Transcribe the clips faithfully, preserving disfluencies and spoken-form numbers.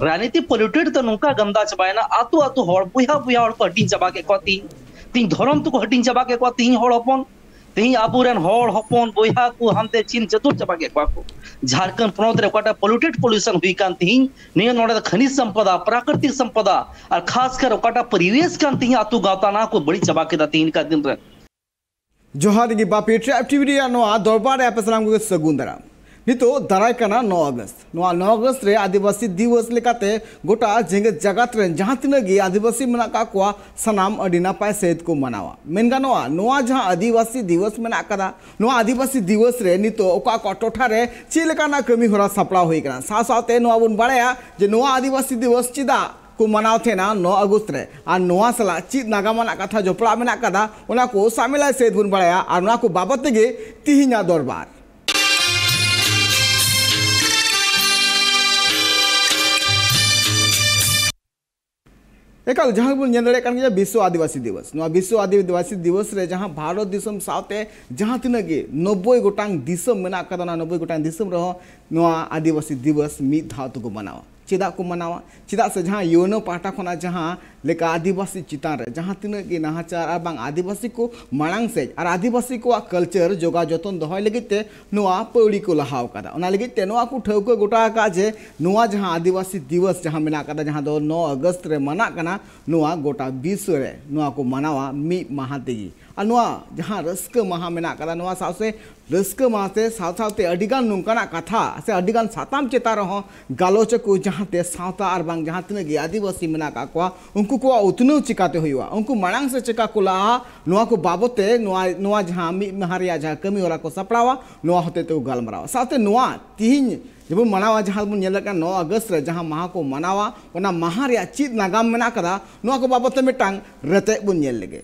ᱨᱟᱡᱽᱱᱤᱛᱤ ᱯᱚᱞᱤᱴᱤᱠᱥ ᱫᱚ ᱱᱚᱝᱠᱟ ᱜᱟᱱᱫᱟ ᱪᱟᱵᱟᱭᱮᱱᱟ, ᱟᱛᱳ ᱟᱛᱳ ᱦᱚᱲ, ᱵᱚᱭᱦᱟ ᱵᱚᱭᱦᱟ ᱦᱚᱲ ᱠᱚ ᱦᱟᱹᱴᱤᱧ ᱪᱟᱵᱟ ᱠᱮᱫ ᱠᱚᱣᱟ᱾ ᱛᱤᱦᱤᱧ ᱛᱤᱦᱤᱧ ᱫᱷᱚᱨᱚᱢ ᱛᱮᱠᱚ ᱦᱟᱹᱴᱤᱧ ᱪᱟᱵᱟ ᱠᱮᱫ ᱠᱚᱣᱟ᱾ ᱛᱤᱦᱤᱧ ᱦᱚᱲ ᱦᱚᱯᱚᱱ, ᱛᱤᱦᱤᱧ ᱟᱵᱚᱨᱮᱱ ᱦᱚᱲ ᱦᱚᱯᱚᱱ ᱵᱚᱭᱦᱟ ᱠᱚ ᱦᱟᱱᱛᱮ ᱪᱤᱱ ᱪᱟᱹᱛᱩᱨ ᱪᱟᱵᱟ ᱠᱮᱫ ᱠᱚᱣᱟ ᱠᱚ᱾ ᱡᱷᱟᱲᱠᱷᱚᱸᱰ ᱯᱚᱱᱚᱛ ᱨᱮ ᱚᱠᱟᱴᱟᱜ ᱯᱚᱞᱤᱴᱤᱠᱥ ᱯᱚᱞᱤᱭᱩᱥᱚᱱ ᱦᱩᱭ ᱠᱟᱱ, ᱛᱤᱦᱤᱧ ᱱᱤᱭᱟᱹ ᱱᱚᱰᱮ ᱫᱚ ᱠᱷᱟᱱᱤᱡᱽ ᱥᱚᱢᱯᱚᱫᱟ, ᱯᱨᱟᱠᱨᱤᱛᱤᱠ ᱥᱚᱢᱯᱚᱫᱟ ᱟᱨ ᱠᱷᱟᱥ ᱠᱟᱨ ᱚᱠᱟᱴᱟᱜ ᱯᱚᱨᱤᱵᱮᱥ ᱠᱟᱱ, ᱛᱤᱦᱤᱧ ᱟᱛᱳ ᱜᱟᱶᱛᱟ ᱱᱚᱣᱟ ᱠᱚ ᱵᱟᱹᱲᱤᱡ ᱪᱟᱵᱟ ᱠᱮᱫᱟ ᱛᱤᱦᱤᱧ ᱞᱮᱠᱟ ᱫᱤᱱ ᱨᱮ᱾ ᱡᱚᱦᱟᱨ ᱜᱮ ᱵᱟᱯᱤ ᱴᱨᱟᱭᱤᱵᱽ ᱴᱤᱵᱷᱤ ᱨᱮᱭᱟᱜ ᱱᱚᱣᱟ ᱫᱚᱨᱵᱟᱨ ᱨᱮ ᱟᱯᱮ ᱥᱟᱱᱟᱢ ᱠᱚᱜᱮ ᱥᱟᱹᱜᱩᱱ ᱫᱟᱨᱟᱢ᱾ ᱱᱤᱛᱚᱜ ᱫᱟᱨᱟᱭ ᱠᱟᱱᱟ ᱱᱚ ᱟᱜᱚᱥᱴ᱾ ᱱᱚᱣᱟ ᱱᱚ ᱟᱜᱚᱥᱴ ᱨᱮ ᱟᱹᱫᱤᱵᱟᱹᱥᱤ ᱫᱤᱵᱚᱥ ᱞᱮᱠᱟᱛᱮ ᱜᱚᱴᱟ ᱡᱮᱜᱮᱛ ᱡᱟᱠᱟᱛ ᱨᱮᱱ ᱡᱟᱦᱟᱸ ᱛᱤᱱᱟᱹᱜ ᱜᱮ ᱟᱹᱫᱤᱵᱟᱹᱥᱤ ᱢᱮᱱᱟᱜ ᱠᱟᱜ ᱠᱚᱣᱟ, ᱥᱟᱱᱟᱢ ᱟᱹᱰᱤ ᱱᱟᱯᱟᱭ ᱥᱟᱹᱦᱤᱡ ᱠᱚ ᱢᱟᱱᱟᱣᱟ᱾ ᱢᱮᱱ ᱜᱟᱱᱚᱜᱼᱟ, ᱱᱚᱣᱟ ᱡᱟᱦᱟᱸ ᱟᱹᱫᱤᱵᱟᱹᱥᱤ ᱫᱤᱵᱚᱥ ᱢᱮᱱᱟᱜ ᱠᱟᱫᱟ, ᱱᱚᱣᱟ ᱟᱹᱫᱤᱵᱟᱹᱥᱤ ᱫᱤᱵᱚᱥ ᱨᱮ ᱱᱤᱛᱚᱜ ᱚᱠᱟ ᱚᱠᱟ ᱴᱚᱴᱷᱟ ᱨᱮ ᱪᱮᱫ ᱞᱮᱠᱟᱱᱟᱜ ᱠᱟᱹᱢᱤ ᱦᱚᱨᱟ ᱥᱟᱯᱲᱟᱣ ᱦᱩᱭ ᱠᱟᱱᱟ, ᱥᱟᱶ ᱥᱟᱶᱛᱮ ᱱᱚᱣᱟ ᱵᱚᱱ ᱵᱟᱲᱟᱭᱟ ᱡᱮ ᱱᱚᱣᱟ ᱟᱹᱫᱤᱵᱟᱹᱥᱤ ᱫᱤᱵᱚᱥ ᱪᱮᱫᱟᱜ ᱠᱚ ᱢᱟᱱᱟᱣ ᱛᱟᱦᱮᱱᱟ ᱱᱚ ᱟᱜᱚᱥᱴ ᱨᱮ, ᱟᱨ ᱱᱚᱣᱟ ᱥᱟᱞᱟᱜ ᱪᱮᱫ ᱱᱟᱜᱟᱢ ᱟᱱᱟᱜ ᱠᱟᱛᱷᱟ ᱡᱚᱯᱲᱟᱣ ᱢᱮᱱᱟᱜ ᱠᱟᱫᱟ, ᱚᱱᱟ ᱠᱚ ᱥᱟᱢᱮᱞᱟᱭ ᱥᱟᱹᱦᱤᱡ ᱵᱚᱱ ᱵᱟᱲᱟᱭᱟ᱾ ᱟᱨ ᱱᱚᱣᱟ ᱠᱚ ᱵᱟᱵᱚᱫ ᱛᱮᱜᱮ ᱛᱤᱦᱤᱧᱟᱜ ᱫᱚᱨᱵᱟᱨ᱾ ᱮᱠᱟᱞ, ᱡᱟᱦᱟᱸ ᱵᱚᱱ ᱧᱮᱞ ᱫᱟᱲᱮᱭᱟᱜ ᱠᱟᱱ ᱜᱮᱭᱟ, ᱵᱤᱥᱥᱚ ᱟᱹᱫᱤᱵᱟᱹᱥᱤ ᱫᱤᱵᱚᱥ᱾ ᱱᱚᱣᱟ ᱵᱤᱥᱥᱚ ᱟᱹᱫᱤᱵᱟᱹᱥᱤ ᱫᱤᱵᱚᱥ ᱨᱮ ᱡᱟᱦᱟᱸ ᱵᱷᱟᱨᱚᱛ ᱫᱤᱥᱚᱢ ᱥᱟᱶᱛᱮ ᱡᱟᱦᱟᱸ ᱛᱤᱱᱟᱹᱜ ᱜᱮ ᱱᱚᱵᱵᱳᱭ ᱜᱚᱴᱟᱝ ᱫᱤᱥᱚᱢ ᱢᱮᱱᱟᱜ ᱠᱟᱫᱟ, ᱚᱱᱟ ᱱᱚᱵᱵᱳᱭ ᱜᱚᱴᱟᱝ ᱫᱤᱥᱚᱢ ᱨᱮᱦᱚᱸ ᱱᱚᱣᱟ ᱟᱹᱫᱤᱵᱟᱹᱥᱤ ᱫᱤᱵᱚᱥ ᱢᱤᱫ ᱫᱷᱟᱣ ᱛᱮᱠᱚ ᱢᱟᱱᱟᱣᱟ᱾ ᱪᱮᱫᱟᱜ ᱠᱚ ᱢᱟᱱᱟᱣᱟ? ᱪᱮᱫᱟᱜ ᱥᱮ ᱡᱟᱦᱟᱸ ᱭᱩ ᱮᱱ ᱳ ᱯᱟᱦᱴᱟ ᱠᱷᱚᱱᱟᱜ ᱡᱟᱦᱟᱸ ᱞᱮᱠᱟ ᱟᱹᱫᱤᱵᱟᱹᱥᱤ ᱪᱮᱛᱟᱱ ᱨᱮ ᱡᱟᱦᱟᱸ ᱛᱤᱱᱟᱹᱜ ᱜᱮ ᱱᱟᱦᱟᱪᱟᱨ ᱟᱨ ᱵᱟᱝ ᱟᱹᱫᱤᱵᱟᱹᱥᱤ ᱠᱚ ᱢᱟᱲᱟᱝ ᱥᱮᱫ ᱟᱨ ᱟᱹᱫᱤᱵᱟᱹᱥᱤ ᱠᱚᱣᱟᱜ ᱠᱟᱞᱪᱟᱨ ᱡᱚᱜᱟᱣ ᱡᱚᱛᱚᱱ ᱫᱚᱦᱚᱭ ᱞᱟᱹᱜᱤᱫ ᱛᱮ ᱱᱚᱣᱟ ᱯᱟᱹᱣᱲᱤ ᱠᱚ ᱞᱟᱦᱟᱣ ᱠᱟᱫᱟ᱾ ᱚᱱᱟ ᱞᱟᱹᱜᱤᱫ ᱛᱮ ᱱᱚᱣᱟ ᱠᱚ ᱴᱷᱟᱹᱣᱠᱟᱹ ᱜᱚᱴᱟ ᱟᱠᱟᱫ ᱡᱮ ᱱᱚᱣᱟ ᱡᱟᱦᱟᱸ ᱟᱹᱫᱤᱵᱟᱹᱥᱤ ᱫᱤᱵᱚᱥ ᱡᱟᱦᱟᱸ ᱢᱮᱱᱟᱜ ᱠᱟᱫᱟ, ᱡᱟᱦᱟᱸ ᱫᱚ ᱱᱚ ᱟᱜᱚᱥᱴ ᱨᱮ ᱢᱟᱱᱟᱜ ᱠᱟᱱᱟ, ᱱᱚᱣᱟ ᱜᱚᱴᱟ ᱵᱤᱥᱥᱚ ᱨᱮ ᱱᱚᱣᱟ ᱠᱚ ᱢᱟᱱᱟᱣᱟ ᱢᱤᱫ ᱢᱟᱦᱟ ᱛᱮᱜᱮ᱾ ᱟᱨ ᱱᱚᱣᱟ ᱡᱟᱦᱟᱸ ᱨᱟᱹᱥᱠᱟᱹ ᱢᱟᱦᱟ ᱢᱮᱱᱟᱜ ᱠᱟᱫᱟ, ᱱᱚᱣᱟ ᱥᱟᱶ ᱥᱮ ᱨᱟᱹᱥᱠᱟᱹ ᱢᱟᱦᱟ ᱛᱮ ᱥᱟᱶ ᱥᱟᱶᱛᱮ ᱟᱹᱰᱤᱜᱟᱱ ᱱᱚᱝᱠᱟᱱᱟᱜ ᱠᱟᱛᱷᱟ ᱥᱮ ᱟᱹᱰᱤᱜᱟᱱ ᱥᱟᱛᱟᱢ ᱪᱮᱛᱟᱱ ᱨᱮᱦᱚᱸ ᱜᱟᱞᱚᱪ ᱟᱠᱚ, ᱡᱟᱦᱟᱸᱛᱮ ᱥᱟᱶᱛᱟ ᱟᱨ ᱵᱟᱝ ᱡᱟᱦᱟᱸ ᱛᱤᱱᱟᱹᱜ ᱜᱮ ᱟᱹᱫᱤᱵᱟᱹᱥᱤ ᱢᱮᱱᱟᱜ ᱠᱟᱜ ᱠᱚᱣᱟ, ᱩᱱᱠᱩ ᱠᱚᱣᱟᱜ ᱩᱛᱱᱟᱹᱣ ᱪᱤᱠᱟᱛᱮ ᱦᱩᱭᱩᱜᱼᱟ, ᱩᱱᱠᱩ ᱢᱟᱲᱟᱝ ᱥᱮᱫ ᱪᱤᱠᱟ ᱠᱚ ᱞᱟᱦᱟᱜᱼᱟ, ᱱᱚᱣᱟ ᱠᱚ ᱵᱟᱵᱚᱫ ᱛᱮ ᱱᱚᱣᱟ, ᱱᱚᱣᱟ ᱡᱟᱦᱟᱸ ᱢᱤᱫ ᱢᱟᱦᱟ ᱨᱮᱭᱟᱜ ᱡᱟᱦᱟᱸ ᱠᱟᱹᱢᱤ ᱦᱚᱨᱟ ᱠᱚ ᱥᱟᱯᱲᱟᱣᱟ, ᱱᱚᱣᱟ ᱦᱚᱛᱮ ᱛᱮᱠᱚ ᱜᱟᱞᱢᱟᱨᱟᱣᱟ᱾ ᱥᱟᱶᱛᱮ ᱱᱚᱣᱟ ᱛᱤᱦᱤᱧ ᱡᱮᱵᱚᱱ ᱢᱟᱱᱟᱣᱟ, ᱡᱟᱦᱟᱸ ᱵᱚᱱ ᱧᱮᱞ ᱫᱟᱲᱮᱭᱟᱜ ᱠᱟᱱᱟ ᱱᱚ ᱟᱜᱚᱥᱴ ᱨᱮ ᱡᱟᱦᱟᱸ ᱢᱟᱦᱟ ᱠᱚ ᱢᱟᱱᱟᱣᱟ, ᱚᱱᱟ ᱢᱟᱦᱟ ᱨᱮᱭᱟᱜ ᱪᱮᱫ ᱱᱟᱜᱟᱢ ᱢᱮᱱᱟᱜ ᱠᱟᱫᱟ, ᱱᱚᱣᱟ ᱠᱚ ᱵᱟᱵᱚᱫ ᱛᱮ ᱢᱤᱫᱴᱟᱝ ᱨᱮᱛᱮᱫ ᱵᱚᱱ ᱧᱮᱞ ᱞᱮᱜᱮ᱾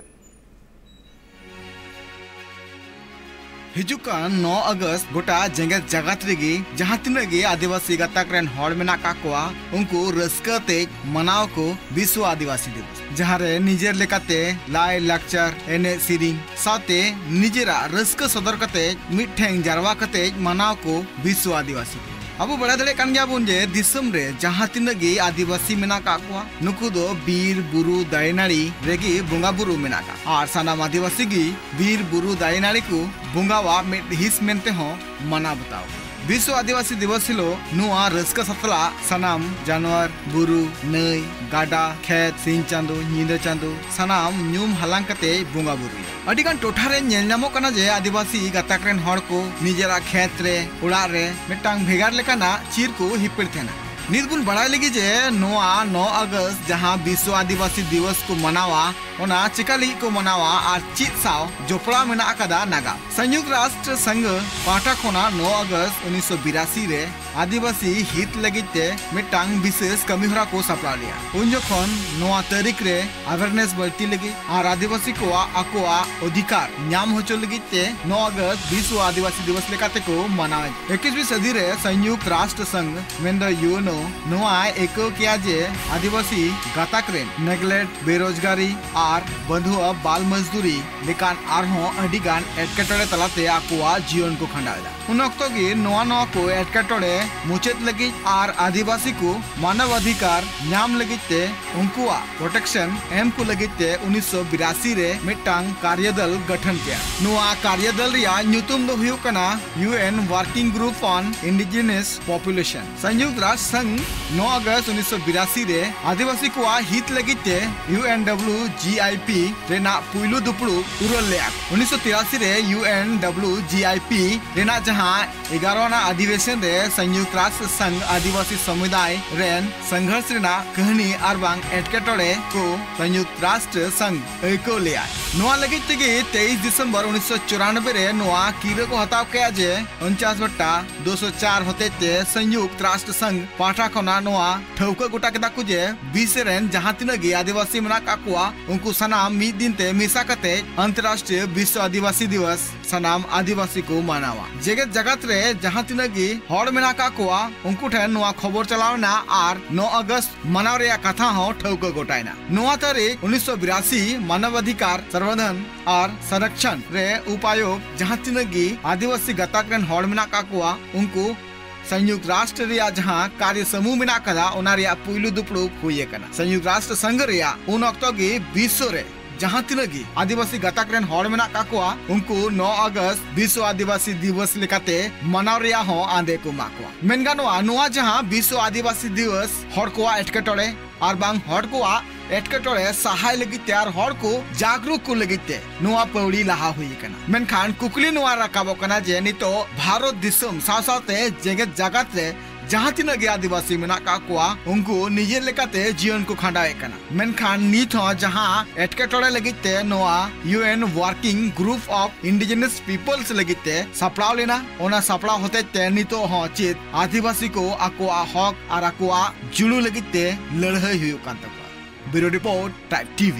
ᱦᱤᱡᱩᱜ ᱠᱟᱱ ᱱᱚ ᱟᱜᱚᱥᱴ ᱜᱚᱴᱟ ᱡᱮᱜᱮᱛ ᱡᱟᱠᱟᱛ ᱨᱮᱜᱮ ᱡᱟᱦᱟᱸ ᱛᱤᱱᱟᱹᱜ ᱜᱮ ᱟᱹᱫᱤᱵᱟᱹᱥᱤ ᱜᱟᱛᱟᱠ ᱨᱮᱱ ᱦᱚᱲ ᱢᱮᱱᱟᱜ ᱠᱟᱜ ᱠᱚᱣᱟ, ᱩᱱᱠᱩ ᱨᱟᱹᱥᱠᱟᱹ ᱛᱮ ᱢᱟᱱᱟᱣ ᱟᱠᱚ ᱵᱤᱥᱥᱚ ᱟᱹᱫᱤᱵᱟᱹᱥᱤ ᱫᱤᱵᱚᱥ, ᱡᱟᱦᱟᱸ ᱨᱮ ᱱᱤᱡᱮᱨ ᱞᱮᱠᱟᱛᱮ ᱞᱟᱭ ᱞᱟᱠᱪᱟᱨ, ᱮᱱᱮᱡ ᱥᱮᱨᱮᱧ ᱥᱟᱶᱛᱮ ᱱᱤᱡᱮᱨᱟᱜ ᱨᱟᱹᱥᱠᱟᱹ ᱥᱚᱫᱚᱨ ᱠᱟᱛᱮ ᱢᱤᱫᱴᱷᱮᱱ ᱡᱟᱨᱣᱟ ᱠᱟᱛᱮ ᱢᱟᱱᱟᱣ ᱟᱠᱚ ᱵᱤᱥᱥᱚ ᱟᱹᱫᱤᱵᱟᱹᱥᱤ ᱫᱤᱵᱚᱥ᱾ ᱟᱵᱚ ᱵᱟᱲᱟᱭ ᱫᱟᱲᱮᱭᱟᱜ ᱠᱟᱱ ᱜᱮᱭᱟ ᱵᱚᱱ ᱡᱮ ᱫᱤᱥᱚᱢ ᱨᱮ ᱡᱟᱦᱟᱸ ᱛᱤᱱᱟᱹᱜ ᱜᱮ ᱟᱹᱫᱤᱵᱟᱹᱥᱤ ᱢᱮᱱᱟᱜ ᱟᱠᱟᱫ ᱠᱚᱣᱟ, ᱱᱩᱠᱩ ᱫᱚ ᱵᱤᱨ ᱵᱩᱨᱩ ᱫᱟᱨᱮ ᱱᱟᱹᱲᱤ ᱨᱮᱜᱮ ᱵᱚᱸᱜᱟ ᱵᱩᱨᱩ ᱢᱮᱱᱟᱜ ᱟᱠᱟᱫ, ᱟᱨ ᱥᱟᱱᱟᱢ ᱟᱹᱫᱤᱵᱟᱹᱥᱤ ᱜᱮ ᱵᱤᱨ ᱵᱩᱨᱩ ᱫᱟᱨᱮ ᱱᱟᱹᱲᱤ ᱠᱚ ᱵᱚᱸᱜᱟᱣᱟᱜ ᱢᱤᱫ ᱦᱤᱸᱥ ᱢᱮᱱᱛᱮ ᱦᱚᱸ ᱢᱟᱱᱟᱣ ᱵᱟᱛᱟᱣ᱾ ᱵᱤᱥᱥᱚ ᱟᱹᱫᱤᱵᱟᱹᱥᱤ ᱫᱤᱵᱚᱥ ᱦᱤᱞᱳᱜ ᱱᱚᱣᱟ ᱨᱟᱹᱥᱠᱟᱹ ᱥᱟᱛᱞᱟᱜ ᱥᱟᱱᱟᱢ ᱡᱟᱱᱣᱟᱨ, ᱵᱩᱨᱩ, ᱱᱟᱹᱭ, ᱜᱟᱰᱟ, ᱠᱷᱮᱛ, ᱥᱤᱧ ᱪᱟᱸᱫᱚ, ᱧᱤᱫᱟᱹ ᱪᱟᱸᱫᱚ, ᱥᱟᱱᱟᱢ ᱧᱩᱢ ᱦᱟᱞᱟᱝ ᱠᱟᱛᱮ ᱵᱚᱸᱜᱟ ᱵᱩᱨᱩᱭᱟ᱾ ᱟᱹᱰᱤ ᱜᱟᱱ ᱴᱚᱴᱷᱟ ᱨᱮ ᱧᱮᱞ ᱧᱟᱢᱚᱜ ᱠᱟᱱᱟ ᱡᱮ ᱟᱹᱫᱤᱵᱟᱹᱥᱤ ᱜᱟᱛᱟᱠ ᱨᱮᱱ ᱦᱚᱲ ᱠᱚ ᱱᱤᱡᱮᱨᱟᱜ ᱠᱷᱮᱛ ᱨᱮ, ᱚᱲᱟᱜ ᱨᱮ ᱢᱤᱫᱴᱟᱝ ᱵᱷᱮᱜᱟᱨ ᱞᱮᱠᱟᱱᱟᱜ ᱪᱤᱨ ᱠᱚ ᱦᱤᱯᱤᱲ ᱛᱟᱦᱮᱱᱟ᱾ ᱱᱤᱛ ᱵᱚᱱ ᱵᱟᱲᱟᱭ ᱞᱟᱹᱜᱤᱫ ᱡᱮ ᱱᱚᱣᱟ ᱱᱚ ᱟᱜᱚᱥᱴ ᱡᱟᱦᱟᱸ ᱵᱤᱥᱥᱚ ᱟᱹᱫᱤᱵᱟᱹᱥᱤ ᱫᱤᱵᱚᱥ ᱠᱚ ᱢᱟᱱᱟᱣᱟ, ᱚᱱᱟ ᱪᱮᱠᱟ ᱞᱟᱹᱜᱤᱫ ᱠᱚ ᱢᱟᱱᱟᱣᱟ ᱟᱨ ᱪᱮᱫ ᱥᱟᱶ ᱡᱚᱯᱲᱟᱣ ᱢᱮᱱᱟᱜ ᱟᱠᱟᱫᱟ ᱱᱟᱜᱟᱢ᱾ ᱥᱚᱝᱭᱩᱠᱛ ᱨᱟᱥᱴᱨ ᱥᱚᱝᱜᱷ ᱯᱟᱦᱴᱟ ᱠᱷᱚᱱᱟᱜ ᱱᱚ ᱟᱜᱚᱥᱴ ᱩᱱᱤᱥᱥᱚ ᱵᱤᱨᱟᱥᱤ ᱨᱮ ᱟᱹᱫᱤᱵᱟᱹᱥᱤ ᱦᱤᱛ ᱞᱟᱹᱜᱤᱫ ᱛᱮ ᱢᱤᱫᱴᱟᱝ ᱵᱤᱥᱮᱥ ᱠᱟᱹᱢᱤᱦᱚᱨᱟ ᱠᱚ ᱥᱟᱯᱲᱟᱣ ᱞᱮᱫᱟ᱾ ᱩᱱ ᱡᱚᱠᱷᱚᱱ ᱱᱚᱣᱟ ᱛᱟᱹᱨᱤᱠᱷ ᱨᱮ awareness ᱵᱟᱹᱲᱛᱤ ᱞᱟᱹᱜᱤᱫ ᱟᱨ ᱟᱹᱫᱤᱵᱟᱹᱥᱤ ᱠᱚᱣᱟᱜ ᱟᱠᱚᱣᱟᱜ ᱚᱫᱷᱤᱠᱟᱨ ᱧᱟᱢ ᱦᱚᱪᱚ ᱞᱟᱹᱜᱤᱫ ᱛᱮ ᱱᱚ ᱟᱜᱚᱥᱴ ᱵᱤᱥᱥᱚ ᱟᱹᱫᱤᱵᱟᱹᱥᱤ ᱫᱤᱵᱚᱥ ᱞᱮᱠᱟᱛᱮ ᱠᱚ ᱢᱟᱱᱟᱣᱮᱫ᱾ ᱮᱠᱩᱥ ᱥᱟᱹᱫᱤ ᱨᱮ ᱥᱚᱝᱭᱩᱠᱛ ᱨᱟᱥᱴᱨ ᱥᱚᱝᱜᱷ ᱢᱮᱱᱫᱚ ᱭᱩ ᱮᱱ ᱳ ᱱᱚᱣᱟᱭ ᱟᱹᱭᱠᱟᱹᱣ ᱠᱮᱭᱟ ᱡᱮ ᱟᱹᱫᱤᱵᱟᱹᱥᱤ ᱜᱟᱛᱟᱠ ᱨᱮᱱ neglect, ᱵᱮᱨᱳᱡᱽᱜᱟᱨᱤ ᱟᱨ ᱵᱟᱹᱫᱷᱩᱣᱟᱹ ᱵᱟᱞ ᱢᱚᱡᱽᱫᱩᱨᱤ ᱞᱮᱠᱟᱱ ᱟᱨᱦᱚᱸ ᱟᱹᱰᱤ ᱜᱟᱱ ᱮᱴᱠᱮᱴᱚᱬᱮ ᱛᱟᱞᱟᱛᱮ ᱟᱠᱚᱣᱟᱜ ᱡᱤᱭᱚᱱ ᱠᱚ ᱠᱷᱟᱸᱰᱟᱣ ᱮᱫᱟ᱾ ᱩᱱ ᱚᱠᱛᱚ ᱜᱮ ᱱᱚᱣᱟ ᱱᱚᱣᱟ ᱠᱚ ᱮᱴᱠᱮᱴᱚᱬᱮ ᱢᱩᱪᱟᱹᱫ ᱞᱟᱹᱜᱤᱫ ᱟᱨ ᱟᱹᱫᱤᱵᱟᱹᱥᱤ ᱠᱚ ᱢᱟᱱᱚᱵ ᱚᱫᱷᱤᱠᱟᱨ ᱧᱟᱢ ᱞᱟᱹᱜᱤᱫ ᱛᱮ ᱩᱱᱠᱩᱣᱟᱜ protection ᱮᱢ ᱠᱚ ᱞᱟᱹᱜᱤᱫ ᱛᱮ ᱩᱱᱤᱥᱥᱚ ᱵᱤᱨᱟᱥᱤ ᱨᱮ ᱢᱤᱫᱴᱟᱝ ᱠᱟᱨᱭᱚᱫᱚᱞ ᱜᱚᱴᱷᱚᱱ ᱠᱮᱭᱟ᱾ ᱱᱚᱣᱟ ᱠᱟᱨᱭᱚᱫᱚᱞ ᱨᱮᱭᱟᱜ ᱧᱩᱛᱩᱢ ᱫᱚ ᱦᱩᱭᱩᱜ ᱠᱟᱱᱟ U N Working Group on Indigenous Population᱾ Sanyukt Rashtra Sangh ᱱᱚ ᱟᱜᱚᱥᱴ ᱩᱱᱤᱥᱥᱚ ᱵᱤᱨᱟᱥᱤ ᱨᱮ ᱟᱹᱫᱤᱵᱟᱹᱥᱤ ᱠᱚᱣᱟᱜ ᱦᱤᱛ ᱞᱟᱹᱜᱤᱫ ᱛᱮ U N W G I P ᱨᱮᱱᱟᱜ ᱯᱩᱭᱞᱩ ᱫᱩᱯᱲᱩᱵ ᱯᱩᱨᱟᱹᱣ ᱞᱮᱫᱼᱟ᱾ ᱩᱱᱤᱥᱥᱚ ᱛᱤᱨᱟᱥᱤ ᱨᱮ U N W G I P ᱨᱮᱱᱟᱜ ᱡᱟᱦᱟᱸ ᱮᱜᱟᱨᱚ ᱟᱱᱟᱜ ᱚᱫᱷᱤᱵᱮᱥᱚᱱ ᱨᱮ ᱥᱚᱝᱭᱩᱠᱛ ᱨᱟᱥᱴᱨ ᱥᱚᱝᱜᱷ ᱟᱹᱫᱤᱵᱟᱹᱥᱤ ᱥᱚᱢᱩᱫᱟᱭ ᱨᱮᱱ ᱥᱚᱝᱜᱷᱚᱨᱥ ᱨᱮᱱᱟᱜ ᱠᱟᱹᱦᱱᱤ ᱟᱨ ᱵᱟᱝ ᱮᱴᱠᱮᱴᱚᱬᱮ ᱠᱚ ᱥᱚᱝᱭᱩᱠᱛ ᱨᱟᱥᱴᱨ ᱥᱚᱝᱜᱷ ᱟᱹᱭᱠᱟᱹᱣ ᱞᱮᱫᱼᱟ᱾ ᱱᱚᱣᱟ ᱞᱟᱹᱜᱤᱫ ᱛᱮᱜᱮ ᱛᱮᱭᱤᱥ ᱰᱤᱥᱮᱢᱵᱚᱨ ᱩᱱᱤᱥᱥᱚ ᱪᱩᱨᱟᱱᱚᱵᱵᱳᱭ ᱨᱮ ᱱᱚᱣᱟ ᱠᱤᱨᱟᱹ ᱠᱚ ᱦᱟᱛᱟᱣ ᱠᱮᱫᱼᱟ ᱡᱮ ᱩᱱᱪᱟᱥ ᱵᱟᱴᱟ ᱫᱩᱥᱚ ᱪᱟᱨ ᱦᱚᱛᱮᱡ ᱛᱮ ᱥᱚᱝᱭᱩᱠᱛ ᱨᱟᱥᱴᱨ ᱥᱚᱝᱜᱷ ᱯᱟᱦᱴᱟ ᱠᱷᱚᱱᱟᱜ ᱱᱚᱣᱟ ᱴᱷᱟᱹᱣᱠᱟᱹ ᱜᱚᱴᱟ ᱠᱮᱫᱟ ᱠᱚ ᱡᱮ ᱵᱤᱥᱥᱚ ᱨᱮᱱ ᱡᱟᱦᱟᱸ ᱛᱤᱱᱟᱹᱜ ᱜᱮ ᱟᱹᱫᱤᱵᱟᱹᱥᱤ ᱢᱮᱱᱟᱜ ᱟᱠᱟᱫ ᱠᱚᱣᱟ, ᱩᱱᱠᱩ ᱥᱟᱱᱟᱢ ᱢᱤᱫ ᱫᱤᱱ ᱛᱮ ᱢᱮᱥᱟ ᱠᱟᱛᱮ ᱟᱱᱛᱚᱨᱨᱟᱥᱴᱨᱤᱭᱚ ᱵᱤᱥᱥᱚ ᱟᱹᱫᱤᱵᱟᱹᱥᱤ ᱫᱤᱵᱚᱥ ᱥᱟᱱᱟᱢ ᱟᱹᱫᱤᱵᱟᱹᱥᱤ ᱠᱚ ᱢᱟᱱᱟᱣᱟ᱾ ᱡᱮᱜᱮᱛ ᱡᱟᱠᱟᱛ ᱨᱮ ᱡᱟᱦᱟᱸ ᱛᱤᱱᱟᱹᱜ ᱜᱮ ᱦᱚᱲ ᱢᱮᱱᱟᱜ ᱟᱠᱟᱫ ᱠᱚᱣᱟ, ᱩᱱᱠᱩ ᱴᱷᱮᱱ ᱱᱚᱣᱟ ᱠᱷᱚᱵᱚᱨ ᱪᱟᱞᱟᱣ ᱮᱱᱟ ᱟᱨ ᱱᱚ ᱟᱜᱚᱥᱴ ᱢᱟᱱᱟᱣ ᱨᱮᱭᱟᱜ ᱠᱟᱛᱷᱟ ᱦᱚᱸ ᱴᱷᱟᱹᱣᱠᱟᱹ ᱜᱚᱴᱟᱭᱮᱱᱟ᱾ ᱱᱚᱣᱟ ᱛᱟᱹᱨᱤᱠᱷ ᱩᱱᱤᱥᱥᱚ ᱵᱤᱨᱟᱥᱤ ᱢᱟᱱᱚᱵ ᱚᱫᱷᱤᱠᱟᱨ ᱥᱚᱨᱵᱚᱫᱷᱟᱱ ᱟᱨ ᱥᱚᱨᱚᱠᱷᱚᱱ ᱨᱮ ᱩᱯᱟᱭᱩᱠᱛ ᱡᱟᱦᱟᱸ ᱛᱤᱱᱟᱹᱜ ᱜᱮ ᱟᱹᱫᱤᱵᱟᱹᱥᱤ ᱜᱟᱛᱟᱠ ᱨᱮᱱ ᱦᱚᱲ ᱢᱮᱱᱟᱜ ᱟᱠᱟᱫ ᱠᱚᱣᱟ, ᱩᱱᱠᱩ ᱥᱚᱝᱭᱩᱠᱛ ᱨᱟᱥᱴᱨ ᱨᱮᱭᱟᱜ ᱡᱟᱦᱟᱸ ᱠᱟᱨᱭᱚ ᱥᱟᱢᱩ ᱢᱮᱱᱟᱜ ᱟᱠᱟᱫᱟ, ᱚᱱᱟ ᱨᱮᱭᱟᱜ ᱯᱩᱭᱞᱩ ᱫᱩᱯᱲᱩᱵ ᱦᱩᱭ ᱟᱠᱟᱱᱟ᱾ ᱥᱚᱝᱭᱩᱠᱛ ᱨᱟᱥᱴᱨ ᱥᱚᱝᱜᱷ ᱨᱮᱭᱟᱜ ᱩᱱ ᱚᱠᱛᱚ ᱜᱮ ᱵᱤᱥᱥᱚ ᱨᱮ ᱡᱟᱦᱟᱸ ᱛᱤᱱᱟᱹᱜ ᱜᱮ ᱟᱹᱫᱤᱵᱟᱹᱥᱤ ᱜᱟᱛᱟᱠ ᱨᱮᱱ ᱦᱚᱲ ᱢᱮᱱᱟᱜ ᱟᱠᱟᱫ ᱠᱚᱣᱟ, ᱩᱱᱠᱩ ᱱᱚ ᱟᱜᱚᱥᱴ ᱵᱤᱥᱥᱚ ᱟᱹᱫᱤᱵᱟᱹᱥᱤ ᱫᱤᱵᱚᱥ ᱞᱮᱠᱟᱛᱮ ᱢᱟᱱᱟᱣ ᱨᱮᱭᱟᱜ ᱦᱚᱸ ᱟᱸᱫᱮ ᱠᱚ ᱮᱢᱟ ᱠᱚᱣᱟ᱾ ᱢᱮᱱ ᱜᱟᱱᱚᱜᱼᱟ, ᱱᱚᱣᱟ ᱡᱟᱦᱟᱸ ᱵᱤᱥᱥᱚ ᱟᱹᱫᱤᱵᱟᱹᱥᱤ ᱫᱤᱵᱚᱥ, ᱦᱚᱲ ᱠᱚᱣᱟᱜ ᱮᱴᱠᱮᱴᱚᱬᱮ ᱟᱨ ᱵᱟᱝ ᱦᱚᱲ ᱠᱚᱣᱟᱜ ᱮᱴᱠᱮᱴᱚᱬᱮ ᱥᱟᱦᱟᱭ ᱞᱟᱹᱜᱤᱫ ᱛᱮ ᱟᱨ ᱦᱚᱲ ᱠᱚ ᱡᱟᱜᱽᱨᱩᱠ ᱠᱚ ᱞᱟᱹᱜᱤᱫ ᱛᱮ ᱱᱚᱣᱟ ᱯᱟᱹᱣᱲᱤ ᱞᱟᱦᱟ ᱦᱩᱭ ᱟᱠᱟᱱᱟ᱾ ᱢᱮᱱᱠᱷᱟᱱ ᱠᱩᱠᱞᱤ ᱱᱚᱣᱟ ᱨᱟᱠᱟᱵᱚᱜ ᱠᱟᱱᱟ ᱡᱮ ᱱᱤᱛᱚᱜ ᱵᱷᱟᱨᱚᱛ ᱫᱤᱥᱚᱢ ᱥᱟᱶ ᱥᱟᱶᱛᱮ ᱡᱮᱜᱮᱛ ᱡᱟᱠᱟᱛ ᱨᱮ ᱡᱟᱦᱟᱸ ᱛᱤᱱᱟᱹᱜ ᱜᱮ ᱟᱹᱫᱤᱵᱟᱹᱥᱤ ᱢᱮᱱᱟᱜ ᱠᱟᱜ ᱠᱚᱣᱟ, ᱩᱱᱠᱩ ᱱᱤᱡᱮᱨ ᱞᱮᱠᱟᱛᱮ ᱡᱤᱭᱚᱱ ᱠᱚ ᱠᱷᱟᱸᱰᱟᱣᱮᱫ ᱠᱟᱱᱟ᱾ ᱢᱮᱱᱠᱷᱟᱱ ᱱᱤᱛ ᱦᱚᱸ ᱡᱟᱦᱟᱸ ᱮᱴᱠᱮᱴᱚᱬᱮ ᱞᱟᱹᱜᱤᱫ ᱛᱮ ᱱᱚᱣᱟ U N Working Group of Indigenous Peoples ᱞᱟᱹᱜᱤᱫ ᱛᱮ ᱥᱟᱯᱲᱟᱣ ᱞᱮᱱᱟ, ᱚᱱᱟ ᱥᱟᱯᱲᱟᱣ ᱦᱚᱛᱮᱡ ᱛᱮ ᱱᱤᱛᱚᱜ ᱦᱚᱸ ᱪᱮᱫ ᱟᱹᱫᱤᱵᱟᱹᱥᱤ ᱠᱚ ᱟᱠᱚᱣᱟᱜ ᱦᱚᱠ ᱟᱨ ᱟᱠᱚᱣᱟᱜ ᱡᱩᱞᱩ ᱞᱟᱹᱜᱤᱫ ᱛᱮ ᱞᱟᱹᱲᱦᱟᱹᱭ ᱦᱩᱭᱩᱜ ᱠᱟᱱ ᱛᱟᱠᱚᱣᱟ᱾ Bureau Report, Tribe T V᱾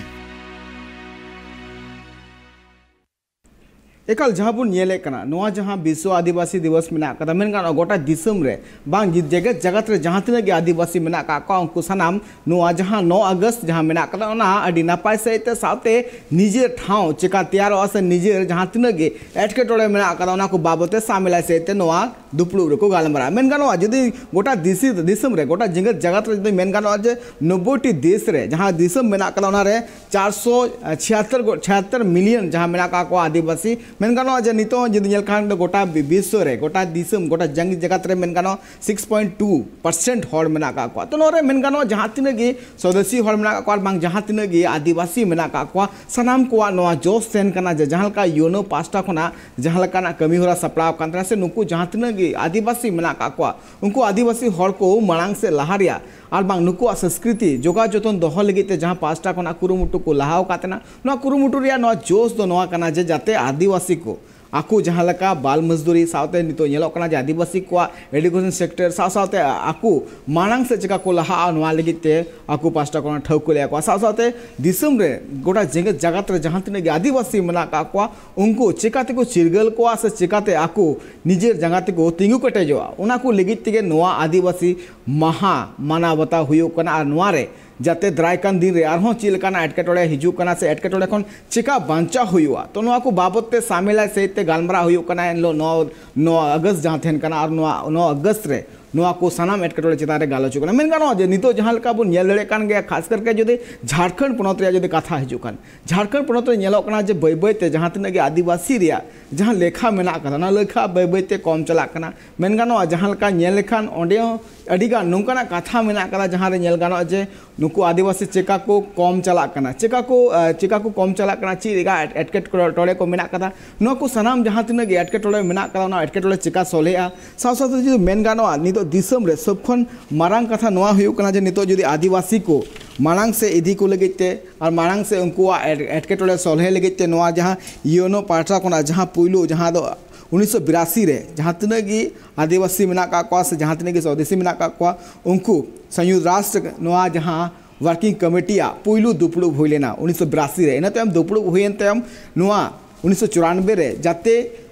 ᱮᱠᱟᱞ, ᱡᱟᱦᱟᱸ ᱵᱚᱱ ᱧᱮᱞᱮᱫ ᱠᱟᱱᱟ, ᱱᱚᱣᱟ ᱡᱟᱦᱟᱸ ᱵᱤᱥᱥᱚ ᱟᱹᱫᱤᱵᱟᱹᱥᱤ ᱫᱤᱵᱚᱥ ᱢᱮᱱᱟᱜ ᱟᱠᱟᱫᱟ, ᱢᱮᱱ ᱜᱟᱱᱚᱜᱼᱟ ᱜᱚᱴᱟ ᱫᱤᱥᱚᱢ ᱨᱮ ᱵᱟᱝ ᱡᱮᱜᱮᱛ ᱡᱟᱠᱟᱛ ᱨᱮ ᱡᱟᱦᱟᱸ ᱛᱤᱱᱟᱹᱜ ᱜᱮ ᱟᱹᱫᱤᱵᱟᱹᱥᱤ ᱢᱮᱱᱟᱜ ᱟᱠᱟᱫ ᱠᱚᱣᱟ, ᱩᱱᱠᱩ ᱥᱟᱱᱟᱢ ᱱᱚᱣᱟ ᱡᱟᱦᱟᱸ ᱱᱚ ᱟᱜᱚᱥᱴ ᱡᱟᱦᱟᱸ ᱢᱮᱱᱟᱜ ᱟᱠᱟᱫᱟ, ᱚᱱᱟ ᱟᱹᱰᱤ ᱱᱟᱯᱟᱭ ᱥᱟᱺᱦᱤᱡ ᱛᱮ ᱥᱟᱶᱛᱮ ᱱᱤᱡᱮᱨ ᱴᱷᱟᱶ ᱪᱮᱠᱟ ᱛᱮᱭᱟᱨᱚᱜᱼᱟ ᱥᱮ ᱱᱤᱡᱮᱨ ᱡᱟᱦᱟᱸ ᱛᱤᱱᱟᱹᱜ ᱜᱮ ᱮᱴᱠᱮᱴᱚᱬᱮ ᱢᱮᱱᱟᱜ ᱟᱠᱟᱫᱟ, ᱚᱱᱟ ᱠᱚ ᱵᱟᱵᱚᱛ ᱛᱮ ᱥᱟᱢᱮᱞᱟᱭ ᱥᱟᱺᱦᱤᱡ ᱛᱮ ᱱᱚᱣᱟ ᱫᱩᱯᱲᱩᱵ ᱨᱮᱠᱚ ᱜᱟᱞᱢᱟᱨᱟᱜᱼᱟ᱾ ᱢᱮᱱ ᱜᱟᱱᱚᱜᱼᱟ, ᱡᱩᱫᱤ ᱜᱚᱴᱟ ᱫᱤᱥᱤ-, ᱫᱤᱥᱚᱢ ᱨᱮ, ᱜᱚᱴᱟ ᱡᱮᱜᱮᱛ ᱡᱟᱠᱟᱛ ᱨᱮ ᱡᱩᱫᱤ ᱢᱮᱱ ᱜᱟᱱᱚᱜᱼᱟ ᱡᱮ ᱱᱚᱵᱵᱳᱭ ᱴᱤ ᱫᱮᱥ ᱨᱮ ᱡᱟᱦᱟᱸ ᱫᱤᱥᱚᱢ ᱢᱮᱱᱟᱜ ᱟᱠᱟᱫᱟ, ᱚᱱᱟ ᱨᱮ ᱪᱟᱨᱥᱚ ᱪᱷᱤᱭᱟᱛᱛᱳᱨ ᱜᱚ-, ᱪᱷᱤᱭᱟᱛᱛᱳᱨ ᱢᱤᱞᱤᱭᱚᱱ ᱡᱟᱦᱟᱸ ᱢᱮᱱᱟᱜ ᱟᱠᱟᱫ ᱠᱚᱣᱟ ᱟᱹᱫᱤᱵᱟᱹᱥᱤ, ᱢᱮᱱ ᱜᱟᱱᱚᱜᱼᱟ ᱡᱮ ᱱᱤᱛᱚᱜ ᱡᱩᱫᱤ ᱧᱮᱞ ᱠᱷᱟᱱ ᱫᱚ ᱜᱚᱴᱟ ᱵᱤ-, ᱵᱤᱥᱥᱚ ᱨᱮ, ᱜᱚᱴᱟ ᱫᱤᱥᱚᱢ, ᱜᱚᱴᱟ ᱡᱟᱝ-, ᱡᱟᱠᱟᱛ ᱨᱮ ᱢᱮᱱ ᱜᱟᱱᱚᱜᱼᱟ six point two percent ᱦᱚᱲ ᱢᱮᱱᱟᱜ ᱟᱠᱟᱫ ᱠᱚᱣᱟ᱾ ᱛᱚ ᱱᱚᱣᱟ ᱨᱮ ᱢᱮᱱ ᱜᱟᱱᱚᱜᱼᱟ ᱡᱟᱦᱟᱸ ᱛᱤᱱᱟᱹᱜ ᱜᱮ ᱥᱚᱫᱮᱥᱤ ᱦᱚᱲ ᱢᱮᱱᱟᱜ ᱟᱠᱟᱫ ᱠᱚᱣᱟ ᱟᱨ ᱵᱟᱝ ᱡᱟᱦᱟᱸ ᱛᱤᱱᱟᱹᱜ ᱜᱮ ᱟᱹᱫᱤᱵᱟᱹᱥᱤ ᱢᱮᱱᱟᱜ ᱟᱠᱟᱫ ᱠᱚᱣᱟ, ᱥᱟᱱᱟᱢ ᱠᱚᱣᱟᱜ ᱱᱚᱣᱟ ᱡᱚᱥ ᱛᱟᱦᱮᱱ ᱠᱟᱱᱟ ᱡᱮ ᱡᱟᱦᱟᱸ ᱞᱮᱠᱟ ᱭᱳᱱᱳ ᱯᱟᱦᱴᱟ ᱠᱷᱚᱱᱟᱜ ᱡᱟᱦᱟᱸ ᱞᱮᱠᱟᱱᱟᱜ ᱠᱟᱹᱢᱤ ᱦᱚᱨᱟ ᱥᱟᱯᱲᱟᱣ ᱟᱠᱟᱱ ᱛᱟᱦᱮᱱᱟ ᱥᱮ ᱱᱩᱠᱩ ᱡᱟᱦᱟᱸ ᱛᱤᱱᱟᱹᱜ ᱜᱮ ᱟᱹᱫᱤᱵᱟᱹᱥᱤ ᱢᱮᱱᱟᱜ ᱟᱠᱟᱫ ᱠᱚᱣᱟ, ᱩᱱᱠᱩ ᱟᱹᱫᱤᱵᱟᱹᱥᱤ ᱦᱚᱲ ᱠᱚ ᱢᱟᱲᱟᱝ ᱥᱮᱫ ᱞᱟᱦᱟ ᱨᱮᱭᱟᱜ ᱟᱨ ᱵᱟᱝ ᱱᱩᱠᱩᱣᱟᱜ ᱥᱚᱸᱥᱠᱨᱤᱛᱤ ᱡᱚᱜᱟᱣ ᱡᱚᱛᱚᱱ ᱫᱚᱦᱚ ᱞᱟᱹᱜᱤᱫ ᱛᱮ ᱡᱟᱦᱟᱸ ᱯᱟᱦᱴᱟ ᱠᱷᱚᱱᱟᱜ ᱠᱩᱨᱩᱢᱩᱴᱩ ᱠᱚ ᱞᱟᱦᱟᱣ ᱟᱠᱟᱫ ᱛᱟᱦᱮᱱᱟ, ᱱᱚᱣᱟ ᱠᱩᱨᱩᱢᱩᱴᱩ ᱨᱮᱭᱟᱜ ᱱᱚᱣᱟ ᱡᱳᱥ ᱫᱚ ᱱᱚᱣᱟ ᱠᱟᱱᱟ ᱡᱮ ᱡᱟᱛᱮ ᱟᱹᱫᱤᱵᱟᱹᱥᱤ ᱠᱚ ᱟᱠᱚ ᱡᱟᱦᱟᱸ ᱞᱮᱠᱟ ᱵᱟᱞ ᱢᱚᱡᱫᱩᱨᱤ ᱥᱟᱶᱛᱮ ᱱᱤᱛᱚᱜ ᱧᱮᱞᱚᱜ ᱠᱟᱱᱟ ᱡᱮ ᱟᱹᱫᱤᱵᱟᱹᱥᱤ ᱠᱚᱣᱟᱜ education sector ᱥᱟᱶ ᱥᱟᱶᱛᱮ ᱟᱠᱚ ᱢᱟᱲᱟᱝ ᱥᱮᱫ ᱪᱮᱠᱟ ᱠᱚ ᱞᱟᱦᱟᱜᱼᱟ, ᱱᱚᱣᱟ ᱞᱟᱹᱜᱤᱫ ᱛᱮ ᱟᱠᱚ ᱯᱟᱦᱴᱟ ᱠᱷᱚᱱ ᱴᱷᱟᱹᱣᱠᱟᱹ ᱞᱮᱫᱟ ᱠᱚ᱾ ᱥᱟᱶ ᱥᱟᱶᱛᱮ ᱫᱤᱥᱚᱢ ᱨᱮ ᱜᱚᱴᱟ ᱡᱮᱜᱮᱛ ᱡᱟᱠᱟᱛ ᱨᱮ ᱡᱟᱦᱟᱸ ᱛᱤᱱᱟᱹᱜ ᱜᱮ ᱟᱹᱫᱤᱵᱟᱹᱥᱤ ᱢᱮᱱᱟᱜ ᱟᱠᱟᱫ ᱠᱚᱣᱟ, ᱩᱱᱠᱩ ᱪᱮᱠᱟ ᱛᱮᱠᱚ ᱪᱤᱨᱜᱟᱹᱞ ᱠᱚᱣᱟ ᱥᱮ ᱪᱮᱠᱟᱛᱮ ᱟᱠᱚ ᱱᱤᱡᱮᱨ ᱡᱟᱸᱜᱟ ᱛᱮᱠᱚ ᱛᱤᱸᱜᱩ ᱠᱮᱴᱮᱡᱚᱜᱼᱟ, ᱚᱱᱟ ᱠᱚ ᱞᱟᱹᱜᱤᱫ ᱛᱮᱜᱮ ᱱᱚᱣᱟ ᱟᱹᱫᱤᱵᱟᱹᱥᱤ ᱢᱟᱦᱟ ᱢᱟᱱᱟᱣ ᱵᱟᱛᱟᱣ ᱦᱩᱭᱩᱜ ᱠᱟᱱᱟ᱾ ᱟᱨ ᱱᱚᱣᱟ ᱨᱮ ᱡᱟᱛᱮ ᱫᱟᱨᱟᱭ ᱠᱟᱱ ᱫᱤᱱ ᱨᱮ ᱟᱨᱦᱚᱸ ᱪᱮᱫ ᱞᱮᱠᱟᱱᱟᱜ ᱮᱴᱠᱮᱴᱚᱬᱮ ᱦᱤᱡᱩᱜ ᱠᱟᱱᱟ ᱥᱮ ᱮᱴᱠᱮᱴᱚᱬᱮ ᱠᱷᱚᱱ ᱪᱮᱠᱟ ᱵᱟᱧᱪᱟᱣ ᱦᱩᱭᱩᱜᱼᱟ, ᱛᱚ ᱱᱚᱣᱟ ᱠᱚ ᱵᱟᱵᱚᱛ ᱛᱮ ᱥᱟᱢᱮᱞᱟᱭ ᱥᱟᱹᱦᱤᱡ ᱛᱮ ᱜᱟᱞᱢᱟᱨᱟᱣ ᱦᱩᱭᱩᱜ ᱠᱟᱱᱟ ᱮᱱᱦᱤᱞᱳᱜ ᱱᱚᱣᱟ ᱱᱚᱣᱟ ᱟᱜᱚᱥᱴ ᱡᱟᱦᱟᱸ ᱛᱟᱦᱮᱱ ᱠᱟᱱᱟ, ᱟᱨ ᱱᱚᱣᱟ ᱱᱚᱣᱟ ᱟᱜᱚᱥᱴ ᱨᱮ ᱱᱚᱣᱟ ᱠᱚ ᱥᱟᱱᱟᱢ ᱮᱴᱠᱮᱴᱚᱬᱮ ᱪᱮᱛᱟᱱ ᱨᱮ ᱜᱟᱞᱚᱪᱚᱜ ᱠᱟᱱᱟ᱾ ᱢᱮᱱ ᱜᱟᱱᱚᱜᱼᱟ ᱡᱮ ᱱᱤᱛᱚᱜ ᱡᱟᱦᱟᱸ ᱞᱮᱠᱟ ᱵᱚᱱ ᱧᱮᱞ ᱫᱟᱲᱮᱭᱟᱜ ᱠᱟᱱ ᱜᱮᱭᱟ, ᱠᱷᱟᱥ ᱠᱟᱨᱠᱮ ᱡᱩᱫᱤ ᱡᱷᱟᱲᱠᱷᱚᱸᱰ ᱯᱚᱱᱚᱛ ᱨᱮᱭᱟᱜ ᱡᱩᱫᱤ ᱠᱟᱛᱷᱟ ᱦᱤᱡᱩᱜ ᱠᱷᱟᱱ, ᱡᱷᱟᱲᱠᱷᱚᱸᱰ ᱯᱚᱱᱚᱛ ᱨᱮ ᱧᱮᱞᱚᱜ ᱠᱟᱱᱟ ᱡᱮ ᱵᱟᱹᱭ ᱵᱟᱹᱭ ᱛᱮ ᱡᱟᱦᱟᱸ ᱛᱤᱱᱟᱹᱜ ᱜᱮ ᱟᱹᱫᱤᱵᱟᱹᱥᱤ ᱨᱮᱭᱟᱜ ᱡᱟᱦᱟᱸ ᱞᱮᱠᱷᱟ ᱢᱮᱱᱟᱜ ᱟᱠᱟᱫᱟ, ᱚᱱᱟ ᱞᱮᱠᱷᱟ ᱵᱟᱹᱭ ᱵᱟᱹᱭ ᱛᱮ ᱠᱚᱢ ᱪᱟᱞᱟᱜ ᱠᱟᱱᱟ᱾ ᱢᱮᱱ ᱜᱟᱱᱚᱜᱼᱟ, ᱡᱟᱦᱟᱸ ᱞᱮᱠᱟ ᱧᱮᱞ ᱞᱮᱠᱷᱟᱱ ᱚᱸᱰᱮ ᱦᱚᱸ ᱟᱹᱰᱤ ᱜᱟᱱ ᱱᱚᱝᱠᱟᱱᱟᱜ ᱠᱟᱛᱷᱟ ᱢᱮᱱᱟᱜ ᱟᱠᱟᱫᱟ, ᱡᱟᱦᱟᱸ ᱨᱮ ᱧᱮᱞ ᱜᱟᱱᱚᱜᱼᱟ ᱡᱮ ᱱᱩᱠᱩ ᱟᱹᱫᱤᱵᱟᱹᱥᱤ ᱪᱮᱠᱟ ᱠᱚ ᱠᱚᱢ ᱪᱟᱞᱟᱜ ᱠᱟᱱᱟ, ᱪᱮᱠᱟ ᱠᱚ, ᱟᱸ, ᱪᱮᱠᱟ ᱠᱚ ᱠᱚᱢ ᱪᱟᱞᱟᱜ ᱠᱟᱱᱟ, ᱪᱮᱫ ᱞᱮᱠᱟ ᱮᱴ-, ᱮᱴᱠᱮᱴᱚᱬᱮ ᱠᱚ ᱢᱮᱱᱟᱜ ᱟᱠᱟᱫᱟ, ᱱᱚᱣᱟ ᱠᱚ ᱥᱟᱱᱟᱢ ᱡᱟᱦᱟᱸ ᱛᱤᱱᱟᱹᱜ ᱜᱮ ᱮᱴᱠᱮᱴᱚᱬᱮ ᱢᱮᱱᱟᱜ ᱟᱠᱟᱫᱟ, ᱚᱱᱟ ᱮᱴᱠᱮᱴᱚᱬᱮ ᱪᱮᱠᱟ ᱥᱚᱞᱦᱮᱜᱼᱟ᱾ ᱥᱟᱶ ᱥᱟᱶᱛᱮ ᱡᱩᱫᱤ ᱢᱮᱱ ᱜᱟᱱᱚᱜᱼᱟ, ᱱᱤᱛᱚᱜ ᱫᱤᱥᱚᱢ ᱨᱮ ᱥᱚᱵ ᱠᱷᱚᱱ ᱢᱟᱨᱟᱝ ᱠᱟᱛᱷᱟ ᱱᱚᱣᱟ ᱦᱩᱭᱩᱜ ᱠᱟᱱᱟ ᱡᱮ ᱱᱤᱛᱚᱜ ᱡᱩᱫᱤ ᱟᱹᱫᱤᱵᱟᱹᱥᱤ ᱠᱚ ᱢᱟᱲᱟᱝ ᱥᱮᱫ ᱤᱫᱤ ᱠᱚ ᱞᱟᱹᱜᱤᱫ ᱛᱮ ᱟᱨ ᱢᱟᱲᱟᱝ ᱥᱮᱫ ᱩᱱᱠᱩᱣᱟᱜ ᱮᱴ-, ᱮᱴᱠᱮᱴᱚᱬᱮ ᱥᱚᱞᱦᱮ ᱞᱟᱹᱜᱤᱫ ᱛᱮ ᱱᱚᱣᱟ ᱡᱟᱦᱟᱸ ᱭᱳᱱᱳ ᱯᱟᱦᱴᱟ ᱠᱷᱚᱱᱟᱜ ᱡᱟᱦᱟᱸ ᱯᱩᱭᱞᱩ, ᱡᱟᱦᱟᱸ ᱫᱚ ᱩᱱᱤᱥᱥᱚ ᱵᱤᱨᱟᱥᱤ ᱨᱮ ᱡᱟᱦᱟᱸ ᱛᱤᱱᱟᱹᱜ ᱜᱮ ᱟᱹᱫᱤᱵᱟᱹᱥᱤ ᱢᱮᱱᱟᱜ ᱟᱠᱟᱫ ᱠᱚᱣᱟ ᱥᱮ ᱡᱟᱦᱟᱸ ᱛᱤᱱᱟᱹᱜ ᱜᱮ ᱥᱚᱫᱮᱥᱤ ᱢᱮᱱᱟᱜ ᱟᱠᱟᱫ ᱠᱚᱣᱟ, ᱩᱱᱠᱩ ᱥᱚᱝᱭᱩᱠᱛ ᱨᱟᱥᱴᱨ ᱱᱚᱣᱟ ᱡᱟᱦᱟᱸ ᱣᱟᱨᱠᱤᱝ ᱠᱚᱢᱤᱴᱤᱭᱟᱜ ᱯᱩᱭᱞᱩ ᱫᱩᱯᱲᱩᱵ ᱦᱩᱭ ᱞᱮᱱᱟ ᱩᱱᱤᱥᱥᱚ ᱵᱤᱨᱟᱥᱤ ᱨᱮ᱾ ᱤᱱᱟᱹ ᱛᱟᱭᱚᱢ ᱫᱩᱯᱲᱩᱵ ᱦᱩᱭᱮᱱ ᱛᱟᱭᱚᱢ ᱱᱚᱣᱟ ᱩᱱᱤᱥᱥᱚ ᱪᱩᱨᱟᱱᱵᱮ ᱨᱮ ᱡᱟᱛᱮ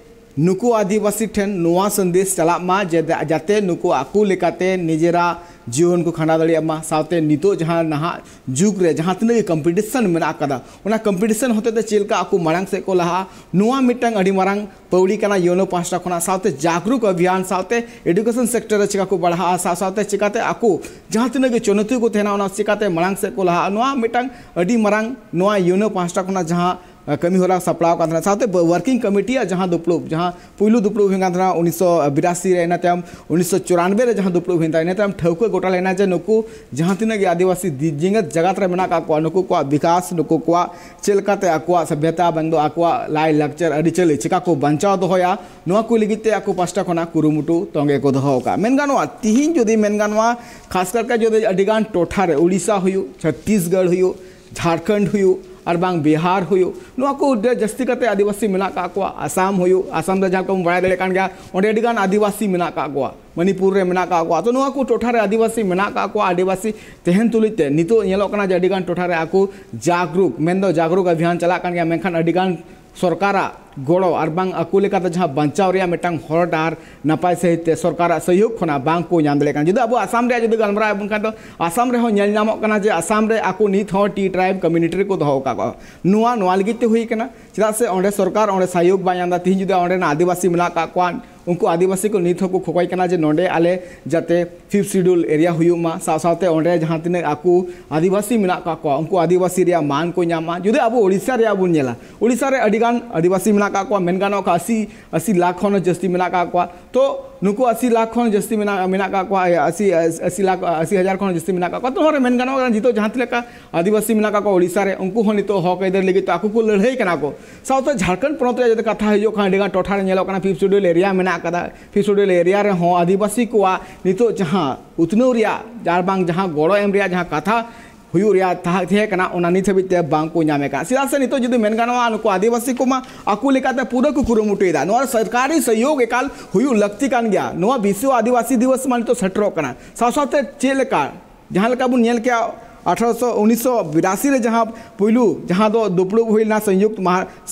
ᱱᱩᱠᱩ ᱟᱹᱫᱤᱵᱟᱹᱥᱤ ᱴᱷᱮᱱ ᱱᱚᱣᱟ ᱥᱟᱸᱫᱮᱥ ᱪᱟᱞᱟᱜ ᱢᱟ ᱡᱮ ᱡᱟᱛᱮ ᱱᱩᱠᱩ ᱟᱠᱚ ᱞᱮᱠᱟᱛᱮ ᱱᱤᱡᱮᱨᱟᱜ ᱡᱤᱭᱚᱱ ᱠᱚ ᱠᱷᱟᱸᱰᱟᱣ ᱫᱟᱲᱮᱭᱟᱜ ᱢᱟ, ᱥᱟᱶᱛᱮ ᱱᱤᱛᱚᱜ ᱡᱟᱦᱟᱸ ᱱᱟᱦᱟᱜ ᱡᱩᱜᱽ ᱨᱮ ᱡᱟᱦᱟᱸ ᱛᱤᱱᱟᱹᱜ ᱜᱮ ᱠᱚᱢᱯᱤᱴᱤᱥᱚᱱ ᱢᱮᱱᱟᱜ ᱟᱠᱟᱫᱟ, ᱚᱱᱟ ᱠᱚᱢᱯᱤᱴᱤᱥᱚᱱ ᱦᱚᱛᱮᱛᱮ ᱪᱮᱫ ᱞᱮᱠᱟ ᱟᱠᱚ ᱢᱟᱲᱟᱝ ᱥᱮᱫ ᱠᱚ ᱞᱟᱦᱟᱜᱼᱟ, ᱱᱚᱣᱟ ᱢᱤᱫᱴᱟᱝ ᱟᱹᱰᱤ ᱢᱟᱨᱟᱝ ᱯᱟᱹᱣᱲᱤ ᱠᱟᱱᱟ ᱭᱳᱱᱳ ᱯᱟᱦᱴᱟ ᱠᱷᱚᱱᱟᱜ᱾ ᱥᱟᱶᱛᱮ ᱡᱟᱜᱽᱨᱩᱠ ᱚᱵᱷᱤᱭᱟᱱ, ᱥᱟᱶᱛᱮ ᱮᱰᱩᱠᱮᱥᱚᱱ ᱥᱮᱠᱴᱚᱨ ᱨᱮ ᱪᱮᱠᱟ ᱠᱚ ᱵᱟᱲᱦᱟᱜᱼᱟ, ᱥᱟᱶ ᱥᱟᱶᱛᱮ ᱪᱮᱠᱟᱛᱮ ᱟᱠᱚ ᱡᱟᱦᱟᱸ ᱛᱤᱱᱟᱹᱜ ᱜᱮ ᱪᱩᱱᱚᱛᱤ ᱠᱚ ᱛᱟᱦᱮᱱᱟ, ᱚᱱᱟ ᱪᱮᱠᱟᱛᱮ ᱢᱟᱲᱟᱝ ᱥᱮᱫ ᱠᱚ ᱞᱟᱦᱟᱜᱼᱟ, ᱱᱚᱣᱟ ᱢᱤᱫᱴᱟᱝ ᱟᱹᱰᱤ ᱢᱟᱨᱟᱝ ᱱᱚᱣᱟ ᱭᱳᱱᱳ ᱯᱟᱦᱴᱟ ᱠᱷᱚᱱᱟᱜ ᱡᱟᱦᱟᱸ ᱠᱟᱹᱢᱤ ᱦᱚᱨᱟ ᱥᱟᱯᱲᱟᱣ ᱠᱟᱱ ᱛᱟᱦᱮᱱᱟ᱾ ᱥᱟᱶᱛᱮ ᱵᱟ-, ᱣᱟᱨᱠᱤᱝ ᱠᱚᱢᱤᱴᱤᱭᱟᱜ ᱡᱟᱦᱟᱸ ᱫᱩᱯᱲᱩᱵ, ᱡᱟᱦᱟᱸ ᱯᱩᱭᱞᱩ ᱫᱩᱯᱲᱩᱵ ᱦᱩᱭ ᱠᱟᱱ ᱛᱟᱦᱮᱱᱟ ᱩᱱᱤᱥᱥᱚ ᱵᱤᱨᱟᱥᱤ ᱨᱮ, ᱤᱱᱟᱹ ᱛᱟᱭᱚᱢ ᱩᱱᱤᱥᱥᱚ ᱪᱩᱨᱟᱱᱵᱮ ᱨᱮ ᱡᱟᱦᱟᱸ ᱫᱩᱯᱲᱩᱵ ᱦᱩᱭᱮᱱ ᱛᱟᱦᱮᱱᱟ, ᱤᱱᱟᱹ ᱛᱟᱭᱚᱢ ᱴᱷᱟᱹᱣᱠᱟᱹ ᱜᱚᱴᱟ ᱞᱮᱱᱟ ᱡᱮ ᱱᱩᱠᱩ ᱡᱟᱦᱟᱸ ᱛᱤᱱᱟᱹᱜ ᱜᱮ ᱟᱹᱫᱤᱵᱟᱹᱥᱤ ᱫᱤ-, ᱡᱮᱜᱮᱛ ᱡᱟᱠᱟᱛ ᱨᱮ ᱢᱮᱱᱟᱜ ᱟᱠᱟᱫ ᱠᱚᱣᱟ, ᱱᱩᱠᱩ ᱠᱚᱣᱟᱜ ᱵᱤᱠᱟᱥ, ᱱᱩᱠᱩ ᱠᱚᱣᱟᱜ ᱪᱮᱫ ᱞᱮᱠᱟᱛᱮ ᱟᱠᱚᱣᱟᱜ ᱥᱚᱵᱷᱭᱚᱛᱟ ᱵᱟᱝ ᱫᱚ ᱟᱠᱚᱣᱟᱜ ᱞᱟᱭ ᱞᱟᱠᱪᱟᱨ ᱟᱹᱨᱤᱪᱟᱹᱞᱤ ᱪᱮᱠᱟ ᱠᱚ ᱵᱟᱧᱪᱟᱣ ᱫᱚᱦᱚᱭᱟ, ᱱᱚᱣᱟ ᱠᱚ ᱞᱟᱹᱜᱤᱫ ᱛᱮ ᱟᱠᱚ ᱯᱟᱦᱴᱟ ᱠᱷᱚᱱᱟᱜ ᱠᱩᱨᱩᱢᱩᱴᱩ ᱛᱚᱸᱜᱮ ᱠᱚ ᱫᱚᱦᱚ ᱟᱠᱟᱫᱼᱟ᱾ ᱢᱮᱱ ᱜᱟᱱᱚᱜᱼᱟ, ᱛᱤᱦᱤᱧ ᱡᱩᱫᱤ ᱢᱮᱱ ᱜᱟᱱᱚᱜᱼᱟ, ᱠᱷᱟᱥ ᱠᱟᱨ ᱠᱟᱛᱮ ᱡᱩᱫᱤ ᱟᱹᱰᱤᱜᱟᱱ ᱴᱚᱴᱷᱟ ᱨᱮ, ᱩᱲᱤᱥᱥᱟ ᱦᱩᱭᱩᱜ, ᱪᱷᱚᱛᱛᱤᱥᱜᱚᱲ ᱦᱩᱭᱩᱜ, ᱡᱷᱟᱲᱠᱷᱚᱸᱰ ᱦᱩᱭᱩᱜ, ᱟᱨ ᱵᱟᱝ ᱵᱤᱦᱟᱨ ᱦᱩᱭᱩᱜ, ᱱᱚᱣᱟ ᱠᱚ ᱟᱹᱰᱤ ᱡᱟᱹᱥᱛᱤ ᱠᱟᱛᱮ ᱟᱹᱫᱤᱵᱟᱹᱥᱤ ᱢᱮᱱᱟᱜ ᱟᱠᱟᱫ ᱠᱚᱣᱟ᱾ ᱟᱥᱟᱢ ᱦᱩᱭᱩᱜ, ᱟᱥᱟᱢ ᱨᱮ ᱡᱟᱦᱟᱸ ᱞᱮᱠᱟ ᱵᱚᱱ ᱵᱟᱲᱟᱭ ᱫᱟᱲᱮᱭᱟᱜ ᱠᱟᱱ ᱜᱮᱭᱟ, ᱚᱸᱰᱮ ᱟᱹᱰᱤᱜᱟᱱ ᱟᱹᱫᱤᱵᱟᱹᱥᱤ ᱢᱮᱱᱟᱜ ᱟᱠᱟᱫ ᱠᱚᱣᱟ, ᱢᱚᱱᱤᱯᱩᱨ ᱨᱮ ᱢᱮᱱᱟᱜ ᱟᱠᱟᱫ ᱠᱚᱣᱟ᱾ ᱛᱚ, ᱱᱚᱣᱟ ᱠᱚ ᱴᱚᱴᱷᱟ ᱨᱮ ᱟᱹᱫᱤᱵᱟᱹᱥᱤ ᱢᱮᱱᱟᱜ ᱟᱠᱟᱫ ᱠᱚᱣᱟ᱾ ᱟᱹᱫᱤᱵᱟᱹᱥᱤ ᱛᱟᱦᱮᱱ ᱛᱩᱞᱩᱡ ᱛᱮ ᱱᱤᱛᱚᱜ ᱧᱮᱞᱚᱜ ᱠᱟᱱᱟ ᱡᱮ ᱟᱹᱰᱤᱜᱟᱱ ᱴᱚᱴᱷᱟ ᱨᱮ ᱟᱠᱚ ᱡᱟᱜᱽᱨᱩᱠ, ᱢᱮᱱᱫᱚ ᱡᱟᱜᱽᱨᱩᱠ ᱚᱵᱷᱤᱭᱟᱱ ᱪᱟᱞᱟᱜ ᱠᱟᱱ ᱜᱮᱭᱟ, ᱢᱮᱱᱠᱷᱟᱱ ᱟᱹᱰᱤᱜᱟᱱ ᱥᱚᱨᱠᱟᱨᱟᱜ ᱜᱚᱲᱚ ᱟᱨ ᱵᱟᱝ ᱟᱠᱚ ᱞᱮᱠᱟᱛᱮ ᱡᱟᱦᱟᱸ ᱵᱟᱧᱪᱟᱣ ᱨᱮᱭᱟᱜ ᱢᱤᱫᱴᱟᱝ ᱦᱚᱨ ᱰᱟᱦᱟᱨ ᱱᱟᱯᱟᱭ ᱥᱟᱺᱦᱤᱡ ᱛᱮ ᱥᱚᱨᱠᱟᱨᱟᱜ ᱥᱚᱦᱭᱳᱜᱽ ᱠᱷᱚᱱᱟᱜ ᱵᱟᱝ ᱠᱚ ᱧᱟᱢ ᱫᱟᱲᱮᱭᱟᱜ ᱠᱟᱱᱟ᱾ ᱡᱩᱫᱤ ᱟᱵᱚ ᱟᱥᱟᱢ ᱨᱮᱭᱟᱜ ᱡᱩᱫᱤ ᱜᱟᱞᱢᱟᱨᱟᱣ ᱟᱵᱚᱱ ᱠᱷᱟᱱ ᱫᱚ, ᱟᱥᱟᱢ ᱨᱮᱦᱚᱸ ᱧᱮᱞ ᱧᱟᱢᱚᱜ ᱠᱟᱱᱟ ᱡᱮ ᱟᱥᱟᱢ ᱨᱮ ᱟᱠᱚ ᱱᱤᱛ ᱦᱚᱸ ᱴᱤ ᱴᱨᱟᱭᱤᱵᱽ ᱠᱚᱢᱤᱭᱩᱱᱤᱴᱤ ᱨᱮᱠᱚ ᱫᱚᱦᱚ ᱟᱠᱟᱫ ᱠᱚᱣᱟ᱾ ᱱᱚᱣᱟ ᱱᱚᱣᱟ ᱞᱟᱹᱜᱤᱫ ᱛᱮ ᱦᱩᱭ ᱠᱟᱱᱟ, ᱪᱮᱫᱟᱜ ᱥᱮ ᱚᱸᱰᱮ ᱥᱚᱨᱠᱟᱨ ᱚᱸᱰᱮ ᱥᱚᱦᱭᱳᱜᱽ ᱵᱟᱭ ᱧᱟᱢ ᱮᱫᱟ᱾ ᱛᱤᱦᱤᱧ ᱡᱩᱫᱤ ᱚᱸᱰᱮᱱᱟᱜ ᱟᱹᱫᱤᱵᱟᱹᱥᱤ ᱢᱮᱱᱟᱜ ᱟᱠᱟᱫ ᱠᱚᱣᱟ, ᱩᱱᱠᱩ ᱟᱹᱫᱤᱵᱟᱹᱥᱤ ᱠᱚ ᱱᱤᱛ ᱦᱚᱸᱠᱚ ᱠᱷᱚᱠᱚᱭ ᱠᱟᱱᱟ ᱡᱮ ᱱᱚᱸᱰᱮ ᱟᱞᱮ ᱡᱟᱛᱮ ᱯᱷᱤᱯᱛᱷ ᱥᱤᱰᱩᱞ ᱮᱨᱤᱭᱟ ᱦᱩᱭᱩᱜ ᱢᱟ, ᱥᱟᱶ ᱥᱟᱶᱛᱮ ᱚᱸᱰᱮ ᱡᱟᱦᱟᱸ ᱛᱤᱱᱟᱹᱜ ᱟᱠᱚ ᱟᱹᱫᱤᱵᱟᱹᱥᱤ ᱢᱮᱱᱟᱜ ᱟᱠᱟᱫ ᱠᱚᱣᱟ, ᱩᱱᱠᱩ ᱟᱹᱫᱤᱵᱟᱹᱥᱤ ᱨᱮᱭᱟᱜ ᱢᱟᱱ ᱠᱚ ᱧᱟᱢ ᱢᱟ᱾ ᱡᱩᱫᱤ ᱟᱵᱚ ᱳᱰᱤᱥᱟ ᱨᱮᱭᱟᱜ ᱵᱚᱱ ᱧᱮᱞᱟ, ᱳᱰᱤᱥᱟ ᱨᱮ ᱟᱹᱰᱤᱜᱟᱱ ᱟᱹᱫᱤᱵᱟᱹᱥᱤ ᱢᱮᱱᱟᱜ ᱟᱠᱟᱫ ᱠᱚᱣᱟ, ᱢᱮᱱ ᱜᱟᱱᱚᱜ ᱠᱷᱟᱱ ᱟᱹᱥᱤ ᱟᱹᱥᱤ ᱞᱟᱠᱷ ᱠᱷᱚᱱ ᱦᱚᱸ ᱡᱟᱹᱥᱛᱤ ᱢᱮᱱᱟᱜ ᱟᱠᱟᱫ ᱠᱚᱣᱟ᱾ ᱛᱚ ᱱᱩᱠᱩ ᱟᱹᱥᱤ ᱞᱟᱠᱷ ᱠᱷᱚᱱ ᱡᱟᱹᱥᱛᱤ ᱢᱮᱱᱟᱜ ᱢᱮᱱᱟᱜ ᱟᱠᱟᱫ ᱠᱚᱣᱟ, ᱟᱹᱥᱤ ᱟᱹᱥᱤ ᱞᱟᱠᱷ ᱟᱹᱥᱤ ᱦᱟᱡᱟᱨ ᱠᱷᱚᱱ ᱡᱟᱹᱥᱛᱤ ᱢᱮᱱᱟᱜ ᱟᱠᱟᱫ ᱠᱚᱣᱟ᱾ ᱛᱚ ᱱᱚᱣᱟ ᱨᱮ ᱢᱮᱱ ᱜᱟᱱᱚᱜ ᱠᱟᱱᱟ ᱱᱤᱛᱚᱜ ᱡᱟᱦᱟᱸ ᱞᱮᱠᱟ ᱟᱹᱫᱤᱵᱟᱹᱥᱤ ᱢᱮᱱᱟᱜ ᱟᱠᱟᱫ ᱠᱚᱣᱟ ᱳᱰᱤᱥᱟ ᱨᱮ, ᱩᱱᱠᱩ ᱦᱚᱸ ᱱᱤᱛᱚᱜ ᱦᱚᱠ ᱟᱹᱭᱫᱟᱹᱨ ᱞᱟᱹᱜᱤᱫ ᱛᱮ ᱟᱠᱚ ᱠᱚ ᱞᱟᱹᱲᱦᱟᱹᱭ ᱠᱟᱱᱟ ᱠᱚ᱾ ᱥᱟᱶᱛᱮ ᱡᱷᱟᱲᱠᱷᱚᱸᱰ ᱯᱚᱱᱚᱛ ᱨᱮᱭᱟᱜ ᱡᱩᱫᱤ ᱠᱟᱛᱷᱟ ᱦᱩᱭᱩᱜ ᱠᱷᱟᱱ, ᱟᱹᱰᱤᱜᱟᱱ ᱴᱚᱴᱷᱟ ᱨᱮ ᱧᱮᱞᱚᱜ ᱠᱟᱱᱟ ᱯᱷᱤᱯᱛᱷ ᱥᱤᱰᱩᱞ ᱮᱨᱤᱭᱟ ᱢᱮᱱᱟᱜ ᱟᱠᱟᱫᱟ᱾ ᱯᱷᱤᱯᱛᱷ ᱥᱤᱰᱩᱞ ᱮᱨᱤᱭᱟ ᱨᱮᱦᱚᱸ ᱟᱹᱫᱤᱵᱟᱹᱥᱤ ᱠᱚᱣᱟᱜ ᱱᱤᱛᱚᱜ ᱡᱟᱦᱟᱸ ᱩᱛᱱᱟᱹᱣ ᱨᱮᱭᱟᱜ ᱟᱨ ᱵᱟᱝ ᱡᱟᱦᱟᱸ ᱜᱚᱲᱚ ᱮᱢ ᱨᱮᱭᱟᱜ ᱡᱟᱦᱟᱸ ᱠᱟᱛᱷᱟ ᱦᱩᱭᱩᱜ ᱨᱮᱭᱟᱜ ᱛᱟᱦᱮᱸ ᱛᱟᱦᱮᱸ ᱠᱟᱱᱟ, ᱚᱱᱟ ᱱᱤᱛ ᱦᱟᱹᱵᱤᱡ ᱛᱮ ᱵᱟᱝ ᱠᱚ ᱧᱟᱢ ᱮᱫ ᱠᱟᱱᱟ᱾ ᱪᱮᱫᱟᱜ ᱥᱮ ᱱᱤᱛᱚᱜ ᱡᱩᱫᱤ ᱢᱮᱱ ᱜᱟᱱᱚᱜᱼᱟ, ᱱᱩᱠᱩ ᱟᱹᱫᱤᱵᱟᱹᱥᱤ ᱠᱚᱢᱟ ᱟᱠᱚ ᱞᱮᱠᱟᱛᱮ ᱯᱩᱨᱟᱹ ᱠᱚ ᱠᱩᱨᱩᱢᱩᱴᱩᱭᱮᱫᱟ᱾ ᱱᱚᱣᱟ ᱥᱚᱨᱠᱟᱨᱤ ᱥᱚᱦᱭᱳᱜᱽ ᱮᱠᱟᱞ ᱦᱩᱭᱩᱜ ᱞᱟᱹᱠᱛᱤ ᱠᱟᱱ ᱜᱮᱭᱟ᱾ ᱱᱚᱣᱟ ᱵᱤᱥᱥᱚ ᱟᱹᱫᱤᱵᱟᱹᱥᱤ ᱫᱤᱵᱚᱥ ᱢᱟ ᱱᱤᱛᱚᱜ ᱥᱮᱴᱮᱨᱚᱜ ᱠᱟᱱᱟ᱾ ᱥᱟᱶ ᱥᱟᱶᱛᱮ ᱪᱮᱫ ᱞᱮᱠᱟ, ᱡᱟᱦᱟᱸ ᱞᱮᱠᱟ ᱵᱚᱱ ᱧᱮᱞ ᱠᱮᱜᱼᱟ, ᱟᱴᱷᱟᱨᱚᱥᱚ ᱩᱱᱤᱥᱥᱚ ᱵᱤᱨᱟᱥᱤ ᱨᱮ ᱡᱟᱦᱟᱸ ᱯᱩᱭᱞᱩ ᱡᱟᱦᱟᱸ ᱫᱚ ᱫᱩᱯᱲᱩᱵ ᱦᱩᱭ ᱞᱮᱱᱟ ᱥᱚᱝᱭᱩᱠᱛ ᱢᱟᱦᱟ-,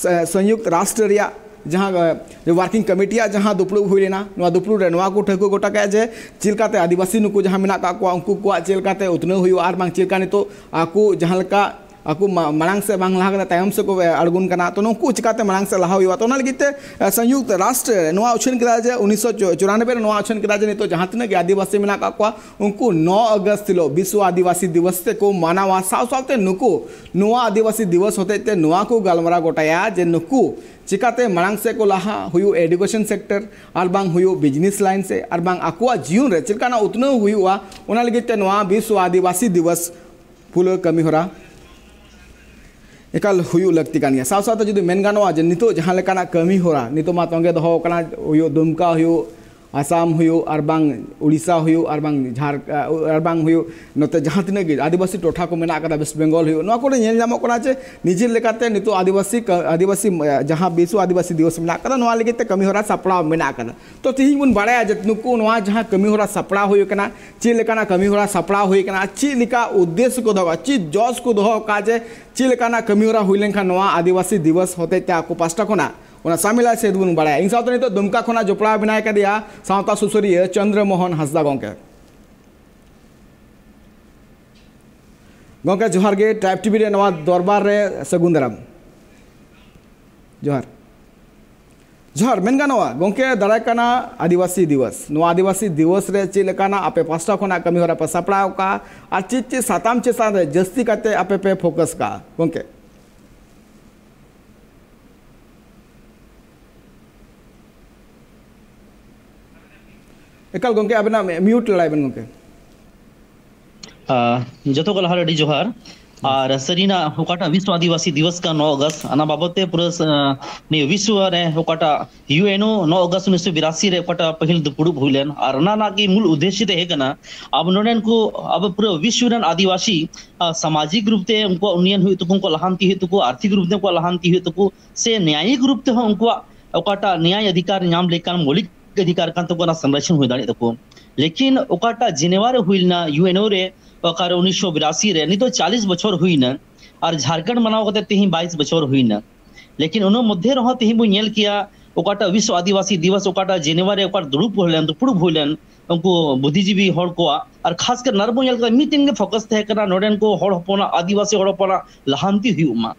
ᱥᱚᱝᱭᱩᱠᱛ ᱨᱟᱥᱴᱨ ᱨᱮᱭᱟᱜ ᱡᱟᱦᱟᱸ, ᱮ, ᱣᱟᱨᱠᱤᱝ ᱠᱚᱢᱤᱴᱤᱭᱟᱜ ᱡᱟᱦᱟᱸ ᱫᱩᱯᱲᱩᱵ ᱦᱩᱭ ᱞᱮᱱᱟ, ᱱᱚᱣᱟ ᱫᱩᱯᱲᱩᱵ ᱨᱮ ᱱᱚᱣᱟ ᱠᱚ ᱴᱷᱟᱹᱣᱠᱟᱹ ᱜᱚᱴᱟ ᱠᱮᱜᱼᱟ ᱡᱮ ᱪᱮᱫ ᱞᱮᱠᱟᱛᱮ ᱟᱹᱫᱤᱵᱟᱹᱥᱤ ᱱᱩᱠᱩ ᱡᱟᱦᱟᱸ ᱢᱮᱱᱟᱜ ᱠᱟᱜ ᱠᱚᱣᱟ, ᱩᱱᱠᱩ ᱠᱚᱣᱟᱜ ᱪᱮᱫ ᱞᱮᱠᱟᱛᱮ ᱩᱛᱱᱟᱹᱣ ᱦᱩᱭᱩᱜᱼᱟ ᱟᱨ ᱵᱟᱝ ᱪᱮᱫ ᱞᱮᱠᱟ ᱱᱤᱛᱚᱜ ᱟᱠᱚ ᱡᱟᱦᱟᱸ ᱞᱮᱠᱟ ᱟᱠᱚ ᱢᱟ-, ᱢᱟᱲᱟᱝ ᱥᱮᱫ ᱵᱟᱝ ᱞᱟᱦᱟ ᱠᱟᱛᱮ ᱛᱟᱭᱚᱢ ᱥᱮᱫ ᱠᱚ, ᱮ, ᱟᱬᱜᱚᱱ ᱠᱟᱱᱟ᱾ ᱛᱚ ᱱᱩᱠᱩ ᱪᱤᱠᱟᱛᱮ ᱢᱟᱲᱟᱝ ᱥᱮᱫ ᱞᱟᱦᱟ ᱦᱩᱭᱩᱜᱼᱟ? ᱛᱚ ᱚᱱᱟ ᱞᱟᱹᱜᱤᱫ ᱛᱮ, ᱮ, ᱥᱚᱝᱭᱩᱠᱛ ᱨᱟᱥᱴᱨ ᱱᱚᱣᱟ ᱩᱪᱷᱟᱹᱱ ᱠᱮᱫᱟ ᱡᱮ ᱩᱱᱤᱥᱥᱚ ᱪᱩᱨᱟᱱᱚᱵᱵᱳᱭ ᱨᱮ ᱱᱚᱣᱟ ᱩᱪᱷᱟᱹᱱ ᱠᱮᱫᱟ ᱡᱮ ᱱᱤᱛᱚᱜ ᱡᱟᱦᱟᱸ ᱛᱤᱱᱟᱹᱜ ᱜᱮ ᱟᱹᱫᱤᱵᱟᱹᱥᱤ ᱢᱮᱱᱟᱜ ᱠᱟᱜ ᱠᱚᱣᱟ, ᱩᱱᱠᱩ ᱱᱚ ᱟᱜᱚᱥᱴ ᱦᱤᱞᱳᱜ ᱵᱤᱥᱥᱚ ᱟᱹᱫᱤᱵᱟᱹᱥᱤ ᱫᱤᱵᱚᱥ ᱛᱮᱠᱚ ᱢᱟᱱᱟᱣᱟ᱾ ᱥᱟᱶ ᱥᱟᱶᱛᱮ ᱱᱩᱠᱩ ᱱᱚᱣᱟ ᱟᱹᱫᱤᱵᱟᱹᱥᱤ ᱫᱤᱵᱚᱥ ᱦᱚᱛᱮᱡ ᱛᱮ ᱱᱚᱣᱟ ᱠᱚ ᱜᱟᱞᱢᱟᱨᱟᱣ ᱜᱚᱴᱟᱭᱟ ᱡᱮ ᱱᱩᱠᱩ ᱪᱤᱠᱟᱛᱮ ᱢᱟᱲᱟᱝ ᱥᱮᱫ ᱠᱚ ᱞᱟᱦᱟ ᱦᱩᱭᱩᱜ, ᱮᱰᱩᱠᱮᱥᱚᱱ ᱥᱮᱠᱴᱚᱨ ᱟᱨ ᱵᱟᱝ ᱦᱩᱭᱩᱜ ᱵᱤᱡᱽᱱᱮᱥ ᱞᱟᱭᱤᱱ ᱥᱮᱫ ᱟᱨ ᱵᱟᱝ ᱟᱠᱚᱣᱟᱜ ᱡᱤᱭᱚᱱ ᱨᱮ ᱪᱮᱫ ᱞᱮᱠᱟᱱᱟᱜ ᱩᱛᱱᱟᱹᱣ ᱦᱩᱭᱩᱜᱼᱟ, ᱚᱱᱟ ᱞᱟᱹᱜᱤᱫ ᱛᱮ ᱱᱚᱣᱟ ᱵᱤᱥᱥᱚ ᱟᱹᱫᱤᱵᱟᱹᱥᱤ ᱫᱤᱵᱚᱥ ᱯᱩᱨᱟᱹ ᱠᱟᱹᱢᱤ ᱦᱚᱨᱟ ᱮᱠᱟᱞ ᱦᱩᱭᱩᱜ ᱞᱟᱹᱠᱛᱤ ᱠᱟᱱ ᱜᱮᱭᱟ᱾ ᱥᱟᱶ ᱥᱟᱶᱛᱮ ᱡᱩᱫᱤ ᱢᱮᱱ ᱜᱟᱱᱚᱜᱼᱟ ᱡᱮ ᱱᱤᱛᱚᱜ ᱡᱟᱦᱟᱸ ᱞᱮᱠᱟᱱᱟᱜ ᱠᱟᱹᱢᱤ ᱦᱚᱨᱟ ᱱᱤᱛᱚᱜ ᱢᱟ ᱛᱚᱸᱜᱮ ᱫᱚᱦᱚ ᱟᱠᱟᱱᱟ, ᱦᱩᱭᱩᱜ ᱫᱩᱢᱠᱟ ᱦᱩᱭᱩᱜ, ᱟᱥᱟᱢ ᱦᱩᱭᱩᱜ, ᱟᱨ ᱵᱟᱝ ᱩᱲᱤᱥᱥᱟ ᱦᱩᱭᱩᱜ, ᱟᱨ ᱵᱟᱝ ᱡᱷᱟᱲ-, ᱟᱨ ᱵᱟᱝ ᱦᱩᱭᱩᱜ ᱱᱚᱛᱮ ᱡᱟᱦᱟᱸ ᱛᱤᱱᱟᱹᱜ ᱜᱮ ᱟᱹᱫᱤᱵᱟᱹᱥᱤ ᱴᱚᱴᱷᱟ ᱠᱚ ᱢᱮᱱᱟᱜ ᱟᱠᱟᱫᱟ, ᱣᱮᱥᱴ ᱵᱮᱝᱜᱚᱞ ᱦᱩᱭᱩᱜ, ᱱᱚᱣᱟ ᱠᱚᱨᱮ ᱧᱮᱞ ᱧᱟᱢᱚᱜ ᱠᱟᱱᱟ ᱡᱮ ᱱᱤᱡᱮᱨ ᱞᱮᱠᱟᱛᱮ ᱱᱤᱛᱚᱜ ᱟᱹᱫᱤᱵᱟᱹᱥᱤ ᱠᱟ-, ᱟᱹᱫᱤᱵᱟᱹᱥᱤ, ᱮ, ᱡᱟᱦᱟᱸ ᱵᱤᱥᱥᱚ ᱟᱹᱫᱤᱵᱟᱹᱥᱤ ᱫᱤᱵᱚᱥ ᱢᱮᱱᱟᱜ ᱟᱠᱟᱫᱟ, ᱱᱚᱣᱟ ᱞᱟᱹᱜᱤᱫ ᱛᱮ ᱠᱟᱹᱢᱤ ᱦᱚᱨᱟ ᱥᱟᱯᱲᱟᱣ ᱢᱮᱱᱟᱜ ᱟᱠᱟᱫᱟ᱾ ᱛᱚ ᱛᱤᱦᱤᱧ ᱵᱚᱱ ᱵᱟᱲᱟᱭᱟ ᱡᱮ ᱱᱩᱠᱩ ᱱᱚᱣᱟ ᱡᱟᱦᱟᱸ ᱠᱟᱹᱢᱤ ᱦᱚᱨᱟ ᱥᱟᱯᱲᱟᱣ ᱦᱩᱭ ᱟᱠᱟᱱᱟ, ᱪᱮᱫ ᱞᱮᱠᱟᱱᱟᱜ ᱠᱟᱹᱢᱤ ᱦᱚᱨᱟ ᱥᱟᱯᱲᱟᱣ ᱦᱩᱭ ᱟᱠᱟᱱᱟ, ᱪᱮᱫ ᱞᱮᱠᱟ ᱩᱫᱽᱫᱮᱥᱥᱚ ᱠᱚ ᱫᱚᱦᱚ ᱠᱟᱜᱼᱟ, ᱪᱮᱫ ᱡᱚᱥ ᱠᱚ ᱫᱚᱦᱚ ᱠᱟᱜᱼᱟ ᱡᱮ ᱪᱮᱫ ᱞᱮᱠᱟᱱᱟᱜ ᱠᱟᱹᱢᱤ ᱦᱚᱨᱟ ᱦᱩᱭ ᱞᱮᱱᱠᱷᱟᱱ ᱱᱚᱣᱟ ᱟᱹᱫᱤᱵᱟᱹᱥᱤ ᱫᱤᱵᱚᱥ ᱦᱚᱛᱮᱡ ᱛᱮ ᱟᱠᱚ ᱯᱟᱥᱴᱟ ᱠᱷᱚᱱᱟᱜ ᱚᱱᱟ ᱥᱟᱢᱤᱞᱟᱭ ᱥᱮ ᱵᱚᱱ ᱵᱟᱲᱟᱭᱟ᱾ ᱤᱧ ᱥᱟᱶᱛᱮ ᱱᱤᱛᱚᱜ ᱫᱩᱢᱠᱟ ᱠᱷᱚᱱᱟᱜ ᱡᱚᱯᱲᱟᱣ ᱢᱮᱱᱟᱭ ᱠᱟᱫᱮᱭᱟ ᱥᱟᱶᱛᱟ ᱥᱩᱥᱟᱹᱨᱤᱭᱟᱹ ᱪᱚᱱᱫᱨᱚ ᱢᱳᱦᱚᱱ ᱦᱟᱸᱥᱫᱟ ᱜᱚᱝᱠᱮ᱾ ᱜᱚᱝᱠᱮ ᱡᱚᱦᱟᱨ ᱜᱮ, ᱴᱨᱟᱭᱤᱵᱽ ᱴᱤᱵᱷᱤ ᱨᱮ ᱱᱚᱣᱟ ᱫᱚᱨᱵᱟᱨ ᱨᱮ ᱥᱟᱹᱜᱩᱱ ᱫᱟᱨᱟᱢ᱾ ᱡᱚᱦᱟᱨ᱾ ᱡᱚᱦᱟᱨ᱾ ᱢᱮᱱ ᱜᱟᱱᱚᱜᱼᱟ ᱜᱚᱝᱠᱮ, ᱫᱟᱨᱟᱭ ᱠᱟᱱᱟ ᱟᱹᱫᱤᱵᱟᱹᱥᱤ ᱫᱤᱵᱚᱥ, ᱱᱚᱣᱟ ᱟᱹᱫᱤᱵᱟᱹᱥᱤ ᱫᱤᱵᱚᱥ ᱨᱮ ᱪᱮᱫ ᱞᱮᱠᱟᱱᱟᱜ ᱟᱯᱮ ᱯᱟᱥᱴᱟ ᱠᱷᱚᱱᱟᱜ ᱠᱟᱹᱢᱤ ᱦᱚᱨᱟ ᱯᱮ ᱥᱟᱯᱲᱟᱣ ᱠᱟᱜᱼᱟ ᱟᱨ ᱪᱮᱫ ᱪᱮᱫ ᱥᱟᱛᱟᱢ ᱪᱮᱛᱟᱱ ᱨᱮ ᱡᱟᱹᱥᱛᱤ ᱠᱟᱛᱮ ᱟᱯᱮ ᱯᱮ ᱯᱷᱳᱠᱟᱥ ᱠᱟᱜᱼᱟ ᱜᱚᱝᱠᱮ? ᱮᱠᱟᱞ ᱜᱚᱝᱠᱮ, ᱟᱵᱮᱱᱟᱜ ᱢᱤᱭᱩᱴ ᱞᱟᱲᱟᱭ ᱵᱮᱱ ᱜᱚᱝᱠᱮ᱾ ᱟᱸ, ᱡᱚᱛᱚ ᱠᱚ ᱞᱟᱦᱟ ᱨᱮ ᱟᱹᱰᱤ ᱡᱚᱦᱟᱨ᱾ ᱟᱨ ᱥᱟᱹᱨᱤᱱᱟᱜ ᱚᱠᱟᱴᱟᱜ ᱵᱤᱥᱣᱚ ᱟᱹᱫᱤᱵᱟᱹᱥᱤ ᱫᱤᱵᱚᱥ ᱠᱟᱱ ᱱᱚ ᱟᱜᱚᱥᱴ, ᱚᱱᱟ ᱵᱟᱵᱚᱛ ᱛᱮ ᱯᱩᱨᱟᱹ, ᱟᱸ, ᱱᱤᱭᱟᱹ ᱵᱤᱥᱣᱚ ᱨᱮ ᱚᱠᱟᱴᱟᱜ ᱤᱭᱩ ᱮᱱ ᱳ ᱱᱚ ᱟᱜᱚᱥᱴ ᱩᱱᱤᱥᱥᱚ ᱵᱤᱨᱟᱥᱤ ᱨᱮ ᱚᱠᱟᱴᱟᱜ ᱯᱟᱹᱦᱤᱞ ᱫᱩᱯᱲᱩᱵ ᱦᱩᱭ ᱞᱮᱱ, ᱟᱨ ᱚᱱᱟ ᱨᱮᱱᱟᱜ ᱜᱮ ᱢᱩᱞ ᱩᱫᱽᱫᱮᱥᱥᱚ ᱛᱟᱦᱮᱸ ᱠᱟᱱᱟ ᱟᱵᱚ ᱱᱚᱰᱮᱱ ᱠᱚ, ᱟᱵᱚ ᱯᱩᱨᱟᱹ ᱵᱤᱥᱣᱚ ᱨᱮᱱ ᱟᱹᱫᱤᱵᱟᱹᱥᱤ, ᱟᱸ, ᱥᱟᱢᱟᱡᱤᱠ ᱨᱩᱯ ᱛᱮ ᱩᱱᱠᱩᱣᱟᱜ ᱩᱱᱱᱚᱭᱚᱱ ᱦᱩᱭᱩᱜ ᱛᱟᱠᱚ, ᱩᱱᱠᱩᱣᱟᱜ ᱞᱟᱦᱟᱱᱛᱤ ᱦᱩᱭᱩᱜ ᱛᱟᱠᱚ, ᱟᱨᱛᱷᱤᱠ ᱨᱩᱯ ᱛᱮ ᱩᱱᱠᱩᱣᱟᱜ ᱞᱟᱦᱟᱱᱛᱤ ᱦᱩᱭᱩᱜ ᱛᱟᱠᱚ, ᱥᱮ ᱱᱮᱭᱟᱭᱤᱠ ᱨᱩᱯ ᱛᱮᱦᱚᱸ ᱩᱱᱠᱩᱣᱟᱜ ᱚᱠᱟᱴᱟᱜ ᱱᱮᱭᱟᱭ ᱚᱫᱷᱤᱠᱟᱨ ᱧᱟᱢ ᱞᱮᱠᱟᱱ ᱢᱳᱞᱤᱠ ᱚᱫᱷᱤᱠᱟᱨ ᱠᱟᱱ ᱛᱟᱠᱚᱣᱟ, ᱚᱱᱟ ᱥᱚᱝᱨᱚᱠᱷᱚᱱ ᱦᱩᱭ ᱫᱟᱲᱮᱭᱟᱜ ᱛᱟᱠᱚ᱾ ᱞᱮᱠᱤᱱ ᱚᱠᱟᱴᱟᱜ ᱡᱮᱱᱮᱵᱷᱟ ᱨᱮ ᱦᱩᱭ ᱞᱮᱱᱟ ᱤᱭᱩ ᱮᱱ ᱳ ᱨᱮ, ᱚᱠᱟᱨᱮ ᱩᱱᱤᱥᱥᱚ ᱵᱤᱨᱟᱥᱤ ᱨᱮ, ᱱᱤᱛᱚᱜ ᱪᱟᱞᱤᱥ ᱵᱚᱪᱷᱚᱨ ᱦᱩᱭᱱᱟ, ᱟᱨ ᱡᱷᱟᱨᱠᱷᱚᱸᱰ ᱢᱟᱱᱟᱣ ᱠᱟᱛᱮ ᱛᱮᱦᱮᱧ ᱵᱟᱭᱤᱥ ᱵᱚᱪᱷᱚᱨ ᱦᱩᱭᱱᱟ᱾ ᱞᱮᱠᱤᱱ ᱚᱱᱟ ᱢᱚᱫᱽᱫᱷᱮ ᱨᱮᱦᱚᱸ ᱛᱮᱦᱮᱧ ᱵᱚᱱ ᱧᱮᱞ ᱠᱮᱭᱟ, ᱚᱠᱟᱴᱟᱜ ᱵᱤᱥᱣᱚ ᱟᱹᱫᱤᱵᱟᱹᱥᱤ ᱫᱤᱵᱚᱥ, ᱚᱠᱟᱴᱟᱜ ᱡᱮᱱᱮᱵᱷᱟ ᱨᱮ ᱚᱠᱟ ᱫᱩᱲᱩᱵ ᱦᱩᱭ ᱞᱮᱱ, ᱫᱩᱯᱲᱩᱵ ᱦᱩᱭ ᱞᱮᱱ, ᱩᱱᱠᱩ ᱵᱩᱫᱽᱫᱷᱤᱡᱤᱵᱤ ᱦᱚᱲ ᱠᱚᱣᱟᱜ, ᱟᱨ ᱠᱷᱟᱥ ᱠᱟᱨ ᱱᱟᱨ ᱵᱚᱱ ᱧᱮᱞ ᱠᱮᱫᱟ, ᱢᱤᱫᱴᱮᱱ ᱜᱮ ᱯᱷᱳᱠᱟᱥ ᱛᱟᱦᱮᱸ ᱠᱟᱱᱟ, ᱱᱚᱰᱮᱱ ᱠᱚ ᱦᱚᱲ ᱦᱚᱯᱚᱱᱟᱜ, ᱟᱹᱫᱤᱵᱟᱹᱥᱤ ᱦᱚᱲ ᱦᱚᱯᱚᱱᱟᱜ ᱞᱟᱦᱟᱱᱛᱤ ᱦᱩᱭᱩᱜ ᱢᱟ᱾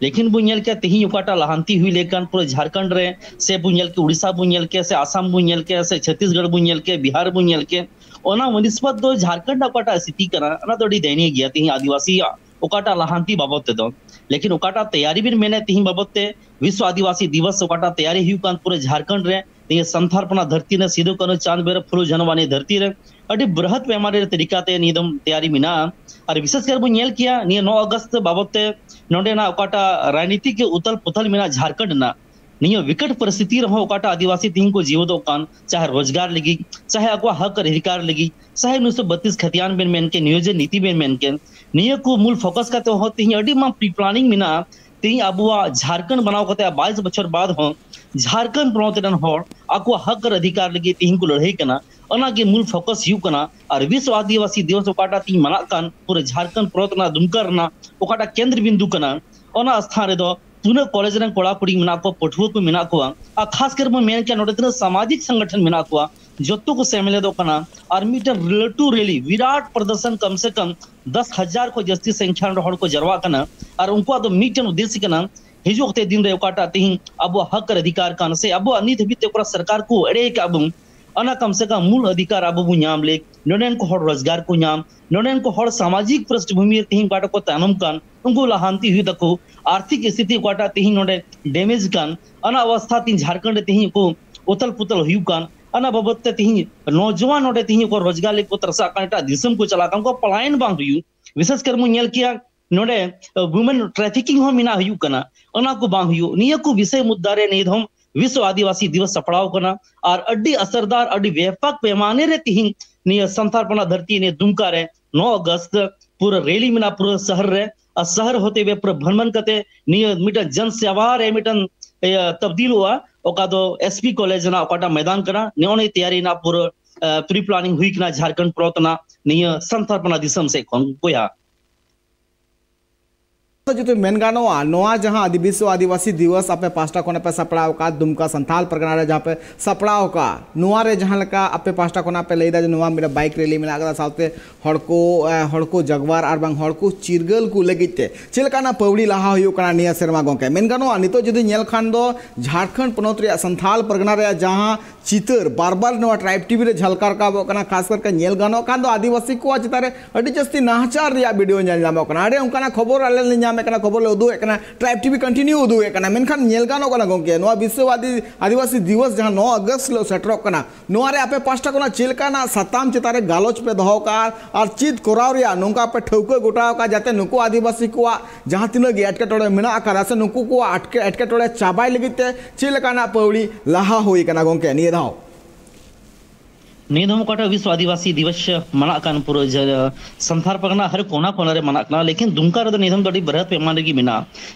ᱞᱮᱠᱤᱱ ᱵᱚᱱ ᱧᱮᱞ ᱠᱮᱫᱟ, ᱛᱮᱦᱮᱧ ᱚᱠᱟᱴᱟᱜ ᱞᱟᱦᱟᱱᱛᱤ ᱦᱩᱭ ᱞᱮᱠᱟᱱ ᱯᱩᱨᱟᱹ ᱡᱷᱟᱨᱠᱷᱚᱸᱰ ᱨᱮ, ᱥᱮ ᱵᱚᱱ ᱧᱮᱞ ᱠᱮᱫ ᱩᱲᱤᱥᱥᱟ ᱵᱚᱱ ᱧᱮᱞ ᱠᱮᱫ, ᱥᱮ ᱟᱥᱟᱢ ᱵᱚᱱ ᱧᱮᱞ ᱠᱮᱫ, ᱥᱮ ᱪᱷᱚᱛᱤᱥᱜᱚᱲ ᱵᱚᱱ ᱧᱮᱞ ᱠᱮᱫ, ᱵᱤᱦᱟᱨ ᱵᱚᱱ ᱧᱮᱞ ᱠᱮᱫ, ᱚᱱᱟ ᱵᱱᱤᱥᱵᱟᱛ ᱫᱚ ᱡᱷᱟᱨᱠᱷᱚᱸᱰ ᱨᱮᱱᱟᱜ ᱚᱠᱟᱴᱟᱜ ᱥᱛᱷᱤᱛᱤ ᱠᱟᱱᱟ, ᱚᱱᱟ ᱫᱚ ᱟᱹᱰᱤ ᱫᱟᱭᱱᱤᱭᱚ ᱜᱮᱭᱟ᱾ ᱛᱮᱦᱮᱧ ᱟᱹᱫᱤᱵᱟᱹᱥᱤᱭᱟᱜ ᱚᱠᱟᱴᱟᱜ ᱞᱟᱦᱟᱱᱛᱤ ᱵᱟᱵᱚᱫ ᱛᱮᱫᱚ, ᱞᱮᱠᱤᱱ ᱚᱠᱟᱴᱟᱜ ᱛᱮᱭᱟᱨᱤ ᱵᱮᱱ ᱢᱮᱱᱮᱫ ᱛᱮᱦᱮᱧ ᱵᱟᱵᱚᱫ ᱛᱮ, ᱵᱤᱥᱣᱚ ᱟᱹᱫᱤᱵᱟᱹᱥᱤ ᱫᱤᱵᱚᱥ ᱚᱠᱟᱴᱟᱜ ᱛᱮᱭᱟᱨᱤ ᱦᱩᱭᱩᱜ ᱠᱟᱱ ᱯᱩᱨᱟᱹ ᱡᱷᱟᱨᱠᱷᱚᱸᱰ ᱨᱮ, ᱱᱤᱭᱟᱹ ᱥᱟᱱᱛᱷᱟᱞ ᱯᱟᱱᱟ ᱫᱷᱟᱹᱨᱛᱤ ᱨᱮ, ᱥᱤᱫᱩ ᱠᱟᱹᱱᱦᱩ ᱪᱟᱸᱫᱽ ᱵᱷᱟᱭᱨᱚ ᱯᱷᱩᱞᱳ ᱡᱷᱟᱱᱚ ᱟᱱᱤ ᱫᱷᱟᱹᱨᱛᱤ ᱨᱮ ᱟᱹᱰᱤ ᱵᱨᱤᱦᱚᱛ ᱯᱮᱢᱟᱱᱟ ᱨᱮ ᱛᱟᱹᱨᱤᱠᱟ ᱛᱮ ᱱᱤᱭᱟᱹ ᱫᱚ ᱛᱮᱭᱟᱨᱤ ᱢᱮᱱᱟᱜᱼᱟ᱾ ᱟᱨ ᱵᱤᱥᱮᱥ ᱠᱟᱨ ᱵᱚᱱ ᱧᱮᱞ ᱠᱮᱭᱟ, ᱱᱤᱭᱟᱹ ᱱᱚ ᱟᱜᱚᱥᱴ ᱵᱟᱵᱚᱛ ᱛᱮ ᱱᱚᱰᱮᱱᱟᱜ ᱚᱠᱟᱴᱟᱜ ᱨᱟᱡᱽᱱᱤᱛᱤᱠ ᱩᱛᱷᱟᱞ ᱯᱩᱛᱷᱟᱞ ᱢᱮᱱᱟᱜᱼᱟ ᱡᱷᱟᱨᱠᱷᱚᱸᱰ ᱨᱮᱱᱟᱜ, ᱱᱤᱭᱟᱹ ᱵᱤᱠᱚᱴ ᱯᱚᱨᱤᱥᱛᱷᱤᱛᱤ ᱨᱮᱦᱚᱸ ᱚᱠᱟᱴᱟᱜ ᱟᱹᱫᱤᱵᱟᱹᱥᱤ ᱛᱮᱦᱮᱧ ᱠᱚ ᱡᱤᱣᱮᱫᱚᱜ ᱠᱟᱱ, ᱪᱟᱦᱮ ᱨᱳᱡᱽᱜᱟᱨ ᱞᱟᱹᱜᱤᱫ, ᱪᱟᱦᱮ ᱟᱠᱚᱣᱟᱜ ᱦᱚᱠ ᱟᱨ ᱚᱫᱷᱤᱠᱟᱨ ᱞᱟᱹᱜᱤᱫ, ᱪᱟᱦᱮ ᱩᱱᱤᱥᱥᱚ ᱵᱟᱛᱤᱥ ᱠᱷᱮᱛᱤᱭᱟᱱ ᱵᱮᱱ ᱢᱮᱱ ᱠᱮ, ᱱᱤᱭᱳᱡᱚᱱ ᱱᱤᱛᱤ ᱵᱮᱱ ᱢᱮᱱ ᱠᱮ, ᱱᱤᱭᱟᱹ ᱠᱚ ᱢᱩᱞ ᱯᱷᱳᱠᱟᱥ ᱠᱟᱛᱮ ᱦᱚᱸ ᱛᱮᱦᱮᱧ ᱟᱹᱰᱤ ᱢᱟᱨᱟᱝ ᱯᱨᱤ ᱯᱞᱟᱱᱤᱝ ᱢᱮᱱᱟᱜᱼᱟ᱾ ᱛᱮᱦᱮᱧ ᱟᱵᱚᱣᱟᱜ ᱡᱷᱟᱨᱠᱷᱚᱸᱰ ᱵᱮᱱᱟᱣ ᱠᱟᱛᱮ ᱵᱟᱭᱤᱥ ᱵᱚᱪᱷᱚᱨ ᱵᱟᱫ ᱦᱚᱸ ᱡᱷᱟᱨᱠᱷᱚᱸᱰ ᱯᱚᱱᱚᱛ ᱨᱮᱱ ᱦᱚᱲ ᱟᱠᱚᱣᱟᱜ ᱦᱚᱠ ᱟᱨ ᱚᱫᱷᱤᱠᱟᱨ ᱞᱟᱹᱜᱤᱫ ᱛᱮᱦᱮᱧ ᱠᱚ ᱞᱟᱹᱲᱦᱟᱹᱭ ᱠᱟᱱᱟ᱾ ᱚᱱᱟ ᱜᱮ ᱢᱩᱞ ᱯᱷᱳᱠᱟᱥ ᱦᱩᱭᱩᱜ ᱠᱟᱱᱟ᱾ ᱟᱨ ᱵᱤᱥᱣᱚ ᱟᱹᱫᱤᱵᱟᱹᱥᱤ ᱫᱤᱵᱚᱥ ᱚᱠᱟᱴᱟᱜ ᱛᱮᱦᱮᱧ ᱢᱟᱱᱟᱜ ᱠᱟᱱ, ᱯᱩᱨᱟᱹ ᱡᱷᱟᱨᱠᱷᱚᱸᱰ ᱯᱚᱱᱚᱛ ᱨᱮᱱᱟᱜ ᱫᱩᱢᱠᱟ ᱨᱮᱱᱟᱜ ᱚᱠᱟᱴᱟᱜ ᱠᱮᱱᱫᱨᱚ ᱵᱤᱱᱫᱩ ᱠᱟᱱᱟ, ᱚᱱᱟ ᱥᱛᱷᱟᱱ ᱨᱮᱫᱚ ᱛᱤᱱᱟᱹᱜ ᱠᱚᱞᱮᱡᱽ ᱨᱮᱱ ᱠᱚᱲᱟ ᱠᱩᱲᱤ ᱢᱮᱱᱟᱜ ᱠᱚᱣᱟ, ᱯᱟᱹᱴᱷᱩᱣᱟᱹ ᱠᱚ ᱢᱮᱱᱟᱜ ᱠᱚᱣᱟ, ᱟᱨ ᱠᱷᱟᱥ ᱠᱟᱨ ᱵᱚᱱ ᱢᱮᱱ ᱠᱮᱭᱟ ᱱᱚᱰᱮ ᱛᱤᱱᱟᱹᱜ ᱥᱟᱢᱟᱡᱤᱠ ᱥᱚᱝᱜᱚᱴᱷᱚᱱ ᱢᱮᱱᱟᱜ ᱠᱚᱣᱟ, ᱡᱚᱛᱚ ᱠᱚ ᱥᱮᱢᱞᱮᱫᱚᱜ ᱠᱟᱱᱟ᱾ ᱟᱨ ᱢᱤᱫᱴᱮᱱ ᱞᱟᱹᱴᱩ ᱨᱮᱞᱤ, ᱵᱤᱨᱟᱴ ᱯᱨᱚᱫᱚᱨᱥᱚᱱ, ᱠᱚᱢ ᱥᱮ ᱠᱚᱢ ᱫᱚᱥ ᱦᱟᱡᱟᱨ ᱠᱷᱚᱱ ᱡᱟᱹᱥᱛᱤ ᱥᱚᱝᱠᱷᱟ ᱨᱮ ᱦᱚᱲ ᱠᱚ ᱡᱟᱨᱣᱟᱜ ᱠᱟᱱᱟ᱾ ᱟᱨ ᱩᱱᱠᱩᱣᱟᱜ ᱫᱚ ᱢᱤᱫᱴᱮᱱ ᱩᱫᱽᱫᱮᱥ ᱠᱟᱱᱟ, ᱦᱤᱡᱩᱜ ᱚᱠᱛᱮ ᱫᱤᱱ ᱨᱮ ᱚᱠᱟᱴᱟᱜ ᱛᱮᱦᱮᱧ ᱟᱵᱚᱣᱟᱜ ᱦᱚᱠ ᱟᱨ ᱚᱫᱷᱤᱠᱟᱨ ᱠᱟᱱ, ᱥᱮ ᱟᱵᱚᱣᱟᱜ ᱱᱤᱛ ᱦᱟᱹᱵᱤᱡ ᱛᱮ ᱚᱠᱟ ᱥᱚᱨᱠᱟᱨ ᱠᱚ ᱮᱲᱮ ᱟᱠᱟᱫ ᱵᱚᱱ, ᱚᱱᱟ ᱠᱚᱢ ᱥᱮ ᱠᱚᱢ ᱢᱩᱞ ᱚᱫᱷᱤᱠᱟᱨ ᱟᱵᱚ ᱵᱚᱱ ᱧᱟᱢ ᱞᱮ, ᱱᱚᱰᱮᱱ ᱠᱚ ᱦᱚᱲ ᱨᱳᱡᱽᱜᱟᱨ ᱠᱚ ᱧᱟᱢ, ᱱᱚᱰᱮᱱ ᱠᱚ ᱦᱚᱲ ᱥᱟᱢᱟᱡᱤᱠ ᱯᱨᱤᱥᱴᱵᱷᱩᱢᱤ ᱨᱮ ᱛᱮᱦᱮᱧ ᱚᱠᱟᱴᱟᱜ ᱠᱚ ᱛᱟᱭᱱᱚᱢ ᱠᱟᱱ, ᱩᱱᱠᱩ ᱞᱟᱦᱟᱱᱛᱤ ᱦᱩᱭᱩᱜ ᱛᱟᱠᱚ, ᱟᱨᱛᱷᱤᱠ ᱥᱛᱷᱤᱛᱤ ᱚᱠᱟᱴᱟᱜ ᱛᱮᱦᱮᱧ ᱱᱚᱰᱮ ᱰᱮᱢᱮᱡᱽ ᱠᱟᱱ, ᱚᱱᱟ ᱚᱵᱚᱥᱛᱷᱟ ᱛᱮᱦᱮᱧ ᱡᱷᱟᱲᱠᱷᱚᱸᱰ ᱨᱮ ᱛᱮᱦᱮᱧ ᱠᱚ ᱩᱛᱷᱟᱞ ᱯᱩᱛᱷᱟᱞ ᱦᱩᱭᱩᱜ ᱠᱟᱱ, ᱚᱱᱟ ᱵᱟᱵᱚᱫ ᱛᱮ ᱛᱮᱦᱮᱧ ᱱᱚᱡᱣᱟᱱ ᱱᱚᱰᱮ ᱛᱮᱦᱮᱧ ᱠᱚ ᱨᱳᱡᱽᱜᱟᱨ ᱞᱟᱹᱜᱤᱫ ᱠᱚ ᱛᱟᱨᱥᱟᱜ ᱠᱟᱱ, ᱮᱴᱟᱜ ᱫᱤᱥᱚᱢ ᱠᱚ ᱪᱟᱞᱟᱜ ᱠᱟᱱ, ᱩᱱᱠᱩ ᱯᱟᱞᱟᱭᱚᱱ ᱵᱟᱝ ᱦᱩᱭᱩᱜ᱾ ᱵᱤᱥᱮᱥ ᱠᱟᱨ ᱵᱚᱱ ᱧᱮᱞ ᱠᱮᱭᱟ ᱱᱚᱰᱮ ᱣᱩᱢᱮᱱ ᱴᱨᱟᱯᱷᱤᱠᱤᱝ ᱦᱚᱸ ᱢᱮᱱᱟᱜ ᱦᱩᱭᱩᱜ ᱠᱟᱱᱟ, ᱚᱱᱟ ᱠᱚ ᱵᱟᱝ ᱦᱩᱭᱩᱜ᱾ ᱱᱤᱭᱟᱹ ᱠᱚ ᱵᱤᱥᱚᱭ ᱢᱩᱫᱽᱫᱟ ᱨᱮ ᱱᱤᱭᱟᱹ ᱫᱷᱚᱢ ᱵᱤᱥᱣᱚ ᱟᱹᱫᱤᱵᱟᱹᱥᱤ ᱫᱤᱵᱚᱥ ᱥᱟᱯᱲᱟᱣ ᱠᱟᱱᱟ᱾ ᱟᱨ ᱟᱹᱰᱤ ᱟᱥᱟᱨᱫᱟᱨ, ᱟᱹᱰᱤ ᱵᱮᱯᱚᱠ ᱯᱮᱢᱟᱱᱮ ᱨᱮ ᱛᱤᱦᱤᱧ ᱱᱤᱭᱟᱹ ᱥᱟᱱᱛᱟᱲ ᱯᱟᱱᱟ ᱫᱷᱟᱹᱨᱛᱤ ᱱᱤᱭᱟᱹ ᱫᱩᱢᱠᱟ ᱨᱮ ᱱᱚ ᱟᱜᱚᱥᱴ ᱯᱩᱨᱟᱹ ᱨᱮᱞᱤ ᱢᱮᱱᱟᱜᱼᱟ, ᱯᱩᱨᱟᱹ ᱥᱚᱦᱚᱨ ᱨᱮ, ᱟᱨ ᱥᱚᱦᱚᱨ ᱦᱚᱛᱮ ᱦᱩᱭᱮ ᱯᱩᱨᱟᱹ ᱵᱷᱨᱚᱢᱚᱱ ᱠᱟᱛᱮ ᱱᱤᱭᱟᱹ ᱢᱤᱫᱴᱟᱝ ᱡᱚᱱ ᱥᱮᱵᱟ ᱨᱮ ᱢᱤᱫᱴᱟᱝ, ᱤᱭᱟᱹ, ᱛᱟᱵᱫᱤᱞᱚᱜᱼᱟ᱾ ᱚᱠᱟ ᱫᱚ ᱮᱥ ᱯᱤ ᱠᱚᱞᱮᱡᱽ ᱨᱮᱱᱟᱜ ᱚᱠᱟᱴᱟᱜ ᱢᱚᱭᱫᱟᱱ ᱠᱟᱱᱟ, ᱱᱚᱜᱼᱚ ᱱᱤᱭᱟᱹ ᱛᱮᱭᱟᱨᱤ ᱨᱮᱱᱟᱜ ᱯᱩᱨᱟᱹ, ᱟ, ᱯᱨᱤ ᱯᱞᱟᱱᱤᱝ ᱦᱩᱭ ᱠᱟᱱᱟ ᱡᱷᱟᱲᱠᱷᱚᱸᱰ ᱯᱚᱱᱚᱛ ᱨᱮᱱᱟᱜ ᱱᱤᱭᱟᱹ ᱥᱟᱱᱛᱟᱲ ᱯᱟᱱᱟ ᱫᱤᱥᱚᱢ ᱥᱮᱫ ᱠᱷᱚᱱ ᱵᱚᱭᱦᱟ᱾ ᱡᱩᱫᱤ ᱢᱮᱱ ᱜᱟᱱᱚᱜᱼᱟ, ᱱᱚᱣᱟ ᱡᱟᱦᱟᱸ ᱟᱹᱫᱤ-, ᱵᱤᱥᱥᱚ ᱟᱹᱫᱤᱵᱟᱹᱥᱤ ᱫᱤᱵᱚᱥ ᱟᱯᱮ ᱯᱟᱦᱴᱟ ᱠᱷᱚᱱ ᱯᱮ ᱥᱟᱯᱲᱟᱣ ᱟᱠᱟᱫ, ᱫᱩᱢᱠᱟ ᱥᱟᱱᱛᱟᱞ ᱯᱟᱨᱜᱟᱱᱟ ᱨᱮ ᱡᱟᱦᱟᱸ ᱯᱮ ᱥᱟᱯᱲᱟᱣ ᱟᱠᱟᱫ, ᱱᱚᱣᱟ ᱨᱮ ᱡᱟᱦᱟᱸ ᱞᱮᱠᱟ ᱟᱯᱮ ᱯᱟᱦᱴᱟ ᱠᱷᱚᱱᱟᱜ ᱯᱮ ᱞᱟᱹᱭᱫᱟ ᱡᱮ ᱱᱚᱣᱟ ᱢᱤᱫᱴᱟᱝ ᱵᱟᱭᱤᱠ ᱨᱮᱞᱤ ᱢᱮᱱᱟᱜ ᱟᱠᱟᱫᱟ, ᱥᱟᱶᱛᱮ ᱦᱚᱲ ᱠᱚ, ᱮ, ᱦᱚᱲ ᱠᱚ ᱡᱟᱜᱣᱟᱨ ᱟᱨ ᱵᱟᱝ ᱦᱚᱲ ᱠᱚ ᱪᱤᱨᱜᱟᱹᱞ ᱠᱚ ᱞᱟᱹᱜᱤᱫ ᱛᱮ ᱪᱮᱫ ᱞᱮᱠᱟᱱᱟᱜ ᱯᱟᱹᱣᱲᱤ ᱞᱟᱦᱟ ᱦᱩᱭᱩᱜ ᱠᱟᱱᱟ ᱱᱤᱭᱟᱹ ᱥᱮᱨᱢᱟ ᱜᱚᱝᱠᱮ? ᱢᱮᱱ ᱜᱟᱱᱚᱜᱼᱟ, ᱱᱤᱛᱚᱜ ᱡᱩᱫᱤ ᱧᱮᱞ ᱠᱷᱟᱱ ᱫᱚ ᱡᱷᱟᱲᱠᱷᱚᱸᱰ ᱯᱚᱱᱚᱛ ᱨᱮᱭᱟᱜ ᱥᱟᱱᱛᱟᱞ ᱯᱟᱨᱜᱟᱱᱟ ᱨᱮᱭᱟᱜ ᱡᱟᱦᱟᱸ ᱪᱤᱛᱟᱹᱨ ᱵᱟᱨ ᱵᱟᱨ ᱱᱚᱣᱟ ᱴᱨᱟᱭᱤᱵᱽ ᱴᱤᱵᱷᱤ ᱨᱮ ᱡᱷᱟᱞᱠᱟᱣ ᱨᱟᱠᱟᱵᱚᱜ ᱠᱟᱱᱟ, ᱠᱷᱟᱥ ᱠᱟᱨᱛᱮ ᱧᱮᱞ ᱜᱟᱱᱚᱜ ᱠᱷᱟᱱ ᱫᱚ ᱟᱹᱫᱤᱵᱟᱹᱥᱤ ᱠᱚᱣᱟᱜ ᱪᱮᱛᱟᱱ ᱨᱮ ᱟᱹᱰᱤ ᱡᱟᱹᱥᱛᱤ ᱱᱟᱦᱟᱪᱟᱨ ᱨᱮᱭᱟᱜ ᱵᱷᱤᱰᱤᱭᱳ ᱧᱮᱞ ᱧᱟᱢᱚᱜ ᱠᱟᱱᱟ᱾ ᱟᱹᱰᱤ ᱚᱱᱠᱟᱱᱟᱜ ᱠᱷᱚᱵᱚᱨ ᱟᱞᱮ ᱞᱮ ᱧᱟᱢᱮᱫ ᱠᱟᱱᱟ, ᱠᱷᱚᱵᱚᱨ ᱞᱮ ᱩᱫᱩᱜ ᱮᱫ ᱠᱟᱱᱟ, ᱴᱨᱟᱭᱤᱵᱽ ᱴᱤᱵᱷᱤ ᱠᱚᱱᱴᱤᱱᱤᱭᱩ ᱩᱫᱩᱜ ᱮᱫ ᱠᱟᱱᱟ᱾ ᱢᱮᱱᱠᱷᱟᱱ ᱧᱮᱞ ᱜᱟᱱᱚᱜ ᱠᱟᱱᱟ ᱜᱚᱝᱠᱮ, ᱱᱚᱣᱟ ᱵᱤᱥᱥᱚ ᱟᱹᱫᱤ-, ᱟᱹᱫᱤᱵᱟᱹᱥᱤ ᱫᱤᱵᱚᱥ ᱡᱟᱦᱟᱸ ᱱᱚ ᱟᱜᱚᱥᱴ ᱦᱤᱞᱳᱜ ᱥᱮᱴᱮᱨᱚᱜ ᱠᱟᱱᱟ, ᱱᱚᱣᱟ ᱨᱮ ᱟᱯᱮ ᱯᱟᱦᱴᱟ ᱠᱷᱚᱱᱟᱜ ᱪᱮᱫ ᱞᱮᱠᱟᱱᱟᱜ ᱥᱟᱛᱟᱢ ᱪᱮᱛᱟᱱ ᱨᱮ ᱜᱟᱞᱚᱪ ᱯᱮ ᱫᱚᱦᱚ ᱠᱟᱜᱼᱟ ᱟᱨ ᱪᱮᱫ ᱠᱚᱨᱟᱣ ᱨᱮᱭᱟᱜ ᱱᱚᱝᱠᱟ ᱯᱮ ᱴᱷᱟᱹᱣᱠᱟᱹ ᱜᱚᱴᱟᱣ ᱠᱟᱜᱼᱟ, ᱡᱟᱛᱮ ᱱᱩᱠᱩ ᱟᱹᱫᱤᱵᱟᱹᱥᱤ ᱠᱚᱣᱟᱜ ᱡᱟᱦᱟᱸ ᱛᱤᱱᱟᱹᱜ ᱜᱮ ᱮᱴᱠᱮᱴᱚᱬᱮ ᱢᱮᱱᱟᱜ ᱟᱠᱟᱫᱟ ᱥᱮ ᱱᱩᱠᱩ ᱠᱚᱣᱟᱜ ᱟᱴᱠᱮ-, ᱮᱴᱠᱮᱴᱚᱬᱮ ᱪᱟᱵᱟᱭ ᱞᱟᱹᱜᱤᱫ ᱛᱮ ᱪᱮᱫ ᱞᱮᱠᱟᱱᱟᱜ ᱯᱟᱹᱣᱲᱤ ᱞᱟᱦᱟ ᱦᱩᱭ ᱟᱠᱟᱱᱟ ᱜᱚᱝᱠᱮ ᱱᱤᱭᱟᱹ ᱫᱷᱟᱣ? ᱱᱤᱭᱟᱹ ᱫᱷᱟᱣ ᱚᱠᱟᱴᱟᱜ ᱵᱤᱥᱥᱚ ᱟᱹᱫᱤᱵᱟᱹᱥᱤ ᱫᱤᱵᱚᱥ ᱢᱟᱱᱟᱜ ᱠᱟᱱ ᱯᱩᱨᱟᱹ ᱡᱟ-, ᱥᱟᱱᱛᱟᱲ ᱯᱟᱨᱜᱟᱱᱟ ᱦᱟᱨ ᱠᱚᱱᱟ ᱠᱚᱱᱟ ᱨᱮ ᱢᱟᱱᱟᱜ ᱠᱟᱱᱟ, ᱞᱮᱠᱤᱱ ᱫᱩᱢᱠᱟ ᱨᱮᱫᱚ ᱱᱤᱭᱟᱹ ᱫᱷᱟᱣ ᱫᱚ ᱟᱹᱰᱤ ᱵᱨᱤᱦᱚᱛ ᱯᱮᱢᱟᱱᱟ ᱨᱮᱜᱮ ᱢᱮᱱᱟᱜᱼᱟ᱾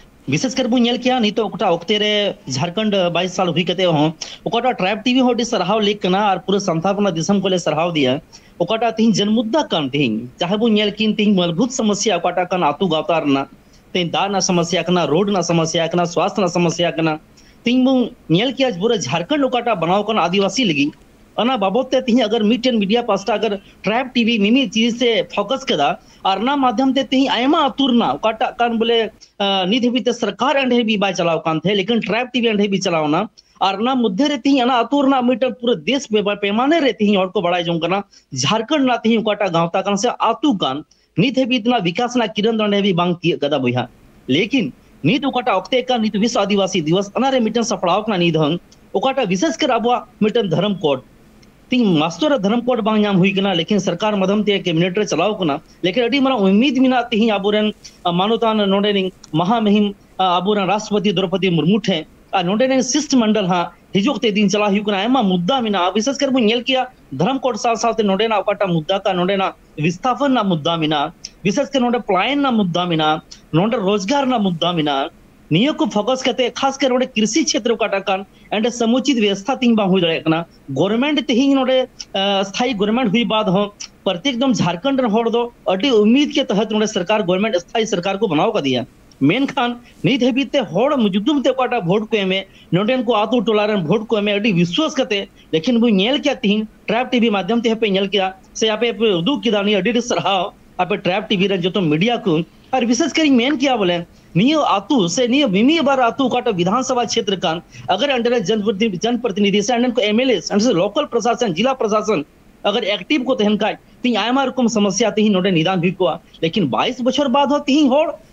ᱵᱤᱥᱮᱥ ᱠᱟᱨ ᱵᱚᱱ ᱧᱮᱞ ᱠᱮᱭᱟ ᱱᱤᱛᱚᱜ ᱚᱠᱟᱴᱟᱜ ᱚᱠᱛᱮ ᱨᱮ ᱡᱷᱟᱲᱠᱷᱚᱸᱰ ᱵᱟᱭᱤᱥ ᱥᱟᱞ ᱦᱩᱭ ᱠᱟᱛᱮ ᱦᱚᱸ ᱚᱠᱟᱴᱟᱜ ᱴᱨᱟᱭᱤᱵᱽ ᱴᱤᱵᱷᱤ ᱦᱚᱸ ᱟᱹᱰᱤ ᱥᱟᱨᱦᱟᱣ ᱞᱮᱠ ᱠᱟᱱᱟ ᱟᱨ ᱯᱩᱨᱟᱹ ᱥᱟᱱᱛᱟᱲ ᱯᱟᱨᱜᱟᱱᱟ ᱫᱤᱥᱚᱢ ᱠᱚᱞᱮ ᱥᱟᱨᱦᱟᱣ ᱫᱤᱭᱟ᱾ ᱚᱠᱟᱴᱟᱜ ᱛᱤᱦᱤᱧ ᱡᱟᱹᱱᱢᱩᱫᱽᱫᱟ ᱠᱟᱱ ᱛᱤᱦᱤᱧ ᱡᱟᱦᱟᱸ ᱵᱚᱱ ᱧᱮᱞ ᱠᱤᱱ ᱛᱤᱦᱤᱧ ᱢᱩᱞᱵᱷᱩᱛ ᱥᱚᱢᱚᱥᱭᱟ ᱚᱠᱟᱴᱟᱜ ᱠᱟᱱ ᱟᱹᱛᱩ ᱜᱟᱶᱛᱟ ᱨᱮᱱᱟᱜ ᱛᱮᱦᱮᱧ ᱫᱟᱜ ᱨᱮᱱᱟᱜ ᱥᱚᱢᱚᱥᱭᱟ ᱠᱟᱱᱟ, ᱨᱳᱰ ᱨᱮᱱᱟᱜ ᱥᱚᱢᱚᱥᱭᱟ ᱠᱟᱱᱟ, ᱥᱣᱟᱥᱛᱷ ᱨᱮᱱᱟᱜ ᱥᱚᱢᱚᱥᱭᱟ ᱠᱟᱱᱟ᱾ ᱛᱮᱦᱮᱧ ᱵᱚᱱ ᱧᱮᱞ ᱠᱮᱭᱟ ᱯᱩᱨᱟᱹ ᱡᱷᱟᱲᱠᱷᱚᱸᱰ ᱚᱠᱟᱴᱟᱜ ᱵᱮᱱᱟᱣ ᱠᱟᱱᱟ ᱟᱹᱫᱤᱵᱟᱹᱥᱤ ᱞᱟᱹᱜᱤᱫ, ᱚᱱᱟ ᱵᱟᱵᱚᱛ ᱛᱮ ᱛᱮᱦᱮᱧ ᱟᱜᱟᱨ ᱢᱤᱫᱴᱮᱱ ᱢᱤᱰᱤᱭᱟ ᱯᱟᱥᱴᱟ ᱟᱜᱟᱨ ᱴᱨᱟᱭᱤᱵᱽ ᱴᱤᱵᱷᱤ ᱢᱤᱢᱤᱫ ᱪᱤᱡᱽ ᱥᱮ ᱯᱷᱳᱠᱟᱥ ᱠᱮᱫᱟ, ᱟᱨ ᱚᱱᱟ ᱢᱟᱫᱷᱭᱚᱢ ᱛᱮ ᱛᱮᱦᱮᱧ ᱟᱭᱢᱟ ᱟᱹᱛᱩ ᱨᱮᱱᱟᱜ ᱚᱠᱟᱴᱟᱜ ᱠᱟᱱ ᱵᱚᱞᱮ, ᱟᱸ, ᱱᱤᱛ ᱦᱟᱹᱵᱤᱡ ᱛᱮ ᱥᱚᱨᱠᱟᱨ ᱮᱱ ᱦᱟᱹᱵᱤᱡ ᱵᱟᱭ ᱪᱟᱞᱟᱣ ᱠᱟᱱ ᱛᱟᱦᱮᱸᱫ, ᱞᱮᱠᱤᱱ ᱴᱨᱟᱭᱤᱵᱽ ᱴᱤᱵᱷᱤ ᱮᱱ ᱦᱟᱹᱵᱤᱡ ᱪᱟᱞᱟᱣ ᱮᱱᱟ᱾ ᱟᱨ ᱚᱱᱟ ᱢᱚᱫᱽᱫᱷᱮ ᱨᱮ ᱛᱮᱦᱮᱧ ᱚᱱᱟ ᱟᱹᱛᱩ ᱨᱮᱱᱟᱜ ᱢᱤᱫᱴᱮᱱ ᱯᱩᱨᱟᱹ ᱫᱮᱥ ᱯᱮ-, ᱯᱮᱢᱟᱱᱮ ᱨᱮ ᱛᱮᱦᱮᱧ ᱦᱚᱲ ᱠᱚ ᱵᱟᱲᱟᱭ ᱡᱚᱝ ᱠᱟᱱᱟ, ᱡᱷᱟᱲᱠᱷᱚᱸᱰ ᱨᱮᱱᱟᱜ ᱛᱮᱦᱮᱧ ᱚᱠᱟᱴᱟᱜ ᱜᱟᱶᱛᱟ ᱠᱟᱱ ᱥᱮ ᱟᱹᱛᱩ ᱠᱟᱱ, ᱱᱤᱛ ᱦᱟᱹᱵᱤᱡ ᱛᱮᱱᱟᱜ ᱵᱤᱠᱟᱥ ᱨᱮᱱᱟᱜ ᱠᱤᱨᱟᱹᱱ ᱫᱚ ᱚᱸᱰᱮ ᱦᱟᱹᱵᱤᱡ ᱵᱟᱝ ᱛᱤᱭᱟᱹᱜ ᱠᱟᱫᱟ ᱵᱚᱭᱦᱟ᱾ ᱞᱮᱠᱤᱱ ᱱᱤᱛ ᱚᱠᱟᱴᱟᱜ ᱚᱠᱛᱮ ᱠᱟᱱ, ᱱᱤᱛ ᱵᱤᱥᱥᱚ ᱟᱹᱫᱤᱵᱟᱹᱥᱤ ᱫᱤᱵᱚᱥ, ᱚᱱᱟᱨᱮ ᱢᱤᱫᱴᱮᱱ ᱥᱟᱯᱲᱟᱣ ᱠᱟᱱᱟ ᱱᱤᱭᱟᱹ ᱫᱷᱟᱣ, ᱚᱠᱟᱴᱟᱜ ᱵᱤᱥᱮᱥ ᱠᱟᱨ ᱟᱵᱚᱣᱟᱜ ᱢᱤᱫᱴᱮᱱ ᱫᱷᱚᱨᱚᱢ ᱠᱳᱰ, ᱛᱤᱦᱤᱧ ᱢᱟᱥᱴᱚᱨ ᱨᱮ ᱫᱷᱚᱨᱚᱢ ᱠᱳᱰ ᱵᱟᱝ ᱧᱟᱢ ᱦᱩᱭ ᱠᱟᱱᱟ, ᱞᱮᱠᱤᱱ ᱥᱚᱨᱠᱟᱨ ᱢᱟᱫᱷᱭᱚᱢ ᱛᱮ ᱠᱮᱵᱤᱱᱮᱴ ᱨᱮ ᱪᱟᱞᱟᱣ ᱠᱟᱱᱟ᱾ ᱞᱮᱠᱤᱱ ᱟᱹᱰᱤ ᱢᱟᱨᱟᱝ ᱩᱢᱤᱫ ᱢᱮᱱᱟᱜ ᱛᱤᱦᱤᱧ ᱟᱵᱚᱨᱮᱱ, ᱟ, ᱢᱟᱱᱚᱛᱟᱱ ᱱᱚᱰᱮ ᱨᱤᱱ ᱢᱟᱦᱟ ᱢᱩᱦᱤᱢ, ᱟ, ᱟᱵᱚᱨᱮᱱ ᱨᱟᱥᱴᱨᱚᱯᱚᱛᱤ ᱫᱨᱚᱯᱚᱫᱤ ᱢᱩᱨᱢᱩ ᱴᱷᱮᱱ ᱟᱨ ᱱᱚᱰᱮ ᱨᱮᱱ ᱥᱤᱥᱴ ᱢᱚᱱᱰᱚᱞ ᱦᱟᱸᱜ ᱦᱤᱡᱩᱜ ᱛᱮ ᱫᱤᱱ ᱪᱟᱞᱟᱣ ᱦᱩᱭᱩᱜ ᱠᱟᱱᱟ, ᱟᱭᱢᱟ ᱢᱩᱫᱽᱫᱟ ᱢᱮᱱᱟᱜᱼᱟ᱾ ᱵᱤᱥᱮᱥ ᱠᱟᱨ ᱵᱚᱱ ᱧᱮᱞ ᱠᱮᱭᱟ ᱫᱷᱚᱨᱚᱢ ᱠᱳᱰ ᱥᱟᱶ ᱥᱟᱶᱛᱮ ᱱᱚᱰᱮᱱᱟᱜ ᱚᱠᱟᱴᱟᱜ ᱢᱩᱫᱽᱫᱟ ᱠᱟᱱ, ᱱᱚᱰᱮᱱᱟᱜ ᱵᱤᱥᱛᱷᱟᱯᱚᱱ ᱨᱮᱱᱟᱜ ᱢᱩᱫᱽᱫᱟ ᱢᱮᱱᱟᱜᱼᱟ, ᱵᱤᱥᱮᱥ ᱠᱟᱨ ᱱᱚᱰᱮ ᱯᱞᱟᱭᱮᱱ ᱨᱮᱱᱟᱜ ᱢᱩᱫᱽᱫᱟ ᱢᱮᱱᱟᱜᱼᱟ, ᱱᱚᱰᱮ ᱨᱳᱡᱽᱜᱟᱨ ᱨᱮᱱᱟᱜ ᱢᱩᱫᱽᱫᱟ ᱢᱮᱱᱟᱜᱼᱟ᱾ ᱱᱤᱭᱟᱹ ᱠᱚ ᱯᱷᱳᱠᱟᱥ ᱠᱟᱛᱮ ᱠᱷᱟᱥ ᱠᱟᱨ ᱱᱚᱰᱮ ᱠᱨᱤᱥᱤ ᱪᱷᱮᱛᱨᱚ ᱚᱠᱟᱴᱟᱜ ᱠᱟᱱ, ᱮᱱᱰᱮ ᱥᱟᱢᱩᱪᱤᱛ ᱵᱮᱵᱚᱥᱛᱷᱟ ᱛᱤᱧ ᱵᱟᱝ ᱦᱩᱭ ᱫᱟᱲᱮᱭᱟᱜ ᱠᱟᱱᱟ᱾ ᱜᱚᱨᱢᱮᱱᱴ ᱛᱮᱦᱮᱧ ᱱᱚᱰᱮ, ᱟ, ᱥᱛᱷᱟᱭᱤ ᱜᱚᱨᱢᱮᱱᱴ ᱦᱩᱭ ᱵᱟᱫ ᱦᱚᱸ ᱯᱨᱚᱛᱮᱠ ᱫᱚᱢ ᱡᱷᱟᱲᱠᱷᱚᱸᱰ ᱨᱮᱱ ᱦᱚᱲ ᱫᱚ ᱟᱹᱰᱤ ᱩᱢᱤᱫ ᱠᱮ ᱛᱟᱦᱮᱸᱫ ᱱᱚᱰᱮ ᱥᱚᱨᱠᱟᱨ, ᱜᱚᱨᱢᱮᱱᱴ ᱥᱛᱷᱟᱭᱤ ᱥᱚᱨᱠᱟᱨ ᱠᱚ ᱵᱮᱱᱟᱣ ᱠᱟᱫᱮᱭᱟ᱾ ᱢᱮᱱᱠᱷᱟᱱ ᱱᱤᱛ ᱦᱟᱹᱵᱤᱡ ᱛᱮ ᱦᱚᱲ ᱢᱩᱡᱩᱫᱩᱢ ᱛᱮ ᱚᱠᱟᱴᱟᱜ ᱵᱷᱳᱴ ᱠᱚ ᱮᱢᱮ, ᱱᱚᱰᱮᱱ ᱠᱚ ᱟᱛᱳ ᱴᱚᱞᱟ ᱨᱮᱱ ᱵᱷᱳᱴ ᱠᱚ ᱮᱢᱮ ᱟᱹᱰᱤ ᱵᱤᱥᱣᱟᱥ ᱠᱟᱛᱮ, ᱞᱮᱠᱤᱱ ᱵᱚᱱ ᱧᱮᱞ ᱠᱮᱭᱟ ᱛᱤᱦᱤᱧ ᱴᱨᱟᱭᱤᱵᱽ ᱴᱤᱵᱷᱤ ᱢᱟᱫᱷᱭᱚᱢ ᱛᱮ ᱦᱚᱸᱯᱮ ᱧᱮᱞ ᱠᱮᱭᱟ ᱥᱮ ᱟᱯᱮ ᱯᱮ ᱩᱫᱩᱜ ᱠᱮᱫᱟ, ᱱᱤᱭᱟᱹ ᱟᱹᱰᱤ ᱟᱹᱰᱤ ᱥᱟᱨᱦᱟᱣ ᱟᱯᱮ ᱴᱨᱟᱭᱤᱵᱽ ᱴᱤᱵᱷᱤ ᱨᱮᱱ ᱡᱚᱛᱚ ᱢᱤᱰᱤᱭᱟ ᱠᱚ᱾ ᱟᱨ ᱵᱤᱥᱮᱥ ᱠᱟᱨ ᱤᱧ ᱢᱮᱱ ᱠᱮᱭᱟ ᱵᱚᱞᱮ ᱱᱤᱭᱟᱹ ᱟᱛᱳ ᱥᱮ ᱱᱤᱭᱟᱹ ᱢᱤᱢᱤᱫ ᱵᱟᱨ ᱟᱛᱳ ᱚᱠᱟᱴᱟᱜ ᱵᱤᱫᱷᱟᱱ ᱥᱚᱵᱷᱟ ᱪᱷᱮᱛᱨᱚ ᱠᱟᱱ, ᱟᱜᱟᱨ ᱚᱸᱰᱮ ᱨᱮᱱ ᱡᱚᱱᱯᱨᱚᱛᱤ-, ᱡᱚᱱᱯᱨᱚᱛᱤᱱᱤᱫᱷᱤ ᱥᱮ ᱚᱸᱰᱮᱱ ᱠᱚ ᱮᱢ ᱮᱞ ᱮ ᱥᱮ ᱞᱳᱠᱟᱞ ᱯᱨᱚᱥᱟᱥᱚᱱ, ᱡᱤᱞᱟ ᱯᱨᱚᱥᱟᱥᱚᱱ ᱟᱜᱟᱨ ᱮᱠᱴᱤᱵᱷ ᱠᱚ ᱛᱟᱦᱮᱱ ᱠᱷᱟᱡ, ᱛᱤᱦᱤᱧ ᱟᱭᱢᱟ ᱨᱚᱠᱚᱢ ᱥᱚᱢᱚᱥᱭᱟ ᱛᱤᱦᱤᱧ ᱱᱚᱰᱮ ᱱᱤᱫᱟᱱ ᱦᱩᱭ ᱠᱚᱜᱼᱟ᱾ ᱞᱮᱠᱤᱱ ᱵᱟᱭᱤᱥ ᱵᱚᱪᱷᱚᱨ ᱵᱟᱫ ᱦᱚᱸ ᱛᱤᱦᱤᱧ ᱦᱚᱲ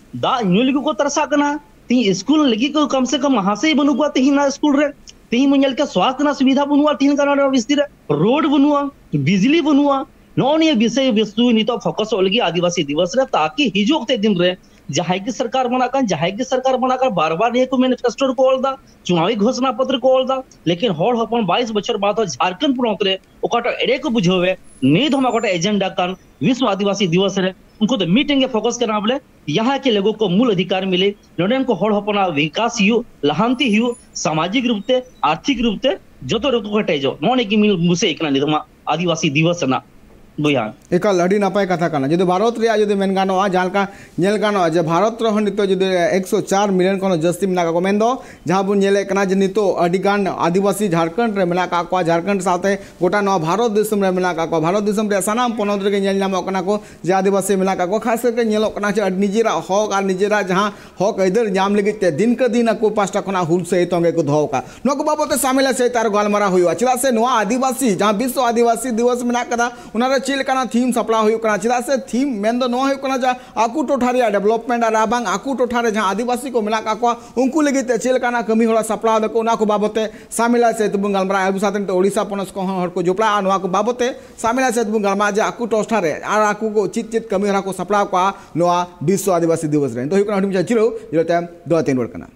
ᱫᱟᱜ ᱧᱩ ᱞᱟᱹᱜᱤᱫ ᱠᱚ ᱛᱟᱨᱥᱟᱜ ᱠᱟᱱᱟ᱾ ᱛᱤᱦᱤᱧ ᱥᱠᱩᱞ ᱞᱟᱹᱜᱤᱫ ᱠᱚ ᱠᱚᱢ ᱥᱮ ᱠᱚᱢ ᱢᱟᱦᱟᱥᱮ ᱵᱟᱹᱱᱩᱜ ᱠᱚᱣᱟ ᱛᱤᱦᱤᱧ ᱱᱟ ᱥᱠᱩᱞ ᱨᱮ᱾ ᱛᱤᱦᱤᱧ ᱵᱚᱱ ᱧᱮᱞ ᱠᱮᱫ ᱥᱣᱟᱥᱛᱷ ᱨᱮᱱᱟᱜ ᱥᱩᱵᱤᱫᱷᱟ ᱵᱟᱹᱱᱩᱜᱼᱟ ᱛᱤᱦᱤᱧ ᱠᱟᱱᱟ ᱱᱚᱣᱟ ᱵᱤᱥᱛᱤ ᱨᱮ᱾ ᱨᱳᱰ ᱵᱟᱹᱱᱩᱜᱼᱟ, ᱵᱤᱡᱽᱞᱤ ᱵᱟᱹᱱᱩᱜᱼᱟ᱾ ᱱᱚᱜᱼᱚ ᱱᱤᱭᱟᱹ ᱵᱤᱥᱚᱭ ᱵᱚᱥᱛᱩ ᱱᱤᱛᱚᱜ ᱯᱷᱳᱠᱟᱥᱚᱜ ᱞᱟᱹᱜᱤᱫ ᱟᱹᱫᱤᱵᱟᱹᱥᱤ ᱫᱤᱵᱚᱥ ᱨᱮ, ᱛᱟᱠᱤ ᱦᱤᱡᱩᱜ ᱚᱠᱛᱮ ᱫᱤᱱ ᱨᱮ ᱡᱟᱦᱟᱸᱭ ᱜᱮ ᱥᱚᱨᱠᱟᱨ ᱵᱟᱱᱟᱜ ᱠᱟᱱ, ᱡᱟᱦᱟᱸᱭ ᱜᱮ ᱥᱚᱨᱠᱟᱨ ᱵᱟᱱᱟᱜ ᱠᱟᱱ, ᱵᱟᱨ ᱵᱟᱨ ᱱᱤᱭᱟᱹ ᱠᱚ ᱢᱮᱱᱤᱯᱷᱮᱥᱴᱳ ᱨᱮᱠᱚ ᱚᱞ ᱫᱟ, ᱪᱩᱱᱟᱣᱤ ᱜᱷᱳᱥᱱᱟ ᱯᱚᱛᱨᱚ ᱠᱚ ᱚᱞ ᱫᱟ, ᱞᱮᱠᱤᱱ ᱦᱚᱲ ᱦᱚᱯᱚᱱ ᱵᱟᱭᱤᱥ ᱵᱚᱪᱷᱚᱨ ᱵᱟᱫ ᱦᱚᱸ ᱡᱷᱟᱲᱠᱷᱚᱸᱰ ᱯᱚᱱᱚᱛ ᱨᱮ ᱚᱠᱟᱴᱟᱜ ᱮᱲᱮ ᱠᱚ ᱵᱩᱡᱷᱟᱹᱣᱮ, ᱱᱤᱛ ᱦᱚᱸ ᱚᱠᱟᱴᱟᱜ ᱮᱡᱮᱱᱰᱟ ᱠᱟᱱ ᱵᱤᱥᱣᱚ ᱟᱹᱫᱤᱵᱟᱹᱥᱤ ᱫᱤᱵᱚᱥ ᱨᱮ, ᱩᱱᱠᱩ ᱫᱚ ᱢᱤᱫᱴᱮᱱ ᱜᱮ ᱯᱷᱳᱠᱟᱥ ᱠᱟᱱᱟ ᱵᱚᱞᱮ, ᱭᱟᱦᱟᱸ ᱠᱮ ᱞᱳᱜᱳ ᱠᱚ ᱢᱩᱞ ᱚᱫᱷᱤᱠᱟᱨ ᱢᱤᱞᱮ, ᱱᱚᱰᱮᱱ ᱠᱚ ᱦᱚᱲ ᱦᱚᱯᱚᱱᱟᱜ ᱵᱤᱠᱟᱥ ᱦᱩᱭᱩᱜ, ᱞᱟᱦᱟᱱᱛᱤ ᱦᱩᱭᱩᱜ, ᱥᱟᱢᱟᱡᱤᱠ ᱨᱩᱯ ᱛᱮ, ᱟᱨᱛᱷᱤᱠ ᱨᱩᱯ ᱛᱮ ᱡᱚᱛᱚ ᱨᱩᱯ ᱠᱚ ᱠᱮᱴᱮᱡᱚᱜ᱾ ᱱᱚᱜᱼᱚ ᱱᱤᱭᱟᱹ ᱜᱮ ᱢᱤᱞ ᱵᱩᱥᱟᱹᱭ ᱠᱟᱱᱟ ᱱᱤᱛᱚᱜ ᱢᱟ ᱟᱹᱫᱤᱵᱟᱹᱥᱤ ᱫᱤᱵᱚᱥ ᱨᱮᱱᱟᱜ᱾ ᱵᱚᱭᱦᱟ᱾ ᱮᱠᱟᱞ ᱟᱹᱰᱤ ᱱᱟᱯᱟᱭ ᱠᱟᱛᱷᱟ ᱠᱟᱱᱟ᱾ ᱡᱩᱫᱤ ᱵᱷᱟᱨᱚᱛ ᱨᱮᱭᱟᱜ ᱡᱩᱫᱤ ᱢᱮᱱ ᱜᱟᱱᱚᱜᱼᱟ, ᱡᱟᱦᱟᱸ ᱞᱮᱠᱟ ᱧᱮᱞ ᱜᱟᱱᱚᱜᱼᱟ ᱡᱮ ᱵᱷᱟᱨᱚᱛ ᱨᱮᱦᱚᱸ ᱱᱤᱛᱚᱜ ᱡᱩᱫᱤ ᱮᱠᱥᱚ ᱪᱟᱨ ᱢᱤᱞᱤᱭᱚᱱ ᱠᱷᱚᱱ ᱦᱚᱸ ᱡᱟᱹᱥᱛᱤ ᱢᱮᱱᱟᱜ ᱠᱟᱜ ᱠᱚᱣᱟ, ᱢᱮᱱᱫᱚ ᱡᱟᱦᱟᱸ ᱵᱚᱱ ᱧᱮᱞᱮᱫ ᱠᱟᱱᱟ ᱡᱮ ᱱᱤᱛᱚᱜ ᱟᱹᱰᱤ ᱜᱟᱱ ᱟᱹᱫᱤᱵᱟᱹᱥᱤ ᱡᱷᱟᱲᱠᱷᱚᱸᱰ ᱨᱮ ᱢᱮᱱᱟᱜ ᱠᱟᱜ ᱠᱚᱣᱟ, ᱡᱷᱟᱲᱠᱷᱚᱸᱰ ᱥᱟᱶᱛᱮ ᱜᱚᱴᱟ ᱱᱚᱣᱟ ᱵᱷᱟᱨᱚᱛ ᱫᱤᱥᱚᱢ ᱨᱮ ᱢᱮᱱᱟᱜ ᱠᱟᱜ ᱠᱚᱣᱟ᱾ ᱵᱷᱟᱨᱚᱛ ᱫᱤᱥᱚᱢ ᱨᱮᱭᱟᱜ ᱥᱟᱱᱟᱢ ᱯᱚᱱᱚᱛ ᱨᱮᱜᱮ ᱧᱮᱞ ᱧᱟᱢᱚᱜ ᱠᱟᱱᱟ ᱠᱚ ᱡᱮ ᱟᱹᱫᱤᱵᱟᱹᱥᱤ ᱢᱮᱱᱟᱜ ᱠᱟᱜ ᱠᱚᱣᱟ᱾ ᱠᱷᱟᱥ ᱠᱟᱨᱛᱮ ᱧᱮᱞᱚᱜ ᱠᱟᱱᱟ ᱡᱮ ᱟᱹᱰᱤ ᱱᱤᱡᱮᱨᱟᱜ ᱦᱚᱠ ᱟᱨ ᱱᱤᱡᱮᱨᱟᱜ ᱡᱟᱦᱟᱸ ᱦᱚᱠ ᱟᱹᱭᱫᱟᱹᱨ ᱧᱟᱢ ᱞᱟᱹᱜᱤᱫ ᱛᱮ ᱫᱤᱱ ᱠᱮ ᱫᱤᱱ ᱟᱠᱚ ᱯᱟᱥᱴᱟ ᱠᱷᱚᱱᱟᱜ ᱦᱩᱞᱥᱟᱹᱭ ᱛᱚᱸᱜᱮ ᱠᱚ ᱫᱚᱦᱚ ᱟᱠᱟᱫ᱾ ᱱᱚᱣᱟ ᱠᱚ ᱵᱟᱵᱚᱫ ᱛᱮ ᱥᱟᱢᱮᱞᱟ ᱥᱟᱹᱦᱤᱡ ᱟᱨ ᱜᱟᱞᱢᱟᱨᱟᱣ ᱦᱩᱭᱩᱜᱼᱟ᱾ ᱪᱮᱫᱟᱜ ᱥᱮ ᱱᱚᱣᱟ ᱟᱹᱫᱤᱵᱟᱹᱥᱤ ᱡᱟᱦᱟᱸ ᱵᱤᱥᱥᱚ ᱟᱹᱫᱤᱵᱟᱹᱥᱤ ᱫᱤᱵᱚᱥ ᱢᱮᱱᱟᱜ ᱠᱟᱫᱟ, ᱚᱱᱟᱨᱮ ᱪᱮᱫ ᱞᱮᱠᱟᱱᱟᱜ ᱛᱷᱤᱢ ᱥᱟᱯᱲᱟᱣ ᱦᱩᱭᱩᱜ ᱠᱟᱱᱟ? ᱪᱮᱫᱟᱜ ᱥᱮ ᱛᱷᱤᱢ ᱢᱮᱱᱫᱚ ᱱᱚᱣᱟ ᱦᱩᱭᱩᱜ ᱠᱟᱱᱟ ᱡᱮ ᱟᱠᱚ ᱴᱚᱴᱷᱟ ᱨᱮᱭᱟᱜ ᱰᱮᱵᱷᱞᱚᱯᱢᱮᱱᱴ ᱟᱨ ᱵᱟᱝ ᱟᱠᱚ ᱴᱚᱴᱷᱟ ᱨᱮ ᱡᱟᱦᱟᱸ ᱟᱹᱫᱤᱵᱟᱹᱥᱤ ᱠᱚ ᱢᱮᱱᱟᱜ ᱠᱟᱜ ᱠᱚᱣᱟ, ᱩᱱᱠᱩ ᱞᱟᱹᱜᱤᱫ ᱛᱮ ᱪᱮᱫ ᱞᱮᱠᱟᱱᱟᱜ ᱠᱟᱹᱢᱤ ᱦᱚᱨᱟ ᱥᱟᱯᱲᱟᱣ ᱫᱟᱠᱚ, ᱚᱱᱟ ᱠᱚ ᱵᱟᱵᱚᱫ ᱛᱮ ᱥᱟᱢᱮᱞᱟ ᱥᱟᱹᱦᱤᱡ ᱵᱚᱱ ᱜᱟᱞᱢᱟᱨᱟᱜᱼᱟ᱾ ᱟᱵᱚ ᱥᱟᱶᱛᱮ ᱱᱤᱛᱚᱜ ᱳᱰᱤᱥᱟ ᱯᱚᱱᱚᱛ ᱠᱷᱚᱱ ᱦᱚᱸ ᱦᱚᱲ ᱠᱚ ᱡᱚᱯᱲᱟᱜᱼᱟ᱾ ᱱᱚᱣᱟ ᱠᱚ ᱵᱟᱵᱚᱫ ᱛᱮ ᱥᱟᱢᱮᱞᱟ ᱥᱟᱹᱦᱤᱡ ᱵᱚᱱ ᱜᱟᱞᱢᱟᱨᱟᱜᱼᱟ ᱡᱮ ᱟᱠᱚ ᱴᱚᱴᱷᱟ ᱨᱮ ᱟᱨ ᱟᱠᱚ ᱠᱚ ᱪᱮᱫ ᱪᱮᱫ ᱠᱟᱹᱢᱤ ᱦᱚᱨᱟ ᱠᱚ ᱥᱟᱯᱲᱟᱣ ᱠᱚᱜᱼᱟ ᱱᱚᱣᱟ ᱵᱤᱥᱥᱚ ᱟᱹᱫᱤᱵᱟᱹᱥᱤ ᱫᱤᱵᱚᱥ ᱨᱮ᱾ ᱱᱤᱛᱚᱜ ᱦᱩᱭᱩᱜ ᱠᱟᱱᱟ ᱦᱩᱰᱤᱧ ᱢᱟᱪᱷᱟ ᱡᱤᱨᱟᱹᱣ, ᱡᱤᱨᱟᱹᱣ ᱛᱟᱭᱚᱢ ᱫᱚᱦᱲᱟ ᱛᱮᱧ ᱨᱩᱣᱟᱹᱲ ᱠᱟᱱᱟ᱾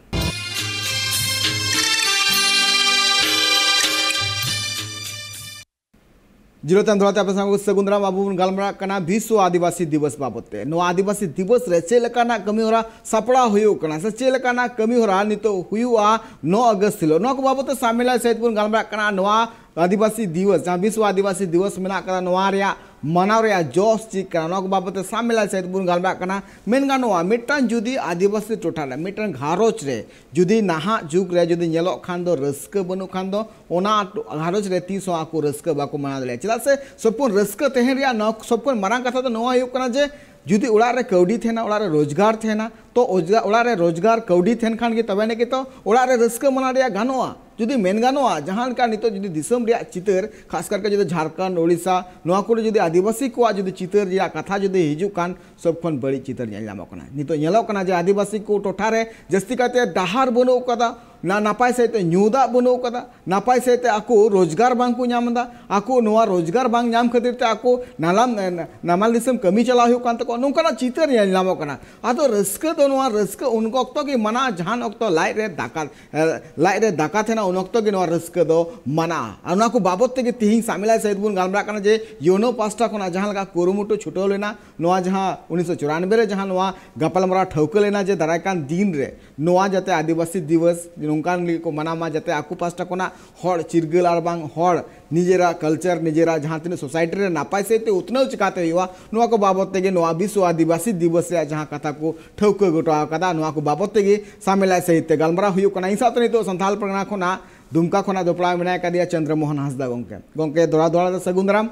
ᱡᱤᱨᱟᱹᱣ ᱛᱟᱭᱚᱢ ᱫᱚᱦᱲᱟ ᱛᱮ ᱟᱯᱮ ᱥᱟᱱᱟᱢ ᱠᱚ ᱥᱟᱹᱜᱩᱱ ᱫᱟᱨᱟᱢ᱾ ᱟᱵᱚ ᱵᱚᱱ ᱜᱟᱞᱢᱟᱨᱟᱜ ᱠᱟᱱᱟ ᱵᱤᱥᱥᱚ ᱟᱹᱫᱤᱵᱟᱹᱥᱤ ᱫᱤᱵᱚᱥ ᱵᱟᱵᱚᱫ ᱛᱮ᱾ ᱱᱚᱣᱟ ᱟᱹᱫᱤᱵᱟᱹᱥᱤ ᱫᱤᱵᱚᱥ ᱨᱮ ᱪᱮᱫ ᱞᱮᱠᱟᱱᱟᱜ ᱠᱟᱹᱢᱤ ᱦᱚᱨᱟ ᱥᱟᱯᱲᱟᱣ ᱦᱩᱭᱩᱜ ᱠᱟᱱᱟ ᱥᱮ ᱪᱮᱫ ᱞᱮᱠᱟᱱᱟᱜ ᱠᱟᱹᱢᱤ ᱦᱚᱨᱟ ᱱᱤᱛᱚᱜ ᱦᱩᱭᱩᱜᱼᱟ ᱱᱚ ᱟᱜᱚᱥᱴ ᱦᱤᱞᱳᱜ, ᱱᱚᱣᱟ ᱠᱚ ᱵᱟᱵᱚᱫ ᱛᱮ ᱥᱟᱢᱮᱞᱟ ᱥᱟᱹᱦᱤᱡ ᱵᱚᱱ ᱜᱟᱞᱢᱟᱨᱟᱜ ᱠᱟᱱᱟ᱾ ᱱᱚᱣᱟ ᱟᱹᱫᱤᱵᱟᱹᱥᱤ ᱫᱤᱵᱚᱥ, ᱡᱟᱦᱟᱸ ᱵᱤᱥᱥᱚ ᱟᱹᱫᱤᱵᱟᱹᱥᱤ ᱫᱤᱵᱚᱥ ᱢᱮᱱᱟᱜ ᱠᱟᱫᱟ, ᱱᱚᱣᱟ ᱨᱮᱭᱟᱜ ᱢᱟᱱᱟᱣ ᱨᱮᱭᱟᱜ ᱡᱚᱥ ᱪᱮᱫ ᱠᱟᱱᱟ, ᱱᱚᱣᱟ ᱠᱚ ᱵᱟᱵᱚᱫ ᱛᱮ ᱥᱟᱢᱮᱞᱟ ᱥᱟᱹᱦᱤᱡ ᱵᱚᱱ ᱜᱟᱞᱢᱟᱨᱟᱜ ᱠᱟᱱᱟ᱾ ᱢᱮᱱ ᱜᱟᱱᱚᱜᱼᱟ, ᱢᱤᱫᱴᱟᱝ ᱡᱩᱫᱤ ᱟᱹᱫᱤᱵᱟᱹᱥᱤ ᱴᱚᱴᱷᱟ ᱨᱮ, ᱢᱤᱫᱴᱟᱝ ᱜᱷᱟᱨᱚᱸᱡᱽ ᱨᱮ ᱡᱩᱫᱤ ᱱᱟᱦᱟᱜ ᱡᱩᱜᱽ ᱨᱮ ᱡᱩᱫᱤ ᱧᱮᱞᱚᱜ ᱠᱷᱟᱱ ᱫᱚ ᱨᱟᱹᱥᱠᱟᱹ ᱵᱟᱹᱱᱩᱜ ᱠᱷᱟᱱ ᱫᱚ, ᱚᱱᱟ ᱜᱷᱟᱨᱚᱸᱡᱽ ᱨᱮ ᱛᱤᱥ ᱦᱚᱸ ᱟᱠᱚ ᱨᱟᱹᱥᱠᱟᱹ ᱵᱟᱠᱚ ᱢᱟᱱᱟᱣ ᱫᱟᱲᱮᱭᱟᱜᱼᱟ᱾ ᱪᱮᱫᱟᱜ ᱥᱮ ᱥᱚᱵ ᱠᱷᱚᱱ ᱨᱟᱹᱥᱠᱟᱹ ᱛᱟᱦᱮᱱ ᱨᱮᱭᱟᱜ ᱱᱚᱣᱟ ᱥᱚᱵ ᱠᱷᱚᱱ ᱢᱟᱨᱟᱝ ᱠᱟᱛᱷᱟ ᱫᱚ ᱱᱚᱣᱟ ᱦᱩᱭᱩᱜ ᱠᱟᱱᱟ ᱡᱮ ᱡᱩᱫᱤ ᱚᱲᱟᱜ ᱨᱮ ᱠᱟᱹᱣᱰᱤ ᱛᱟᱦᱮᱱᱟ, ᱚᱲᱟᱜ ᱨᱮ ᱨᱳᱡᱽᱜᱟᱨ ᱛᱟᱦᱮᱱᱟ, ᱛᱚ ᱚᱡᱽᱜᱟ-, ᱚᱲᱟᱜ ᱨᱮ ᱨᱳᱡᱽᱜᱟᱨ ᱠᱟᱹᱣᱰᱤ ᱛᱟᱦᱮᱱ ᱠᱷᱟᱱ ᱜᱮ ᱛᱚᱵᱮ ᱟᱹᱱᱤᱡ ᱜᱮᱛᱚ ᱚᱲᱟᱜ ᱨᱮ ᱨᱟᱹᱥᱠᱟᱹ ᱢᱟᱱᱟᱣ ᱨᱮᱭᱟᱜ ᱜᱟᱱᱚᱜᱼᱟ᱾ ᱡᱩᱫᱤ ᱢᱮᱱ ᱜᱟᱱᱚᱜᱼᱟ, ᱡᱟᱦᱟᱸ ᱞᱮᱠᱟ ᱱᱤᱛᱚᱜ ᱡᱩᱫᱤ ᱫᱤᱥᱚᱢ ᱨᱮᱭᱟᱜ ᱪᱤᱛᱟᱹᱨ, ᱠᱷᱟᱥ ᱠᱟᱨ ᱠᱟᱛᱮ ᱡᱩᱫᱤ ᱡᱷᱟᱲᱠᱷᱚᱸᱰ, ᱳᱰᱤᱥᱟ, ᱱᱚᱣᱟ ᱠᱚᱨᱮ ᱡᱩᱫᱤ ᱟᱹᱫᱤᱵᱟᱹᱥᱤ ᱠᱚᱣᱟᱜ ᱡᱩᱫᱤ ᱪᱤᱛᱟᱹᱨ ᱨᱮᱭᱟᱜ ᱠᱟᱛᱷᱟ ᱡᱩᱫᱤ ᱦᱤᱡᱩᱜ ᱠᱷᱟᱱ, ᱥᱚᱵ ᱠᱷᱚᱱ ᱵᱟᱹᱲᱤᱡ ᱪᱤᱛᱟᱹᱨ ᱧᱮᱞ ᱧᱟᱢᱚᱜ ᱠᱟᱱᱟ᱾ ᱱᱤᱛᱚᱜ ᱧᱮᱞᱚᱜ ᱠᱟᱱᱟ ᱡᱮ ᱟᱹᱫᱤᱵᱟᱹᱥᱤ ᱠᱚ ᱴᱚᱴᱷᱟ ᱨᱮ ᱡᱟᱹᱥᱛᱤ ᱠᱟᱭᱛᱮ ᱰᱟᱦᱟᱨ ᱵᱟᱹᱱᱩᱜ ᱠᱟᱫᱟ, ᱱᱟ-, ᱱᱟᱯᱟᱭ ᱥᱟᱹᱦᱤᱡ ᱛᱮ ᱧᱩ ᱫᱟᱜ ᱵᱟᱹᱱᱩᱜ ᱠᱟᱫᱟ, ᱱᱟᱯᱟᱭ ᱥᱟᱹᱦᱤᱡ ᱛᱮ ᱟᱠᱚ ᱨᱳᱡᱽᱜᱟᱨ ᱵᱟᱝ ᱠᱚ ᱧᱟᱢ ᱮᱫᱟ᱾ ᱟᱠᱚ ᱱᱚᱣᱟ ᱨᱳᱡᱽᱜᱟᱨ ᱵᱟᱝ ᱧᱟᱢ ᱠᱷᱟᱹᱛᱤᱨ ᱛᱮ ᱟᱠᱚ ᱱᱟᱞᱟᱢ, ᱱᱟᱢᱟᱞ ᱫᱤᱥᱚᱢ ᱠᱟᱹᱢᱤ ᱪᱟᱞᱟᱣ ᱦᱩᱭᱩᱜ ᱠᱟᱱ ᱛᱟᱠᱚᱣᱟ, ᱱᱚᱝᱠᱟᱱᱟᱜ ᱪᱤᱛᱟᱹᱨ ᱧᱮᱞ ᱧᱟᱢᱚᱜ ᱠᱟᱱᱟ᱾ ᱟᱫᱚ ᱨᱟᱹᱥᱠᱟᱹ ᱫᱚ ᱱᱚᱣᱟ ᱨᱟᱹᱥᱠᱟᱹ ᱩᱱ ᱚᱠᱛᱚ ᱜᱮ ᱢᱟᱱᱟᱜᱼᱟ, ᱡᱟᱦᱟᱱ ᱚᱠᱛᱚ ᱞᱟᱡ ᱨᱮ ᱫᱟᱠᱟ, ᱮ, ᱞᱟᱡ ᱨᱮ ᱫᱟᱠᱟ ᱛᱟᱦᱮᱱᱟ, ᱩᱱ ᱚᱠᱛᱚ ᱜᱮ ᱱᱚᱣᱟ ᱨᱟᱹᱥᱠᱟᱹ ᱫᱚ ᱢᱟᱱᱟᱜᱼᱟ᱾ ᱟᱨ ᱚᱱᱟ ᱠᱚ ᱵᱟᱵᱚᱫ ᱛᱮᱜᱮ ᱛᱤᱦᱤᱧ ᱥᱟᱢᱮᱞᱟᱭ ᱥᱟᱹᱦᱤᱡ ᱵᱚᱱ ᱜᱟᱞᱢᱟᱨᱟᱜ ᱠᱟᱱᱟ ᱡᱮ ᱭᱳᱱᱳ ᱯᱟᱥᱴᱟ ᱠᱷᱚᱱᱟᱜ ᱡᱟᱦᱟᱸ ᱞᱮᱠᱟ ᱠᱩᱨᱩᱢᱩᱴᱩ ᱪᱷᱩᱴᱟᱹᱣ ᱞᱮᱱᱟ, ᱱᱚᱣᱟ ᱡᱟᱦᱟᱸ ᱩᱱᱤᱥᱥᱚ ᱪᱩᱨᱟᱱᱵᱮ ᱨᱮ ᱡᱟᱦᱟᱸ ᱱᱚᱣᱟ ᱜᱟᱯᱟᱞᱢᱟᱨᱟᱣ ᱴᱷᱟᱹᱣᱠᱟᱹ ᱞᱮᱱᱟ ᱡᱮ ᱫᱟᱨᱟᱭ ᱠᱟᱱ ᱫᱤᱱ ᱨᱮ ᱱᱚᱣᱟ ᱡᱟᱛᱮ ᱟᱹᱫᱤᱵᱟᱹᱥᱤ ᱫᱤᱵᱚᱥ ᱱᱚᱝᱠᱟᱱ ᱞᱟᱹᱜᱤᱫ ᱠᱚ ᱢᱟᱱᱟᱣ ᱢᱟ, ᱡᱟᱛᱮ ᱟᱠᱚ ᱯᱟᱥᱴᱟ ᱠᱷᱚᱱᱟᱜ ᱦᱚᱲ ᱪᱤᱨᱜᱟᱹᱞ ᱟᱨ ᱵᱟᱝ ᱦᱚᱲ ᱱᱤᱡᱮᱨᱟᱜ ᱠᱟᱞᱪᱟᱨ, ᱱᱤᱡᱮᱨᱟᱜ ᱡᱟᱦᱟᱸ ᱛᱤᱱᱟᱹᱜ ᱥᱳᱥᱟᱭᱴᱤ ᱨᱮ ᱱᱟᱯᱟᱭ ᱥᱟᱹᱦᱤᱡ ᱛᱮ ᱩᱛᱱᱟᱹᱣ ᱪᱤᱠᱟᱛᱮ ᱦᱩᱭᱩᱜᱼᱟ, ᱱᱚᱣᱟ ᱠᱚ ᱵᱟᱵᱚᱛ ᱛᱮᱜᱮ ᱱᱚᱣᱟ ᱵᱤᱥᱣᱚ ᱟᱹᱫᱤᱵᱟᱹᱥᱤ ᱫᱤᱵᱚᱥ ᱨᱮᱭᱟᱜ ᱡᱟᱦᱟᱸ ᱠᱟᱛᱷᱟ ᱠᱚ ᱴᱷᱟᱹᱣᱠᱟᱹ ᱜᱚᱴᱟ ᱟᱠᱟᱫᱟ, ᱱᱚᱣᱟ ᱠᱚ ᱵᱟᱵᱚᱛ ᱛᱮᱜᱮ ᱥᱟᱢᱮᱞᱟᱭ ᱥᱟᱹᱦᱤᱡ ᱛᱮ ᱜᱟᱞᱢᱟᱨᱟᱣ ᱦᱩᱭᱩᱜ ᱠᱟᱱᱟ᱾ ᱤᱧ ᱥᱟᱶᱛᱮ ᱱᱤᱛᱚᱜ ᱥᱟᱱᱛᱟᱲ ᱯᱟᱨᱜᱟᱱᱟ ᱠᱷᱚᱱᱟᱜ ᱫᱩᱢᱠᱟ ᱠᱷᱚᱱᱟᱜ ᱡᱚᱯᱲᱟᱣ ᱢᱮᱱᱟᱭ ᱠᱟᱫᱮᱭᱟ ᱪᱚᱱᱫᱨᱚ ᱢᱳᱦᱚᱱ ᱦᱟᱸᱥᱫᱟ ᱜᱚᱢᱠᱮ᱾ ᱜᱚᱢᱠᱮ, ᱫᱚᱲᱟ ᱫᱚᱲᱟ ᱫᱚ ᱥᱟᱹᱜᱩᱱ ᱫᱟᱨᱟᱢ᱾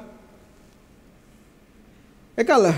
ᱮᱠᱟᱞ,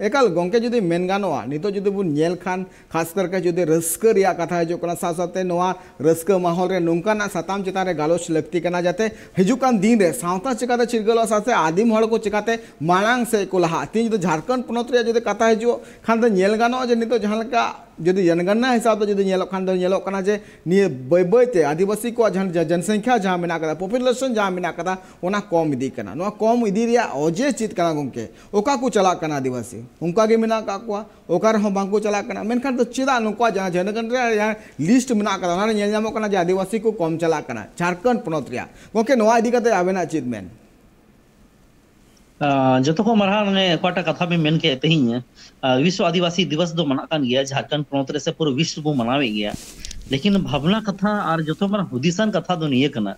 ᱮᱠᱟᱞ ᱜᱚᱢᱠᱮ, ᱡᱩᱫᱤ ᱢᱮᱱ ᱜᱟᱱᱚᱜᱼᱟ, ᱱᱤᱛᱚᱜ ᱡᱩᱫᱤ ᱵᱚᱱ ᱧᱮᱞ ᱠᱷᱟᱱ, ᱠᱷᱟᱥ ᱠᱟᱨᱠᱮ ᱡᱩᱫᱤ ᱨᱟᱹᱥᱠᱟᱹ ᱨᱮᱭᱟᱜ ᱠᱟᱛᱷᱟ ᱦᱤᱡᱩᱜ ᱠᱟᱱᱟ, ᱥᱟᱶ ᱥᱟᱶᱛᱮ ᱱᱚᱣᱟ ᱨᱟᱹᱥᱠᱟᱹ ᱢᱟᱦᱚᱞ ᱨᱮ ᱱᱚᱝᱠᱟᱱᱟᱜ ᱥᱟᱛᱟᱢ ᱪᱮᱛᱟᱱ ᱨᱮ ᱜᱟᱞᱚᱪ ᱞᱟᱹᱠᱛᱤ ᱠᱟᱱᱟ, ᱡᱟᱛᱮ ᱦᱤᱡᱩᱜ ᱠᱟᱱ ᱫᱤᱱ ᱨᱮ ᱥᱟᱶᱛᱟ ᱪᱤᱠᱟᱛᱮ ᱪᱤᱨᱜᱟᱹᱞᱚᱜᱼᱟ, ᱥᱟᱶᱛᱮ ᱟᱹᱫᱤᱢ ᱦᱚᱲ ᱠᱚ ᱪᱤᱠᱟᱛᱮ ᱢᱟᱲᱟᱝ ᱥᱮᱫ ᱠᱚ ᱞᱟᱦᱟᱜᱼᱟ᱾ ᱛᱮᱦᱮᱧ ᱡᱩᱫᱤ ᱡᱷᱟᱲᱠᱷᱚᱸᱰ ᱯᱚᱱᱚᱛ ᱨᱮᱭᱟᱜ ᱡᱩᱫᱤ ᱠᱟᱛᱷᱟ ᱦᱤᱡᱩᱜ ᱠᱷᱟᱱ ᱫᱚ, ᱧᱮᱞ ᱜᱟᱱᱚᱜᱼᱟ ᱡᱮ ᱱᱤᱛᱚᱜ ᱡᱟᱦᱟᱸ ᱞᱮᱠᱟ ᱡᱩᱫᱤ ᱡᱚᱱᱜᱚᱱᱱᱟ ᱦᱤᱥᱟᱵ ᱛᱮ ᱡᱩᱫᱤ ᱧᱮᱞᱚᱜ ᱠᱷᱟᱱ ᱫᱚ, ᱧᱮᱞᱚᱜ ᱠᱟᱱᱟ ᱡᱮ ᱱᱤᱭᱟᱹ ᱵᱟᱹᱭ ᱵᱟᱹᱭ ᱛᱮ ᱟᱹᱫᱤᱵᱟᱹᱥᱤ ᱠᱚᱣᱟᱜ ᱡᱟᱦᱟᱸ ᱡᱟ-, ᱡᱚᱱᱥᱚᱝᱠᱷᱟ ᱡᱟᱦᱟᱸ ᱢᱮᱱᱟᱜ ᱠᱟᱫᱟ, ᱯᱚᱯᱩᱞᱮᱥᱚᱱ ᱡᱟᱦᱟᱸ ᱢᱮᱱᱟᱜ ᱠᱟᱫᱟ, ᱚᱱᱟ ᱠᱚᱢ ᱤᱫᱤᱜ ᱠᱟᱱᱟ᱾ ᱱᱚᱣᱟ ᱠᱚᱢ ᱤᱫᱤ ᱨᱮᱭᱟᱜ ᱚᱡᱮ ᱪᱮᱫ ᱠᱟᱱᱟ ᱜᱚᱢᱠᱮ? ᱚᱠᱟ ᱠᱚ ᱪᱟᱞᱟᱜ ᱠᱟᱱᱟ ᱟᱹᱫᱤᱵᱟᱹᱥᱤ? ᱚᱱᱠᱟ ᱜᱮ ᱢᱮᱱᱟᱜ ᱠᱟᱜ ᱠᱚᱣᱟ, ᱚᱠᱟ ᱨᱮᱦᱚᱸ ᱵᱟᱝ ᱠᱚ ᱪᱟᱞᱟᱜ ᱠᱟᱱᱟ᱾ ᱢᱮᱱᱠᱷᱟᱱ ᱫᱚ ᱪᱮᱫᱟᱜ ᱱᱩᱠᱩᱣᱟᱜ ᱡᱟᱦᱟᱸ ᱡᱚᱱᱜᱚᱱᱱᱟ ᱨᱮᱭᱟᱜ ᱡᱟᱦᱟᱸ ᱞᱤᱥᱴ ᱢᱮᱱᱟᱜ ᱠᱟᱫᱟ, ᱚᱱᱟ ᱨᱮ ᱧᱮᱞ ᱧᱟᱢᱚᱜ ᱠᱟᱱᱟ ᱡᱮ ᱟᱹᱫᱤᱵᱟᱹᱥᱤ ᱠᱚ ᱠᱚᱢ ᱪᱟᱞᱟᱜ ᱠᱟᱱᱟ ᱡᱷᱟᱲᱠᱷᱚᱸᱰ ᱯᱚᱱᱚᱛ ᱨᱮᱭᱟᱜ? ᱜᱚᱢᱠᱮ, ᱱᱚᱣᱟ ᱤᱫᱤ ᱠᱟᱛᱮ ᱟᱵᱮᱱᱟᱜ ᱪᱮᱫ ᱢᱮᱱ? ᱟᱸ, ᱡᱚᱛᱚ ᱠᱷᱚᱱ ᱢᱟᱨᱟᱝ ᱚᱱᱮ ᱚᱠᱟᱴᱟᱜ ᱠᱟᱛᱷᱟ ᱵᱮᱱ ᱢᱮᱱ ᱠᱮᱫ ᱛᱮᱦᱮᱧ, ᱟᱸ, ᱵᱤᱥᱣᱚ ᱟᱹᱫᱤᱵᱟᱹᱥᱤ ᱫᱤᱵᱚᱥ ᱫᱚ ᱢᱟᱱᱟᱜ ᱠᱟᱱ ᱜᱮᱭᱟ, ᱡᱷᱟᱲᱠᱷᱚᱸᱰ ᱯᱚᱱᱚᱛ ᱨᱮ ᱥᱮ ᱯᱩᱨᱟᱹ ᱵᱤᱥᱣ ᱵᱚ ᱢᱟᱱᱟᱣᱮᱫ ᱜᱮᱭᱟ᱾ ᱞᱮᱠᱤᱱ ᱵᱷᱟᱵᱽᱱᱟ ᱠᱟᱛᱷᱟ ᱟᱨ ᱡᱚᱛᱚ ᱢᱟᱨᱟᱝ ᱦᱩᱫᱤᱥᱟᱱ ᱠᱟᱛᱷᱟ ᱫᱚ ᱱᱤᱭᱟᱹ ᱠᱟᱱᱟ,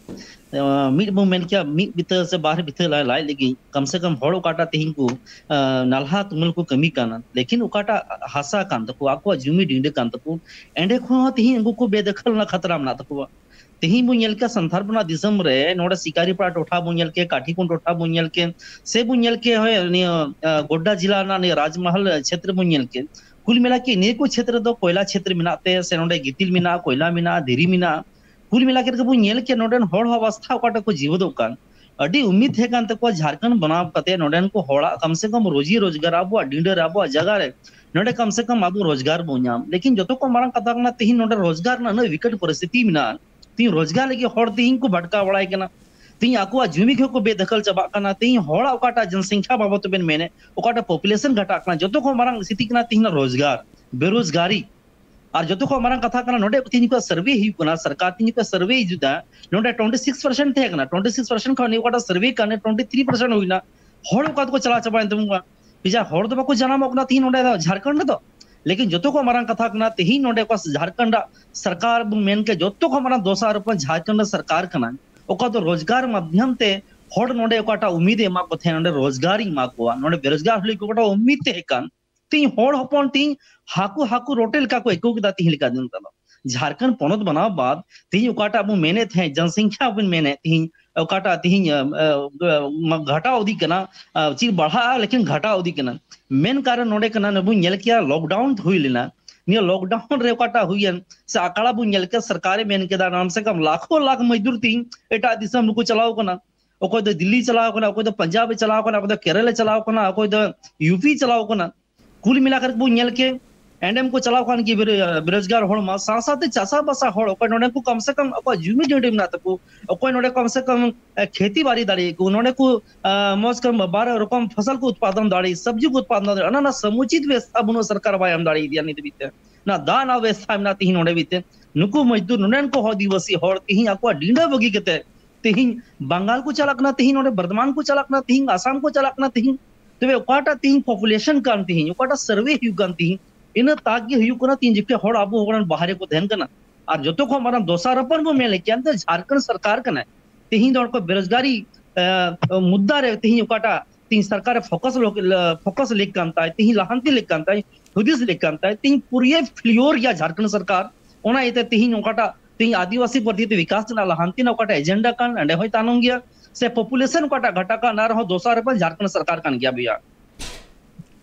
ᱟᱸ, ᱢᱤᱫ ᱵᱚᱱ ᱢᱮᱱ ᱠᱮᱭᱟ, ᱢᱤᱫ ᱵᱤᱛᱟᱹ ᱥᱮ ᱵᱟᱨ ᱵᱤᱛᱟᱹ ᱞᱟᱡ, ᱞᱟᱡ ᱞᱟᱹᱜᱤᱫ ᱠᱚᱢ ᱥᱮ ᱠᱚᱢ ᱦᱚᱲ ᱚᱠᱟᱴᱟᱜ ᱛᱮᱦᱮᱧ ᱠᱚ, ᱟᱸ, ᱱᱟᱞᱦᱟ ᱛᱩᱢᱟᱹᱞ ᱠᱚ ᱠᱟᱹᱢᱤ ᱠᱟᱱᱟ, ᱞᱮᱠᱤᱱ ᱚᱠᱟᱴᱟᱜ ᱦᱟᱥᱟ ᱠᱟᱱ ᱛᱟᱠᱚ, ᱟᱠᱚᱣᱟᱜ ᱡᱩᱢᱤ ᱰᱤᱸᱰᱟᱹ ᱠᱟᱱ ᱛᱟᱠᱚ, ᱮᱸᱰᱮ ᱠᱷᱚᱱ ᱦᱚᱸ ᱛᱮᱦᱮᱧ ᱩᱱᱠᱩ ᱠᱚ ᱵᱮᱫᱚᱠᱷᱚᱞ ᱨᱮᱱᱟᱜ ᱠᱷᱟᱛᱨᱟ ᱢᱮᱱᱟᱜ ᱛᱟᱠᱚᱣᱟ᱾ ᱛᱮᱦᱮᱧ ᱵᱚᱱ ᱧᱮᱞ ᱠᱮᱭᱟ ᱥᱟᱱᱛᱟᱲ ᱯᱟᱨᱜᱟᱱᱟ ᱫᱤᱥᱚᱢ ᱨᱮ, ᱱᱚᱰᱮ ᱥᱤᱠᱟᱨᱤᱯᱟᱲᱟ ᱴᱚᱴᱷᱟ ᱵᱚᱱ ᱧᱮᱞ ᱠᱮᱭᱟ, ᱠᱟᱴᱷᱤᱠᱩᱱ ᱴᱚᱴᱷᱟ ᱵᱚᱱ ᱧᱮᱞ ᱠᱮᱭᱟ, ᱥᱮ ᱵᱚᱱ ᱧᱮᱞ ᱠᱮᱭᱟ ᱦᱳᱭ ᱱᱤᱭᱟᱹ, ᱟ, ᱜᱳᱰᱰᱟ ᱡᱮᱞᱟ ᱨᱮᱱᱟᱜ ᱱᱤᱭᱟᱹ ᱨᱟᱡᱽᱢᱟᱦᱟᱞ ᱪᱷᱮᱛᱨᱚ ᱵᱚᱱ ᱧᱮᱞ ᱠᱮᱭᱟ᱾ ᱠᱩᱞ ᱢᱮᱞᱟ ᱠᱤ ᱱᱤᱭᱟᱹ ᱠᱚ ᱪᱷᱮᱛᱨᱚ ᱫᱚ ᱠᱚᱭᱞᱟ ᱪᱷᱮᱛᱨᱚ ᱢᱮᱱᱟᱜ ᱛᱮ, ᱥᱮ ᱱᱚᱰᱮ ᱜᱤᱛᱤᱞ ᱢᱮᱱᱟᱜᱼᱟ, ᱠᱚᱭᱞᱟ ᱢᱮᱱᱟᱜᱼᱟ, ᱫᱷᱤᱨᱤ ᱢᱮᱱᱟᱜᱼᱟ? ᱠᱩᱞ ᱢᱮᱞᱟ ᱠᱮᱫ ᱜᱮᱵᱚᱱ ᱧᱮᱞ ᱠᱮᱭᱟ ᱱᱚᱰᱮᱱ ᱦᱚᱲ ᱦᱚᱸ ᱚᱵᱚᱥᱛᱷᱟ ᱚᱠᱟᱴᱟᱜ ᱠᱚ ᱡᱤᱣᱮᱫᱚᱜ ᱠᱟᱱ᱾ ᱟᱹᱰᱤ ᱩᱢᱤᱫ ᱛᱟᱦᱮᱸ ᱠᱟᱱ ᱛᱟᱠᱚᱣᱟ ᱡᱷᱟᱲᱠᱷᱚᱸᱰ ᱵᱮᱱᱟᱣ ᱠᱟᱛᱮ ᱱᱚᱰᱮᱱ ᱠᱚ ᱦᱚᱲᱟᱜ ᱠᱚᱢ ᱥᱮ ᱠᱚᱢ ᱨᱩᱡᱤ ᱨᱳᱡᱽᱜᱟᱨ, ᱟᱵᱚᱣᱟᱜ ᱰᱤᱸᱰᱟᱹ ᱨᱮ, ᱟᱵᱚᱣᱟᱜ ᱡᱟᱭᱜᱟ ᱨᱮ ᱱᱚᱰᱮ ᱠᱚᱢ ᱥᱮ ᱠᱚᱢ ᱟᱵᱚ ᱨᱳᱡᱽᱜᱟᱨ ᱵᱚᱱ ᱧᱟᱢ᱾ ᱞᱮᱠᱤᱱ ᱡᱚᱛᱚ ᱠᱷᱚᱱ ᱢᱟᱨᱟᱝ ᱠᱟᱛᱷᱟ ᱠᱟᱱᱟ, ᱛᱮᱦᱮᱧ ᱱᱚᱰᱮ ᱨᱳᱡᱽᱜᱟᱨ ᱨᱮᱱᱟᱜ ᱩᱱᱟᱹᱜ ᱵᱤᱠᱚᱴ ᱯᱚᱨᱤᱥᱛᱷᱤᱛᱤ ᱢᱮᱱᱟᱜᱼᱟ᱾ ᱛᱮᱦᱮᱧ ᱨᱳᱡᱽᱜᱟᱨ ᱞᱟᱹᱜᱤᱫ ᱦᱚᱲ ᱛᱮᱦᱮᱧ ᱠᱚ ᱵᱷᱟᱴᱠᱟᱣ ᱵᱟᱲᱟᱭ ᱠᱟᱱᱟ᱾ ᱛᱮᱦᱮᱧ ᱟᱠᱚᱣᱟᱜ ᱡᱩᱢᱤ ᱠᱚᱦᱚᱸ ᱠᱚ ᱵᱮᱫᱚᱠᱷᱚᱞ ᱪᱟᱵᱟᱜ ᱠᱟᱱᱟ᱾ ᱛᱮᱦᱮᱧ ᱦᱚᱲᱟᱜ ᱚᱠᱟᱴᱟᱜ ᱡᱚᱱᱥᱚᱝᱠᱷᱟ ᱵᱟᱵᱚᱫ ᱛᱮᱵᱮᱱ ᱢᱮᱱᱮᱫ, ᱚᱠᱟᱴᱟᱜ ᱯᱚᱯᱩᱞᱮᱥᱚᱱ ᱜᱷᱟᱴᱟᱜ ᱠᱟᱱᱟ, ᱡᱚᱛᱚ ᱠᱷᱚᱱ ᱢᱟᱨᱟᱝ ᱥᱛᱷᱤᱛᱤ ᱠᱟᱱᱟ ᱛᱮᱦᱮᱧ ᱨᱳᱡᱽᱜᱟᱨ, ᱵᱮᱨᱳᱡᱽᱜᱟᱨᱤ᱾ ᱟᱨ ᱡᱚᱛᱚ ᱠᱷᱚᱱ ᱢᱟᱨᱟᱝ ᱠᱟᱛᱷᱟ ᱠᱟᱱᱟ, ᱱᱚᱰᱮ ᱛᱮᱦᱮᱧ ᱠᱚ ᱥᱟᱨᱵᱷᱮ ᱦᱩᱭᱩᱜ ᱠᱟᱱᱟ, ᱥᱚᱨᱠᱟᱨ ᱛᱮᱦᱮᱧ ᱠᱚ ᱥᱟᱨᱵᱷᱮ ᱡᱩᱫᱟ, ᱱᱚᱰᱮ ᱴᱩᱭᱮᱱᱴᱤ ᱥᱤᱠᱥ ᱯᱟᱨᱥᱮᱱᱴ ᱛᱟᱦᱮᱸ ᱠᱟᱱᱟ, ᱴᱩᱭᱮᱱᱴᱤ ᱥᱤᱠᱥ ᱯᱟᱨᱥᱮᱱᱴ ᱠᱷᱚᱱ ᱱᱤᱭᱟᱹ ᱚᱠᱟᱴᱟᱜ ᱥᱟᱨᱵᱷᱮ ᱠᱟᱱᱟ, ᱴᱩᱭᱮᱱᱴᱤ ᱛᱷᱨᱤ ᱯᱟᱨᱥᱮᱱᱴ ᱦᱩᱭᱱᱟ᱾ ᱦᱚᱲ ᱚᱠᱟ ᱛᱮᱠᱚ ᱪᱟᱞᱟᱣ ᱪᱟᱵᱟᱭᱮᱱ ᱛᱟᱵᱚᱱᱟ? ᱵᱮᱡᱟᱨ ᱦᱚᱲ ᱫᱚ ᱵᱟᱠᱚ ᱡᱟᱱᱟᱢᱚᱜ ᱠᱟᱱᱟ ᱛᱮᱦᱮᱧ ᱱᱚᱰᱮ ᱫᱚ, ᱡᱷᱟᱲᱠᱷᱚᱸᱰ ᱨᱮᱫᱚ᱾ ᱞᱮᱠᱤᱱ ᱡᱚᱛᱚ ᱠᱷᱚᱱ ᱢᱟᱨᱟᱝ ᱠᱟᱛᱷᱟ ᱠᱟᱱᱟ, ᱛᱮᱦᱮᱧ ᱱᱚᱰᱮ ᱚᱠᱟ ᱡᱷᱟᱲᱠᱷᱚᱸᱰ ᱟᱜ ᱥᱚᱨᱠᱟᱨ ᱵᱚᱱ ᱢᱮᱱ ᱠᱮ, ᱡᱚᱛᱚ ᱠᱷᱚᱱ ᱢᱟᱨᱟᱝ ᱫᱚᱥᱟᱨ ᱨᱚᱯᱚᱱ ᱡᱷᱟᱲᱠᱷᱚᱸᱰ ᱥᱚᱨᱠᱟᱨ ᱠᱟᱱᱟ, ᱚᱠᱟ ᱫᱚ ᱨᱳᱡᱽᱜᱟᱨ ᱢᱟᱫᱽᱫᱷᱚᱢ ᱛᱮ ᱦᱚᱲ ᱱᱚᱰᱮ ᱚᱠᱟᱴᱟᱜ ᱩᱢᱤᱫ ᱮ ᱮᱢᱟ ᱠᱚ ᱛᱟᱦᱮᱸ, ᱱᱚᱰᱮ ᱨᱳᱡᱽᱜᱟᱨᱤᱧ ᱮᱢᱟ ᱠᱚᱣᱟ, ᱱᱚᱰᱮ ᱵᱮᱨᱳᱡᱽᱜᱟᱨ ᱦᱚᱲ ᱞᱟᱹᱜᱤᱫ ᱚᱠᱟᱴᱟᱜ ᱩᱢᱤᱫ ᱛᱟᱦᱮᱸ ᱠᱟᱱ, ᱛᱮᱦᱮᱧ ᱦᱚᱲ ᱦᱚᱯᱚᱱ ᱛᱮᱦᱮᱧ ᱦᱟᱹᱠᱩ, ᱦᱟᱹᱠᱩ ᱨᱚᱴᱮ ᱞᱮᱠᱟ ᱠᱚ ᱟᱹᱭᱠᱟᱹᱣ ᱠᱮᱫᱟ ᱛᱮᱦᱮᱧ ᱞᱮᱠᱟ ᱫᱤᱱ ᱠᱟᱞᱚᱢ᱾ ᱡᱷᱟᱲᱠᱷᱚᱸᱰ ᱯᱚᱱᱚᱛ ᱵᱮᱱᱟᱣ ᱵᱟᱫ ᱛᱮᱦᱮᱧ ᱚᱠᱟᱴᱟᱜ ᱵᱚᱱ ᱢᱮᱱᱮᱫ ᱛᱟᱦᱮᱸᱫ, ᱡᱚᱱᱥᱚᱝᱠᱷᱟ ᱵᱚᱱ ᱢᱮᱱᱮᱫ, ᱛᱮᱦᱮᱧ ᱚᱠᱟᱴᱟᱜ ᱛᱮᱦᱮᱧ, ᱟᱸ, ᱟᱸ, ᱜᱷᱟᱴᱟᱣ ᱤᱫᱤᱜ ᱠᱟᱱᱟ, ᱟᱸ, ᱪᱮᱫ ᱵᱟᱲᱦᱟᱜᱼᱟ, ᱞᱮᱠᱤᱱ ᱜᱷᱟᱴᱟᱣ ᱤᱫᱤᱜ ᱠᱟᱱᱟ᱾ ᱢᱮᱱ ᱠᱟᱨᱚᱱ ᱱᱚᱰᱮ ᱠᱟᱱᱟ, ᱱᱚᱰᱮ ᱵᱚᱱ ᱧᱮᱞ ᱠᱮᱭᱟ, ᱞᱚᱠᱰᱟᱣᱩᱱ ᱦᱩᱭ ᱞᱮᱱᱟ᱾ ᱱᱤᱭᱟᱹ ᱞᱚᱠᱰᱟᱣᱩᱱ ᱨᱮ ᱚᱠᱟᱴᱟᱜ ᱦᱩᱭᱮᱱ, ᱥᱮ ᱟᱠᱟᱲᱟ ᱵᱚᱱ ᱧᱮᱞ ᱠᱮᱭᱟ, ᱥᱚᱨᱠᱟᱨᱮ ᱢᱮᱱ ᱠᱮᱫᱟ, ᱠᱚᱢ ᱥᱮ ᱠᱚᱢ ᱞᱟᱠᱷᱚ ᱞᱟᱠᱷ ᱢᱚᱡᱫᱩᱨ ᱛᱮᱦᱮᱧ ᱮᱴᱟᱜ ᱫᱤᱥᱚᱢ ᱨᱮᱠᱚ ᱪᱟᱞᱟᱣ ᱠᱟᱱᱟ᱾ ᱚᱠᱚᱭ ᱫᱚ ᱫᱤᱞᱞᱤ ᱪᱟᱞᱟᱣ ᱠᱟᱱᱟ, ᱚᱠᱚᱭ ᱫᱚ ᱯᱟᱧᱡᱟᱵ ᱮ ᱪᱟᱞᱟᱣ ᱠᱟᱱᱟ, ᱚᱠᱚᱭ ᱫᱚ ᱠᱮᱨᱟᱞᱟ ᱪᱟᱞᱟᱣ ᱠᱟᱱᱟ, ᱚᱠᱚᱭ ᱫᱚ ᱭᱩ ᱯᱤ ᱪᱟᱞᱟᱣ ᱠᱟᱱᱟ᱾ ᱠᱩᱞ ᱢᱤᱞᱟ ᱠᱟᱛᱮ ᱵᱚᱱ ᱧᱮᱞ ᱠᱮ, ᱮᱸᱰᱮᱢ ᱠᱚ ᱪᱟᱞᱟᱣ ᱠᱟᱱ ᱜᱮ ᱵᱮᱨᱳ-, ᱵᱮᱨᱳᱡᱽᱜᱟᱨ ᱦᱚᱲ ᱢᱟ, ᱥᱟᱶ ᱥᱟᱶᱛᱮ ᱪᱟᱥᱟ ᱵᱟᱥᱟ ᱦᱚᱲ, ᱚᱠᱚᱭ ᱱᱚᱰᱮ ᱠᱚ ᱠᱚᱢ ᱥᱮ ᱠᱚᱢ ᱟᱠᱚᱣᱟᱜ ᱡᱩᱢᱤ ᱡᱟᱹᱰᱤ ᱢᱮᱱᱟᱜ ᱛᱟᱠᱚ, ᱚᱠᱚᱭ ᱱᱚᱰᱮ ᱠᱚᱢ ᱥᱮ ᱠᱚᱢ, ᱮ, ᱠᱷᱮᱛᱤ ᱵᱟᱲᱤ ᱫᱟᱲᱮᱭᱟᱜ ᱠᱚ, ᱱᱚᱰᱮ ᱠᱚ, ᱟ, ᱢᱚᱡᱽ ᱠᱚᱢ ᱵᱟᱨ ᱨᱚᱠᱚᱢ ᱯᱷᱚᱥᱚᱞ ᱠᱚ ᱩᱛᱯᱟᱫᱚᱱ ᱫᱟᱲᱮᱭᱟᱜ, ᱥᱚᱵᱽᱡᱤ ᱠᱚ ᱩᱛᱯᱟᱫᱚᱱ ᱫᱟᱲᱮᱭᱟᱜ, ᱚᱱᱟ ᱨᱮᱱᱟᱜ ᱥᱚᱢᱩᱪᱤᱛ ᱵᱮᱵᱚᱥᱛᱷᱟ ᱵᱟᱹᱱᱩᱜᱼᱟ, ᱥᱚᱨᱠᱟᱨ ᱵᱟᱭ ᱮᱢ ᱫᱟᱲᱮᱭᱟᱫᱮᱭᱟ ᱱᱤᱛ ᱫᱷᱟᱹᱵᱤᱡ ᱛᱮ᱾ ᱚᱱᱟ ᱫᱟᱜ ᱨᱮᱱᱟᱜ ᱵᱮᱵᱚᱥᱛᱷᱟ ᱢᱮᱱᱟᱜᱼᱟ ᱛᱤᱦᱤᱧ ᱱᱚᱰᱮ ᱵᱤᱛᱮ᱾ ᱱᱩᱠᱩ ᱢᱚᱡᱫᱩᱨ, ᱱᱚᱰᱮᱱ ᱠᱚ ᱦᱚᱲ ᱟᱹᱫᱤᱵᱟᱹᱥᱤ ᱦᱚᱲ ᱛᱤᱦᱤᱧ ᱟᱠᱚᱣᱟᱜ ᱰᱤᱸᱰᱟᱹ ᱵᱟᱹᱜᱤ ᱠᱟᱛᱮ ᱛᱤᱦᱤᱧ ᱵᱟᱝᱜᱟᱞ ᱠᱚ ᱪᱟᱞᱟᱜ ᱠᱟᱱᱟ, ᱛᱤᱦᱤᱧ ᱱᱚᱰᱮ ᱵᱚᱨᱫᱷᱚᱢᱟᱱ ᱠᱚ ᱪᱟᱞᱟᱜ ᱠᱟᱱᱟ, ᱛᱤᱦᱤᱧ ᱟᱥᱟᱢ ᱠᱚ ᱪᱟᱞᱟᱜ ᱠᱟᱱᱟ᱾ ᱛᱤᱦᱤᱧ ᱛᱚᱵᱮ ᱚᱠᱟᱴᱟᱜ ᱛᱤᱦᱤᱧ population ᱠᱟᱱ, ᱛᱤᱦᱤᱧ ᱚᱠᱟᱴᱟᱜ survey ᱦᱩᱭᱩᱜ ᱠᱟᱱ, ᱛᱤᱦᱤᱧ ᱤᱱᱟᱹ ᱛᱟᱠ ᱜᱮ ᱦᱩᱭᱩᱜ ᱠᱟᱱᱟ᱾ ᱛᱤᱦᱤᱧ ᱡᱚᱠᱷᱮᱡ ᱦᱚᱲ ᱟᱵᱚ ᱦᱚᱲ ᱨᱮᱱ ᱵᱟᱦᱨᱮ ᱠᱚ ᱛᱟᱦᱮᱱ ᱠᱟᱱᱟ, ᱟᱨ ᱡᱚᱛᱚ ᱠᱷᱚᱱ ᱢᱟᱨᱟᱝ ᱫᱚᱥᱟᱨ ᱨᱚᱯᱚᱱ ᱵᱚ ᱢᱮᱱ ᱞᱮᱠᱷᱟᱱ ᱫᱚ ᱡᱷᱟᱲᱠᱷᱚᱸᱰ ᱥᱚᱨᱠᱟᱨ ᱠᱟᱱᱟᱭ᱾ ᱛᱤᱦᱤᱧ ᱫᱚ ᱦᱚᱲ ᱠᱚ ᱵᱮᱨᱳᱡᱽᱜᱟᱨᱤ, ᱮ, ᱢᱩᱫᱽᱫᱟ ᱨᱮ ᱛᱤᱦᱤᱧ ᱚᱠᱟᱴᱟᱜ ᱛᱤᱦᱤᱧ ᱥᱚᱨᱠᱟᱨ ᱮ focus ᱞᱚ-, focus ᱞᱮᱠ ᱠᱟᱱ ᱛᱟᱭ, ᱛᱤᱦᱤᱧ ᱞᱟᱦᱟᱱᱛᱤ ᱞᱮᱠ ᱠᱟᱱ ᱛᱟᱭ, ᱦᱩᱫᱤᱥ ᱞᱮᱠ ᱠᱟᱱ ᱛᱟᱭ, ᱛᱤᱦᱤᱧ ᱯᱩᱨᱟᱹ failure ᱜᱮᱭᱟ ᱡᱷᱟᱲᱠᱷᱚᱸᱰ ᱥᱚᱨᱠᱟᱨ᱾ ᱚᱱᱟ ᱤᱭᱟᱹᱛᱮ ᱛᱤᱦᱤᱧ ᱚᱠᱟᱴᱟᱜ ᱛᱤᱦᱤᱧ ᱟᱹᱫᱤᱵᱟᱹᱥᱤ ᱯᱨᱚᱛᱤ ᱵᱤᱠᱟᱥ ᱨᱮᱱᱟᱜ ᱞᱟᱦᱟᱱᱛᱤ ᱨᱮᱱᱟᱜ ᱚᱠᱟᱴᱟᱜ agenda ᱠᱟᱱ, ᱚᱸᱰᱮ ᱦᱚᱸᱭ ᱛᱟᱭᱱᱚᱢ ᱜᱮᱭᱟ, ᱥᱮ population ᱚᱠᱟᱴᱟᱜ ᱜᱷᱟᱴᱟ ᱠᱟᱱ, ᱚᱱᱟ ᱨᱮᱦᱚᱸ ᱫᱚᱥᱟᱨ ᱨᱮ ᱡᱷᱟᱲᱠᱷᱚᱸᱰ ᱥᱚᱨᱠᱟᱨ ᱠᱟᱱ ᱜᱮᱭᱟ ᱵᱚᱭᱦᱟ᱾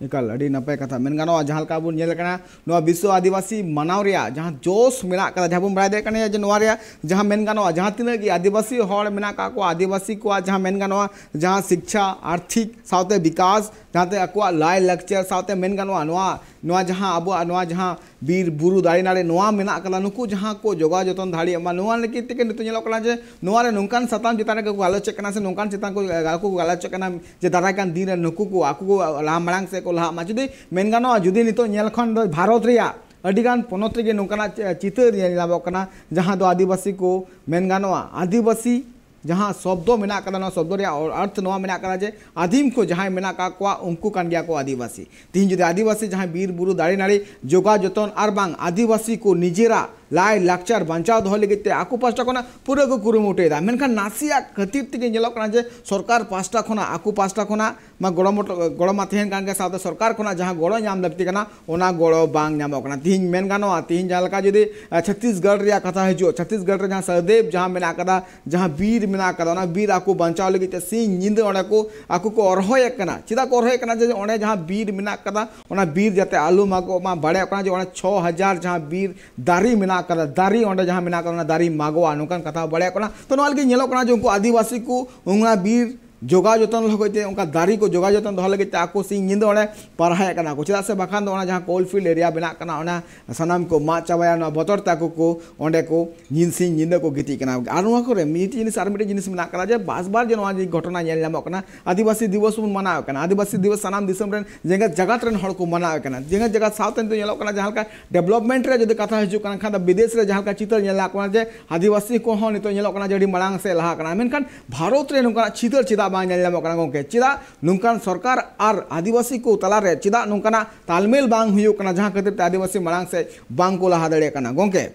ᱮᱠᱟᱞ, ᱟᱹᱰᱤ ᱱᱟᱯᱟᱭ ᱠᱟᱛᱷᱟ ᱢᱮᱱ ᱜᱟᱱᱚᱜᱼᱟ᱾ ᱡᱟᱦᱟᱸ ᱞᱮᱠᱟ ᱵᱚᱱ ᱧᱮᱞ ᱠᱟᱱᱟ, ᱱᱚᱣᱟ ᱵᱤᱥᱥᱚ ᱟᱹᱫᱤᱵᱟᱹᱥᱤ ᱢᱟᱱᱟᱣ ᱨᱮᱭᱟᱜ ᱡᱟᱦᱟᱸ ᱡᱳᱥ ᱢᱮᱱᱟᱜ ᱠᱟᱫᱟ, ᱡᱟᱦᱟᱸ ᱵᱚᱱ ᱵᱟᱲᱟᱭ ᱫᱟᱲᱮᱭᱟᱜ ᱠᱟᱱᱟ ᱡᱮ ᱱᱚᱣᱟ ᱨᱮᱭᱟᱜ ᱡᱟᱦᱟᱸ ᱢᱮᱱ ᱜᱟᱱᱚᱜᱼᱟ, ᱡᱟᱦᱟᱸ ᱛᱤᱱᱟᱹᱜ ᱜᱮ ᱟᱹᱫᱤᱵᱟᱹᱥᱤ ᱦᱚᱲ ᱢᱮᱱᱟᱜ ᱠᱟᱜ ᱠᱚᱣᱟ, ᱟᱹᱫᱤᱵᱟᱹᱥᱤ ᱠᱚᱣᱟᱜ ᱡᱟᱦᱟᱸ ᱢᱮᱱ ᱜᱟᱱᱚᱜᱼᱟ, ᱡᱟᱦᱟᱸ ᱥᱤᱠᱪᱷᱟ, ᱟᱨᱛᱷᱤᱠ ᱥᱟᱶᱛᱮ ᱵᱤᱠᱟᱥ, ᱡᱟᱦᱟᱸᱛᱮ ᱟᱠᱚᱣᱟᱜ ᱞᱟᱭ ᱞᱟᱠᱪᱟᱨ ᱥᱟᱶᱛᱮ ᱢᱮᱱ ᱜᱟᱱᱚᱜᱼᱟ, ᱱᱚᱣᱟ, ᱱᱚᱣᱟ ᱡᱟᱦᱟᱸ ᱟᱵᱚᱣᱟᱜ ᱱᱚᱣᱟ ᱡᱟᱦᱟᱸ ᱵᱤᱨ ᱵᱩᱨᱩ ᱫᱟᱨᱮ ᱱᱟᱹᱲᱤ ᱱᱚᱣᱟ ᱢᱮᱱᱟᱜ ᱠᱟᱫᱟ, ᱱᱩᱠᱩ ᱡᱟᱦᱟᱸ ᱠᱚ ᱡᱚᱜᱟᱣ ᱡᱚᱛᱚᱱ ᱫᱟᱲᱮᱭᱟᱜ ᱢᱟ, ᱱᱚᱣᱟ ᱞᱟᱹᱜᱤᱫ ᱛᱮᱜᱮ ᱱᱤᱛᱚᱜ ᱧᱮᱞᱚᱜ ᱠᱟᱱᱟ ᱡᱮ ᱱᱚᱣᱟ ᱨᱮ ᱱᱚᱝᱠᱟᱱ ᱥᱟᱛᱟᱢ ᱪᱮᱛᱟᱱ ᱨᱮᱜᱮ ᱠᱚ ᱜᱟᱞᱚᱪᱮᱫ ᱠᱟᱱᱟ, ᱥᱮ ᱱᱚᱝᱠᱟᱱ ᱪᱮᱛᱟᱱ ᱠᱚ, ᱜᱟᱞᱚᱪ ᱠᱚ ᱜᱟᱞᱚᱪᱮᱫ ᱠᱟᱱᱟ ᱡᱮ ᱫᱟᱨᱟᱭ ᱠᱟᱱ ᱫᱤᱱ ᱨᱮ ᱱᱩᱠᱩ ᱠᱚ ᱟᱠᱚ ᱠᱚ ᱞᱟᱦᱟ ᱢᱟᱲᱟᱝ ᱥᱮᱫ ᱠᱚ ᱞᱟᱦᱟᱜ ᱢᱟ᱾ ᱡᱩᱫᱤ ᱢᱮᱱ ᱜᱟᱱᱚᱜᱼᱟ, ᱡᱩᱫᱤ ᱱᱤᱛᱚᱜ ᱧᱮᱞ ᱠᱷᱟᱱ ᱫᱚ ᱵᱷᱟᱨᱚᱛ ᱨᱮᱭᱟᱜ ᱟᱹᱰᱤᱜᱟᱱ ᱯᱚᱱᱚᱛ ᱨᱮᱜᱮ ᱱᱚᱝᱠᱟᱱᱟᱜ ᱪᱤ-, ᱪᱤᱛᱟᱹᱨ ᱧᱮᱞ ᱧᱟᱢᱚᱜ ᱠᱟᱱᱟ, ᱡᱟᱦᱟᱸ ᱫᱚ ᱟᱹᱫᱤᱵᱟᱹᱥᱤ ᱠᱚ ᱢᱮᱱ ᱜᱟᱱᱚᱜᱼᱟ, ᱟᱹᱫᱤᱵᱟᱹᱥᱤ ᱡᱟᱦᱟᱸ ᱥᱚᱵᱫᱚ ᱢᱮᱱᱟᱜ ᱟᱠᱟᱫᱟ, ᱱᱚᱣᱟ ᱥᱚᱵᱫᱚ ᱨᱮᱭᱟᱜ ᱚᱨᱛᱷ ᱱᱚᱣᱟ ᱢᱮᱱᱟᱜ ᱟᱠᱟᱫᱟ ᱡᱮ ᱟᱹᱫᱤᱢ ᱠᱚ ᱡᱟᱦᱟᱸᱭ ᱢᱮᱱᱟᱜ ᱟᱠᱟᱫ ᱠᱚᱣᱟ, ᱩᱱᱠᱩ ᱠᱟᱱ ᱜᱮᱭᱟ ᱠᱚ ᱟᱹᱫᱤᱵᱟᱹᱥᱤ᱾ ᱛᱤᱦᱤᱧ ᱡᱩᱫᱤ ᱟᱹᱫᱤᱵᱟᱹᱥᱤ ᱡᱟᱦᱟᱸᱭ ᱵᱤᱨ ᱵᱩᱨᱩ ᱫᱟᱨᱮ ᱱᱟᱹᱲᱤ ᱡᱚᱜᱟᱣ ᱡᱚᱛᱚᱱ ᱟᱨ ᱵᱟᱝ ᱟᱹᱫᱤᱵᱟᱹᱥᱤ ᱠᱚ ᱱᱤᱡᱮᱨᱟᱜ ᱞᱟᱭ ᱞᱟᱠᱪᱟᱨ ᱵᱟᱧᱪᱟᱣ ᱫᱚᱦᱚ ᱞᱟᱹᱜᱤᱫ ᱛᱮ ᱟᱠᱚ ᱯᱟᱥᱴᱟ ᱠᱷᱚᱱᱟᱜ ᱯᱩᱨᱟᱹ ᱠᱚ ᱠᱩᱨᱩᱢᱩᱴᱩᱭᱮᱫᱟ᱾ ᱢᱮᱱᱠᱷᱟᱱ ᱱᱟᱥᱮᱭᱟᱜ ᱠᱷᱟᱹᱛᱤᱨ ᱛᱮᱜᱮ ᱧᱮᱞᱚᱜ ᱠᱟᱱᱟ ᱡᱮ ᱥᱚᱨᱠᱟᱨ ᱯᱟᱥᱴᱟ ᱠᱷᱚᱱᱟᱜ, ᱟᱠᱚ ᱯᱟᱥᱴᱟ ᱠᱷᱚᱱᱟᱜ ᱢᱟ ᱜᱚᱲᱚ ᱢᱚᱴ-, ᱜᱚᱲᱚ ᱢᱟ ᱛᱟᱦᱮᱱ ᱠᱟᱱ ᱜᱮ, ᱥᱟᱶᱛᱮ ᱥᱚᱨᱠᱟᱨ ᱠᱷᱚᱱᱟᱜ ᱡᱟᱦᱟᱸ ᱜᱚᱲᱚ ᱧᱟᱢ ᱞᱟᱹᱠᱛᱤ ᱠᱟᱱᱟ, ᱚᱱᱟ ᱜᱚᱲᱚ ᱵᱟᱝ ᱧᱟᱢᱚᱜ ᱠᱟᱱᱟ᱾ ᱛᱤᱦᱤᱧ ᱢᱮᱱ ᱜᱟᱱᱚᱜᱼᱟ, ᱛᱤᱦᱤᱧ ᱡᱟᱦᱟᱸ ᱞᱮᱠᱟ ᱡᱩᱫᱤ, ᱟᱸ, ᱪᱷᱟᱛᱤᱥᱜᱚᱲ ᱨᱮᱭᱟᱜ ᱠᱟᱛᱷᱟ ᱦᱤᱡᱩᱜᱼᱟ, ᱪᱷᱟᱛᱤᱥᱜᱚᱲ ᱨᱮ ᱡᱟᱦᱟᱸ ᱥᱟᱦᱫᱮᱵᱽ ᱡᱟᱦᱟᱸ ᱢᱮᱱᱟᱜ ᱟᱠᱟᱫᱟ, ᱡᱟᱦᱟᱸ ᱵᱤᱨ ᱢᱮᱱᱟᱜ ᱟᱠᱟᱫᱟ, ᱚᱱᱟ ᱵᱤᱨ ᱟᱠᱚ ᱵᱟᱧᱪᱟᱣ ᱞᱟᱹᱜᱤᱫ ᱛᱮ ᱥᱤᱧ ᱧᱤᱫᱟᱹ ᱚᱸᱰᱮ ᱠᱚ, ᱟᱠᱚ ᱠᱚ ᱚᱨᱦᱚᱭᱮᱫ ᱠᱟᱱᱟ᱾ ᱪᱮᱫᱟᱜ ᱠᱚ ᱚᱨᱦᱚᱭᱮᱫ ᱠᱟᱱᱟ? ᱡᱮ ᱚᱸᱰᱮ ᱡᱟᱦᱟᱸ ᱵᱤᱨ ᱢᱮᱱᱟᱜ ᱟᱠᱟᱫᱟ, ᱚᱱᱟ ᱵᱤᱨ ᱡᱟᱛᱮ ᱟᱞᱚ ᱢᱟᱜᱚᱜ ᱢᱟ᱾ ᱵᱟᱲᱟᱭᱚᱜ ᱠᱟᱱᱟ ᱡᱮ ᱚᱸᱰᱮ ᱪᱷᱚ ᱦᱟᱡᱟᱨ ᱡᱟᱦᱟᱸ ᱵᱤᱨ ᱫᱟᱨᱮ ᱢᱮᱱᱟᱜ ᱟᱠᱟᱫᱟ, ᱫᱟᱨᱮ ᱚᱸᱰᱮ ᱡᱟᱦᱟᱸ ᱢᱮᱱᱟᱜ ᱟᱠᱟᱫᱟ, ᱚᱱᱟ ᱫᱟᱨᱮ ᱢᱟᱜᱚᱜᱼᱟ, ᱱᱚᱝᱠᱟᱱ ᱠᱟᱛᱷᱟ ᱵᱟᱲᱟᱭᱚᱜ ᱠᱟᱱᱟ᱾ ᱛᱚ, ᱱᱚᱣᱟ ᱞᱟᱹᱜᱤᱫ ᱧᱮᱞᱚᱜ ᱠᱟᱱᱟ ᱡᱮ ᱩᱱᱠᱩ ᱟᱹᱫᱤᱵᱟᱹᱥᱤ ᱠᱚ ᱚᱱᱟ ᱵᱤᱨ ᱡᱚᱜᱟᱣ ᱡᱚᱛᱚᱱ ᱞᱟᱹᱜᱤᱫ ᱛᱮ, ᱚᱱᱠᱟ ᱫᱟᱨᱮ ᱠᱚ ᱡᱚᱜᱟᱣ ᱡᱚᱛᱚᱱ ᱫᱚᱦᱚ ᱞᱟᱹᱜᱤᱫ ᱛᱮ ᱟᱠᱚ ᱥᱤᱧ ᱧᱤᱫᱟᱹ ᱚᱸᱰᱮ ᱯᱟᱦᱨᱟᱭᱮᱫ ᱠᱟᱱᱟ ᱠᱚ᱾ ᱪᱮᱫᱟᱜ ᱥᱮ ᱵᱟᱠᱷᱟᱱ ᱫᱚ ᱚᱱᱟ ᱡᱟᱦᱟᱸ coal field area ᱢᱮᱱᱟᱜ ᱠᱟᱱᱟ, ᱚᱱᱟ ᱥᱟᱱᱟᱢ ᱠᱚ ᱢᱟᱜ ᱪᱟᱵᱟᱭᱟ, ᱱᱚᱣᱟ ᱵᱚᱛᱚᱨ ᱛᱮ ᱟᱠᱚ ᱠᱚ ᱚᱸᱰᱮ ᱠᱚ ᱧᱤᱫ ᱥᱤᱧ ᱧᱤᱫᱟᱹ ᱠᱚ ᱜᱤᱛᱤᱡ ᱠᱟᱱᱟ᱾ ᱟᱨ ᱱᱚᱣᱟ ᱠᱚᱨᱮ ᱢᱤᱫᱴᱤᱡ ᱡᱤᱱᱤᱥ, ᱟᱨ ᱢᱤᱫᱴᱤᱡ ᱡᱤᱱᱤᱥ ᱢᱮᱱᱟᱜ ᱠᱟᱱᱟ ᱡᱮ ᱵᱟᱨ ᱵᱟᱨ ᱡᱮ ᱱᱚᱣᱟ ᱡᱮ ᱜᱷᱚᱴᱚᱱᱟ ᱧᱮᱞ ᱧᱟᱢᱚᱜ ᱠᱟᱱᱟ, ᱟᱹᱫᱤᱵᱟᱹᱥᱤ ᱫᱤᱵᱚᱥ ᱵᱚᱱ ᱢᱟᱱᱟᱣᱮᱫ ᱠᱟᱱᱟ, ᱟᱹᱫᱤᱵᱟᱹᱥᱤ ᱫᱤᱵᱚᱥ ᱥᱟᱱᱟᱢ ᱫᱤᱥᱚᱢ ᱨᱮᱱ ᱡᱮᱜᱮᱛ ᱡᱟᱠᱟᱛ ᱨᱮᱱ ᱦᱚᱲ ᱠᱚ ᱢᱟᱱᱟᱣᱮᱫ ᱠᱟᱱᱟ᱾ ᱡᱮᱜᱮᱛ ᱡᱟᱠᱟᱛ ᱥᱟᱶᱛᱮ ᱱᱤᱛᱚᱜ ᱧᱮᱞᱚᱜ ᱠᱟᱱᱟ ᱡᱟᱦᱟᱸ ᱞᱮᱠᱟ development ᱨᱮ ᱡᱩᱫᱤ ᱠᱟᱛᱷᱟ ᱦᱤᱡᱩᱜ ᱠᱟᱱ ᱠᱷᱟᱱ ᱫᱚ, ᱵᱤᱫᱮᱥ ᱨᱮ ᱡᱟᱦᱟᱸ ᱞᱮᱠᱟ ᱪᱤᱛᱟᱹᱨ ᱧᱮᱞ ᱧᱟᱢᱚᱜ ᱠᱟᱱᱟ ᱡᱮ ᱟᱹᱫᱤᱵᱟᱹᱥᱤ ᱠᱚᱦᱚᱸ ᱱᱤᱛᱚᱜ ᱧᱮᱞᱚᱜ ᱠᱟᱱᱟ ᱡᱮ ᱟᱹᱰᱤ ᱢᱟᱲᱟᱝ ᱥᱮᱫ ᱞᱟᱦᱟ ᱠᱟᱱᱟ, ᱢᱮᱱᱠᱷᱟᱱ ᱵᱷᱟᱨᱚᱛ ᱨᱮ ᱱᱚᱝᱠᱟᱱᱟᱜ ᱪᱤᱛᱟᱹᱨ ᱪᱮᱫᱟᱜ ᱵᱟᱝ ᱧᱮᱞ ᱧᱟᱢᱚᱜ ᱠᱟᱱᱟ ᱜᱚᱢᱠᱮ? ᱪᱮᱫᱟᱜ ᱱᱚᱝᱠᱟᱱ ᱥᱚᱨᱠᱟᱨ ᱟᱨ ᱟᱹᱫᱤᱵᱟᱹᱥᱤ ᱠᱚ ᱛᱟᱞᱟᱨᱮ ᱪᱮᱫᱟᱜ ᱱᱚᱝᱠᱟᱱᱟᱜ ᱛᱟᱞᱢᱮᱞ ᱵᱟᱝ ᱦᱩᱭᱩᱜ ᱠᱟᱱᱟ, ᱡᱟᱦᱟᱸ ᱠᱷᱟᱹᱛᱤᱨ ᱛᱮ ᱟᱹᱫᱤᱵᱟᱹᱥᱤ ᱢᱟᱲᱟᱝ ᱥᱮᱫ ᱵᱟᱝ ᱠᱚ ᱞᱟᱦᱟ ᱫᱟᱲᱮᱭᱟᱜ ᱠᱟᱱᱟ ᱜᱚᱢᱠᱮ?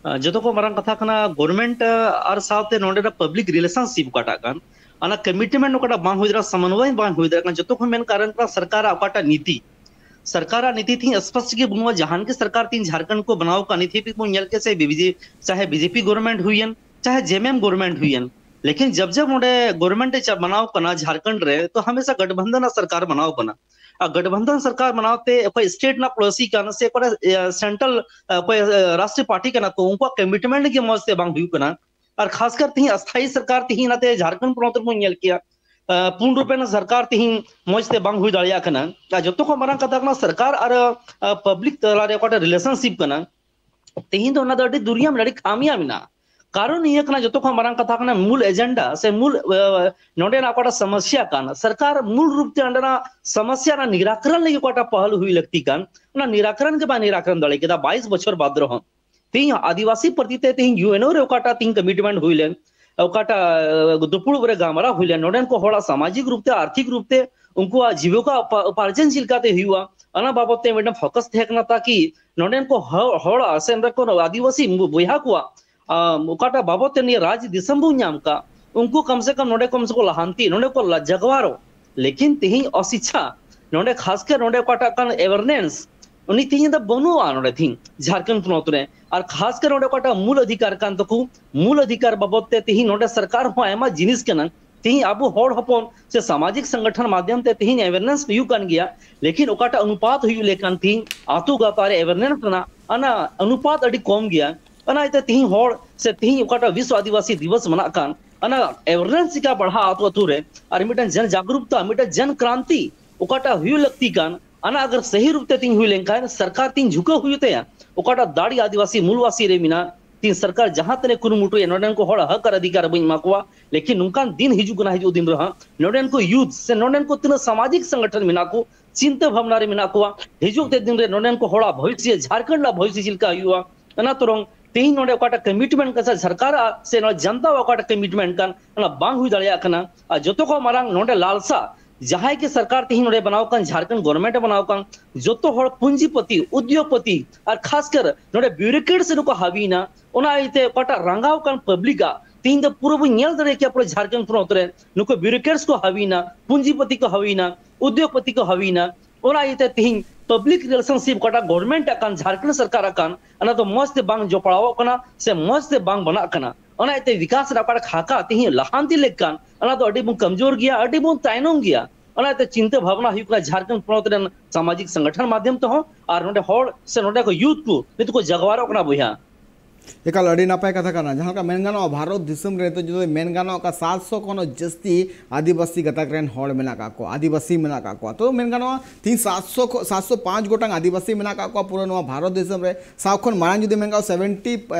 ᱟᱸ, ᱡᱚᱛᱚ ᱠᱷᱚᱱ ᱢᱟᱨᱟᱝ ᱠᱟᱛᱷᱟ ᱠᱟᱱᱟ, government, ᱟᱸ, ᱟᱨ ᱥᱟᱶᱛᱮ ᱱᱚᱰᱮᱱᱟᱜ public relationship ᱚᱠᱟᱴᱟᱜ ᱠᱟᱱ, ᱚᱱᱟ commitment ᱚᱠᱟᱴᱟᱜ ᱵᱟᱝ ᱦᱩᱭ ᱫᱟᱲᱮᱭᱟᱜᱼᱟ, ᱥᱚᱢᱚᱱᱣᱚᱭ ᱵᱟᱝ ᱦᱩᱭ ᱫᱟᱲᱮᱭᱟᱜ ᱠᱟᱱᱟ᱾ ᱡᱚᱛᱚ ᱠᱷᱚᱱ ᱢᱮᱱ ᱠᱟᱨᱚᱱ ᱠᱟᱱᱟ ᱥᱚᱨᱠᱟᱨᱟᱜ ᱚᱠᱟᱴᱟᱜ ᱱᱤᱛᱤ, ᱥᱚᱨᱠᱟᱨᱟᱜ ᱱᱤᱛᱤ ᱛᱮᱦᱮᱧ ᱥᱯᱚᱥᱴ ᱜᱮ ᱵᱟᱹᱱᱩᱜᱼᱟ᱾ ᱡᱟᱦᱟᱱ ᱜᱮ ᱥᱚᱨᱠᱟᱨ ᱛᱮᱦᱮᱧ ᱡᱷᱟᱲᱠᱷᱚᱸᱰ ᱠᱚ ᱵᱮᱱᱟᱣ ᱟᱠᱟᱫ, ᱱᱤᱛ ᱦᱟᱹᱵᱤᱡ ᱵᱚᱱ ᱧᱮᱞ ᱠᱮᱫ ᱥᱮ ᱵᱤᱡᱮ-, ᱪᱟᱦᱮ ᱵᱤᱡᱮᱯᱤ government ᱦᱩᱭᱮᱱ, ᱪᱟᱦᱮ ᱡᱮᱢᱮᱢ government ᱦᱩᱭᱮᱱ, ᱞᱮᱠᱤᱱ ᱡᱟᱵ ᱡᱟᱵ ᱚᱸᱰᱮ government ᱮ ᱪᱟ-, ᱵᱮᱱᱟᱣ ᱠᱟᱱᱟ ᱡᱷᱟᱲᱠᱷᱚᱸᱰ ᱨᱮ, ᱛᱚ ᱦᱟᱢᱮᱥᱟ ᱜᱟᱴᱵᱟᱱᱫᱷᱚᱱ ᱨᱮᱱᱟᱜ ᱥᱚᱨᱠᱟᱨ ᱵᱮᱱᱟᱣ ᱠᱟᱱᱟ᱾ ᱟᱨ ᱜᱟᱴᱵᱟᱱᱫᱷᱚᱱ ᱥᱚᱨᱠᱟᱨ ᱵᱮᱱᱟᱣ ᱛᱮ ᱚᱠᱚᱭ state ᱨᱮᱱᱟᱜ policy ᱠᱟᱱᱟ ᱥᱮ ᱚᱠᱚᱭ, ᱮ, central, ᱮ, ᱚᱠᱚᱭ, ᱮ, ᱨᱟᱥᱴᱨᱤᱭᱚ party ᱠᱟᱱᱟ ᱠᱚ, ᱩᱱᱠᱩᱣᱟᱜ commitment ᱜᱮ ᱢᱚᱸᱡᱽ ᱛᱮ ᱵᱟᱝ ᱦᱩᱭᱩᱜ ᱠᱟᱱᱟ᱾ ᱟᱨ ᱠᱷᱟᱥ ᱠᱟᱨ ᱛᱮᱦᱮᱧ ᱟᱥᱛᱷᱟᱭᱤ ᱥᱚᱨᱠᱟᱨ ᱛᱮᱦᱮᱧ ᱚᱱᱟᱛᱮ ᱡᱷᱟᱲᱠᱷᱚᱸᱰ ᱯᱚᱱᱚᱛ ᱨᱮᱵᱚᱱ ᱧᱮᱞ ᱠᱮᱭᱟ, ᱟᱸ, ᱯᱩᱨᱱ ᱨᱩᱯᱮ ᱨᱮᱱᱟᱜ ᱥᱚᱨᱠᱟᱨ ᱛᱮᱦᱮᱧ ᱢᱚᱸᱡᱽ ᱛᱮ ᱵᱟᱝ ᱦᱩᱭ ᱫᱟᱲᱮᱭᱟᱜ ᱠᱟᱱᱟ᱾ ᱟᱨ ᱡᱚᱛᱚ ᱠᱷᱚᱱ ᱢᱟᱨᱟᱝ ᱠᱟᱛᱷᱟ ᱠᱟᱱᱟ ᱥᱚᱨᱠᱟᱨ ᱟᱨ, ᱟᱸ, public ᱛᱟᱞᱟᱨᱮ ᱚᱠᱟᱴᱟᱜ relationship ᱠᱟᱱᱟ, ᱛᱮᱦᱮᱧ ᱫᱚ ᱚᱱᱟ ᱫᱚ ᱟᱹᱰᱤ ᱫᱩᱨᱤᱭᱟᱢ, ᱟᱹᱰᱤ ᱠᱷᱟᱢᱤᱭᱟ ᱢᱮᱱᱟᱜᱼᱟ᱾ ᱠᱟᱨᱚᱱ ᱤᱭᱟᱹ ᱠᱟᱱᱟ, ᱡᱚᱛᱚ ᱠᱷᱚᱱ ᱢᱟᱨᱟᱝ ᱠᱟᱛᱷᱟ ᱠᱟᱱᱟ ᱢᱩᱞ agenda ᱥᱮ ᱢᱩᱞ, ᱟᱸ, ᱱᱚᱰᱮᱱᱟᱜ ᱚᱠᱟᱴᱟᱜ ᱥᱚᱢᱚᱥᱥᱟ ᱠᱟᱱ, ᱥᱚᱨᱠᱟᱨ ᱢᱩᱞ ᱨᱩᱯ ᱛᱮ ᱚᱸᱰᱮᱱᱟᱜ ᱥᱚᱢᱚᱥᱥᱟ ᱨᱮᱱᱟᱜ ᱱᱤᱨᱟᱠᱚᱨᱚᱱ ᱞᱟᱹᱜᱤᱫ ᱚᱠᱟᱴᱟᱜ ᱯᱟᱦᱟᱞ ᱦᱩᱭ ᱞᱟᱹᱠᱛᱤ ᱠᱟᱱ, ᱚᱱᱟ ᱱᱤᱨᱟᱠᱚᱨᱚᱱ ᱜᱮ ᱵᱟᱭ ᱱᱤᱨᱟᱠᱚᱨᱚᱱ ᱫᱟᱲᱮ ᱠᱮᱫᱟ ᱵᱟᱭᱤᱥ ᱵᱚᱪᱷᱚᱨ ᱵᱟᱫ ᱨᱮᱦᱚᱸ᱾ ᱛᱮᱦᱤᱧ ᱟᱹᱫᱤᱵᱟᱹᱥᱤ ᱯᱨᱚᱛᱤ ᱛᱮ ᱛᱮᱦᱤᱧ ᱭᱩ ᱮᱱ ᱳ ᱨᱮ ᱚᱠᱟᱴᱟᱜ ᱛᱮᱦᱤᱧ ᱠᱚᱢᱤᱴᱢᱮᱱᱴ ᱦᱩᱭ ᱞᱮᱱ, ᱚᱠᱟᱴᱟᱜ, ᱟᱸ, ᱫᱩᱯᱲᱩᱵ ᱨᱮ ᱜᱟᱞᱢᱟᱨᱟᱣ ᱦᱩᱭ ᱞᱮᱱ, ᱱᱚᱰᱮᱱ ᱠᱚ ᱦᱚᱲᱟᱜ ᱥᱟᱢᱟᱡᱤᱠ ᱨᱩᱯ ᱛᱮ, ᱟᱨᱛᱷᱤᱠ ᱨᱩᱯ ᱛᱮ ᱩᱱᱠᱩᱣᱟᱜ ᱡᱤᱵᱤᱠᱟ ᱩᱯᱟ-, ᱩᱯᱟᱨᱡᱚᱱ ᱪᱮᱫ ᱞᱮᱠᱟᱛᱮ ᱦᱩᱭᱩᱜᱼᱟ, ᱚᱱᱟ ᱵᱟᱵᱚᱛ ᱛᱮ ᱢᱤᱫᱴᱟᱝ ᱯᱷᱳᱠᱟᱥ ᱛᱟᱦᱮᱸ ᱠᱟᱱᱟ, ᱛᱟᱠᱤ ᱱᱚᱰᱮᱱ ᱠᱚ ᱦᱚ-, ᱦᱚᱲ ᱥᱮ ᱱᱚᱰᱮ ᱠᱚ ᱟᱹᱫᱤᱵᱟᱹᱥᱤ ᱵᱚᱭᱦᱟ ᱠᱚᱣᱟᱜ, ᱟᱸ, ᱚᱠᱟᱴᱟᱜ ᱵᱟᱵᱚᱛ ᱛᱮ ᱱᱤᱭᱟᱹ ᱨᱟᱡᱽ ᱫᱤᱥᱚᱢ ᱵᱚᱱ ᱧᱟᱢ ᱠᱟᱜ, ᱩᱱᱠᱩ ᱠᱚᱢ ᱥᱮ ᱠᱚᱢ ᱱᱚᱰᱮ ᱠᱚᱢ ᱥᱮ ᱠᱚ ᱞᱟᱦᱟᱱᱛᱤ, ᱱᱚᱰᱮ ᱠᱚ ᱞᱟ-, ᱡᱟᱜᱣᱟᱨᱚᱜ᱾ ᱞᱮᱠᱤᱱ ᱛᱮᱦᱤᱧ ᱚᱥᱤᱪᱪᱷᱟ, ᱱᱚᱰᱮ ᱠᱷᱟᱥ ᱠᱟᱨ ᱱᱚᱰᱮ ᱚᱠᱟᱴᱟᱜ ᱠᱟᱱ ᱮᱣᱟᱨᱱᱮᱥ, ᱩᱱᱤ ᱛᱮᱦᱤᱧ ᱫᱚ ᱵᱟᱹᱱᱩᱜᱼᱟ ᱱᱚᱰᱮ ᱛᱮᱦᱤᱧ ᱡᱷᱟᱲᱠᱷᱚᱸᱰ ᱯᱚᱱᱚᱛ ᱨᱮ᱾ ᱟᱨ ᱠᱷᱟᱥ ᱠᱟᱨ ᱱᱚᱰᱮ ᱚᱠᱟᱴᱟᱜ ᱢᱩᱞ ᱚᱫᱷᱤᱠᱟᱨ ᱠᱟᱱ ᱛᱟᱠᱚ, ᱢᱩᱞ ᱚᱫᱷᱤᱠᱟᱨ ᱵᱟᱵᱚᱛ ᱛᱮ ᱛᱮᱦᱤᱧ ᱱᱚᱰᱮ ᱥᱚᱨᱠᱟᱨ ᱦᱚᱸ ᱟᱭᱢᱟ ᱡᱤᱱᱤᱥ ᱠᱟᱱᱟ, ᱛᱮᱦᱤᱧ ᱟᱵᱚ ᱦᱚᱲ ᱦᱚᱯᱚᱱ ᱥᱮ ᱥᱟᱢᱟᱡᱤᱠ ᱥᱚᱝᱜᱚᱴᱷᱚᱱ ᱢᱟᱫᱷᱭᱚᱢ ᱛᱮ ᱛᱮᱦᱤᱧ ᱮᱣᱟᱨᱱᱮᱥ ᱦᱩᱭᱩᱜ ᱠᱟᱱ ᱜᱮᱭᱟ, ᱞᱮᱠᱤᱱ ᱚᱠᱟᱴᱟᱜ ᱚᱱᱩᱯᱟᱛ ᱦᱩᱭᱩᱜ ᱞᱮᱠᱟᱱ ᱛᱮᱦᱤᱧ ᱟᱛᱳ ᱜᱟᱶᱛᱟ ᱨᱮ ᱮᱣᱟᱨᱱᱮᱥ ᱨᱮᱱᱟᱜ ᱚᱱᱟ ᱚᱱᱩᱯᱟᱛ ᱟᱹᱰᱤ ᱠᱚᱢ ᱜᱮᱭᱟ᱾ ᱚᱱᱟ ᱤᱭᱟᱹᱛᱮ ᱛᱮᱦᱤᱧ ᱦᱚᱲ ᱥᱮ ᱛᱮᱦᱤᱧ ᱚᱠᱟᱴᱟᱜ ᱵᱤᱥᱥᱚ ᱟᱹᱫᱤᱵᱟᱹᱥᱤ ᱫᱤᱵᱚᱥ ᱢᱟᱱᱟᱜ ᱠᱟᱱ, ᱚᱱᱟ ᱮᱣᱟᱨᱱᱮᱥ ᱪᱤᱠᱟ ᱵᱟᱲᱦᱟᱜᱼᱟ ᱟᱛᱳ ᱟᱛᱳ ᱨᱮ, ᱟᱨ ᱢᱤᱫᱴᱟᱝ ᱡᱚᱱ ᱡᱟᱜᱽᱨᱩᱠᱛᱟ, ᱢᱤᱫᱴᱟᱝ ᱡᱚᱱ ᱠᱨᱟᱱᱛᱤ ᱚᱠᱟᱴᱟᱜ ᱦᱩᱭᱩᱜ ᱞᱟᱹᱠᱛᱤ ᱠᱟᱱ, ᱚᱱᱟ ᱟᱜᱟᱨ ᱥᱟᱹᱦᱤ ᱨᱩᱯ ᱛᱮ ᱛᱮᱦᱤᱧ ᱦᱩᱭ ᱞᱮᱱᱠᱷᱟᱱ ᱥᱚᱨᱠᱟᱨ ᱛᱮᱦᱤᱧ ᱡᱷᱩᱠᱟᱹᱣ ᱦᱩᱭᱩᱜ ᱛᱟᱭᱟ᱾ ᱚᱠᱟᱴᱟᱜ ᱫᱟᱲᱮ ᱟᱹᱫᱤᱵᱟᱹᱥᱤ ᱢᱩᱞᱵᱟᱹᱥᱤ ᱨᱮ ᱢᱮᱱᱟᱜ, ᱛᱮᱦᱤᱧ ᱥᱚᱨᱠᱟᱨ ᱡᱟᱦᱟᱸ ᱛᱤᱱᱟᱹᱜ ᱠᱩᱨᱩᱢᱩᱴᱩᱭᱟ, ᱱᱚᱰᱮᱱ ᱠᱚ ᱦᱚᱲ ᱦᱚᱠ ᱟᱨ ᱚᱫᱷᱤᱠᱟᱨ ᱵᱟᱹᱧ ᱮᱢᱟ ᱠᱚᱣᱟ, ᱞᱮᱠᱤᱱ ᱱᱚᱝᱠᱟᱱ ᱫᱤᱱ ᱦᱤᱡᱩᱜ ᱠᱟᱱᱟ, ᱦᱤᱡᱩᱜ ᱫᱤᱱ ᱨᱮᱦᱚᱸ ᱱᱚᱰᱮᱱ ᱠᱚ ᱭᱩᱛᱷ ᱥᱮ ᱱᱚᱰᱮᱱ ᱠᱚ ᱛᱤᱱᱟᱹᱜ ᱥᱟᱢᱟᱡᱤᱠ ᱥᱚᱝᱜᱚᱴᱷᱚᱱ ᱢᱮᱱᱟᱜ ᱠᱚ, ᱪᱤᱱᱛᱟᱹ ᱵᱷᱟᱵᱽᱱᱟ ᱨᱮ ᱢᱮᱱᱟᱜ ᱠᱚᱣᱟ, ᱦᱤᱡᱩᱜ ᱛᱮ ᱫᱤᱱ ᱨᱮ ᱱᱚᱰᱮᱱ ᱠᱚ ᱦᱚᱲᱟᱜ ᱵᱷᱚᱵᱤᱥᱥᱚ, ᱡᱷᱟᱲᱠᱷᱚᱸᱰ ᱨᱮᱱᱟᱜ ᱵᱷᱚᱵᱤᱥᱥᱚ ᱪᱮᱫ ᱞᱮᱠᱟ ᱦᱩᱭᱩᱜᱼᱟ, ᱚᱱᱟ ᱛᱚᱨᱚᱝ ᱛᱮᱦᱤᱧ ᱱᱚᱰᱮ ᱚᱠᱟᱴᱟᱜ ᱠᱚᱢᱤᱴᱢᱮᱱᱴ ᱠᱟᱱᱟ ᱥᱮ ᱥᱚᱨᱠᱟᱨᱟᱜ ᱥᱮ ᱱᱚᱣᱟ ᱡᱚᱱᱛᱟᱣᱟᱜ ᱚᱠᱟᱴᱟᱜ ᱠᱚᱢᱤᱴᱢᱮᱱᱴ ᱠᱟᱱ, ᱚᱱᱟ ᱵᱟᱝ ᱦᱩᱭ ᱫᱟᱲᱮᱭᱟᱜ ᱠᱟᱱᱟ᱾ ᱟᱨ ᱡᱚᱛᱚ ᱠᱷᱚᱱ ᱢᱟᱨᱟᱝ ᱱᱚᱰᱮ ᱞᱟᱞᱥᱟ, ᱡᱟᱦᱟᱸᱭ ᱜᱮ ᱥᱚᱨᱠᱟᱨ ᱛᱮᱦᱤᱧ ᱱᱚᱰᱮ ᱵᱮᱱᱟᱣ ᱠᱟᱱ, ᱡᱷᱟᱲᱠᱷᱚᱸᱰ ᱜᱚᱵᱷᱚᱨᱱᱢᱮᱱᱴ ᱮ ᱵᱮᱱᱟᱣ ᱠᱟᱱ, ᱡᱚᱛᱚ ᱦᱚᱲ ᱯᱩᱸᱡᱤᱯᱚᱛᱤ, ᱩᱫᱽᱭᱳᱜᱽᱯᱚᱛᱤ ᱟᱨ ᱠᱷᱟᱥ ᱠᱟᱨ ᱱᱚᱰᱮ ᱵᱤᱭᱩᱨᱳᱠᱨᱮᱴᱥ ᱱᱩᱠᱩ ᱦᱟᱹᱵᱤᱭᱮᱱᱟ᱾ ᱚᱱᱟ ᱤᱭᱟᱹᱛᱮ ᱚᱠᱟᱴᱟᱜ ᱨᱟᱸᱜᱟᱣ ᱠᱟᱱ ᱯᱟᱵᱽᱞᱤᱠ ᱟᱜ ᱛᱮᱦᱤᱧ ᱫᱚ ᱯᱩᱨᱟᱹ ᱵᱚᱱ ᱧᱮᱞ ᱫᱟᱲᱮ ᱠᱮᱭᱟ, ᱯᱩᱨᱟᱹ ᱡᱷᱟᱲᱠᱷᱚᱸᱰ ᱯᱚᱱᱚᱛ ᱨᱮ ᱱᱩᱠᱩ ᱵᱤᱭᱩᱨᱳᱠᱨᱮᱴᱥ ᱠᱚ ᱦᱟᱹᱵᱤᱭᱮᱱᱟ, ᱯᱩᱸᱡᱤᱯᱚᱛᱤ ᱠᱚ ᱦᱟᱹᱵᱤᱭᱮᱱᱟ, ᱩᱫᱽᱭᱳᱜᱽᱯᱚᱛᱤ ᱠᱚ ᱦᱟᱹᱵᱤᱭᱮᱱᱟ᱾ ᱚᱱᱟ ᱤᱭᱟᱹᱛᱮ ᱛᱮᱦᱤᱧ ᱯᱟᱵᱽᱞᱤᱠ ᱨᱤᱞᱮᱥᱚᱱᱥᱤᱯ ᱚᱠᱟᱴᱟᱜ ᱜᱚᱵᱷᱚᱨᱱᱢᱮᱱᱴ ᱟᱜ ᱠᱟᱱ, ᱡᱷᱟᱲᱠᱷᱚᱸᱰ ᱥᱚᱨᱠᱟᱨ ᱟᱜ ᱠᱟᱱ, ᱚᱱᱟ ᱫᱚ ᱢᱚᱸᱡᱽ ᱛᱮ ᱵᱟᱝ ᱡᱚᱯᱲᱟᱣᱚᱜ ᱠᱟᱱᱟ ᱥᱮ ᱢᱚᱸᱡᱽ ᱛᱮ ᱵᱟᱝ ᱵᱮᱱᱟᱜ ᱠᱟᱱᱟ᱾ ᱚᱱᱟ ᱤᱭᱟᱹᱛᱮ ᱵᱤᱠᱟᱥ ᱨᱮᱱᱟᱜ ᱚᱠᱟᱴᱟᱜ ᱠᱷᱟᱠᱟ ᱛᱮᱦᱤᱧ ᱞᱟᱦᱟᱱᱛᱤ ᱞᱮᱠ ᱠᱟᱱ, ᱚᱱᱟ ᱫᱚ ᱟᱹᱰᱤ ᱵᱚᱱ ᱠᱚᱢᱡᱳᱨ ᱜᱮᱭᱟ, ᱟᱹᱰᱤ ᱵᱚᱱ ᱛᱟᱭᱱᱚᱢ ᱜᱮᱭᱟ᱾ ᱚᱱᱟ ᱤᱭᱟᱹᱛᱮ ᱪᱤᱱᱛᱟᱹ ᱵᱷᱟᱵᱽᱱᱟ ᱦᱩᱭᱩᱜ ᱠᱟᱱᱟ ᱡᱷᱟᱲᱠᱷᱚᱸᱰ ᱯᱚᱱᱚᱛ ᱨᱮᱱ ᱥᱟᱢᱟᱡᱤᱠ ᱥᱚᱝᱜᱚᱴᱷᱚᱱ ᱢᱟᱫᱷᱭᱚᱢ ᱛᱮᱦᱚᱸ, ᱟᱨ ᱱᱚᱰᱮ ᱦᱚᱲ ᱥᱮ ᱱᱚᱰᱮ ᱠᱚ ᱭᱩᱛᱷ ᱠᱚ ᱱᱤᱛᱚᱜ ᱠᱚ ᱡᱟᱜᱣᱟᱨᱚᱜ ᱠᱟᱱᱟ ᱵᱚᱭᱦᱟ᱾ ᱮᱠᱟᱞ ᱟᱹᱰᱤ ᱱᱟᱯᱟᱭ ᱠᱟᱛᱷᱟ ᱠᱟᱱᱟ᱾ ᱡᱟᱦᱟᱸ ᱞᱮᱠᱟ ᱢᱮᱱ ᱜᱟᱱᱚᱜᱼᱟ, ᱵᱷᱟᱨᱚᱛ ᱫᱤᱥᱚᱢ ᱨᱮ ᱱᱤᱛᱚᱜ ᱡᱩᱫᱤ ᱢᱮᱱ ᱜᱟᱱᱚᱜᱼᱟ, ᱚᱠᱟ ᱥᱟᱛᱥᱚ ᱠᱷᱚᱱ ᱦᱚᱸ ᱡᱟᱹᱥᱛᱤ ᱟᱹᱫᱤᱵᱟᱹᱥᱤ ᱜᱟᱛᱟᱠ ᱨᱮᱱ ᱦᱚᱲ ᱢᱮᱱᱟᱜ ᱠᱟᱜ ᱠᱚᱣᱟ, ᱟᱹᱫᱤᱵᱟᱹᱥᱤ ᱢᱮᱱᱟᱜ ᱠᱟᱜ ᱠᱚᱣᱟ᱾ ᱛᱚ ᱢᱮᱱ ᱜᱟᱱᱚᱜᱼᱟ, ᱛᱤᱦᱤᱧ ᱥᱟᱛᱥᱚ ᱠᱷᱚ-, ᱥᱟᱛᱥᱚ ᱯᱟᱸᱪ ᱜᱚᱴᱟᱝ ᱟᱹᱫᱤᱵᱟᱹᱥᱤ ᱢᱮᱱᱟᱜ ᱠᱟᱜ ᱠᱚᱣᱟ ᱯᱩᱨᱟᱹ ᱱᱚᱣᱟ ᱵᱷᱟᱨᱚᱛ ᱫᱤᱥᱚᱢ ᱨᱮ᱾ ᱥᱟᱶ ᱠᱷᱚᱱ ᱢᱟᱲᱟᱝ ᱡᱩᱫᱤ ᱢᱮᱱ ᱜᱟᱱᱚᱜᱼᱟ, ᱥᱮᱵᱷᱮᱱᱴᱤ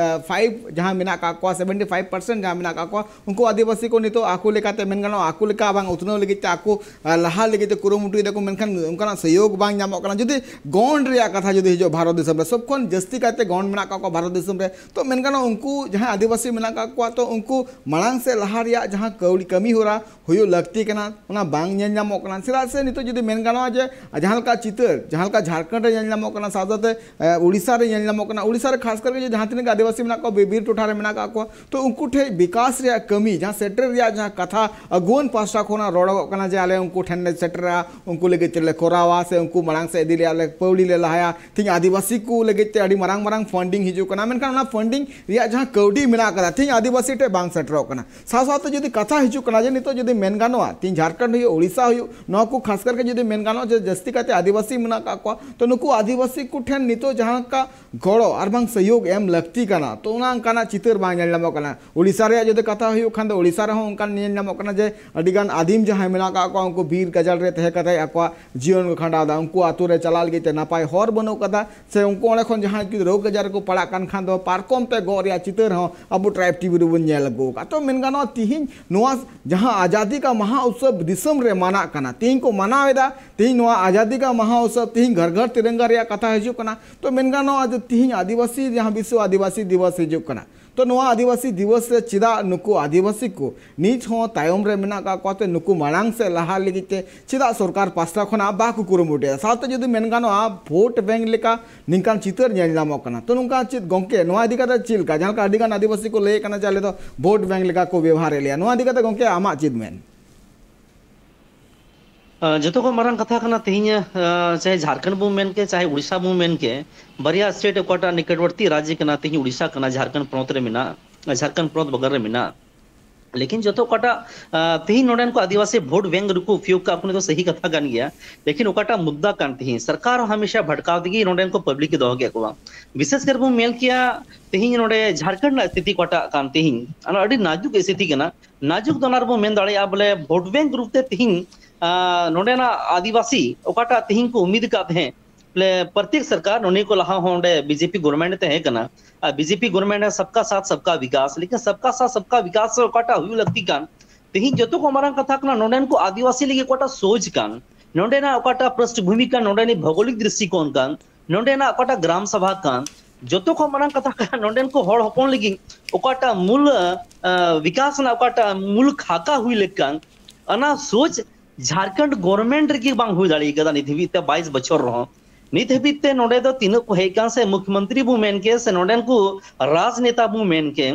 ᱯᱷᱟᱭᱤᱵᱷ ᱡᱟᱦᱟᱸ ᱢᱮᱱᱟᱜ ᱠᱟᱜ ᱠᱚᱣᱟ, ᱥᱮᱵᱷᱮᱱᱴᱤ ᱯᱷᱟᱭᱤᱵᱷ ᱯᱟᱨᱥᱮᱱᱴ ᱡᱟᱦᱟᱸ ᱢᱮᱱᱟᱜ ᱠᱟᱜ ᱠᱚᱣᱟ, ᱩᱱᱠᱩ ᱟᱹᱫᱤᱵᱟᱹᱥᱤ ᱠᱚ ᱱᱤᱛᱚᱜ ᱟᱠᱚ ᱞᱮᱠᱟᱛᱮ ᱢᱮᱱ ᱜᱟᱱᱚᱜᱼᱟ, ᱟᱠᱚ ᱞᱮᱠᱟ ᱵᱟᱝ ᱩᱛᱱᱟᱹᱣ ᱞᱟᱹᱜᱤᱫ ᱛᱮ ᱟᱠᱚ, ᱟᱨ, ᱞᱟᱦᱟ ᱞᱟᱹᱜᱤᱫ ᱛᱮ ᱠᱩᱨᱩᱢᱩᱴᱩᱭ ᱫᱟᱠᱚ, ᱢᱮᱱᱠᱷᱟᱱ ᱚᱱᱠᱟᱱᱟᱜ ᱥᱚᱦᱭᱳᱜᱽ ᱵᱟᱝ ᱧᱟᱢᱚᱜ ᱠᱟᱱᱟ᱾ ᱡᱩᱫᱤ ᱜᱚᱱᱰ ᱨᱮᱭᱟᱜ ᱠᱟᱛᱷᱟ ᱡᱩᱫᱤ ᱦᱤᱡᱩᱜᱼᱟ ᱵᱷᱟᱨᱚᱛ ᱫᱤᱥᱚᱢ ᱨᱮ, ᱥᱚᱵ ᱠᱷᱚᱱ ᱡᱟᱹᱥᱛᱤ ᱠᱟᱭᱛᱮ ᱜᱚᱱᱰ ᱢᱮᱱᱟᱜ ᱠᱟᱜ ᱠᱚᱣᱟ ᱵᱷᱟᱨᱚᱛ ᱫᱤᱥᱚᱢ ᱨᱮ᱾ ᱛᱚ ᱢᱮᱱ ᱜᱟᱱᱚᱜᱼᱟ, ᱩᱱᱠᱩ ᱡᱟᱦᱟᱸᱭ ᱟᱹᱫᱤᱵᱟᱹᱥᱤ ᱢᱮᱱᱟᱜ ᱠᱟᱜ ᱠᱚᱣᱟ, ᱛᱚ ᱩᱱᱠᱩ ᱢᱟᱲᱟᱝ ᱥᱮᱫ ᱞᱟᱦᱟ ᱨᱮᱭᱟᱜ ᱡᱟᱦᱟᱸ ᱠᱟᱹᱣᱰᱤ ᱠᱟᱹᱢᱤ ᱦᱚᱨᱟ ᱦᱩᱭᱩᱜ ᱞᱟᱹᱠᱛᱤ ᱠᱟᱱᱟ, ᱚᱱᱟ ᱵᱟᱝ ᱧᱮᱞ ᱧᱟᱢᱚᱜ ᱠᱟᱱᱟ᱾ ᱪᱮᱫᱟᱜ ᱥᱮ ᱱᱤᱛᱚᱜ ᱡᱩᱫᱤ ᱢᱮᱱ ᱜᱟᱱᱚᱜᱼᱟ ᱡᱮ ᱡᱟᱦᱟᱸ ᱞᱮᱠᱟ ᱪᱤᱛᱟᱹᱨ, ᱡᱟᱦᱟᱸ ᱞᱮᱠᱟ ᱡᱷᱟᱲᱠᱷᱚᱸᱰ ᱨᱮ ᱧᱮᱞ ᱧᱟᱢᱚᱜ ᱠᱟᱱᱟ, ᱥᱟᱶ ᱥᱟᱶᱛᱮ, ᱮ, ᱩᱲᱤᱥᱥᱟ ᱨᱮ ᱧᱮᱞ ᱧᱟᱢᱚᱜ ᱠᱟᱱᱟ, ᱩᱲᱤᱥᱥᱟ ᱨᱮ ᱠᱷᱟᱥ ᱠᱟᱨ ᱡᱟᱦᱟᱸ ᱛᱤᱱᱟᱹᱜ ᱜᱮ ᱟᱹᱫᱤᱵᱟᱹᱥᱤ ᱢᱮᱱᱟᱜ ᱠᱚᱣᱟ, ᱵᱤ-, ᱵᱤᱨ ᱴᱚᱴᱷᱟ ᱨᱮ ᱢᱮᱱᱟᱜ ᱠᱟᱜ ᱠᱚᱣᱟ, ᱛᱚ ᱩᱱᱠᱩ ᱴᱷᱮᱱ ᱵᱤᱠᱟᱥ ᱨᱮᱭᱟᱜ ᱠᱟᱹᱢᱤ, ᱡᱟᱦᱟᱸ ᱥᱮᱴᱮᱨ ᱨᱮᱭᱟᱜ ᱡᱟᱦᱟᱸ ᱠᱟᱛᱷᱟ ᱟᱹᱜᱩᱣᱟᱹᱱ ᱯᱟᱦᱴᱟ ᱠᱷᱚᱱᱟᱜ ᱨᱚᱲᱚᱜᱚᱜ ᱠᱟᱱᱟ ᱡᱮ ᱟᱞᱮ ᱩᱱᱠᱩ ᱴᱷᱮᱱ ᱞᱮ ᱥᱮᱴᱮᱨᱟ, ᱩᱱᱠᱩ ᱞᱟᱹᱜᱤᱫ ᱛᱮᱞᱮ ᱠᱚᱨᱟᱣᱟ, ᱥᱮ ᱩᱱᱠᱩ ᱢᱟᱲᱟᱝ ᱥᱮᱫ ᱤᱫᱤ ᱞᱮᱭᱟ ᱞᱮ, ᱯᱟᱹᱣᱲᱤ ᱞᱮ ᱞᱟᱦᱟᱭᱟ, ᱛᱮᱦᱮᱧ ᱟᱹᱫᱤᱵᱟᱹᱥᱤ ᱠᱚ ᱞᱟᱹᱜᱤᱫ ᱛᱮ ᱟᱹᱰᱤ ᱢᱟᱨᱟᱝ ᱢᱟᱨᱟᱝ ᱯᱷᱟᱱᱰᱤᱝ ᱦᱤᱡᱩᱜ ᱠᱟᱱᱟ, ᱢᱮᱱᱠᱷᱟᱱ ᱚᱱᱟ ᱯᱷᱟᱱᱰᱤᱝ ᱨᱮᱭᱟᱜ ᱡᱟᱦᱟᱸ ᱠᱟᱹᱣᱰᱤ ᱢᱮᱱᱟᱜ ᱠᱟᱫᱟ, ᱛᱮᱦᱮᱧ ᱟᱹᱫᱤᱵᱟᱹᱥᱤ ᱴᱷᱮᱱ ᱵᱟᱝ ᱥᱮᱴᱮᱨᱚᱜ ᱠᱟᱱᱟ᱾ ᱥᱟᱶ ᱥᱟᱶᱛᱮ ᱡᱩᱫᱤ ᱠᱟᱛᱷᱟ ᱦᱤᱡᱩᱜ ᱠᱟᱱᱟ ᱡᱮ ᱱᱤᱛᱚᱜ ᱡᱩᱫᱤ ᱢᱮᱱ ᱜᱟᱱᱚᱜᱼᱟ, ᱛᱮᱦᱮᱧ ᱡᱷᱟᱲᱠᱷᱚᱸᱰ ᱦᱩᱭᱩᱜ, ᱳᱲᱤᱥᱥᱟ ᱦᱩᱭᱩᱜ, ᱱᱚᱣᱟ ᱠᱚ ᱠᱷᱟᱥ ᱠᱟᱨ ᱠᱟᱛᱮ ᱡᱩᱫᱤ ᱢᱮᱱ ᱜᱟᱱᱚᱜᱼᱟ ᱡᱮ ᱡᱟᱹᱥᱛᱤ ᱠᱟᱭᱛᱮ ᱟᱹᱫᱤᱵᱟᱹᱥᱤ ᱢᱮᱱᱟᱜ ᱠᱟᱜ ᱠᱚᱣᱟ, ᱛᱚ ᱱᱩᱠᱩ ᱟᱹᱫᱤᱵᱟᱹᱥᱤ ᱠᱚ ᱴᱷᱮᱱ ᱱᱤᱛᱚᱜ ᱡᱟᱦᱟᱸ ᱞᱮᱠᱟ ᱜᱚᱲᱚ ᱟᱨ ᱵᱟᱝ ᱥᱚᱦᱭᱳᱜᱽ ᱮᱢ ᱞᱟᱹᱠᱛᱤ ᱠᱟᱱᱟ, ᱛᱚ ᱚᱱᱟ ᱚᱱᱠᱟᱱᱟᱜ ᱪᱤᱛᱟᱹᱨ ᱵᱟᱝ ᱧᱮᱞ ᱧᱟᱢᱚᱜ ᱠᱟᱱᱟ᱾ ᱳᱲᱤᱥᱥᱟ ᱨᱮᱭᱟᱜ ᱡᱩᱫᱤ ᱠᱟᱛᱷᱟ ᱦᱩᱭᱩᱜ ᱠᱷᱟᱱ ᱫᱚ, ᱳᱲᱤᱥᱥᱟ ᱨᱮᱦᱚᱸ ᱚᱱᱠᱟᱱ ᱧᱮᱞ ᱧᱟᱢᱚᱜ ᱠᱟᱱᱟ ᱡᱮ ᱟᱹᱰᱤᱜᱟᱱ ᱟᱹᱫᱤᱢ ᱡᱟᱦᱟᱸᱭ ᱢᱮᱱᱟᱜ ᱠᱟᱜ ᱠᱚᱣᱟ, ᱩᱱᱠᱩ ᱵᱤᱨ ᱜᱟᱡᱟᱲ ᱨᱮ ᱛᱟᱦᱮᱸ ᱠᱟᱛᱮ ᱟᱠᱚᱣᱟᱜ ᱡᱤᱭᱚᱱ ᱠᱚ ᱠᱷᱟᱸᱰᱟᱣ ᱮᱫᱟ᱾ ᱩᱱᱠᱩ ᱟᱛᱳ ᱨᱮ ᱪᱟᱞᱟᱜ ᱞᱟᱹᱜᱤᱫ ᱛᱮ ᱱᱟᱯᱟᱭ ᱦᱚᱨ ᱵᱟᱹᱱᱩᱜ ᱠᱟᱫᱟ, ᱥᱮ ᱩᱱᱠᱩ ᱚᱸᱰᱮ ᱠᱷᱚᱱ ᱡᱟᱦᱟᱸᱭ ᱡᱩᱫᱤ ᱨᱳᱜᱽ ᱟᱡᱟᱨ ᱨᱮᱠᱚ ᱯᱟᱲᱟᱜ ᱠᱟᱱ ᱠᱷᱟᱱ ᱫᱚ ᱯᱟᱨᱠᱚᱢ ᱛᱮ ᱜᱚᱜ ᱨᱮᱭᱟᱜ ᱪᱤᱛᱟᱹᱨ ᱦᱚᱸ ᱟᱵᱚ ᱴᱨᱟᱭᱤᱵᱽ ᱴᱤᱵᱷᱤ ᱨᱮᱵᱚᱱ ᱧᱮᱞ ᱟᱹᱜᱩ ᱟᱠᱟᱫ᱾ ᱛᱚ ᱢᱮᱱ ᱜᱟᱱᱚᱜᱼᱟ, ᱛᱤᱦᱤᱧ ᱱᱚᱣᱟ ᱡᱟᱦᱟᱸ ᱟᱡᱟᱫᱤ ᱠᱟ ᱢᱟᱦᱟ ᱩᱛᱥᱚᱵᱽ ᱫᱤᱥᱚᱢ ᱨᱮ ᱢᱟᱱᱟᱜ ᱠᱟᱱᱟ, ᱛᱤᱦᱤᱧ ᱠᱚ ᱢᱟᱱᱟᱣ ᱮᱫᱟ, ᱛᱤᱦᱤᱧ ᱱᱚᱣᱟ ᱟᱡᱟᱫᱤ ᱠᱟ ᱢᱟᱦᱟ ᱩᱛᱥᱚᱵᱽ, ᱛᱤᱦᱤᱧ ᱜᱷᱟᱨ ᱜᱷᱟᱨ ᱛᱤᱨᱚᱝᱜᱟ ᱨᱮᱭᱟᱜ ᱠᱟᱛᱷᱟ ᱦᱤᱡᱩᱜ ᱠᱟᱱᱟ᱾ ᱛᱚ ᱢᱮᱱ ᱜᱟᱱᱚᱜᱼᱟ ᱡᱮ ᱛᱤᱦᱤᱧ ᱟᱹᱫᱤᱵᱟᱹᱥᱤ ᱡᱟᱦᱟᱸ ᱵᱤᱥᱥᱚ ᱟᱹᱫᱤᱵᱟᱹᱥᱤ ᱫᱤᱵᱚᱥ ᱦᱤᱡᱩᱜ ᱠᱟᱱᱟ, ᱛᱚ ᱱᱚᱣᱟ ᱟᱹᱫᱤᱵᱟᱹᱥᱤ ᱫᱤᱵᱚᱥ ᱨᱮ ᱪᱮᱫᱟᱜ ᱱᱩᱠᱩ ᱟᱹᱫᱤᱵᱟᱹᱥᱤ ᱠᱚ ᱱᱤᱛ ᱦᱚᱸ ᱛᱟᱭᱚᱢ ᱨᱮ ᱢᱮᱱᱟᱜ ᱠᱟᱜ ᱠᱚᱣᱟ, ᱛᱮ ᱱᱩᱠᱩ ᱢᱟᱲᱟᱝ ᱥᱮᱫ ᱞᱟᱦᱟ ᱞᱟᱹᱜᱤᱫ ᱛᱮ ᱪᱮᱫᱟᱜ ᱥᱚᱨᱠᱟᱨ ᱯᱟᱥᱴᱟ ᱠᱷᱚᱱᱟᱜ ᱵᱟᱠᱚ ᱠᱩᱨᱩᱢᱩᱴᱩᱭᱟ? ᱥᱟᱶᱛᱮ ᱡᱩᱫᱤ ᱢᱮᱱ ᱜᱟᱱᱚᱜᱼᱟ, ᱵᱷᱳᱴ ᱵᱮᱝᱠ ᱞᱮᱠᱟ ᱱᱤᱝᱠᱟᱱ ᱪᱤᱛᱟᱹᱨ ᱧᱮᱞ ᱧᱟᱢᱚᱜ ᱠᱟᱱᱟ᱾ ᱛᱚ ᱱᱚᱝᱠᱟ ᱪᱮᱫ ᱜᱚᱝᱠᱮ, ᱱᱚᱣᱟ ᱤᱫᱤ ᱠᱟᱛᱮ ᱪᱮᱫ ᱞᱮᱠᱟ? ᱡᱟᱦᱟᱸ ᱞᱮᱠᱟ ᱟᱹᱰᱤ ᱜᱟᱱ ᱟᱹᱫᱤᱵᱟᱹᱥᱤ ᱠᱚ ᱞᱟᱹᱭᱮᱫ ᱠᱟᱱᱟ ᱡᱮ ᱟᱞᱮ ᱫᱚ ᱵᱷᱳᱴ ᱵᱮᱝᱠ ᱞᱮᱠᱟ ᱠᱚ ᱵᱮᱣᱦᱟᱨᱮᱫ ᱞᱮᱭᱟ, ᱱᱚᱣᱟ ᱤᱫᱤ ᱠᱟᱛᱮ ᱜᱚᱝᱠᱮ ᱟᱢᱟᱜ ᱪᱮᱫ ᱢᱮᱱ? ᱟᱸ, ᱡᱚᱛᱚ ᱠᱷᱚᱱ ᱢᱟᱨᱟᱝ ᱠᱟᱛᱷᱟ ᱠᱟᱱᱟ ᱛᱮᱦᱮᱧ, ᱟᱸ, ᱪᱟᱦᱮ ᱡᱷᱟᱲᱠᱷᱚᱸᱰ ᱵᱚᱱ ᱢᱮᱱ ᱠᱮ, ᱪᱟᱦᱮ ᱩᱲᱤᱥᱥᱟ ᱵᱚᱱ ᱢᱮᱱ ᱠᱮ, ᱵᱟᱨᱭᱟ ᱥᱴᱮᱴ ᱚᱠᱟᱴᱟᱜ ᱱᱤᱠᱚᱴᱵᱚᱨᱛᱤ ᱨᱟᱡᱽ ᱠᱟᱱᱟ, ᱛᱮᱦᱮᱧ ᱩᱲᱤᱥᱥᱟ ᱠᱟᱱᱟ, ᱡᱷᱟᱲᱠᱷᱚᱸᱰ ᱯᱚᱱᱚᱛ ᱨᱮ ᱢᱮᱱᱟᱜ, ᱡᱷᱟᱲᱠᱷᱚᱸᱰ ᱯᱚᱱᱚᱛ ᱵᱟᱜᱟᱱ ᱨᱮ ᱢᱮᱱᱟᱜ᱾ ᱞᱮᱠᱤᱱ ᱡᱚᱛᱚ ᱚᱠᱟᱴᱟᱜ, ᱟ, ᱛᱮᱦᱮᱧ ᱱᱚᱰᱮᱱ ᱠᱚ ᱟᱹᱫᱤᱵᱟᱹᱥᱤ ᱵᱷᱳᱴ ᱵᱮᱝᱠ ᱨᱮᱠᱚ ᱩᱯᱭᱳᱜᱽ ᱠᱟᱜ ᱠᱚ, ᱱᱤᱭᱟᱹ ᱫᱚ ᱥᱟᱹᱦᱤ ᱠᱟᱛᱷᱟ ᱠᱟᱱ ᱜᱮᱭᱟ᱾ ᱞᱮᱠᱤᱱ ᱚᱠᱟᱴᱟᱜ ᱢᱩᱫᱽᱫᱟ ᱠᱟᱱ, ᱛᱮᱦᱮᱧ ᱥᱚᱨᱠᱟᱨ ᱦᱚᱸ ᱦᱟᱢᱮᱥᱟ ᱵᱷᱟᱴᱠᱟᱣ ᱛᱮᱜᱮ ᱱᱚᱰᱮᱱ ᱠᱚ ᱯᱟᱵᱽᱞᱤᱠ ᱮ ᱫᱚᱦᱚ ᱠᱮᱫ ᱠᱚᱣᱟ᱾ ᱵᱤᱥᱮᱥ ᱠᱟᱨ ᱵᱚᱱ ᱢᱮᱱ ᱠᱮᱭᱟ, ᱛᱮᱦᱮᱧ ᱱᱚᱰᱮ ᱡᱷᱟᱲᱠᱷᱚᱸᱰ ᱨᱮᱱᱟᱜ ᱥᱛᱷᱤᱛᱤ ᱚᱠᱟᱴᱟᱜ ᱠᱟᱱ, ᱛᱮᱦᱮᱧ ᱚᱱᱟ ᱟᱹᱰᱤ ᱱᱟᱡᱩᱠ ᱥᱛᱷᱤᱛᱤ ᱠᱟᱱᱟ᱾ ᱱᱟᱡᱩᱠ ᱫᱚ ᱚᱱᱟ ᱨᱮᱵᱚᱱ ᱢᱮᱱ ᱫᱟᱲᱮᱭᱟᱜᱼᱟ, ᱵᱚᱞᱮ ᱵᱷᱳᱴ ᱵᱮᱝᱠ ᱨᱩᱯ ᱛᱮ ᱛᱮᱦᱮᱧ, ᱟ, ᱱᱚᱰᱮᱱᱟᱜ ᱟᱹᱫᱤᱵᱟᱹᱥᱤ ᱚᱠᱟᱴᱟᱜ ᱛᱮᱦᱮᱧ ᱠᱚ ᱩᱢᱤᱫ ᱟᱠᱟᱫ ᱛᱟᱦᱮᱸ, ᱵᱚᱞᱮ ᱯᱨᱚᱛᱮᱠ ᱥᱚᱨᱠᱟᱨ, ᱱᱚᱰᱮ ᱠᱚ ᱞᱟᱦᱟ ᱦᱚᱸ ᱚᱸᱰᱮ ᱵᱤᱡᱮᱯᱤ ᱜᱚᱵᱷᱚᱨᱢᱮᱱᱴ ᱛᱟᱦᱮᱸ ᱠᱟᱱᱟ, ᱟᱨ ᱵᱤᱡᱮᱯᱤ ᱜᱚᱵᱷᱚᱨᱢᱮᱱᱴ ᱨᱮ ᱥᱚᱵᱠᱟ ᱥᱟᱛᱷ ᱥᱚᱵᱠᱟ ᱵᱤᱠᱟᱥ, ᱞᱮᱠᱤᱱ ᱥᱚᱵᱠᱟ ᱥᱟᱛᱷ ᱥᱚᱵᱠᱟ ᱵᱤᱠᱟᱥ ᱚᱠᱟᱴᱟᱜ ᱦᱩᱭᱩᱜ ᱞᱟᱹᱠᱛᱤ ᱠᱟᱱ, ᱛᱮᱦᱮᱧ ᱡᱚᱛᱚ ᱠᱷᱚᱱ ᱢᱟᱨᱟᱝ ᱠᱟᱛᱷᱟ ᱠᱟᱱᱟ, ᱱᱚᱰᱮᱱ ᱠᱚ ᱟᱹᱫᱤᱵᱟᱹᱥᱤ ᱞᱟᱹᱜᱤᱫ ᱚᱠᱟᱴᱟᱜ ᱥᱳᱪ ᱠᱟᱱ, ᱱᱚᱰᱮᱱᱟᱜ ᱚᱠᱟᱴᱟᱜ ᱯᱨᱚᱥᱴᱵᱷᱩᱢᱤ ᱠᱟᱱ, ᱱᱚᱰᱮᱱᱤᱡ ᱵᱷᱳᱜᱳᱞᱤᱠ ᱫᱨᱤᱥᱴᱤᱠᱳᱱ ᱠᱟᱱ, ᱱᱚᱰᱮᱱᱟᱜ ᱚᱠᱟᱴᱟᱜ ᱜᱨᱟᱢ ᱥᱚᱵᱷᱟ ᱠᱟᱱ, ᱡᱚᱛᱚ ᱠᱷᱚᱱ ᱢᱟᱨᱟᱝ ᱠᱟᱛᱷᱟ ᱠᱟᱱᱟ, ᱱᱚᱰᱮᱱ ᱠᱚ ᱦᱚᱲ ᱦᱚᱯᱚᱱ ᱞᱟᱹᱜᱤᱫ ᱚᱠᱟᱴᱟᱜ ᱢᱩᱞ, ᱟ, ᱵᱤᱠᱟᱥ ᱨᱮᱱᱟᱜ ᱚᱠᱟᱴᱟᱜ ᱢᱩᱞ ᱠᱷᱟᱠᱟ ᱦᱩᱭ ᱞᱮᱠ ᱠᱟᱱ, ᱚᱱᱟ ᱥᱳᱪ ᱡᱷᱟᱲᱠᱷᱚᱸᱰ ᱜᱚᱵᱷᱚᱨᱢᱮᱱᱴ ᱨᱮᱜᱮ ᱵᱟᱝ ᱦᱩᱭ ᱫᱟᱲᱮ ᱠᱟᱫᱟ ᱱᱤᱛ ᱦᱟᱹᱵᱤᱡ ᱛᱮ, ᱵᱟᱭᱤᱥ ᱵᱚᱪᱷᱚᱨ ᱨᱮᱦᱚᱸ᱾ ᱱᱤᱛ ᱦᱟᱹᱵᱤᱡ ᱛᱮ ᱱᱚᱰᱮ ᱫᱚ ᱛᱤᱱᱟᱹᱜ ᱠᱚ ᱦᱮᱡ ᱠᱟᱱ, ᱥᱮ ᱢᱩᱠᱷᱭᱚᱢᱚᱱᱛᱨᱤ ᱵᱚ ᱢᱮᱱ ᱠᱮ, ᱥᱮ ᱱᱚᱰᱮᱱ ᱠᱚ ᱨᱟᱡᱽᱱᱮᱛᱟ ᱵᱚ ᱢᱮᱱ ᱠᱮ,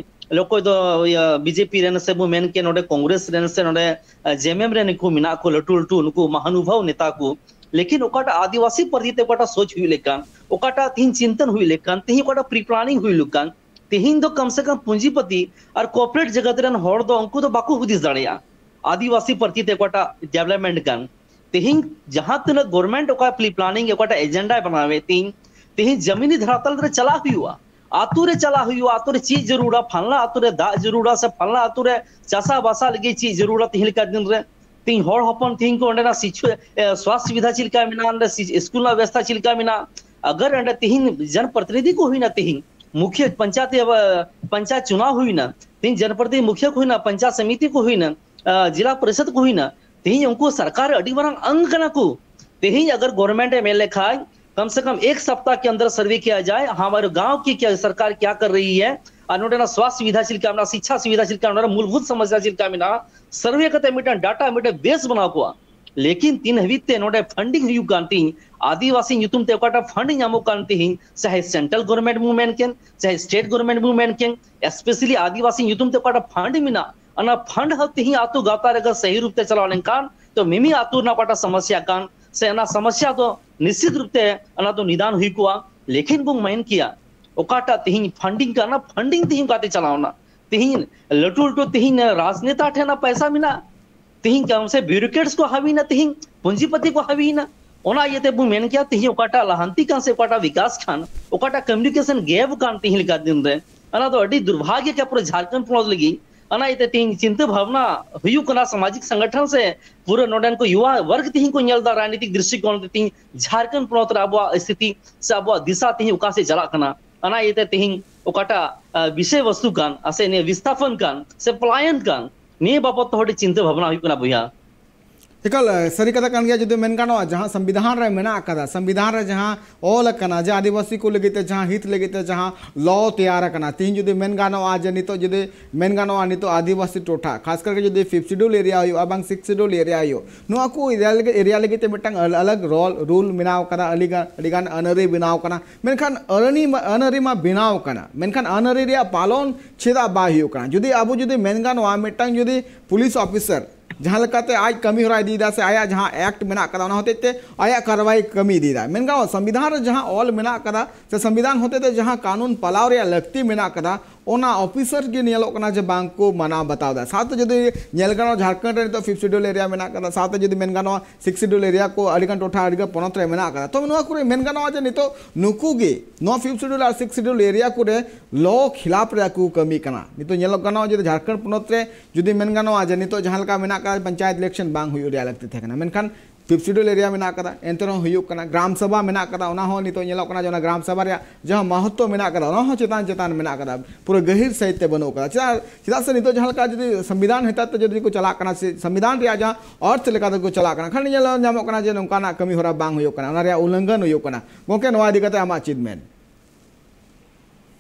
ᱚᱠᱚᱭ ᱫᱚ, ᱤᱭᱟᱹ, ᱵᱤᱡᱮᱯᱤ ᱨᱮᱱ ᱥᱮ ᱵᱚ ᱢᱮᱱ ᱠᱮ, ᱱᱚᱰᱮ ᱠᱚᱝᱜᱨᱮᱥ ᱨᱮᱱ ᱥᱮ ᱱᱚᱰᱮ, ᱟ, ᱡᱮᱢᱮᱢ ᱨᱮᱱ ᱠᱚ ᱢᱮᱱᱟᱜ ᱠᱚ, ᱞᱟᱹᱴᱩ ᱞᱟᱹᱴᱩ ᱱᱩᱠᱩ ᱢᱟᱦᱟᱱᱩᱵᱷᱟᱵ ᱱᱮᱛᱟ ᱠᱚ, ᱞᱮᱠᱤᱱ ᱚᱠᱟᱴᱟᱜ ᱟᱹᱫᱤᱵᱟᱹᱥᱤ ᱯᱟᱹᱨᱥᱤ ᱛᱮ ᱚᱠᱟᱴᱟᱜ ᱥᱳᱪ ᱦᱩᱭᱩᱜ ᱞᱮᱠᱟᱱ, ᱚᱠᱟᱴᱟᱜ ᱛᱤᱦᱤᱧ ᱪᱤᱱᱛᱟᱹᱱ ᱦᱩᱭᱩᱜ ᱞᱮᱠᱟᱱ, ᱛᱤᱦᱤᱧ ᱚᱠᱟᱴᱟᱜ ᱯᱨᱤ ᱯᱞᱟᱱᱤᱝ ᱦᱩᱭᱩᱜ ᱞᱮᱠᱟᱱ, ᱛᱤᱦᱤᱧ ᱫᱚ ᱠᱚᱢ ᱥᱮ ᱠᱚᱢ ᱯᱩᱸᱡᱤᱯᱚᱛᱤ ᱟᱨ ᱠᱚᱨᱯᱳᱨᱮᱴ ᱡᱟᱜᱟᱛ ᱨᱮᱱ ᱦᱚᱲ ᱫᱚ ᱩᱱᱠᱩ ᱫᱚ ᱵᱟᱠᱚ ᱦᱩᱫᱤᱥ ᱫᱟᱲᱮᱭᱟᱜᱼᱟ ᱟᱹᱫᱤᱵᱟᱹᱥᱤ ᱯᱟᱹᱨᱥᱤ ᱛᱮ ᱚᱠᱟᱴᱟᱜ ᱰᱮᱵᱷᱞᱚᱯᱢᱮᱱᱴ ᱠᱟᱱ᱾ ᱛᱤᱦᱤᱧ ᱡᱟᱦᱟᱸ ᱛᱤᱱᱟᱹᱜ ᱜᱚᱵᱷᱚᱨᱢᱮᱱᱴ ᱚᱠᱟ ᱯᱞᱤ ᱯᱞᱟᱱᱤᱝ ᱚᱠᱟᱴᱟᱜ ᱮᱡᱮᱱᱰᱟᱭ ᱵᱮᱱᱟᱣᱮᱫ, ᱛᱤᱦᱤᱧ, ᱛᱤᱦᱤᱧ ᱡᱟᱢᱤᱱᱤ ᱫᱷᱟᱨᱟᱛᱟᱞ ᱨᱮ ᱪᱟᱞᱟᱜ ᱦᱩᱭᱩᱜᱼᱟ, ᱟᱛᱳ ᱨᱮ ᱪᱟᱞᱟᱜ ᱦᱩᱭᱩᱜᱼᱟ, ᱟᱛᱳ ᱨᱮ ᱪᱮᱫ ᱡᱟᱹᱨᱩᱲᱟ, ᱯᱷᱟᱞᱱᱟ ᱟᱛᱳ ᱨᱮ ᱫᱟᱜ ᱡᱟᱹᱨᱩᱲᱟ ᱥᱮ ᱯᱷᱟᱞᱱᱟ ᱟᱛᱳ ᱨᱮ ᱪᱟᱥᱟ ᱵᱟᱥᱟ ᱞᱟᱹᱜᱤᱫ ᱪᱮᱫ ᱡᱟᱹᱨᱩᱲᱟ ᱛᱤᱦᱤᱧ ᱞᱮᱠᱟ ᱫᱤᱱ ᱨᱮ᱾ ᱛᱤᱦᱤᱧ ᱦᱚᱲ ᱦᱚᱯᱚᱱ ᱛᱤᱦᱤᱧ ᱠᱚ ᱚᱸᱰᱮᱱᱟᱜ ᱥᱤᱪᱷᱩ-, ᱮ, ᱥᱣᱟᱥᱛᱷ ᱥᱩᱵᱤᱫᱷᱟ ᱪᱮᱫ ᱞᱮᱠᱟ ᱢᱮᱱᱟᱜᱼᱟ, ᱚᱸᱰᱮ ᱥᱤ-, ᱥᱠᱩᱞ ᱨᱮᱱᱟᱜ ᱵᱮᱵᱚᱥᱛᱷᱟ ᱪᱮᱫ ᱞᱮᱠᱟ ᱢᱮᱱᱟᱜᱼᱟ᱾ ᱟᱜᱟᱨ ᱚᱸᱰᱮ ᱛᱤᱦᱤᱧ ᱡᱚᱱ ᱯᱨᱚᱛᱤᱱᱤᱫᱷᱤ ᱠᱚ ᱦᱩᱭᱱᱟ, ᱛᱤᱦᱤᱧ ᱢᱩᱠᱷᱤᱭᱟᱹ ᱯᱚᱧᱪᱟᱭᱮᱛ, ᱮ, ᱯᱚᱧᱪᱟᱭᱮᱛ ᱪᱩᱱᱟᱣ ᱦᱩᱭᱱᱟ, ᱛᱤᱦᱤᱧ ᱡᱚᱱ ᱯᱨᱚᱛᱤᱱᱤᱫᱷᱤ ᱢᱩᱠᱷᱤᱭᱟᱹ ᱠᱚ ᱦᱩᱭᱱᱟ, ᱯᱚᱧᱪᱟᱭᱮᱛ ᱥᱚᱢᱤᱛᱤ ᱠᱚ ᱦᱩᱭᱱᱟ, ᱟ, ᱡᱤᱞᱟ ᱯᱚᱨᱤᱥᱚᱫ ᱠᱚ ᱦᱩᱭᱱᱟ, ᱛᱤᱦᱤᱧ ᱩᱱᱠᱩ ᱥᱚᱨᱠᱟᱨ ᱟᱹᱰᱤ ᱢᱟᱨᱟᱝ ᱟᱝ ᱠᱟᱱᱟ ᱠᱚ᱾ ᱛᱤᱦᱤᱧ ᱟᱜᱟᱨ ᱜᱚᱵᱷᱚᱨᱢᱮᱱᱴ ᱮ ᱢᱮᱱ ᱞᱮᱠᱷᱟᱡ, ᱠᱟᱢ ᱥᱮ ᱠᱟᱢ ᱮᱠ ᱥᱟᱯᱛᱟᱦ ᱠᱮ ᱟᱱᱫᱟᱨ ᱥᱟᱨᱵᱷᱮ ᱠᱤᱭᱟ ᱡᱟᱭ, ᱦᱟᱢᱟᱨᱮ ᱜᱟᱸᱣ ᱠᱤ ᱠᱭᱟ ᱥᱚᱨᱠᱟᱨ ᱠᱭᱟ ᱠᱟᱨ ᱨᱟᱦᱤ ᱦᱟᱭ, ᱟᱨ ᱱᱚᱰᱮᱱᱟᱜ ᱥᱣᱟᱥᱛᱷ ᱥᱩᱵᱤᱫᱷᱟ ᱪᱮᱫ ᱞᱮᱠᱟ ᱢᱮᱱᱟᱜᱼᱟ, ᱥᱤᱪᱪᱷᱟ ᱥᱩᱵᱤᱫᱷᱟ ᱪᱮᱫ ᱞᱮᱠᱟ, ᱱᱚᱰᱮᱱᱟᱜ ᱢᱩᱞᱵᱷᱩᱛ ᱥᱚᱢᱚᱥᱥᱟ ᱪᱮᱫ ᱞᱮᱠᱟ ᱢᱮᱱᱟᱜᱼᱟ, ᱥᱟᱨᱵᱷᱮ ᱠᱟᱛᱮ ᱢᱤᱫᱴᱟᱝ ᱰᱟᱴᱟ, ᱢᱤᱫᱴᱟᱝ ᱵᱮᱥ ᱵᱮᱱᱟᱣ ᱠᱚᱜᱼᱟ᱾ ᱞᱮᱠᱤᱱ ᱛᱤᱱ ᱦᱟᱹᱵᱤᱡ ᱛᱮ ᱱᱚᱰᱮ ᱯᱷᱟᱱᱰᱤᱝ ᱦᱩᱭᱩᱜ ᱠᱟᱱ ᱛᱤᱧ, ᱟᱹᱫᱤᱵᱟᱹᱥᱤ ᱧᱩᱛᱩᱢ ᱛᱮ ᱚᱠᱟᱴᱟᱜ ᱯᱷᱟᱱᱰ ᱧᱟᱢᱚᱜ ᱠᱟᱱ ᱛᱤᱧ, ᱪᱟᱦᱮ ᱥᱮᱱᱴᱨᱟᱞ ᱜᱚᱵᱷᱚᱨᱢᱮᱱᱴ ᱵᱚᱱ ᱢᱮᱱ ᱠᱮᱱ, ᱪᱟᱦᱮ ᱥᱴᱮᱴ ᱜᱚᱵᱷᱚᱨᱢᱮᱱᱴ ᱵᱚᱱ ᱢᱮᱱ ᱠᱮᱱ, ᱥᱯᱮᱥᱟᱞᱤ ᱟᱹᱫᱤᱵᱟᱹᱥᱤ ᱧᱩᱛᱩᱢ ᱛᱮ ᱚᱠᱟᱴᱟᱜ ᱯᱷᱟᱱᱰ ᱢᱮᱱᱟᱜ, ᱚᱱᱟ ᱯᱷᱟᱱᱰ ᱦᱚᱸ ᱛᱤᱦᱤᱧ ᱟᱹᱛᱩ ᱜᱟᱶᱛᱟ ᱨᱮᱜᱮ ᱥᱟᱹᱦᱤ ᱨᱩᱯ ᱛᱮ ᱪᱟᱞᱟᱣ ᱞᱮᱱᱠᱷᱟᱱ, ᱛᱚ ᱢᱤᱢᱤ ᱟᱹᱛᱩ ᱨᱮᱱᱟᱜ ᱚᱠᱟᱴᱟᱜ ᱥᱚᱢᱚᱥᱥᱟ ᱠᱟᱱ, ᱥᱮ ᱚᱱᱟ ᱥᱚᱢᱚᱥᱥᱟ ᱫᱚ ᱱᱤᱥᱪᱤᱛ ᱨᱩᱯ ᱛᱮ ᱚᱱᱟ ᱫᱚ ᱱᱤᱫᱟᱱ ᱦᱩᱭ ᱠᱚᱜᱼᱟ᱾ ᱞᱮᱠᱤᱱ ᱵᱚᱱ ᱢᱮᱱ ᱠᱮᱭᱟ, ᱚᱠᱟᱴᱟᱜ ᱛᱤᱦᱤᱧ ᱯᱷᱟᱱᱰᱤᱝ ᱠᱟᱱᱟ, ᱯᱷᱟᱱᱰᱤᱝ ᱛᱤᱦᱤᱧ ᱚᱠᱟᱛᱮ ᱪᱟᱞᱟᱣᱱᱟ? ᱛᱮᱦᱤᱧ ᱞᱟᱹᱴᱩ ᱞᱟᱹᱴᱩ ᱛᱮᱦᱤᱧ ᱨᱟᱡᱽᱱᱮᱛᱟ ᱴᱷᱮᱱ ᱯᱚᱭᱥᱟ ᱢᱮᱱᱟᱜᱼᱟ, ᱛᱮᱦᱤᱧ ᱠᱟᱢ ᱥᱮ ᱵᱤᱭᱩᱨᱳᱠᱨᱮᱴᱥ ᱠᱚ ᱦᱟᱹᱣᱤᱱᱟ, ᱛᱮᱦᱤᱧ ᱯᱩᱸᱡᱤᱯᱟᱹᱛᱤ ᱠᱚ ᱦᱟᱹᱣᱤᱱᱟ᱾ ᱚᱱᱟ ᱤᱭᱟᱹᱛᱮ ᱵᱚᱱ ᱢᱮᱱ ᱠᱮᱭᱟ, ᱛᱮᱦᱤᱧ ᱚᱠᱟᱴᱟᱜ ᱞᱟᱦᱟᱱᱛᱤ ᱠᱟᱱ ᱥᱮ ᱚᱠᱟᱴᱟᱜ ᱵᱤᱠᱟᱥ ᱠᱟᱱ, ᱚᱠᱟᱴᱟᱜ ᱠᱚᱢᱤᱭᱩᱱᱤᱠᱮᱥᱚᱱ ᱜᱮᱯ ᱠᱟᱱ ᱛᱮᱦᱤᱧ ᱞᱮᱠᱟ ᱫᱤᱱ ᱨᱮ, ᱚᱱᱟ ᱫᱚ ᱟᱹᱰᱤ ᱫᱩᱨᱵᱷᱟᱜᱽᱭᱚ ᱜᱮ ᱯᱩᱨᱟᱹ ᱡᱷᱟᱲᱠᱷᱚᱸᱰ ᱯᱚᱱᱚᱛ ᱞᱟᱹᱜᱤᱫ᱾ ᱚᱱᱟ ᱤᱭᱟᱹᱛᱮ ᱛᱮᱦᱤᱧ ᱪᱤᱱᱛᱟᱹ ᱵᱷᱟᱵᱽᱱᱟ ᱦᱩᱭᱩᱜ ᱠᱟᱱᱟ ᱥᱟᱢᱟᱡᱤᱠ ᱥᱚᱝᱜᱚᱴᱷᱚᱱ ᱥᱮ ᱯᱩᱨᱟᱹ ᱱᱚᱰᱮᱱ ᱠᱚ ᱭᱩᱣᱟ ᱣᱟᱨᱜᱽ ᱛᱮᱦᱤᱧ ᱠᱚ ᱧᱮᱞ ᱮᱫᱟ ᱨᱟᱡᱽᱱᱤᱛᱤᱠ ᱫᱨᱤᱥᱴᱤᱠᱳᱬ ᱛᱮ ᱛᱮᱦᱤᱧ ᱡᱷᱟᱲᱠᱷᱚᱸᱰ ᱯᱚᱱᱚᱛ ᱨᱮ ᱟᱵᱚᱣᱟᱜ ᱥᱛᱷᱤᱛᱤ ᱥᱮ ᱟᱵᱚᱣᱟᱜ ᱫᱤᱥᱟ ᱛᱮᱦᱤᱧ ᱚᱠᱟ ᱥᱮᱫ ᱪᱟᱞᱟᱜ ᱠᱟᱱᱟ᱾ ᱚᱱᱟ ᱤᱭᱟᱹᱛᱮ ᱛᱮᱦᱤᱧ ᱚᱠᱟᱴᱟᱜ, ᱟ, ᱵᱤᱥᱚᱭ ᱵᱚᱥᱛᱩ ᱠᱟᱱ, ᱟ, ᱥᱮ ᱱᱤᱭᱟᱹ ᱵᱤᱥᱛᱷᱟᱯᱚᱱ ᱠᱟᱱ, ᱥᱮ ᱯᱚᱞᱟᱭᱚᱱ ᱠᱟᱱ, ᱱᱤᱭᱟᱹ ᱵᱟᱵᱚᱫ ᱛᱮᱦᱚᱸ ᱟᱹᱰᱤ ᱪᱤᱱᱛᱟᱹ ᱵᱷᱟᱵᱽᱱᱟ ᱦᱩᱭᱩᱜ ᱠᱟᱱᱟ ᱵᱚᱭᱦᱟ᱾ ᱮᱠᱟᱞ, ᱮ, ᱥᱟᱹᱨᱤ ᱠᱟᱛᱷᱟ ᱠᱟᱱ ᱜᱮᱭᱟ᱾ ᱡᱩᱫᱤ ᱢᱮᱱ ᱜᱟᱱᱚᱜᱼᱟ, ᱡᱟᱦᱟᱸ ᱥᱚᱝᱵᱤᱫᱷᱟᱱ ᱨᱮ ᱢᱮᱱᱟᱜ ᱟᱠᱟᱫᱟ, ᱥᱚᱝᱵᱤᱫᱷᱟᱱ ᱨᱮ ᱡᱟᱦᱟᱸ ᱚᱞ ᱟᱠᱟᱱᱟ, ᱡᱮ ᱟᱹᱫᱤᱵᱟᱹᱥᱤ ᱠᱚ ᱞᱟᱹᱜᱤᱫ ᱛᱮ ᱡᱟᱦᱟᱸ ᱦᱤᱛ ᱞᱟᱹᱜᱤᱫ ᱛᱮ ᱡᱟᱦᱟᱸ ᱞᱚ ᱛᱮᱭᱟᱨ ᱟᱠᱟᱱᱟ, ᱛᱤᱦᱤᱧ ᱡᱩᱫᱤ ᱢᱮᱱ ᱜᱟᱱᱚᱜᱼᱟ, ᱡᱮ ᱱᱤᱛᱚᱜ ᱡᱩᱫᱤ ᱢᱮᱱ ᱜᱟᱱᱚᱜᱼᱟ, ᱱᱤᱛᱚᱜ ᱟᱹᱫᱤᱵᱟᱹᱥᱤ ᱴᱚᱴᱷᱟ, ᱠᱷᱟᱥ ᱠᱟᱨ ᱡᱩᱫᱤ ᱯᱷᱤᱯᱛᱷ ᱥᱤᱰᱩᱞ ᱮᱨᱤᱭᱟ ᱦᱩᱭᱩᱜᱼᱟ, ᱵᱟᱝ ᱥᱤᱠᱥ ᱥᱤᱰᱩᱞ ᱮᱨᱤᱭᱟ ᱦᱩᱭᱩᱜ, ᱱᱚᱣᱟ ᱠᱚ ᱮᱨᱤᱭᱟ ᱞᱟᱹᱜᱤᱫ, ᱮᱨᱤᱭᱟ ᱞᱟᱹᱜᱤᱫ ᱛᱮ ᱢᱤᱫᱴᱟᱝ ᱟᱞ-, ᱟᱞᱟᱜᱽ ᱨᱚᱞ, ᱨᱩᱞ ᱵᱮᱱᱟᱣ ᱟᱠᱟᱱᱟ, ᱟᱹᱰᱤ ᱜᱟᱱ, ᱟᱹᱰᱤ ᱜᱟᱱ ᱟᱹᱱ ᱟᱹᱨᱤ ᱵᱮᱱᱟᱣ ᱟᱠᱟᱱᱟ᱾ ᱢᱮᱱᱠᱷᱟᱱ ᱟᱹᱱ ᱟᱹᱨᱤ ᱢᱟ, ᱟᱹᱱ ᱟᱹᱨᱤ ᱢᱟ ᱵᱮᱱᱟᱣ ᱟᱠᱟᱱᱟ, ᱢᱮᱱᱠᱷᱟᱱ ᱟᱹᱱ ᱟᱹᱨᱤ ᱨᱮᱭᱟᱜ ᱯᱟᱞᱚᱱ ᱪᱮᱫᱟᱜ ᱵᱟᱭ ᱦᱩᱭᱩᱜ ᱠᱟᱱᱟ? ᱡᱩᱫᱤ ᱟᱵᱚ ᱡᱩᱫᱤ ᱢᱮᱱ ᱜᱟᱱᱚᱜᱼᱟ, ᱢᱤᱫᱴᱟᱝ ᱡᱩᱫᱤ ᱯᱩᱞᱤᱥ ᱚᱯᱷᱤᱥᱟᱨ ᱡᱟᱦᱟᱸ ᱞᱮᱠᱟᱛᱮ ᱟᱡ ᱠᱟᱹᱢᱤ ᱦᱚᱨᱟ ᱤᱫᱤᱭᱮᱫᱟ ᱥᱮ ᱟᱭᱟᱜ ᱡᱟᱦᱟᱸ ᱮᱠᱴ ᱢᱮᱱᱟᱜ ᱟᱠᱟᱫᱟ, ᱚᱱᱟ ᱦᱚᱛᱮᱡ ᱛᱮ ᱟᱭᱟᱜ ᱠᱟᱨᱣᱟᱭ ᱠᱟᱹᱢᱤ ᱤᱫᱤᱭᱮᱫᱟ᱾ ᱢᱮᱱ ᱜᱟᱱᱚᱜᱼᱟ, ᱥᱚᱝᱵᱤᱫᱷᱟᱱ ᱨᱮ ᱡᱟᱦᱟᱸ ᱚᱞ ᱢᱮᱱᱟᱜ ᱟᱠᱟᱫᱟ ᱥᱮ ᱥᱚᱝᱵᱤᱫᱷᱟᱱ ᱦᱚᱛᱮᱡ ᱛᱮ ᱡᱟᱦᱟᱸ ᱠᱟᱹᱱᱩᱱ ᱯᱟᱞᱟᱣ ᱨᱮᱭᱟᱜ ᱞᱟᱹᱠᱛᱤ ᱢᱮᱱᱟᱜ ᱟᱠᱟᱫᱟ, ᱚᱱᱟ ᱚᱯᱷᱤᱥᱟᱨ ᱜᱮ ᱧᱮᱞᱚᱜ ᱠᱟᱱᱟ ᱡᱮ ᱵᱟᱝ ᱠᱚ ᱢᱟᱱᱟᱣ ᱵᱟᱛᱟᱣ ᱮᱫᱟ᱾ ᱥᱟᱶᱛᱮ ᱡᱩᱫᱤ ᱧᱮᱞ ᱜᱟᱱᱚᱜᱼᱟ, ᱡᱷᱟᱲᱠᱷᱚᱸᱰ ᱨᱮ ᱱᱤᱛᱚᱜ ᱯᱷᱤᱯᱛᱷ ᱥᱤᱰᱩᱞ ᱮᱨᱤᱭᱟ ᱢᱮᱱᱟᱜ ᱟᱠᱟᱫᱟ, ᱥᱟᱶᱛᱮ ᱡᱩᱫᱤ ᱢᱮᱱ ᱜᱟᱱᱚᱜᱼᱟ, ᱥᱤᱠᱥ ᱥᱤᱰᱩᱞ ᱮᱨᱤᱭᱟ ᱠᱚ ᱟᱹᱰᱤᱜᱟᱱ ᱴᱚᱴᱷᱟ, ᱟᱹᱰᱤᱜᱟᱱ ᱯᱚᱱᱚᱛ ᱨᱮ ᱢᱮᱱᱟᱜ ᱟᱠᱟᱫᱟ᱾ ᱛᱚᱵᱮ ᱱᱚᱣᱟ ᱠᱚᱨᱮ ᱢᱮᱱ ᱜᱟᱱᱚᱜᱼᱟ ᱡᱮ ᱱᱤᱛᱚᱜ ᱱᱩᱠᱩ ᱜᱮ ᱱᱚᱣᱟ ᱯᱷᱤᱯᱛᱷ ᱥᱤᱰᱩᱞ ᱟᱨ ᱥᱤᱠᱥ ᱥᱤᱰᱩᱞ ᱮᱨᱤᱭᱟ ᱠᱚᱨᱮ ᱞᱚ ᱠᱷᱤᱞᱟᱯ ᱨᱮᱭᱟᱜ ᱠᱚ ᱠᱟᱹᱢᱤ ᱠᱟᱱᱟ᱾ ᱱᱤᱛᱚᱜ ᱧᱮᱞᱚᱜ ᱜᱟᱱᱚᱜᱼᱟ ᱡᱮ ᱡᱷᱟᱲᱠᱷᱚᱸᱰ ᱯᱚᱱᱚᱛ ᱨᱮ ᱡᱩᱫᱤ ᱢᱮᱱ ᱜᱟᱱᱚᱜᱼᱟ ᱡᱮ ᱱᱤᱛᱚᱜ ᱡᱟᱦᱟᱸ ᱞᱮᱠᱟ ᱢᱮᱱᱟᱜ ᱟᱠᱟᱫᱟ, ᱯᱚᱧᱪᱟᱭᱮᱛ ᱤᱞᱮᱠᱥᱚᱱ ᱵᱟᱝ ᱦᱩᱭᱩᱜ ᱨᱮᱭᱟᱜ ᱞᱟᱹᱠᱛᱤ ᱛᱟᱦᱮᱸ ᱠᱟᱱᱟ, ᱢᱮᱱᱠᱷᱟᱱ ᱯᱷᱤᱯᱛᱷ ᱥᱤᱰᱩᱞ ᱮᱨᱤᱭᱟ ᱢᱮᱱᱟᱜ ᱟᱠᱟᱫᱟ, ᱮᱱᱛᱮ ᱨᱮᱦᱚᱸ ᱦᱩᱭᱩᱜ ᱠᱟᱱᱟ᱾ ᱜᱨᱟᱢ ᱥᱚᱵᱷᱟ ᱢᱮᱱᱟᱜ ᱟᱠᱟᱫᱟ, ᱚᱱᱟ ᱦᱚᱸ ᱱᱤᱛᱚᱜ ᱧᱮᱞᱚᱜ ᱠᱟᱱᱟ ᱡᱮ ᱚᱱᱟ ᱜᱨᱟᱢ ᱥᱚᱵᱷᱟ ᱨᱮᱭᱟᱜ ᱡᱟᱦᱟᱸ ᱢᱟᱦᱚᱛᱛᱚ ᱢᱮᱱᱟᱜ ᱟᱠᱟᱫᱟ, ᱚᱱᱟ ᱦᱚᱸ ᱪᱮᱛᱟᱱ ᱪᱮᱛᱟᱱ ᱢᱮᱱᱟᱜ ᱟᱠᱟᱫᱟ, ᱯᱩᱨᱟᱹ ᱜᱟᱹᱦᱤᱨ ᱥᱟᱹᱦᱤᱡ ᱛᱮ ᱵᱟᱹᱱᱩᱜ ᱟᱠᱟᱫᱟ᱾ ᱪᱮᱫᱟᱜ, ᱪᱮᱫᱟᱜ ᱥᱮ ᱱᱤᱛᱚᱜ ᱡᱟᱦᱟᱸ ᱞᱮᱠᱟ ᱡᱩᱫᱤ ᱥᱚᱝᱵᱤᱫᱷᱟᱱ ᱦᱚᱛᱮᱡ ᱛᱮ ᱡᱩᱫᱤ ᱠᱚ ᱪᱟᱞᱟᱜ ᱠᱟᱱᱟ, ᱥᱮ ᱥᱚᱝᱵᱤᱫᱷᱟᱱ ᱨᱮᱭᱟᱜ ᱡᱟᱦᱟᱸ ᱚᱨᱛᱷ ᱞᱮᱠᱟᱛᱮ ᱠᱚ ᱪᱟᱞᱟᱜ ᱠᱟᱱᱟ, ᱠᱷᱟᱱ ᱧᱮᱞ ᱧᱟᱢᱚᱜ ᱠᱟᱱᱟ ᱡᱮ ᱱᱚᱝᱠᱟᱱᱟᱜ ᱠᱟᱹᱢᱤ ᱦᱚᱨᱟ ᱵᱟᱝ ᱦᱩᱭᱩᱜ ᱠᱟᱱᱟ, ᱚᱱᱟ ᱨᱮᱭᱟᱜ ᱩᱞᱞᱚᱝᱜᱷᱚᱱ ᱦᱩᱭᱩᱜ ᱠᱟᱱᱟ᱾ ᱜᱚᱢᱠᱮ, ᱱᱚᱣᱟ ᱤᱫᱤ ᱠᱟᱛᱮ ᱟᱢᱟᱜ ᱪᱮᱫ ᱢᱮᱱ?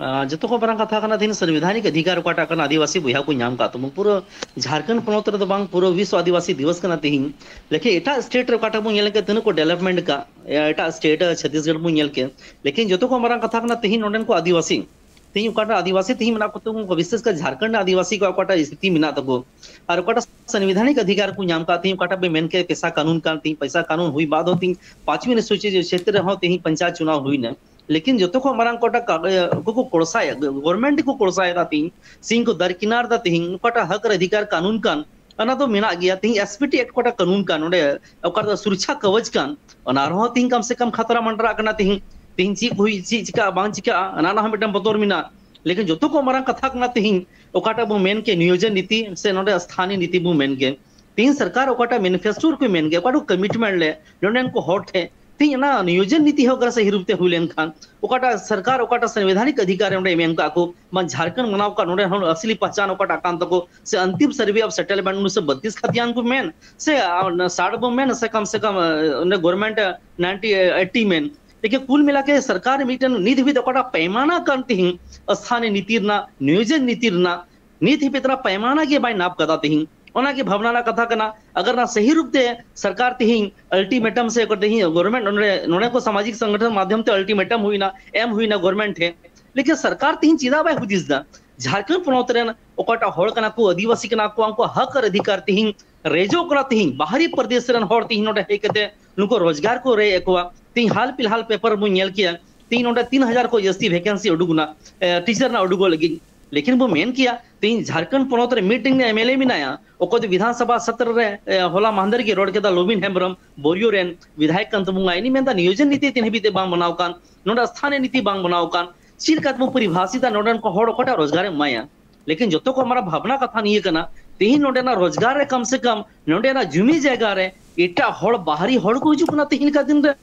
ᱟᱨ ᱡᱚᱛᱚ ᱠᱷᱚᱱ ᱢᱟᱨᱟᱝ ᱠᱟᱛᱷᱟ ᱠᱟᱱᱟ, ᱛᱮᱦᱮᱧ ᱥᱚᱝᱵᱤᱫᱷᱟᱱᱤᱠ ᱚᱫᱷᱤᱠᱟᱨ ᱚᱠᱟᱴᱟᱜ ᱠᱟᱱᱟ, ᱟᱹᱫᱤᱵᱟᱹᱥᱤ ᱵᱚᱭᱦᱟ ᱠᱚ ᱧᱟᱢ ᱠᱟᱜ ᱛᱟᱵᱚᱱ᱾ ᱯᱩᱨᱟᱹ ᱡᱷᱟᱲᱠᱷᱚᱸᱰ ᱯᱚᱱᱚᱛ ᱨᱮᱫᱚ ᱵᱟᱝ, ᱯᱩᱨᱟᱹ ᱵᱤᱥᱥᱚ ᱟᱹᱫᱤᱵᱟᱹᱥᱤ ᱫᱤᱵᱚᱥ ᱠᱟᱱᱟ ᱛᱮᱦᱮᱧ᱾ ᱞᱮᱠᱤᱱ ᱮᱴᱟᱜ ᱥᱴᱮᱴ ᱨᱮ ᱚᱠᱟᱴᱟᱜ ᱵᱚᱱ ᱧᱮᱞ ᱠᱮᱫ, ᱛᱤᱱᱟᱹᱜ ᱠᱚ ᱰᱮᱵᱷᱞᱚᱯᱢᱮᱱᱴ ᱠᱟᱜ, ᱮᱴᱟᱜ ᱥᱴᱮᱴ, ᱪᱷᱚᱛᱤᱥᱜᱚᱲ ᱵᱚᱱ ᱧᱮᱞ ᱠᱮᱫ᱾ ᱞᱮᱠᱤᱱ ᱡᱚᱛᱚ ᱠᱷᱚᱱ ᱢᱟᱨᱟᱝ ᱠᱟᱛᱷᱟ ᱠᱟᱱᱟ, ᱛᱮᱦᱮᱧ ᱱᱚᱰᱮᱱ ᱠᱚ ᱟᱹᱫᱤᱵᱟᱹᱥᱤ, ᱛᱮᱦᱮᱧ ᱚᱠᱟᱴᱟᱜ ᱟᱹᱫᱤᱵᱟᱹᱥᱤ ᱛᱮᱦᱮᱧ ᱢᱮᱱᱟᱜ ᱠᱚ ᱛᱟᱵᱚᱱ, ᱵᱤᱥᱮᱥ ᱠᱟᱨ ᱡᱷᱟᱲᱠᱷᱚᱸᱰ ᱨᱮᱱ ᱟᱹᱫᱤᱵᱟᱹᱥᱤ ᱠᱚᱣᱟᱜ ᱚᱠᱟᱴᱟᱜ ᱥᱛᱷᱤᱛᱤ ᱢᱮᱱᱟᱜ ᱛᱟᱠᱚ, ᱟᱨ ᱚᱠᱟᱴᱟᱜ ᱥᱚᱝᱵᱤᱫᱷᱟᱱᱤᱠ ᱚᱫᱷᱤᱠᱟᱨ ᱠᱚ ᱧᱟᱢ ᱠᱟᱜ, ᱛᱮᱦᱮᱧ ᱚᱠᱟᱴᱟᱜ ᱵᱮᱱ ᱢᱮᱱ ᱠᱮᱫ, ᱯᱮᱥᱟ ᱠᱟᱹᱱᱩᱱ ᱠᱟᱱ, ᱛᱮᱦᱮᱧ ᱯᱮᱥᱟ ᱠᱟᱹᱱᱩᱱ ᱦᱩᱭ ᱵᱟᱫ ᱦᱚᱸ ᱛᱮᱦᱮᱧ ᱯᱟᱸᱪᱣᱤ ᱚᱱᱩᱥᱩᱪᱤ ᱪᱷᱮᱛᱨᱚ ᱨᱮᱦᱚᱸ ᱛᱮᱦᱮᱧ ᱯᱚᱧᱪᱟᱭᱮᱛ ᱪᱩᱱᱟᱣ ᱦᱩᱭᱱᱟ᱾ ᱞᱮᱠᱤᱱ ᱡᱚᱛᱚ ᱠᱷᱚᱱ ᱢᱟᱨᱟᱝ ᱚᱠᱟᱴᱟᱜ ᱠᱟ-, ᱮ, ᱚᱠᱚᱭ ᱠᱚ ᱠᱚᱲᱥᱟᱭᱮᱫ, ᱜᱚᱵᱷᱚᱨᱢᱮᱱᱴ ᱜᱮᱠᱚ ᱠᱚᱲᱥᱟᱭᱮᱫᱟ ᱛᱤᱦᱤᱧ, ᱥᱮ ᱠᱚ ᱫᱟᱨᱠᱤᱱᱟᱨ ᱫᱟ ᱛᱤᱦᱤᱧ, ᱚᱠᱟᱴᱟᱜ ᱦᱚᱠ ᱟᱨ ᱚᱫᱷᱤᱠᱟᱨ ᱠᱟᱹᱱᱩᱱ ᱠᱟᱱ, ᱚᱱᱟ ᱫᱚ ᱢᱮᱱᱟᱜ ᱜᱮᱭᱟ᱾ ᱛᱤᱦᱤᱧ ᱮᱥ ᱯᱤ ᱴᱤ ᱮᱠᱴ ᱚᱠᱟᱴᱟᱜ ᱠᱟᱹᱱᱩᱱ ᱠᱟᱱ, ᱚᱸᱰᱮ ᱚᱠᱟ ᱨᱮᱫᱚ ᱥᱩᱨᱚᱠᱪᱷᱟ ᱠᱟᱵᱚᱡᱽ ᱠᱟᱱ, ᱚᱱᱟ ᱨᱮᱦᱚᱸ ᱛᱤᱦᱤᱧ ᱠᱟᱢ ᱥᱮ ᱠᱟᱢ ᱠᱷᱟᱛᱨᱟ ᱢᱟᱱᱰᱨᱟᱜ ᱠᱟᱱᱟ᱾ ᱛᱤᱦᱤᱧ, ᱛᱤᱦᱤᱧ ᱪᱮᱫ ᱦᱩᱭ, ᱪᱮᱫ ᱪᱤᱠᱟᱹᱜᱼᱟ, ᱵᱟᱝ ᱪᱤᱠᱟᱹᱜᱼᱟ, ᱚᱱᱟ ᱨᱮᱱᱟᱜ ᱦᱚᱸ ᱢᱤᱫᱴᱟᱝ ᱵᱚᱛᱚᱨ ᱢᱮᱱᱟᱜᱼᱟ᱾ ᱞᱮᱠᱤᱱ ᱡᱚᱛᱚ ᱠᱷᱚᱱ ᱢᱟᱨᱟᱝ ᱠᱟᱛᱷᱟ ᱠᱟᱱᱟ ᱛᱤᱦᱤᱧ ᱚᱠᱟᱴᱟᱜ ᱵᱚ ᱢᱮᱱ ᱠᱮ ᱱᱤᱭᱳᱡᱚᱱ ᱱᱤᱛᱤ ᱥᱮ ᱱᱚᱰᱮ ᱥᱛᱷᱟᱱᱤ ᱱᱤᱛᱤ ᱵᱚ ᱢᱮᱱ ᱜᱮ, ᱛᱤᱦᱤᱧ ᱥᱚᱨᱠᱟᱨ ᱚᱠᱟᱴᱟᱜ ᱢᱮᱱᱤᱯᱷᱮᱥᱴᱳ ᱨᱮᱠᱚ ᱢᱮᱱ ᱜᱮ, ᱚᱠᱟᱴᱟᱜ ᱠᱚᱢᱤᱴᱢᱮᱱᱴ ᱞᱮ ᱱᱚᱰᱮᱱ ᱠᱚ ᱦᱚᱲ ᱴᱷᱮᱱ, ᱛᱤᱦᱤᱧ ᱚᱱᱟ ᱱᱤᱭᱳᱡᱚᱱ ᱱᱤᱛᱤ ᱦᱚᱸ ᱚᱠᱟ ᱥᱮ ᱦᱤᱨᱩᱯ ᱛᱮ ᱦᱩᱭ ᱞᱮᱱᱠᱷᱟᱱ, ᱚᱠᱟᱴᱟᱜ ᱥᱚᱨᱠᱟᱨ ᱚᱠᱟᱴᱟᱜ ᱥᱚᱝᱵᱤᱫᱷᱟᱱᱤᱠ ᱚᱫᱷᱤᱠᱟᱨ ᱮ ᱚᱸᱰᱮ ᱮᱢ ᱠᱟᱜ ᱠᱚ, ᱵᱟᱝ ᱡᱷᱟᱲᱠᱷᱚᱸᱰ ᱢᱟᱱᱟᱣ ᱠᱟᱜ, ᱱᱚᱰᱮ ᱦᱚᱸ ᱟᱥᱞᱤ ᱯᱟᱦᱪᱟᱱ ᱚᱠᱟᱴᱟᱜ ᱠᱟᱱ ᱛᱟᱠᱚ, ᱥᱮ ᱟᱱᱛᱤᱢ ᱥᱟᱨᱵᱷᱮ ᱚᱯᱷ ᱥᱮᱴᱮᱞᱢᱮᱱᱴ ᱩᱱᱤᱥᱥᱚ ᱵᱟᱛᱤᱥ ᱠᱷᱟᱛᱤᱭᱟᱱ ᱠᱚ ᱢᱮᱱ, ᱥᱮ, ᱟ, ᱚᱱᱟ ᱥᱟᱴ ᱵᱚ ᱢᱮᱱ, ᱥᱮ ᱠᱟᱢ ᱥᱮ ᱠᱟᱢ, ᱟ, ᱚᱸᱰᱮ ᱜᱚᱵᱷᱚᱨᱢᱮᱱᱴ ᱱᱟᱭᱤᱱᱴᱤ ᱮᱭᱤᱴᱤ ᱢᱮᱱ, ᱞᱮᱠᱤᱱ ᱠᱩᱞ ᱢᱤᱞᱟ ᱠᱮ ᱥᱚᱨᱠᱟᱨ ᱢᱤᱫᱴᱮᱱ ᱱᱤᱛ ᱦᱟᱹᱵᱤᱡ ᱛᱮ ᱚᱠᱟᱴᱟᱜ ᱯᱮᱭᱢᱟᱱᱟ ᱠᱟᱱ ᱛᱤᱦᱤᱧ, ᱥᱛᱷᱟᱱᱤ ᱱᱤᱛᱤ ᱨᱮᱱᱟᱜ, ᱱᱤᱭᱳᱡᱚᱱ ᱱᱤᱛᱤ ᱨᱮᱱᱟᱜ, ᱱᱤᱛ ᱦᱟᱹᱵᱤᱡ ᱛᱮ ᱚᱱᱟ ᱯᱮᱭᱢᱟᱱᱟ ᱜᱮ ᱵᱟᱭ ᱱᱟᱯ ᱠᱟᱫᱟ ᱛᱤᱦᱤᱧ᱾ ᱚᱱᱟ ᱜᱮ ᱵᱷᱟᱵᱽᱱᱟ ᱨᱮᱱᱟᱜ ᱠᱟᱛᱷᱟ ᱠᱟᱱᱟ᱾ ᱟᱜᱟᱨ ᱚᱱᱟ ᱥᱟᱹᱦᱤ ᱨᱩᱯ ᱛᱮ ᱥᱚᱨᱠᱟᱨ ᱛᱤᱦᱤᱧ ᱟᱞᱴᱤᱢᱮᱴᱟᱢ ᱥᱮ ᱚᱠᱟ ᱛᱤᱦᱤᱧ ᱜᱚᱵᱷᱚᱨᱢᱮᱱᱴ ᱱᱚᱰᱮ, ᱱᱚᱰᱮ ᱠᱚ ᱥᱟᱢᱟᱡᱤᱠ ᱥᱚᱝᱜᱚᱴᱷᱚᱱ ᱢᱟᱫᱷᱭᱚᱢ ᱛᱮ ᱟᱞᱴᱤᱢᱮᱴᱟᱢ ᱦᱩᱭᱱᱟ, ᱮᱢ ᱦᱩᱭᱱᱟ ᱜᱚᱵᱷᱚᱨᱢᱮᱱᱴ ᱴᱷᱮᱱ, ᱞᱮᱠᱤᱱ ᱥᱚᱨᱠᱟᱨ ᱛᱤᱦᱤᱧ ᱪᱮᱫᱟᱜ ᱵᱟᱭ ᱦᱩᱫᱤᱥ ᱫᱟ? ᱡᱷᱟᱲᱠᱷᱚᱸᱰ ᱯᱚᱱᱚᱛ ᱨᱮᱱ ᱚᱠᱟᱴᱟᱜ ᱦᱚᱲ ᱠᱟᱱᱟ ᱠᱚ, ᱟᱹᱫᱤᱵᱟᱹᱥᱤ ᱠᱟᱱᱟ ᱠᱚ, ᱩᱱᱠᱩ ᱦᱚᱠ ᱟᱨ ᱚᱫᱷᱤᱠᱟᱨ ᱛᱤᱦᱤᱧ ᱨᱮᱡᱚᱜ ᱠᱟᱱᱟ, ᱛᱤᱦᱤᱧ ᱵᱟᱦᱨᱮ ᱯᱨᱚᱫᱮᱥ ᱨᱮᱱ ᱦᱚᱲ ᱛᱤᱦᱤᱧ ᱱᱚᱰᱮ ᱦᱮᱡ ᱠᱟᱛᱮ ᱱᱩᱠᱩ ᱨᱳᱡᱽᱜᱟᱨ ᱠᱚ ᱨᱮᱡ ᱮᱫ ᱠᱚᱣᱟ᱾ ᱛᱤᱦᱤᱧ ᱦᱟᱞ ᱯᱷᱤᱞᱦᱟᱞ ᱯᱮᱯᱟᱨ ᱵᱚᱱ ᱧᱮᱞ ᱠᱮᱭᱟ, ᱛᱤᱦᱤᱧ ᱱᱚᱰᱮ ᱛᱤᱱ ᱦᱟᱡᱟᱨ ᱠᱷᱚᱱ ᱡᱟᱹᱥᱛᱤ ᱵᱷᱮᱠᱮᱱᱥᱤ ᱩᱰᱩᱠ ᱮᱱᱟ, ᱮ, ᱴᱤᱪᱟᱨ ᱨᱮᱱᱟᱜ ᱩᱰᱩᱠᱚᱜ ᱞᱟᱹᱜᱤᱫ᱾ ᱞᱮᱠᱤᱱ ᱵᱚ ᱢᱮᱱ ᱠᱮᱭᱟ, ᱛᱤᱦᱤᱧ ᱡᱷᱟᱲᱠᱷᱚᱸᱰ ᱯᱚᱱᱚᱛ ᱨᱮ ᱢᱤᱫᱴᱮᱱ ᱮᱢ ᱮᱞ ᱮ ᱢᱮᱱᱟᱭᱟ, ᱚᱠᱚᱭ ᱫᱚ ᱵᱤᱫᱷᱟᱱ ᱥᱚᱵᱷᱟ ᱥᱚᱛᱨᱚ ᱨᱮ, ᱮ, ᱦᱚᱞᱟ ᱢᱟᱦᱫᱮᱨ ᱜᱮ ᱨᱚᱲ ᱠᱮᱫᱟ, ᱞᱚᱵᱤᱱ ᱦᱮᱢᱵᱨᱚᱢ ᱵᱳᱨᱤᱭᱳ ᱨᱮᱱ ᱵᱤᱫᱷᱟᱭᱚᱠ ᱠᱟᱱ ᱛᱟᱵᱚᱱᱟ, ᱤᱧ ᱢᱮᱱᱫᱟ ᱱᱤᱭᱳᱡᱚᱱ ᱱᱤᱛᱤ ᱛᱤᱱ ᱦᱟᱹᱵᱤᱡ ᱛᱮ ᱵᱟᱝ ᱵᱮᱱᱟᱣ ᱠᱟᱱ, ᱱᱚᱰᱮ ᱥᱛᱷᱟᱱᱤᱭ ᱱᱤᱛᱤ ᱵᱟᱝ ᱵᱮᱱᱟᱣ ᱠᱟᱱ, ᱪᱮᱫ ᱞᱮᱠᱟ ᱛᱮᱵᱚᱱ ᱯᱚᱨᱤᱵᱷᱟᱥᱤᱛᱟ ᱱᱚᱰᱮᱱ ᱠᱚ ᱦᱚᱲ ᱚᱠᱟᱴᱟᱜ ᱨᱳᱡᱽᱜᱟᱨ ᱮᱢ ᱮᱢᱟᱭᱟ? ᱞᱮᱠᱤᱱ ᱡᱚᱛᱚ ᱠᱷᱚᱱ ᱢᱟᱨᱟᱝ ᱵᱷᱟᱵᱽᱱᱟ ᱠᱟᱛᱷᱟ ᱱᱤᱭᱟᱹ ᱠᱟᱱᱟ, ᱛᱤᱦᱤᱧ ᱱᱚᱰᱮᱱᱟᱜ ᱨᱳᱡᱽᱜᱟᱨ ᱨᱮ ᱠᱟᱢ ᱥᱮ ᱠᱟᱢ ᱱᱚᱰᱮᱱᱟᱜ ᱡᱩᱢᱤ ᱡᱟᱭᱜᱟ ᱨᱮ ᱮᱴᱟᱜ ᱦᱚᱲ, ᱵᱟᱦᱨᱤ ᱦᱚᱲ ᱠᱚ ᱦᱤᱡᱩᱜ ᱠᱟᱱᱟ ᱛᱤᱦᱤᱧ ᱞᱮᱠᱟ ᱫᱤᱱ ᱨᱮ᱾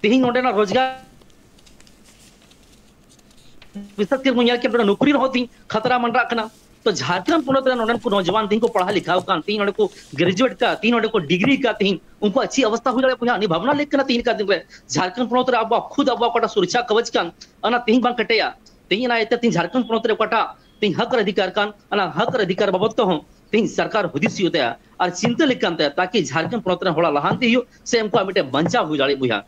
ᱛᱤᱦᱤᱧ ᱱᱚᱰᱮᱱᱟᱜ ᱨᱳᱡᱽᱜᱟᱨ ᱵᱤᱥᱮᱥ ᱠᱟᱨ ᱵᱚᱱ ᱧᱮᱞ ᱠᱮᱫ, ᱱᱚᱰᱮ ᱱᱚᱠᱨᱤ ᱨᱮᱦᱚᱸ ᱛᱤᱦᱤᱧ ᱠᱷᱟᱛᱨᱟ ᱢᱟᱱᱰᱨᱟᱜ ᱠᱟᱱᱟ᱾ ᱛᱚ ᱡᱷᱟᱲᱠᱷᱚᱸᱰ ᱯᱚᱱᱚᱛ ᱨᱮ ᱱᱚᱰᱮᱱ ᱠᱚ ᱱᱚᱡᱣᱟᱱ ᱛᱤᱦᱤᱧ ᱠᱚ ᱯᱟᱲᱦᱟᱣ ᱞᱮᱠᱷᱟᱣ ᱠᱟᱱ, ᱛᱤᱦᱤᱧ ᱱᱚᱰᱮ ᱠᱚ ᱜᱨᱮᱡᱩᱭᱮᱴ ᱠᱟᱱ, ᱛᱤᱦᱤᱧ ᱱᱚᱰᱮ ᱠᱚ ᱰᱤᱜᱽᱨᱤ ᱠᱟᱱ, ᱛᱤᱦᱤᱧ ᱩᱱᱠᱩᱣᱟᱜ ᱪᱮᱫ ᱚᱵᱚᱥᱛᱟ ᱦᱩᱭ ᱫᱟᱲᱮᱭᱟᱜᱼᱟ ᱵᱚᱭᱦᱟ? ᱱᱤᱭᱟᱹ ᱵᱷᱟᱵᱽᱱᱟ ᱞᱮᱠ ᱠᱟᱱᱟ ᱛᱤᱦᱤᱧ ᱞᱮᱠᱟ ᱫᱤᱱ ᱨᱮ ᱡᱷᱟᱲᱠᱷᱚᱸᱰ ᱯᱚᱱᱚᱛ ᱨᱮ ᱟᱵᱚᱣᱟᱜ ᱠᱷᱩᱫ ᱟᱵᱚᱣᱟᱜ ᱚᱠᱟᱴᱟᱜ ᱥᱩᱨᱚᱠᱪᱷᱟ ᱠᱟᱵᱚᱡᱽ ᱠᱟᱱ, ᱚᱱᱟ ᱛᱤᱦᱤᱧ ᱵᱟᱝ ᱠᱮᱴᱮᱡᱟ᱾ ᱛᱤᱦᱤᱧ ᱚᱱᱟ ᱤᱭᱟᱹᱛᱮ ᱛᱤᱦᱤᱧ ᱡᱷᱟᱲᱠᱷᱚᱸᱰ ᱯᱚᱱᱚᱛ ᱨᱮ ᱚᱠᱟᱴᱟᱜ ᱛᱤᱦᱤᱧ ᱦᱚᱠ ᱟᱨ ᱚᱫᱷᱤᱠᱟᱨ ᱠᱟᱱ, ᱚᱱᱟ ᱦᱚᱠ ᱟᱨ ᱚᱫᱷᱤᱠᱟᱨ ᱵᱟᱵᱚᱫ ᱛᱮᱦᱚᱸ ᱛᱤᱦᱤᱧ ᱥᱚᱨᱠᱟᱨ ᱦᱩᱫᱤᱥ ᱦᱩᱭᱩᱜ ᱛᱟᱭᱟ ᱟᱨ ᱪᱤᱱᱛᱟᱹ ᱞᱮᱠᱟᱱ ᱛᱟᱭᱟ, ᱛᱟᱠᱤ ᱡᱷᱟᱲᱠᱷᱚᱸᱰ ᱯᱚᱱᱚᱛ ᱨᱮᱱ ᱦᱚᱲᱟᱜ ᱞᱟᱦᱟᱱᱛᱤ ᱦᱩᱭᱩᱜ ᱥᱮ ᱩᱱᱠᱩᱣᱟᱜ ᱢᱤᱫᱴᱮᱱ ᱵᱟᱧᱪᱟᱣ ᱦᱩᱭ ᱫᱟᱲᱮᱭᱟᱜ ᱵᱚᱭᱦᱟ᱾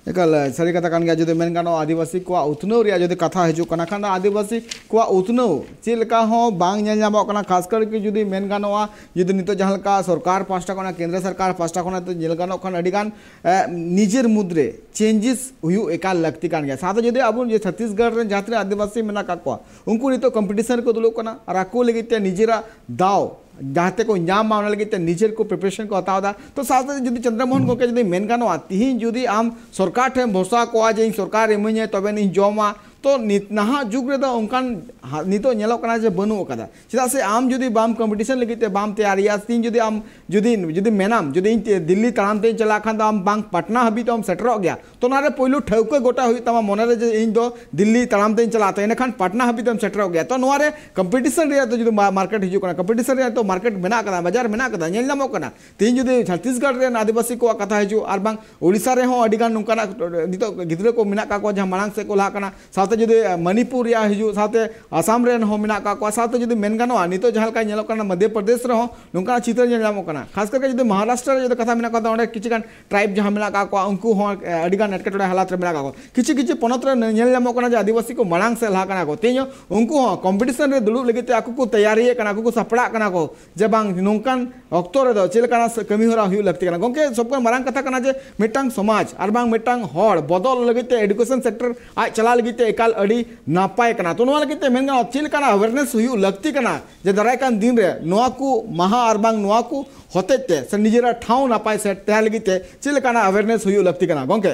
ᱮᱠᱟᱞ, ᱥᱟᱹᱨᱤ ᱠᱟᱛᱷᱟ ᱠᱟᱱ ᱜᱮᱭᱟ᱾ ᱡᱩᱫᱤ ᱢᱮᱱ ᱜᱟᱱᱚᱜᱼᱟ, ᱟᱹᱫᱤᱵᱟᱹᱥᱤ ᱠᱚᱣᱟᱜ ᱩᱛᱱᱟᱹᱣ ᱨᱮᱭᱟᱜ ᱡᱩᱫᱤ ᱠᱟᱛᱷᱟ ᱦᱤᱡᱩᱜ ᱠᱟᱱᱟ ᱠᱷᱟᱱ ᱫᱚ, ᱟᱹᱫᱤᱵᱟᱹᱥᱤ ᱠᱚᱣᱟᱜ ᱩᱛᱱᱟᱹᱣ ᱪᱮᱫ ᱞᱮᱠᱟ ᱦᱚᱸ ᱵᱟᱝ ᱧᱮᱞ ᱧᱟᱢᱚᱜ ᱠᱟᱱᱟ᱾ ᱠᱷᱟᱥ ᱠᱟᱨ ᱜᱮ ᱡᱩᱫᱤ ᱢᱮᱱ ᱜᱟᱱᱚᱜᱼᱟ, ᱡᱩᱫᱤ ᱱᱤᱛᱚᱜ ᱡᱟᱦᱟᱸ ᱞᱮᱠᱟ ᱥᱚᱨᱠᱟᱨ ᱯᱟᱦᱴᱟ ᱠᱷᱚᱱᱟᱜ, ᱠᱮᱱᱫᱨᱚ ᱥᱚᱨᱠᱟᱨ ᱯᱟᱦᱴᱟ ᱠᱷᱚᱱᱟᱜ ᱱᱤᱛᱚᱜ ᱧᱮᱞ ᱜᱟᱱᱚᱜ ᱠᱷᱟᱱ, ᱟᱹᱰᱤ ᱜᱟᱱ, ᱮ, ᱱᱤᱡᱮᱨ ᱢᱩᱫᱽᱨᱮ ᱪᱮᱧᱡᱮᱥ ᱦᱩᱭᱩᱜ ᱮᱠᱟᱞ ᱞᱟᱹᱠᱛᱤ ᱠᱟᱱ ᱜᱮᱭᱟ᱾ ᱥᱟᱶᱛᱮ ᱡᱩᱫᱤ ᱟᱵᱚ ᱡᱮ ᱪᱷᱟᱛᱤᱥᱜᱚᱲ ᱨᱮᱱ ᱡᱟᱦᱟᱸ ᱛᱤᱱᱟᱹᱜ ᱟᱹᱫᱤᱵᱟᱹᱥᱤ ᱢᱮᱱᱟᱜ ᱟᱠᱟᱫ ᱠᱚᱣᱟ, ᱩᱱᱠᱩ ᱱᱤᱛᱚᱜ ᱠᱚᱢᱯᱤᱴᱤᱥᱚᱱ ᱨᱮᱠᱚ ᱫᱩᱲᱩᱵ ᱠᱟᱱᱟ ᱟᱨ ᱟᱠᱚ ᱞᱟᱹᱜᱤᱫ ᱛᱮ ᱱᱤᱡᱮᱨᱟᱜ ᱫᱟᱣ ᱡᱟᱦᱟᱸ ᱛᱮᱠᱚ ᱧᱟᱢ ᱢᱟ, ᱚᱱᱟ ᱞᱟᱹᱜᱤᱫ ᱛᱮ ᱱᱤᱡᱮᱨ ᱠᱚ ᱯᱨᱤᱯᱟᱨᱮᱥᱚᱱ ᱠᱚ ᱦᱟᱛᱟᱣ ᱮᱫᱟ᱾ ᱛᱚ ᱥᱟᱶᱛᱮ ᱡᱩᱫᱤ ᱪᱚᱱᱫᱨᱚ ᱢᱳᱦᱚᱱ ᱜᱚᱢᱠᱮ ᱡᱩᱫᱤ ᱢᱮᱱ ᱜᱟᱱᱚᱜᱼᱟ, ᱛᱤᱦᱤᱧ ᱡᱩᱫᱤ ᱟᱢ ᱥᱚᱨᱠᱟᱨ ᱴᱷᱮᱱ ᱵᱷᱚᱨᱥᱟ ᱠᱚᱜᱼᱟ ᱡᱮ ᱤᱧ ᱥᱚᱨᱠᱟᱨ ᱤᱢᱟᱹᱧᱟᱭ ᱛᱚᱵᱮ ᱤᱧ ᱡᱚᱢᱟ, ᱛᱚ ᱱᱤᱛ ᱱᱟᱦᱟᱜ ᱡᱩᱜᱽ ᱨᱮᱫᱚ ᱚᱱᱠᱟᱱ ᱦᱟ-, ᱱᱤᱛᱚᱜ ᱧᱮᱞᱚᱜ ᱠᱟᱱᱟ ᱡᱮ ᱵᱟᱹᱱᱩᱜ ᱟᱠᱟᱫᱟ᱾ ᱪᱮᱫᱟᱜ ᱥᱮ ᱟᱢ ᱡᱩᱫᱤ ᱵᱟᱢ ᱠᱚᱢᱯᱤᱴᱤᱥᱚᱱ ᱞᱟᱹᱜᱤᱫ ᱛᱮ ᱵᱟᱢ ᱛᱮᱭᱟᱨᱤᱭᱟ, ᱛᱤᱦᱤᱧ ᱡᱩᱫᱤ ᱟᱢ ᱡᱩᱫᱤ, ᱡᱩᱫᱤ ᱢᱮᱱᱟᱢ ᱡᱩᱫᱤ ᱤᱧ ᱛᱮ ᱫᱤᱞᱞᱤ ᱛᱟᱲᱟᱢ ᱛᱮᱧ ᱪᱟᱞᱟᱜ ᱠᱷᱟᱱ ᱫᱚ ᱟᱢ ᱵᱟᱝ ᱯᱟᱴᱱᱟ ᱦᱟᱹᱵᱤᱡ ᱫᱚᱢ ᱥᱮᱴᱮᱨᱚᱜ ᱜᱮᱭᱟ᱾ ᱛᱚ ᱱᱚᱣᱟ ᱨᱮ ᱯᱳᱭᱞᱳ ᱴᱷᱟᱹᱣᱠᱟᱹ ᱜᱚᱴᱟ ᱦᱩᱭᱩᱜ ᱛᱟᱢᱟ ᱢᱚᱱᱮ ᱨᱮ ᱡᱮ ᱤᱧ ᱫᱚ ᱫᱤᱞᱞᱤ ᱛᱟᱲᱟᱢ ᱛᱮᱧ ᱪᱟᱞᱟᱜᱼᱟ, ᱛᱚ ᱮᱸᱰᱮᱠᱷᱟᱱ ᱯᱟᱴᱱᱟ ᱦᱟᱹᱵᱤᱡ ᱫᱚᱢ ᱥᱮᱴᱮᱨᱚᱜ ᱜᱮᱭᱟ᱾ ᱛᱚ ᱱᱚᱣᱟ ᱨᱮ ᱠᱚᱢᱯᱤᱴᱤᱥᱚᱱ ᱨᱮᱭᱟᱜ ᱫᱚ ᱡᱩᱫᱤ ᱢᱟ-, ᱢᱟᱨᱠᱮᱴ ᱦᱤᱡᱩᱜ ᱠᱟᱱᱟ, ᱠᱚᱢᱯᱤᱴᱤᱥᱚᱱ ᱨᱮᱭᱟᱜ ᱫᱚ ᱢᱟᱨᱠᱮᱴ ᱢᱮᱱᱟᱜ ᱟᱠᱟᱫᱟ, ᱵᱟᱡᱟᱨ ᱢᱮᱱᱟᱜ ᱟᱠᱟᱫᱟ, ᱧᱮᱞ ᱧᱟᱢᱚᱜ ᱠᱟᱱᱟ᱾ ᱛᱤᱦᱤᱧ ᱡᱩᱫᱤ ᱪᱷᱟᱛᱤᱥᱜᱚᱲ ᱨᱮᱱ ᱟᱹᱫᱤᱵᱟᱹᱥᱤ ᱠᱚᱣᱟᱜ ᱠᱟᱛᱷᱟ ᱦᱤᱡᱩᱜ ᱟᱨ ᱵᱟᱝ ᱳᱰᱤᱥᱟ ᱨᱮᱦᱚᱸ ᱟᱹᱰᱤ ᱜᱟᱱ ᱱᱚᱝᱠᱟᱱᱟᱜ ᱱᱤᱛᱚᱜ ᱜᱤᱫᱽᱨᱟᱹ ᱠᱚ ᱢᱮᱱᱟᱜ ᱟᱠᱟᱫ ᱠᱚᱣᱟ ᱡᱟᱦᱟᱸ ᱢᱟᱲᱟᱝ ᱥᱮᱫ ᱠᱚ ᱞᱟᱦᱟᱜ ᱠᱟᱱᱟ, ᱥᱟᱶᱛᱮ ᱡᱩᱫᱤ, ᱟᱸ, ᱢᱚᱱᱤᱯᱩᱨ ᱨᱮᱭᱟᱜ ᱦᱤᱡᱩᱜ, ᱥᱟᱶᱛᱮ ᱟᱥᱟᱢ ᱨᱮᱱ ᱦᱚᱸ ᱢᱮᱱᱟᱜ ᱟᱠᱟᱫ ᱠᱚᱣᱟ, ᱥᱟᱶᱛᱮ ᱡᱩᱫᱤ ᱢᱮᱱ ᱜᱟᱱᱚᱜᱼᱟ, ᱱᱤᱛᱚᱜ ᱡᱟᱦᱟᱸ ᱞᱮᱠᱟ ᱧᱮᱞᱚᱜ ᱠᱟᱱᱟ ᱢᱚᱫᱷᱭᱚ ᱯᱨᱚᱫᱮᱥ ᱨᱮᱦᱚᱸ ᱱᱚᱝᱠᱟᱱᱟᱜ ᱪᱤᱛᱟᱹᱨ ᱧᱮᱞ ᱧᱟᱢᱚᱜ ᱠᱟᱱᱟ᱾ ᱠᱷᱟᱥ ᱠᱟᱨᱛᱮ ᱡᱩᱫᱤ ᱢᱚᱦᱟᱨᱟᱥᱴᱨᱚ ᱨᱮ ᱡᱩᱫᱤ ᱠᱟᱛᱷᱟ ᱢᱮᱱᱟᱜ ᱠᱟᱫᱟ, ᱚᱸᱰᱮ ᱠᱤᱪᱷᱩ ᱜᱟᱱ ᱴᱨᱟᱭᱤᱵᱽ ᱡᱟᱦᱟᱸ ᱢᱮᱱᱟᱜ ᱟᱠᱟᱫ ᱠᱚᱣᱟ, ᱩᱱᱠᱩ ᱦᱚᱸ, ᱮ, ᱟᱹᱰᱤ ᱜᱟᱱ ᱮᱴᱠᱮᱴᱚᱬᱮ ᱦᱟᱞᱟᱛ ᱨᱮ ᱢᱮᱱᱟᱜ ᱟᱠᱟᱫ ᱠᱚᱣᱟ᱾ ᱠᱤᱪᱷᱩ ᱠᱤᱪᱷᱩ ᱯᱚᱱᱚᱛ ᱨᱮ ᱧᱮᱞ ᱧᱟᱢᱚᱜ ᱠᱟᱱᱟ ᱡᱮ ᱟᱹᱫᱤᱵᱟᱹᱥᱤ ᱠᱚ ᱢᱟᱲᱟᱝ ᱥᱮᱫ ᱞᱟᱦᱟ ᱠᱟᱱᱟ ᱠᱚ, ᱛᱮᱦᱮᱧ ᱦᱚᱸ ᱩᱱᱠᱩ ᱦᱚᱸ ᱠᱚᱢᱯᱤᱴᱤᱥᱚᱱ ᱨᱮ ᱫᱩᱲᱩᱵ ᱞᱟᱹᱜᱤᱫ ᱛᱮ ᱟᱠᱚ ᱠᱚ ᱛᱮᱭᱟᱨᱤᱭᱮᱫ ᱠᱟᱱᱟ, ᱟᱠᱚ ᱠᱚ ᱥᱟᱯᱲᱟᱜ ᱠᱟᱱᱟ ᱠᱚ ᱡᱮ ᱵᱟᱝ ᱱᱚᱝᱠᱟᱱ ᱚᱠᱛᱚ ᱨᱮᱫᱚ ᱪᱮᱫ ᱞᱮᱠᱟᱱᱟᱜ ᱥᱮ ᱠᱟᱹᱢᱤ ᱦᱚᱨᱟ ᱦᱩᱭᱩᱜ ᱞᱟᱹᱠᱛᱤ ᱠᱟᱱᱟ᱾ ᱜᱚᱢᱠᱮ, ᱥᱚᱵ ᱠᱷᱚᱱ ᱢᱟᱨᱟᱝ ᱠᱟᱛᱷᱟ ᱠᱟᱱᱟ ᱡᱮ ᱢᱤᱫᱴᱟᱝ ᱥᱚᱢᱟᱡᱽ ᱟᱨ ᱵᱟᱝ ᱢᱤᱫᱴᱟᱝ ᱦᱚᱲ ᱵᱚᱫᱚᱞ ᱞᱟᱹᱜᱤᱫ ᱛᱮ ᱮᱰᱩᱠᱮᱥᱚᱱ ᱥᱮᱠᱴᱚᱨ ᱟᱡ ᱪᱟᱞᱟᱣ ᱞᱟᱹᱜᱤᱫ ᱛᱮ ᱮᱠᱟᱞ ᱟᱹᱰᱤ ᱱᱟᱯᱟᱭ ᱠᱟᱱᱟ᱾ ᱛᱚ ᱱᱚᱣᱟ ᱞᱟᱹᱜᱤᱫ ᱛᱮ ᱢᱮᱱ ᱜᱟᱱᱚᱜᱼᱟ, ᱪᱮᱫ ᱞᱮᱠᱟᱱᱟᱜ ᱟᱣᱮᱨᱱᱮᱥ ᱦᱩᱭᱩᱜ ᱞᱟᱹᱠᱛᱤ ᱠᱟᱱᱟ ᱡᱮ ᱫᱟᱨᱟᱭ ᱠᱟᱱ ᱫᱤᱱ ᱨᱮ ᱱᱚᱣᱟ ᱠᱚ ᱢᱟᱦᱟ ᱟᱨ ᱵᱟᱝ ᱱᱚᱣᱟ ᱠᱚ ᱦᱚᱛᱮᱡ ᱛᱮ ᱥᱮ ᱱᱤᱡᱮᱨᱟᱜ ᱴᱷᱟᱶ ᱱᱟᱯᱟᱭ ᱥᱮ ᱛᱟᱦᱮᱸ ᱞᱟᱹᱜᱤᱫ ᱛᱮ ᱪᱮᱫ ᱞᱮᱠᱟᱱᱟᱜ ᱟᱣᱮᱨᱱᱮᱥ ᱦᱩᱭᱩᱜ ᱞᱟᱹᱠᱛᱤ ᱠᱟᱱᱟ ᱜᱚᱢᱠᱮ?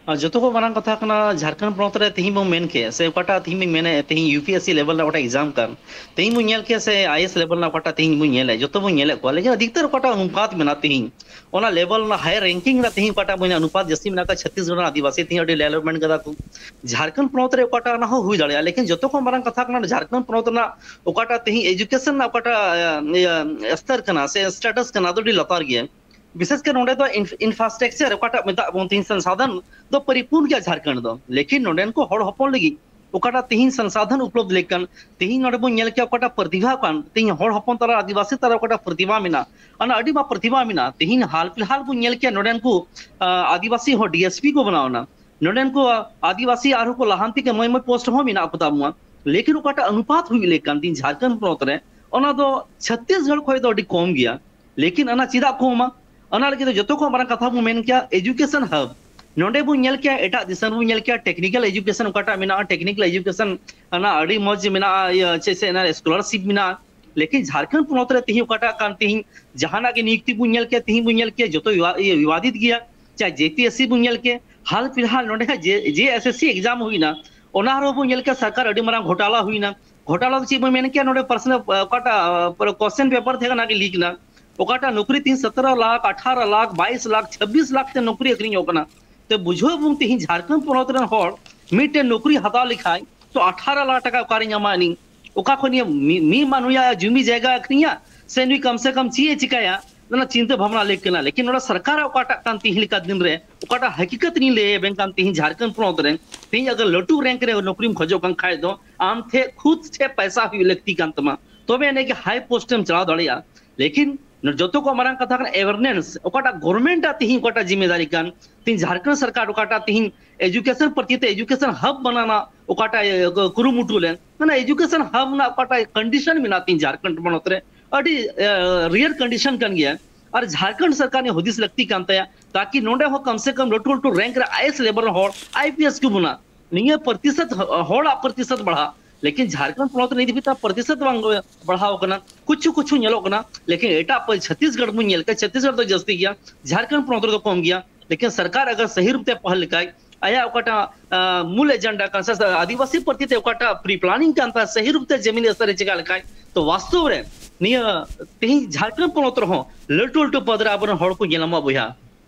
ᱟᱨ ᱡᱚᱛᱚ ᱠᱷᱚᱱ ᱢᱟᱨᱟᱝ ᱠᱟᱛᱷᱟ ᱠᱟᱱᱟ, ᱡᱷᱟᱲᱠᱷᱚᱸᱰ ᱯᱚᱱᱚᱛ ᱨᱮ ᱛᱤᱦᱤᱧ ᱵᱚᱱ ᱢᱮᱱ ᱠᱮᱫ, ᱥᱮ ᱚᱠᱟᱴᱟᱜ ᱛᱤᱦᱤᱧ ᱵᱚᱱ ᱢᱮᱱᱮᱫ, ᱛᱤᱦᱤᱧ ᱭᱩ ᱯᱤ ᱮᱥ ᱥᱤ ᱞᱮᱵᱮᱞ ᱨᱮᱱᱟᱜ ᱚᱠᱟᱴᱟᱜ ᱮᱠᱡᱟᱢ ᱠᱟᱱ, ᱛᱤᱦᱤᱧ ᱵᱚᱱ ᱧᱮᱞ ᱠᱮᱫ, ᱥᱮ ᱟᱭ ᱮᱥ ᱞᱮᱵᱮᱞ ᱨᱮᱱᱟᱜ ᱚᱠᱟᱴᱟᱜ ᱛᱤᱦᱤᱧ ᱵᱚᱱ ᱧᱮᱞᱮᱫ, ᱡᱚᱛᱚ ᱵᱚᱱ ᱧᱮᱞᱮᱫ ᱠᱚᱣᱟ, ᱞᱮᱠᱤᱱ ᱟᱹᱰᱤᱠᱛᱟᱨ ᱚᱠᱟᱴᱟᱜ ᱚᱱᱩᱯᱟᱛ ᱢᱮᱱᱟᱜᱼᱟ ᱛᱤᱦᱤᱧ, ᱚᱱᱟ ᱞᱮᱵᱮᱞ, ᱚᱱᱟ ᱦᱟᱭᱟᱨ ᱨᱮᱝᱠᱤᱝ ᱨᱮ ᱛᱤᱦᱤᱧ ᱚᱠᱟᱴᱟᱜ ᱵᱚᱱ ᱚᱱᱩᱯᱟᱛ ᱡᱟᱹᱥᱛᱤ ᱢᱮᱱᱟᱜ ᱟᱠᱟᱫ, ᱪᱷᱟᱛᱤᱥᱜᱚᱲ ᱨᱮᱱ ᱟᱹᱫᱤᱵᱟᱹᱥᱤ ᱛᱤᱦᱤᱧ ᱟᱹᱰᱤ ᱰᱮᱵᱷᱞᱚᱯᱢᱮᱱᱴ ᱠᱟᱫᱟ ᱠᱚ᱾ ᱡᱷᱟᱲᱠᱷᱚᱸᱰ ᱯᱚᱱᱚᱛ ᱨᱮ ᱚᱠᱟᱴᱟᱜ ᱚᱱᱟ ᱦᱚᱸ ᱦᱩᱭ ᱫᱟᱲᱮᱭᱟᱜᱼᱟ, ᱞᱮᱠᱤᱱ ᱡᱚᱛᱚ ᱠᱷᱚᱱ ᱢᱟᱨᱟᱝ ᱠᱟᱛᱷᱟ ᱠᱟᱱᱟ, ᱡᱷᱟᱲᱠᱷᱚᱸᱰ ᱯᱚᱱᱚᱛ ᱨᱮᱱᱟᱜ ᱚᱠᱟᱴᱟᱜ ᱛᱤᱦᱤᱧ ᱮᱡᱩᱠᱮᱥᱚᱱ ᱨᱮᱱᱟᱜ ᱚᱠᱟᱴᱟᱜ, ᱤᱭᱟᱹ, ᱥᱛᱚᱨ ᱠᱟᱱᱟ ᱥᱮ ᱥᱴᱮᱴᱟᱥ ᱠᱟᱱᱟ, ᱚᱱᱟ ᱫᱚ ᱟᱹᱰᱤ ᱞᱟᱛᱟᱨ ᱜᱮᱭᱟ᱾ ᱵᱤᱥᱮᱥ ᱠᱟᱨ ᱱᱚᱰᱮ ᱫᱚ ᱤᱱᱯᱷᱨᱟᱥᱴᱨᱟᱠᱪᱟᱨ ᱚᱠᱟᱴᱟᱜ ᱢᱮᱛᱟᱜ ᱵᱚᱱ ᱛᱤᱦᱤᱧ ᱥᱚᱝᱥᱟᱫᱷᱚᱱ ᱫᱚ ᱯᱚᱨᱤᱯᱩᱨᱱ ᱜᱮᱭᱟ ᱡᱷᱟᱲᱠᱷᱚᱸᱰ ᱫᱚ, ᱞᱮᱠᱤᱱ ᱱᱚᱰᱮᱱ ᱠᱚ ᱦᱚᱲ ᱦᱚᱯᱚᱱ ᱞᱟᱹᱜᱤᱫ ᱚᱠᱟᱴᱟᱜ ᱛᱤᱦᱤᱧ ᱥᱚᱝᱥᱟᱫᱷᱚᱱ ᱩᱯᱞᱚᱵᱫᱷ ᱞᱮᱠᱟᱱ, ᱛᱤᱦᱤᱧ ᱱᱚᱰᱮ ᱵᱚᱱ ᱧᱮᱞ ᱠᱮᱭᱟ ᱚᱠᱟᱴᱟᱜ ᱯᱨᱚᱛᱤᱵᱷᱟ ᱠᱟᱱ, ᱛᱤᱦᱤᱧ ᱦᱚᱲ ᱦᱚᱯᱚᱱ ᱛᱟᱞᱟ, ᱟᱹᱫᱤᱵᱟᱹᱥᱤ ᱛᱟᱞᱟ ᱚᱠᱟᱴᱟᱜ ᱯᱨᱚᱛᱤᱵᱷᱟ ᱢᱮᱱᱟᱜᱼᱟ, ᱚᱱᱟ ᱟᱹᱰᱤ ᱢᱟᱨᱟᱝ ᱯᱨᱚᱛᱤᱵᱷᱟ ᱢᱮᱱᱟᱜᱼᱟ᱾ ᱛᱤᱦᱤᱧ ᱦᱟᱞ ᱯᱷᱤᱞᱦᱟᱞ ᱵᱚᱱ ᱧᱮᱞ ᱠᱮᱭᱟ ᱱᱚᱰᱮᱱ ᱠᱚ, ᱟᱸ, ᱟᱹᱫᱤᱵᱟᱹᱥᱤ ᱦᱚᱸ ᱰᱤ ᱮᱥ ᱯᱤ ᱠᱚ ᱵᱮᱱᱟᱣ ᱮᱱᱟ, ᱱᱚᱰᱮᱱ ᱠᱚ ᱟᱹᱫᱤᱵᱟᱹᱥᱤ ᱟᱨᱦᱚᱸ ᱠᱚ ᱞᱟᱦᱟᱱᱛᱤ ᱠᱟᱱᱟ, ᱢᱚᱡᱽ ᱢᱚᱡᱽ ᱯᱳᱥᱴ ᱦᱚᱸ ᱢᱮᱱᱟᱜ ᱠᱚ ᱛᱟᱵᱚᱱᱟ, ᱞᱮᱠᱤᱱ ᱚᱠᱟᱴᱟᱜ ᱚᱱᱩᱯᱟᱛ ᱦᱩᱭᱩᱜ ᱞᱮᱠᱟᱱ ᱛᱤᱦᱤᱧ ᱡᱷᱟᱲᱠᱷᱚᱸᱰ ᱯᱚᱱᱚᱛ ᱨᱮ, ᱚᱱᱟ ᱫᱚ ᱪᱷᱟᱛᱤᱥᱜᱚᱲ ᱠᱷᱚᱱ ᱫᱚ ᱟᱹᱰᱤ ᱠᱚᱢ ᱜᱮᱭᱟ᱾ ᱞᱮᱠᱤᱱ ᱚᱱᱟ ᱪᱮᱫᱟᱜ ᱠᱚᱢᱟ? ᱚᱱᱟ ᱞᱟᱹᱜᱤᱫ ᱛᱮ ᱡᱚᱛᱚ ᱠᱷᱚᱱ ᱢᱟᱨᱟᱝ ᱠᱟᱛᱷᱟ ᱵᱚᱱ ᱢᱮᱱ ᱠᱮᱭᱟ education hub᱾ ᱱᱚᱰᱮ ᱵᱚᱱ ᱧᱮᱞ ᱠᱮᱭᱟ, ᱮᱴᱟᱜ ᱫᱤᱥᱚᱢ ᱵᱚᱱ ᱧᱮᱞ ᱠᱮᱭᱟ, technical education ᱚᱠᱟᱴᱟᱜ ᱢᱮᱱᱟᱜᱼᱟ, technical education ᱚᱱᱟ ᱟᱹᱰᱤ ᱢᱚᱡᱽ ᱢᱮᱱᱟᱜᱼᱟ, ᱤᱭᱟᱹ ᱪᱮᱫ ᱥᱮ ᱚᱱᱟ scholarship ᱢᱮᱱᱟᱜᱼᱟ᱾ ᱞᱮᱠᱤᱱ ᱡᱷᱟᱲᱠᱷᱚᱸᱰ ᱯᱚᱱᱚᱛ ᱨᱮ ᱛᱤᱦᱤᱧ ᱚᱠᱟᱴᱟᱜ ᱠᱟᱱ, ᱛᱤᱦᱤᱧ ᱡᱟᱦᱟᱱᱟᱜ ᱜᱮ ᱱᱤᱭᱩᱠᱛᱤ ᱵᱚᱱ ᱧᱮᱞ ᱠᱮᱭᱟ, ᱛᱤᱦᱤᱧ ᱵᱚᱱ ᱧᱮᱞ ᱠᱮᱭᱟ ᱡᱚᱛᱚ ᱵᱤᱣᱟ-, ᱤᱭᱟᱹ ᱵᱤᱣᱟᱫᱤᱛ ᱜᱮᱭᱟ᱾ ᱪᱟᱦᱮ ᱡᱮ ᱯᱤ ᱮᱥ ᱥᱤ ᱵᱚᱱ ᱧᱮᱞ ᱠᱮᱭᱟ, ᱦᱟᱞ ᱯᱷᱤᱞᱦᱟᱞ ᱱᱚᱰᱮ ᱦᱟᱸᱜ ᱡᱮ, ᱡᱮ ᱮᱥ ᱮᱥ ᱥᱤ exam ᱦᱩᱭᱱᱟ, ᱚᱱᱟ ᱨᱮᱦᱚᱸ ᱵᱚᱱ ᱧᱮᱞ ᱠᱮᱭᱟ ᱥᱚᱨᱠᱟᱨ ᱟᱹᱰᱤ ᱢᱟᱨᱟᱝ ᱜᱷᱚᱴᱟᱞᱟ ᱦᱩᱭᱱᱟ᱾ ᱜᱷᱚᱴᱟᱞᱟ ᱫᱚ ᱪᱮᱫ ᱵᱚᱱ ᱢᱮᱱ ᱠᱮᱭᱟ, ᱱᱚᱰᱮ personal, ᱚᱠᱟᱴᱟᱜ question paper ᱛᱟᱦᱮᱸ ᱠᱟᱱᱟ, ᱚᱱᱟ ᱜᱮ leak ᱮᱱᱟ᱾ ᱚᱠᱟᱴᱟᱜ ᱱᱚᱠᱨᱤ ᱛᱤᱦᱤᱧ ᱥᱚᱛᱨᱚ ᱞᱟᱠᱷ, ᱟᱴᱷᱟᱨᱚ ᱞᱟᱠᱷ, ᱵᱟᱭᱤᱥ ᱞᱟᱠᱷ, ᱪᱷᱟᱵᱵᱤᱥ ᱞᱟᱠᱷ ᱛᱮ ᱱᱚᱠᱨᱤ ᱟᱹᱠᱷᱨᱤᱧᱚᱜ ᱠᱟᱱᱟ᱾ ᱛᱮ ᱵᱩᱡᱷᱟᱹᱣ ᱵᱚᱱ, ᱛᱤᱦᱤᱧ ᱡᱷᱟᱲᱠᱷᱚᱸᱰ ᱯᱚᱱᱚᱛ ᱨᱮᱱ ᱦᱚᱲ ᱢᱤᱫᱴᱮᱱ ᱱᱚᱠᱨᱤ ᱦᱟᱛᱟᱣ ᱞᱮᱠᱷᱟᱡ ᱛᱚ ᱟᱴᱷᱟᱨᱚ ᱞᱟᱠᱷ ᱴᱟᱠᱟ ᱚᱠᱟᱨᱮ ᱧᱟᱢᱟ ᱩᱱᱤ? ᱚᱠᱟ ᱠᱷᱚᱱ ᱱᱤᱭᱟᱹ ᱢᱤ-, ᱢᱤᱫ ᱢᱟ ᱱᱩᱭᱟᱜ ᱡᱩᱢᱤ ᱡᱟᱭᱜᱟ ᱟᱹᱠᱷᱨᱤᱧᱟ, ᱥᱮ ᱱᱩᱭ ᱠᱟᱢ ᱥᱮ ᱠᱟᱢ ᱪᱮᱫ ᱮ ᱪᱤᱠᱟᱭᱟ? ᱚᱱᱟ ᱪᱤᱱᱛᱟᱹ ᱵᱷᱟᱵᱽᱱᱟ ᱞᱮᱠ ᱠᱟᱱᱟ᱾ ᱞᱮᱠᱤᱱ ᱱᱚᱰᱮ ᱥᱚᱨᱠᱟᱨᱟᱜ ᱚᱠᱟᱴᱟᱜ ᱠᱟᱱ ᱛᱤᱦᱤᱧ ᱞᱮᱠᱟ ᱫᱤᱱ ᱨᱮ, ᱚᱠᱟᱴᱟᱜ ᱦᱟᱹᱠᱤᱠᱟᱛ ᱞᱤᱧ ᱞᱟᱹᱭ ᱟᱵᱮᱱ ᱠᱟᱱ ᱛᱤᱦᱤᱧ ᱡᱷᱟᱲᱠᱷᱚᱸᱰ ᱯᱚᱱᱚᱛ ᱨᱮ, ᱛᱤᱦᱤᱧ ᱟᱜᱟᱨ ᱞᱟᱹᱴᱩ rank ᱨᱮ ᱱᱚᱠᱨᱤᱢ ᱠᱷᱚᱡᱚᱜ ᱠᱟᱱ ᱠᱷᱟᱡ ᱫᱚ, ᱟᱢ ᱴᱷᱮᱡ ᱠᱷᱩᱫ ᱴᱷᱮᱡ ᱯᱟᱭᱥᱟ ᱦᱩᱭᱩᱜ ᱞᱟᱹᱠᱛᱤ ᱠᱟᱱ ᱛᱟᱢᱟ, ᱛᱚᱵᱮ ᱟᱹᱱᱤᱡ ᱜᱮ high post ᱮᱢ ᱪᱟᱞᱟᱣ ᱫᱟᱲᱮᱭᱟᱜᱼᱟ᱾ ᱞᱮᱠᱤᱱ ᱡᱚᱛᱚ ᱠᱚ ᱢᱟᱨᱟᱝ ᱠᱟᱛᱷᱟ ᱠᱟᱱᱟ awareness, ᱚᱠᱟᱴᱟᱜ government ᱟᱜ ᱛᱤᱦᱤᱧ ᱚᱠᱟᱴᱟᱜ ᱡᱤᱢᱢᱮᱫᱟᱨᱤ ᱠᱟᱱ, ᱛᱤᱦᱤᱧ ᱡᱷᱟᱲᱠᱷᱚᱸᱰ ᱥᱚᱨᱠᱟᱨ ᱚᱠᱟᱴᱟᱜ ᱛᱤᱦᱤᱧ education ᱯᱨᱚᱛᱤ ᱛᱮ education hub ᱵᱟᱱᱟᱣ ᱨᱮᱱᱟᱜ ᱚᱠᱟᱴᱟᱜ ᱮ ᱠᱩᱨᱩᱢᱩᱴᱩ ᱞᱮᱱ, ᱚᱱᱟ education hub ᱨᱮᱱᱟᱜ ᱚᱠᱟᱴᱟᱜ condition ᱢᱮᱱᱟᱜᱼᱟ ᱛᱤᱦᱤᱧ ᱡᱷᱟᱲᱠᱷᱚᱸᱰ ᱯᱚᱱᱚᱛ ᱨᱮ, ᱟᱹᱰᱤ ᱨᱮᱭᱟᱨ condition ᱠᱟᱱ ᱜᱮᱭᱟ᱾ ᱟᱨ ᱡᱷᱟᱲᱠᱷᱚᱸᱰ ᱥᱚᱨᱠᱟᱨ ᱱᱤᱭᱟᱹ ᱦᱩᱫᱤᱥ ᱞᱟᱹᱠᱛᱤ ᱠᱟᱱ ᱛᱟᱭᱟ, ᱛᱟᱠᱤ ᱱᱚᱰᱮ ᱦᱚᱸ ᱠᱚᱢ ᱥᱮ ᱠᱚᱢ ᱞᱟᱹᱴᱩ ᱞᱟᱹᱴᱩ rank ᱨᱮ ᱟᱭ ᱮᱥ level ᱨᱮᱱ ᱦᱚᱲ, ᱟᱭ ᱯᱤ ᱮᱥ ᱠᱚ ᱵᱮᱱᱟᱜ, ᱱᱤᱭᱟᱹ ᱯᱨᱚᱛᱤᱥᱚᱛ ᱦᱚᱲᱟᱜ ᱯᱨᱚᱛᱤᱥᱚᱛ ᱵᱟᱲᱦᱟᱜ᱾ ᱞᱮᱠᱤᱱ ᱡᱷᱟᱲᱠᱷᱚᱸᱰ ᱯᱚᱱᱚᱛ ᱨᱮ ᱱᱤᱛ ᱫᱷᱟᱹᱵᱤᱡ ᱛᱮ ᱯᱨᱚᱛᱤᱥᱚᱛ ᱵᱟᱝ ᱵᱟᱲᱦᱟᱣ ᱠᱟᱱᱟ᱾ ᱠᱩᱪᱷᱩ ᱠᱩᱪᱷᱩ ᱧᱮᱞᱚᱜ ᱠᱟᱱᱟ, ᱞᱮᱠᱤᱱ ᱮᱴᱟᱜ ᱯᱚ-, ᱪᱷᱚᱛᱤᱥᱜᱚᱲ ᱵᱚᱱ ᱧᱮᱞ ᱠᱮᱫ, ᱪᱷᱚᱛᱤᱥᱜᱚᱲ ᱫᱚ ᱡᱟᱹᱥᱛᱤ ᱜᱮᱭᱟ, ᱡᱷᱟᱲᱠᱷᱚᱸᱰ ᱯᱚᱱᱚᱛ ᱨᱮᱫᱚ ᱠᱚᱢ ᱜᱮᱭᱟ᱾ ᱞᱮᱠᱤᱱ ᱥᱚᱨᱠᱟᱨ ᱟᱜᱟᱨ ᱥᱟᱹᱦᱤ ᱨᱩᱯ ᱛᱮ ᱯᱟᱦᱞ ᱞᱮᱠᱷᱟᱡ, ᱟᱭᱟᱜ ᱚᱠᱟᱴᱟᱜ, ᱟ, ᱢᱩᱞ agenda ᱠᱟᱱ ᱥᱮ ᱟᱹᱫᱤᱵᱟᱹᱥᱤ ᱯᱨᱚᱛᱤ ᱛᱮ ᱚᱠᱟᱴᱟᱜ pre planning ᱠᱟᱱ ᱛᱟᱭ, ᱥᱟᱹᱦᱤ ᱨᱩᱯ ᱛᱮ ᱡᱟᱢᱤᱱ ᱥᱛᱚᱨ ᱨᱮ ᱪᱤᱠᱟ ᱞᱮᱠᱷᱟᱡ, ᱛᱚ ᱵᱟᱥᱛᱚᱵ ᱨᱮ ᱱᱤᱭᱟᱹ ᱛᱮᱦᱮᱧ ᱡᱷᱟᱲᱠᱷᱚᱸᱰ ᱯᱚᱱᱚᱛ ᱨᱮᱦᱚᱸ ᱞᱟᱹᱴᱩ ᱞᱟᱹᱴᱩ ᱯᱚᱫ ᱨᱮ ᱟᱵᱚᱨᱮᱱ ᱦᱚᱲ ᱠᱚ ᱧᱮᱞ ᱧᱟᱢᱚᱜᱼᱟ ᱵᱚᱭᱦᱟ᱾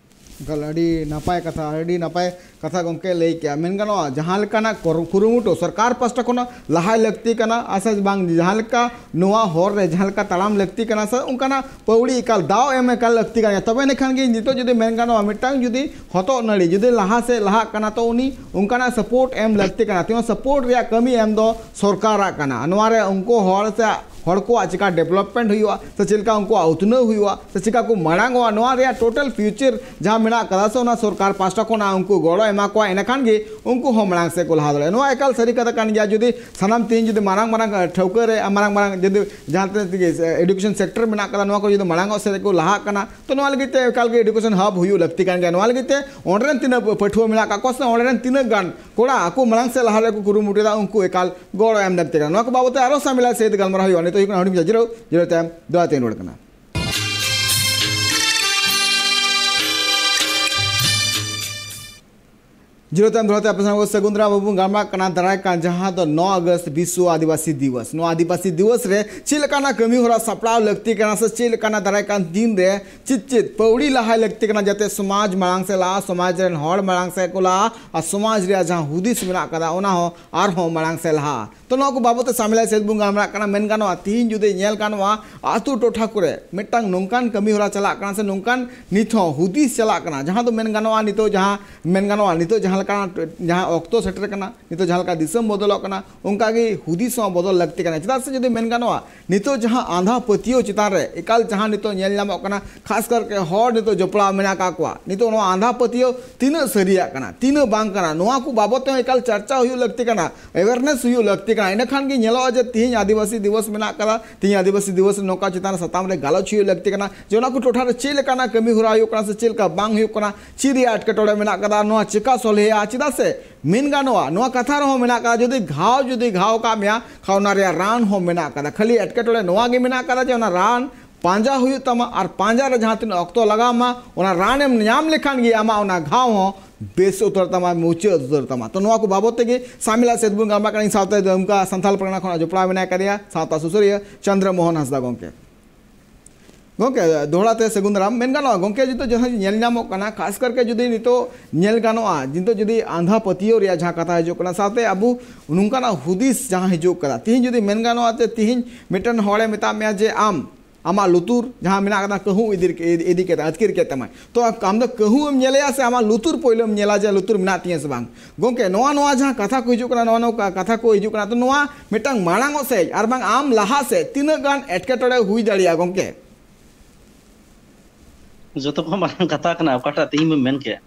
ᱮᱠᱟᱞ, ᱟᱹᱰᱤ ᱱᱟᱯᱟᱭ ᱠᱟᱛᱷᱟ, ᱟᱹᱰᱤ ᱱᱟᱯᱟᱭ ᱠᱟᱛᱷᱟ ᱜᱚᱢᱠᱮ ᱞᱟᱹᱭ ᱠᱮᱜᱼᱟ᱾ ᱢᱮᱱ ᱜᱟᱱᱚᱜᱼᱟ, ᱡᱟᱦᱟᱸ ᱞᱮᱠᱟᱱᱟᱜ ᱠᱩᱨᱩ-, ᱠᱩᱨᱩᱢᱩᱴᱩ ᱥᱚᱨᱠᱟᱨ ᱯᱟᱥᱴᱟ ᱠᱷᱚᱱᱟᱜ ᱞᱟᱦᱟᱭ ᱞᱟᱹᱠᱛᱤ ᱠᱟᱱᱟ, ᱟᱨ ᱥᱮ ᱵᱟᱝ, ᱡᱟᱦᱟᱸ ᱞᱮᱠᱟ ᱱᱚᱣᱟ ᱦᱚᱨ ᱨᱮ ᱡᱟᱦᱟᱸ ᱞᱮᱠᱟ ᱛᱟᱲᱟᱢ ᱞᱟᱹᱠᱛᱤ ᱠᱟᱱᱟ, ᱥᱮ ᱚᱱᱠᱟᱱᱟᱜ ᱯᱟᱹᱣᱲᱤ ᱮᱠᱟᱞ ᱫᱟᱣ ᱮᱢ ᱮᱠᱟᱞ ᱞᱟᱹᱠᱛᱤ ᱠᱟᱱᱟ᱾ ᱛᱚᱵᱮ ᱮᱱᱠᱷᱟᱱ ᱜᱮ ᱱᱤᱛᱚᱜ ᱡᱩᱫᱤ ᱢᱮᱱ ᱜᱟᱱᱚᱜᱼᱟ, ᱢᱤᱫᱴᱟᱝ ᱡᱩᱫᱤ ᱦᱚᱛᱚᱫ ᱱᱟᱹᱲᱤ ᱡᱩᱫᱤ ᱞᱟᱦᱟ ᱥᱮᱫ ᱞᱟᱦᱟᱜ ᱠᱟᱱᱟ, ᱛᱚ ᱩᱱᱤ ᱚᱱᱠᱟᱱᱟᱜ support ᱮᱢ ᱞᱟᱹᱠᱛᱤ ᱠᱟᱱᱟ᱾ ᱛᱮᱢᱚᱱ support ᱨᱮᱭᱟᱜ ᱠᱟᱹᱢᱤ ᱮᱢ ᱫᱚ ᱥᱚᱨᱠᱟᱨᱟᱜ ᱠᱟᱱᱟ᱾ ᱱᱚᱣᱟ ᱨᱮ ᱩᱱᱠᱩ ᱦᱚᱲ ᱥᱮ ᱦᱚᱲ ᱠᱚᱣᱟᱜ ᱪᱮᱠᱟ ᱰᱮᱵᱷᱞᱚᱯᱢᱮᱱᱴ ᱦᱩᱭᱩᱜᱼᱟ, ᱥᱮ ᱪᱮᱫ ᱞᱮᱠᱟ ᱩᱱᱠᱩᱣᱟᱜ ᱩᱛᱱᱟᱹᱣ ᱦᱩᱭᱩᱜᱼᱟ, ᱥᱮ ᱪᱮᱠᱟ ᱠᱚ ᱢᱟᱲᱟᱝ ᱚᱜᱼᱟ, ᱱᱚᱣᱟ ᱨᱮᱭᱟᱜ ᱴᱳᱴᱟᱞ ᱯᱷᱤᱭᱩᱪᱟᱨ ᱡᱟᱦᱟᱸ ᱢᱮᱱᱟᱜ ᱠᱟᱫᱟ, ᱥᱮ ᱚᱱᱟ ᱥᱚᱨᱠᱟᱨ ᱯᱟᱥᱴᱟ ᱠᱷᱚᱱᱟᱜ ᱩᱱᱠᱩ ᱜᱚᱲᱚ ᱮᱢᱟ ᱠᱚᱣᱟ, ᱮᱸᱰᱮᱠᱷᱟᱱ ᱜᱮ ᱩᱱᱠᱩ ᱦᱚᱸ ᱢᱟᱲᱟᱝ ᱥᱮᱫ ᱠᱚ ᱞᱟᱦᱟ ᱫᱟᱲᱮᱭᱟᱜᱼᱟ᱾ ᱱᱚᱣᱟ ᱮᱠᱟᱞ ᱥᱟᱹᱨᱤ ᱠᱟᱛᱷᱟ ᱠᱟᱱ ᱜᱮᱭᱟ᱾ ᱡᱩᱫᱤ ᱥᱟᱱᱟᱢ ᱛᱮᱦᱮᱧ ᱡᱩᱫᱤ ᱢᱟᱨᱟᱝ ᱢᱟᱨᱟᱝ, ᱟᱸ, ᱴᱷᱟᱹᱣᱠᱟᱹ ᱨᱮ, ᱟᱸ, ᱢᱟᱨᱟᱝ ᱢᱟᱨᱟᱝ ᱡᱩᱫᱤ ᱡᱟᱦᱟᱸ ᱛᱤᱱᱟᱹᱜ ᱜᱮ, ᱮ, ᱮᱰᱩᱠᱮᱥᱚᱱ ᱥᱮᱠᱴᱚᱨ ᱢᱮᱱᱟᱜ ᱠᱟᱫᱟ, ᱱᱚᱣᱟ ᱠᱚ ᱡᱩᱫᱤ ᱢᱟᱲᱟᱝ ᱚᱜ ᱥᱮᱫ ᱨᱮᱠᱚ ᱞᱟᱦᱟᱜ ᱠᱟᱱᱟ, ᱛᱚ ᱱᱚᱣᱟ ᱞᱟᱹᱜᱤᱫ ᱛᱮ ᱮᱠᱟᱞ ᱜᱮ ᱮᱰᱩᱠᱮᱥᱚᱱ ᱦᱟᱵ ᱦᱩᱭᱩᱜ ᱞᱟᱹᱠᱛᱤ ᱠᱟᱱ ᱜᱮᱭᱟ᱾ ᱱᱚᱣᱟ ᱞᱟᱹᱜᱤᱫ ᱛᱮ ᱚᱸᱰᱮ ᱨᱮᱱ ᱛᱤᱱᱟᱹᱜ ᱯᱟᱹᱴᱷᱩᱣᱟᱹ ᱢᱮᱱᱟᱜ ᱠᱟᱜ ᱠᱚᱣᱟ, ᱥᱮ ᱚᱸᱰᱮ ᱨᱮᱱ ᱛᱤᱱᱟᱹᱜ ᱜᱟᱱ ᱠᱚᱲᱟ ᱟᱠᱚ ᱢᱟᱲᱟᱝ ᱥᱮᱫ ᱞᱟᱦᱟ ᱨᱮᱭᱟᱜ ᱠᱚ ᱠᱩᱨᱩᱢᱩᱴᱩᱭᱮᱫᱟ, ᱩᱱᱠᱩ ᱮᱠᱟᱞ ᱜᱚᱲᱚ ᱮᱢ ᱞᱟᱹᱠᱛᱤ ᱠᱟᱱᱟ᱾ ᱱᱚᱣᱟ ᱠᱚ ᱵᱟᱵᱚᱛ ᱛᱮ ᱟᱨᱚ ᱥᱟᱢᱤᱞᱟ ᱥᱮᱫ ᱜᱟᱞᱢᱟᱨᱟᱣ ᱦᱩᱭᱩᱜᱼᱟ᱾ ᱱᱤᱛᱚᱜ ᱦᱩᱭᱩᱜ ᱠᱟᱱᱟ ᱦᱩᱰᱤᱧ ᱢᱟᱪᱷᱟ ᱡᱤᱨᱟᱹᱣ, ᱡᱤᱨᱟᱹᱣ ᱛᱟᱭᱚᱢ ᱫᱚᱦᱲᱟ ᱛᱮᱧ ᱨᱩᱣᱟᱹᱲ ᱠᱟᱱᱟ᱾ ᱡᱤᱨᱟᱹᱣ ᱛᱟᱭᱚᱢ ᱫᱚᱦᱲᱟ ᱛᱮ ᱟᱯᱮ ᱥᱟᱶ ᱥᱟᱹᱜᱩᱱ ᱫᱟᱨᱟᱢ ᱵᱚᱱ ᱜᱟᱞᱢᱟᱨᱟᱜ ᱠᱟᱱᱟ ᱫᱟᱨᱟᱭ ᱠᱟᱱ ᱡᱟᱦᱟᱸ ᱫᱚ ᱱᱚ ᱟᱜᱚᱥᱴ ᱵᱤᱥᱥᱚ ᱟᱹᱫᱤᱵᱟᱹᱥᱤ ᱫᱤᱵᱚᱥ᱾ ᱱᱚᱣᱟ ᱟᱹᱫᱤᱵᱟᱹᱥᱤ ᱫᱤᱵᱚᱥ ᱨᱮ ᱪᱮᱫ ᱞᱮᱠᱟᱱᱟᱜ ᱠᱟᱹᱢᱤ ᱦᱚᱨᱟ ᱥᱟᱯᱲᱟᱣ ᱞᱟᱹᱠᱛᱤ ᱠᱟᱱᱟ, ᱥᱮ ᱪᱮᱫ ᱞᱮᱠᱟᱱᱟᱜ ᱫᱟᱨᱟᱭ ᱠᱟᱱ ᱫᱤᱱ ᱨᱮ ᱪᱮᱫ ᱪᱮᱫ ᱯᱟᱹᱣᱲᱤ ᱞᱟᱦᱟᱭ ᱞᱟᱹᱠᱛᱤ ᱠᱟᱱᱟ, ᱡᱟᱛᱮ ᱥᱚᱢᱟᱡᱽ ᱢᱟᱲᱟᱝ ᱥᱮᱫ ᱞᱟᱦᱟ, ᱥᱚᱢᱟᱡᱽ ᱨᱮᱱ ᱦᱚᱲ ᱢᱟᱲᱟᱝ ᱥᱮᱫ ᱠᱚ ᱞᱟᱦᱟ, ᱟᱨ ᱥᱚᱢᱟᱡᱽ ᱨᱮᱭᱟᱜ ᱡᱟᱦᱟᱸ ᱦᱩᱫᱤᱥ ᱢᱮᱱᱟᱜ ᱠᱟᱫᱟ, ᱚᱱᱟ ᱦᱚᱸ ᱟᱨᱦᱚᱸ ᱢᱟᱲᱟᱝ ᱥᱮᱫ ᱞᱟᱦᱟ᱾ ᱛᱚ, ᱱᱚᱣᱟ ᱠᱚ ᱵᱟᱵᱚᱛ ᱛᱮ ᱥᱟᱢᱤᱞᱟ ᱥᱮᱫ ᱵᱚᱱ ᱜᱟᱞᱢᱟᱨᱟᱜ ᱠᱟᱱᱟ᱾ ᱢᱮᱱ ᱜᱟᱱᱚᱜᱼᱟ, ᱛᱤᱦᱤᱧ ᱡᱩᱫᱤ ᱧᱮᱞ ᱜᱟᱱᱚᱜᱼᱟ, ᱟᱹᱛᱩ ᱴᱚᱴᱷᱟ ᱠᱚᱨᱮ ᱢᱤᱫᱴᱟᱝ ᱱᱚᱝᱠᱟᱱ ᱠᱟᱹᱢᱤ ᱦᱚᱨᱟ ᱪᱟᱞᱟᱜ ᱠᱟᱱᱟ, ᱥᱮ ᱱᱚᱝᱠᱟᱱ ᱱᱤᱛ ᱦᱚᱸ ᱦᱩᱫᱤᱥ ᱪᱟᱞᱟᱜ ᱠᱟᱱᱟ, ᱡᱟᱦᱟᱸ ᱫᱚ ᱢᱮᱱ ᱜᱟᱱᱚᱜᱼᱟ, ᱱᱤᱛᱚᱜ ᱡᱟᱦᱟᱸ ᱢᱮᱱ ᱜᱟᱱᱚᱜᱼᱟ, ᱱᱤᱛᱚᱜ ᱡᱟᱦᱟᱸ ᱞᱮᱠᱟᱱᱟᱜ ᱡᱟᱦᱟᱸ ᱚᱠᱛᱚ ᱥᱮᱴᱮᱨ ᱠᱟᱱᱟ, ᱱᱤᱛᱚᱜ ᱡᱟᱦᱟᱸ ᱞᱮᱠᱟ ᱫᱤᱥᱚᱢ ᱵᱚᱫᱚᱞᱚᱜ ᱠᱟᱱᱟ, ᱚᱱᱠᱟ ᱜᱮ ᱦᱩᱫᱤᱥ ᱦᱚᱸ ᱵᱚᱫᱚᱞ ᱞᱟᱹᱠᱛᱤ ᱠᱟᱱᱟ᱾ ᱪᱮᱫᱟᱜ ᱥᱮ ᱡᱩᱫᱤ ᱢᱮᱱ ᱜᱟᱱᱚᱜᱼᱟ, ᱱᱤᱛᱚᱜ ᱡᱟᱦᱟᱸ ᱟᱸᱫᱷᱟ ᱯᱟᱹᱛᱭᱟᱹᱣ ᱪᱮᱛᱟᱱ ᱨᱮ ᱮᱠᱟᱞ ᱡᱟᱦᱟᱸ ᱱᱤᱛᱚᱜ ᱧᱮᱞ ᱧᱟᱢᱚᱜ ᱠᱟᱱᱟ, ᱠᱷᱟᱥ ᱠᱟᱨᱛᱮ ᱦᱚᱲ ᱱᱤᱛᱚᱜ ᱡᱚᱯᱲᱟᱣ ᱢᱮᱱᱟᱜ ᱟᱠᱟᱫ ᱠᱚᱣᱟ, ᱱᱤᱛᱚᱜ ᱱᱚᱣᱟ ᱟᱸᱫᱷᱟ ᱯᱟᱹᱛᱭᱟᱹᱣ ᱛᱤᱱᱟᱹᱜ ᱥᱟᱹᱨᱤᱭᱟᱜ ᱠᱟᱱᱟ, ᱛᱤᱱᱟᱹᱜ ᱵᱟᱝ ᱠᱟᱱᱟ, ᱱᱚᱣᱟ ᱠᱚ ᱵᱟᱵᱚᱛ ᱛᱮᱦᱚᱸ ᱮᱠᱟᱞ ᱪᱟᱨᱪᱟ ᱦᱩᱭᱩᱜ ᱞᱟᱹᱠᱛᱤ ᱠᱟᱱᱟ, ᱮᱣᱮᱨᱱᱮᱥ ᱦᱩᱭᱩᱜ ᱞᱟᱹᱠᱛᱤ ᱠᱟᱱᱟ᱾ ᱤᱱᱟᱹᱠᱷᱟᱱ ᱜᱮ ᱧᱮᱞᱚᱜᱼᱟ ᱡᱮ ᱛᱤᱦᱤᱧ ᱟᱹᱫᱤᱵᱟᱹᱥᱤ ᱫᱤᱵᱚᱥ ᱢᱮᱱᱟᱜ ᱠᱟᱫᱟ, ᱛᱤᱦᱤᱧ ᱟᱹᱫᱤᱵᱟᱹᱥᱤ ᱫᱤᱵᱚᱥ ᱨᱮ ᱱᱚᱝᱠᱟ ᱪᱮᱛᱟᱱ ᱨᱮ ᱥᱟᱛᱟᱢ ᱨᱮ ᱜᱟᱞᱚᱪ ᱦᱩᱭᱩᱜ ᱞᱟᱹᱠᱛᱤ ᱠᱟᱱᱟ ᱡᱮ ᱚᱱᱟ ᱠᱚ ᱴᱚᱴᱷᱟ ᱨᱮ ᱪᱮᱫ ᱞᱮᱠᱟᱱᱟᱜ ᱠᱟᱹᱢᱤ ᱦᱚᱨᱟ ᱦᱩᱭᱩᱜ ᱠᱟᱱᱟ ᱥᱮ ᱪᱮᱫ ᱞᱮᱠᱟ ᱵᱟᱝ ᱦᱩᱭᱩᱜ ᱠᱟᱱᱟ, ᱪᱮᱫ ᱨᱮᱭᱟᱜ ᱮᱴᱠᱮᱴᱚᱬᱮ ᱢᱮᱱᱟᱜ ᱠᱟᱫᱟ, ᱱᱚᱣᱟ ᱪᱮᱠᱟ ᱥᱚᱞᱦᱮᱜᱼᱟ᱾ ᱪᱮᱫᱟᱜ ᱥᱮ ᱢᱮᱱ ᱜᱟᱱᱚᱜᱼᱟ, ᱱᱚᱣᱟ ᱠᱟᱛᱷᱟ ᱨᱮᱦᱚᱸ ᱢᱮᱱᱟᱜ ᱠᱟᱫᱟ, ᱡᱩᱫᱤ ᱜᱷᱟᱣ ᱡᱩᱫᱤ ᱜᱷᱟᱣ ᱠᱟᱜ ᱢᱮᱭᱟ, ᱠᱷᱟᱱ ᱚᱱᱟ ᱨᱮᱭᱟᱜ ᱨᱟᱱ ᱦᱚᱸ ᱢᱮᱱᱟᱜ ᱠᱟᱫᱟ᱾ ᱠᱷᱟᱹᱞᱤ ᱮᱴᱠᱮᱴᱚᱬᱮ ᱱᱚᱣᱟ ᱜᱮ ᱢᱮᱱᱟᱜ ᱠᱟᱫᱟ ᱡᱮ ᱚᱱᱟ ᱨᱟᱱ ᱯᱟᱸᱡᱟ ᱦᱩᱭᱩᱜ ᱛᱟᱢᱟ, ᱟᱨ ᱯᱟᱸᱡᱟ ᱨᱮ ᱡᱟᱦᱟᱸ ᱛᱤᱱᱟᱹᱜ ᱚᱠᱛᱚ ᱞᱟᱜᱟᱣ ᱟᱢᱟ, ᱚᱱᱟ ᱨᱟᱱᱮᱢ ᱧᱟᱢ ᱞᱮᱠᱷᱟᱱ ᱜᱮ ᱟᱢᱟᱜ ᱚᱱᱟ ᱜᱷᱟᱣ ᱦᱚᱸ ᱵᱮᱥ ᱩᱛᱟᱹᱨ ᱛᱟᱢᱟ, ᱢᱩᱪᱟᱹᱫ ᱩᱛᱟᱹᱨ ᱛᱟᱢᱟ᱾ ᱛᱚ, ᱱᱚᱣᱟ ᱠᱚ ᱵᱟᱵᱚᱛ ᱛᱮᱜᱮ ᱥᱟᱢᱤᱞᱟ ᱥᱮᱫ ᱵᱚᱱ ᱜᱟᱞᱢᱟᱨᱟᱜ ᱠᱟᱱᱟ᱾ ᱤᱧ ᱥᱟᱶᱛᱮ ᱫᱩᱢᱠᱟ ᱥᱟᱱᱛᱟᱞ ᱯᱟᱨᱜᱟᱱᱟ ᱠᱷᱚᱱᱟᱜ ᱡᱚᱯᱲᱟᱣ ᱢᱮᱱᱟᱭ ᱠᱟᱫᱮᱭᱟ ᱥᱟᱶᱛᱟ ᱥᱩᱥᱟᱹᱨᱤᱭᱟᱹ ᱪᱚᱱᱫᱨᱚ ᱢᱳᱦᱚᱱ ᱦᱟᱸᱥᱫᱟ ᱜᱚᱢᱠᱮ᱾ ᱜᱚᱢᱠᱮ, ᱫᱚᱦᱲᱟ ᱛᱮ ᱥᱟᱹᱜᱩᱱ ᱫᱟᱨᱟᱢ᱾ ᱢᱮᱱ ᱜᱟᱱᱚᱜᱼᱟ, ᱜᱚᱢᱠᱮ, ᱱᱤᱛᱚᱜ ᱡᱟᱦᱟᱸ ᱧᱮᱞ ᱧᱟᱢᱚᱜ ᱠᱟᱱᱟ, ᱠᱷᱟᱥ ᱠᱟᱨᱠᱮ ᱡᱩᱫᱤ ᱱᱤᱛᱚᱜ ᱧᱮᱞ ᱜᱟᱱᱚᱜᱼᱟ, ᱱᱤᱛᱚᱜ ᱡᱩᱫᱤ ᱟᱸᱫᱷᱟ ᱯᱟᱹᱛᱭᱟᱹᱣ ᱨᱮᱭᱟᱜ ᱡᱟᱦᱟᱸ ᱠᱟᱛᱷᱟ ᱦᱤᱡᱩᱜ ᱠᱟᱱᱟ, ᱥᱟᱶᱛᱮ ᱟᱵᱚ ᱱᱚᱝᱠᱟᱱᱟᱜ ᱦᱩᱫᱤᱥ ᱡᱟᱦᱟᱸ ᱦᱤᱡᱩᱜ ᱠᱟᱱᱟ, ᱛᱤᱦᱤᱧ ᱡᱩᱫᱤ ᱢᱮᱱ ᱜᱟᱱᱚᱜᱼᱟ, ᱛᱮ ᱛᱤᱦᱤᱧ ᱢᱤᱫᱴᱮᱱ ᱦᱚᱲᱮ ᱢᱮᱛᱟᱜ ᱢᱮᱭᱟ ᱡᱮ ᱟᱢ ᱟᱢᱟᱜ ᱞᱩᱛᱩᱨ ᱡᱟᱦᱟᱸ ᱢᱮᱱᱟᱜ ᱟᱠᱟᱫᱟ, ᱠᱟᱹᱦᱩ ᱤᱫᱤ, ᱤᱫᱤ ᱠᱮᱫᱟ, ᱟᱹᱛᱠᱤᱨ ᱠᱮᱫ ᱛᱟᱢᱟᱭ᱾ ᱛᱚ ᱟᱢ ᱫᱚ ᱠᱟᱹᱦᱩᱢ ᱧᱮᱞᱮᱭᱟ ᱥᱮ ᱟᱢᱟᱜ ᱞᱩᱛᱩᱨ ᱯᱳᱭᱞᱳᱢ ᱧᱮᱞᱟ ᱡᱮ ᱞᱩᱛᱩᱨ ᱢᱮᱱᱟᱜ ᱛᱤᱧᱟ ᱥᱮ ᱵᱟᱝ? ᱜᱚᱝᱠᱮ, ᱱᱚᱣᱟ, ᱱᱚᱣᱟ ᱡᱟᱦᱟᱸ ᱠᱟᱛᱷᱟ ᱠᱚ ᱦᱤᱡᱩᱜ ᱠᱟᱱᱟ, ᱱᱚᱣᱟ, ᱱᱚᱣᱟ ᱠᱟᱛᱷᱟ ᱠᱚ ᱦᱤᱡᱩᱜ ᱠᱟᱱᱟ, ᱛᱚ ᱱᱚᱣᱟ ᱢᱤᱫᱴᱟᱝ ᱢᱟᱲᱟᱝᱚᱜ ᱥᱮᱫ ᱟᱨ ᱵᱟᱝ ᱟᱢ ᱞᱟᱦᱟ ᱥᱮᱫ ᱛᱤᱱᱟᱹᱜ ᱜᱟᱱ ᱮᱴᱠᱮᱴᱚᱬᱮ ᱦᱩᱭ ᱫᱟᱲᱮᱭᱟᱜᱼᱟ ᱜᱚᱝᱠᱮ? ᱡᱚᱛᱚ ᱠᱷᱚᱱ ᱢᱟᱨᱟᱝ ᱠᱟᱛᱷᱟ ᱠᱟᱱᱟ ᱚᱠᱟᱴᱟᱜ ᱛᱮᱦᱤᱧ ᱵᱚᱱ ᱢᱮᱱ ᱠᱮᱫ,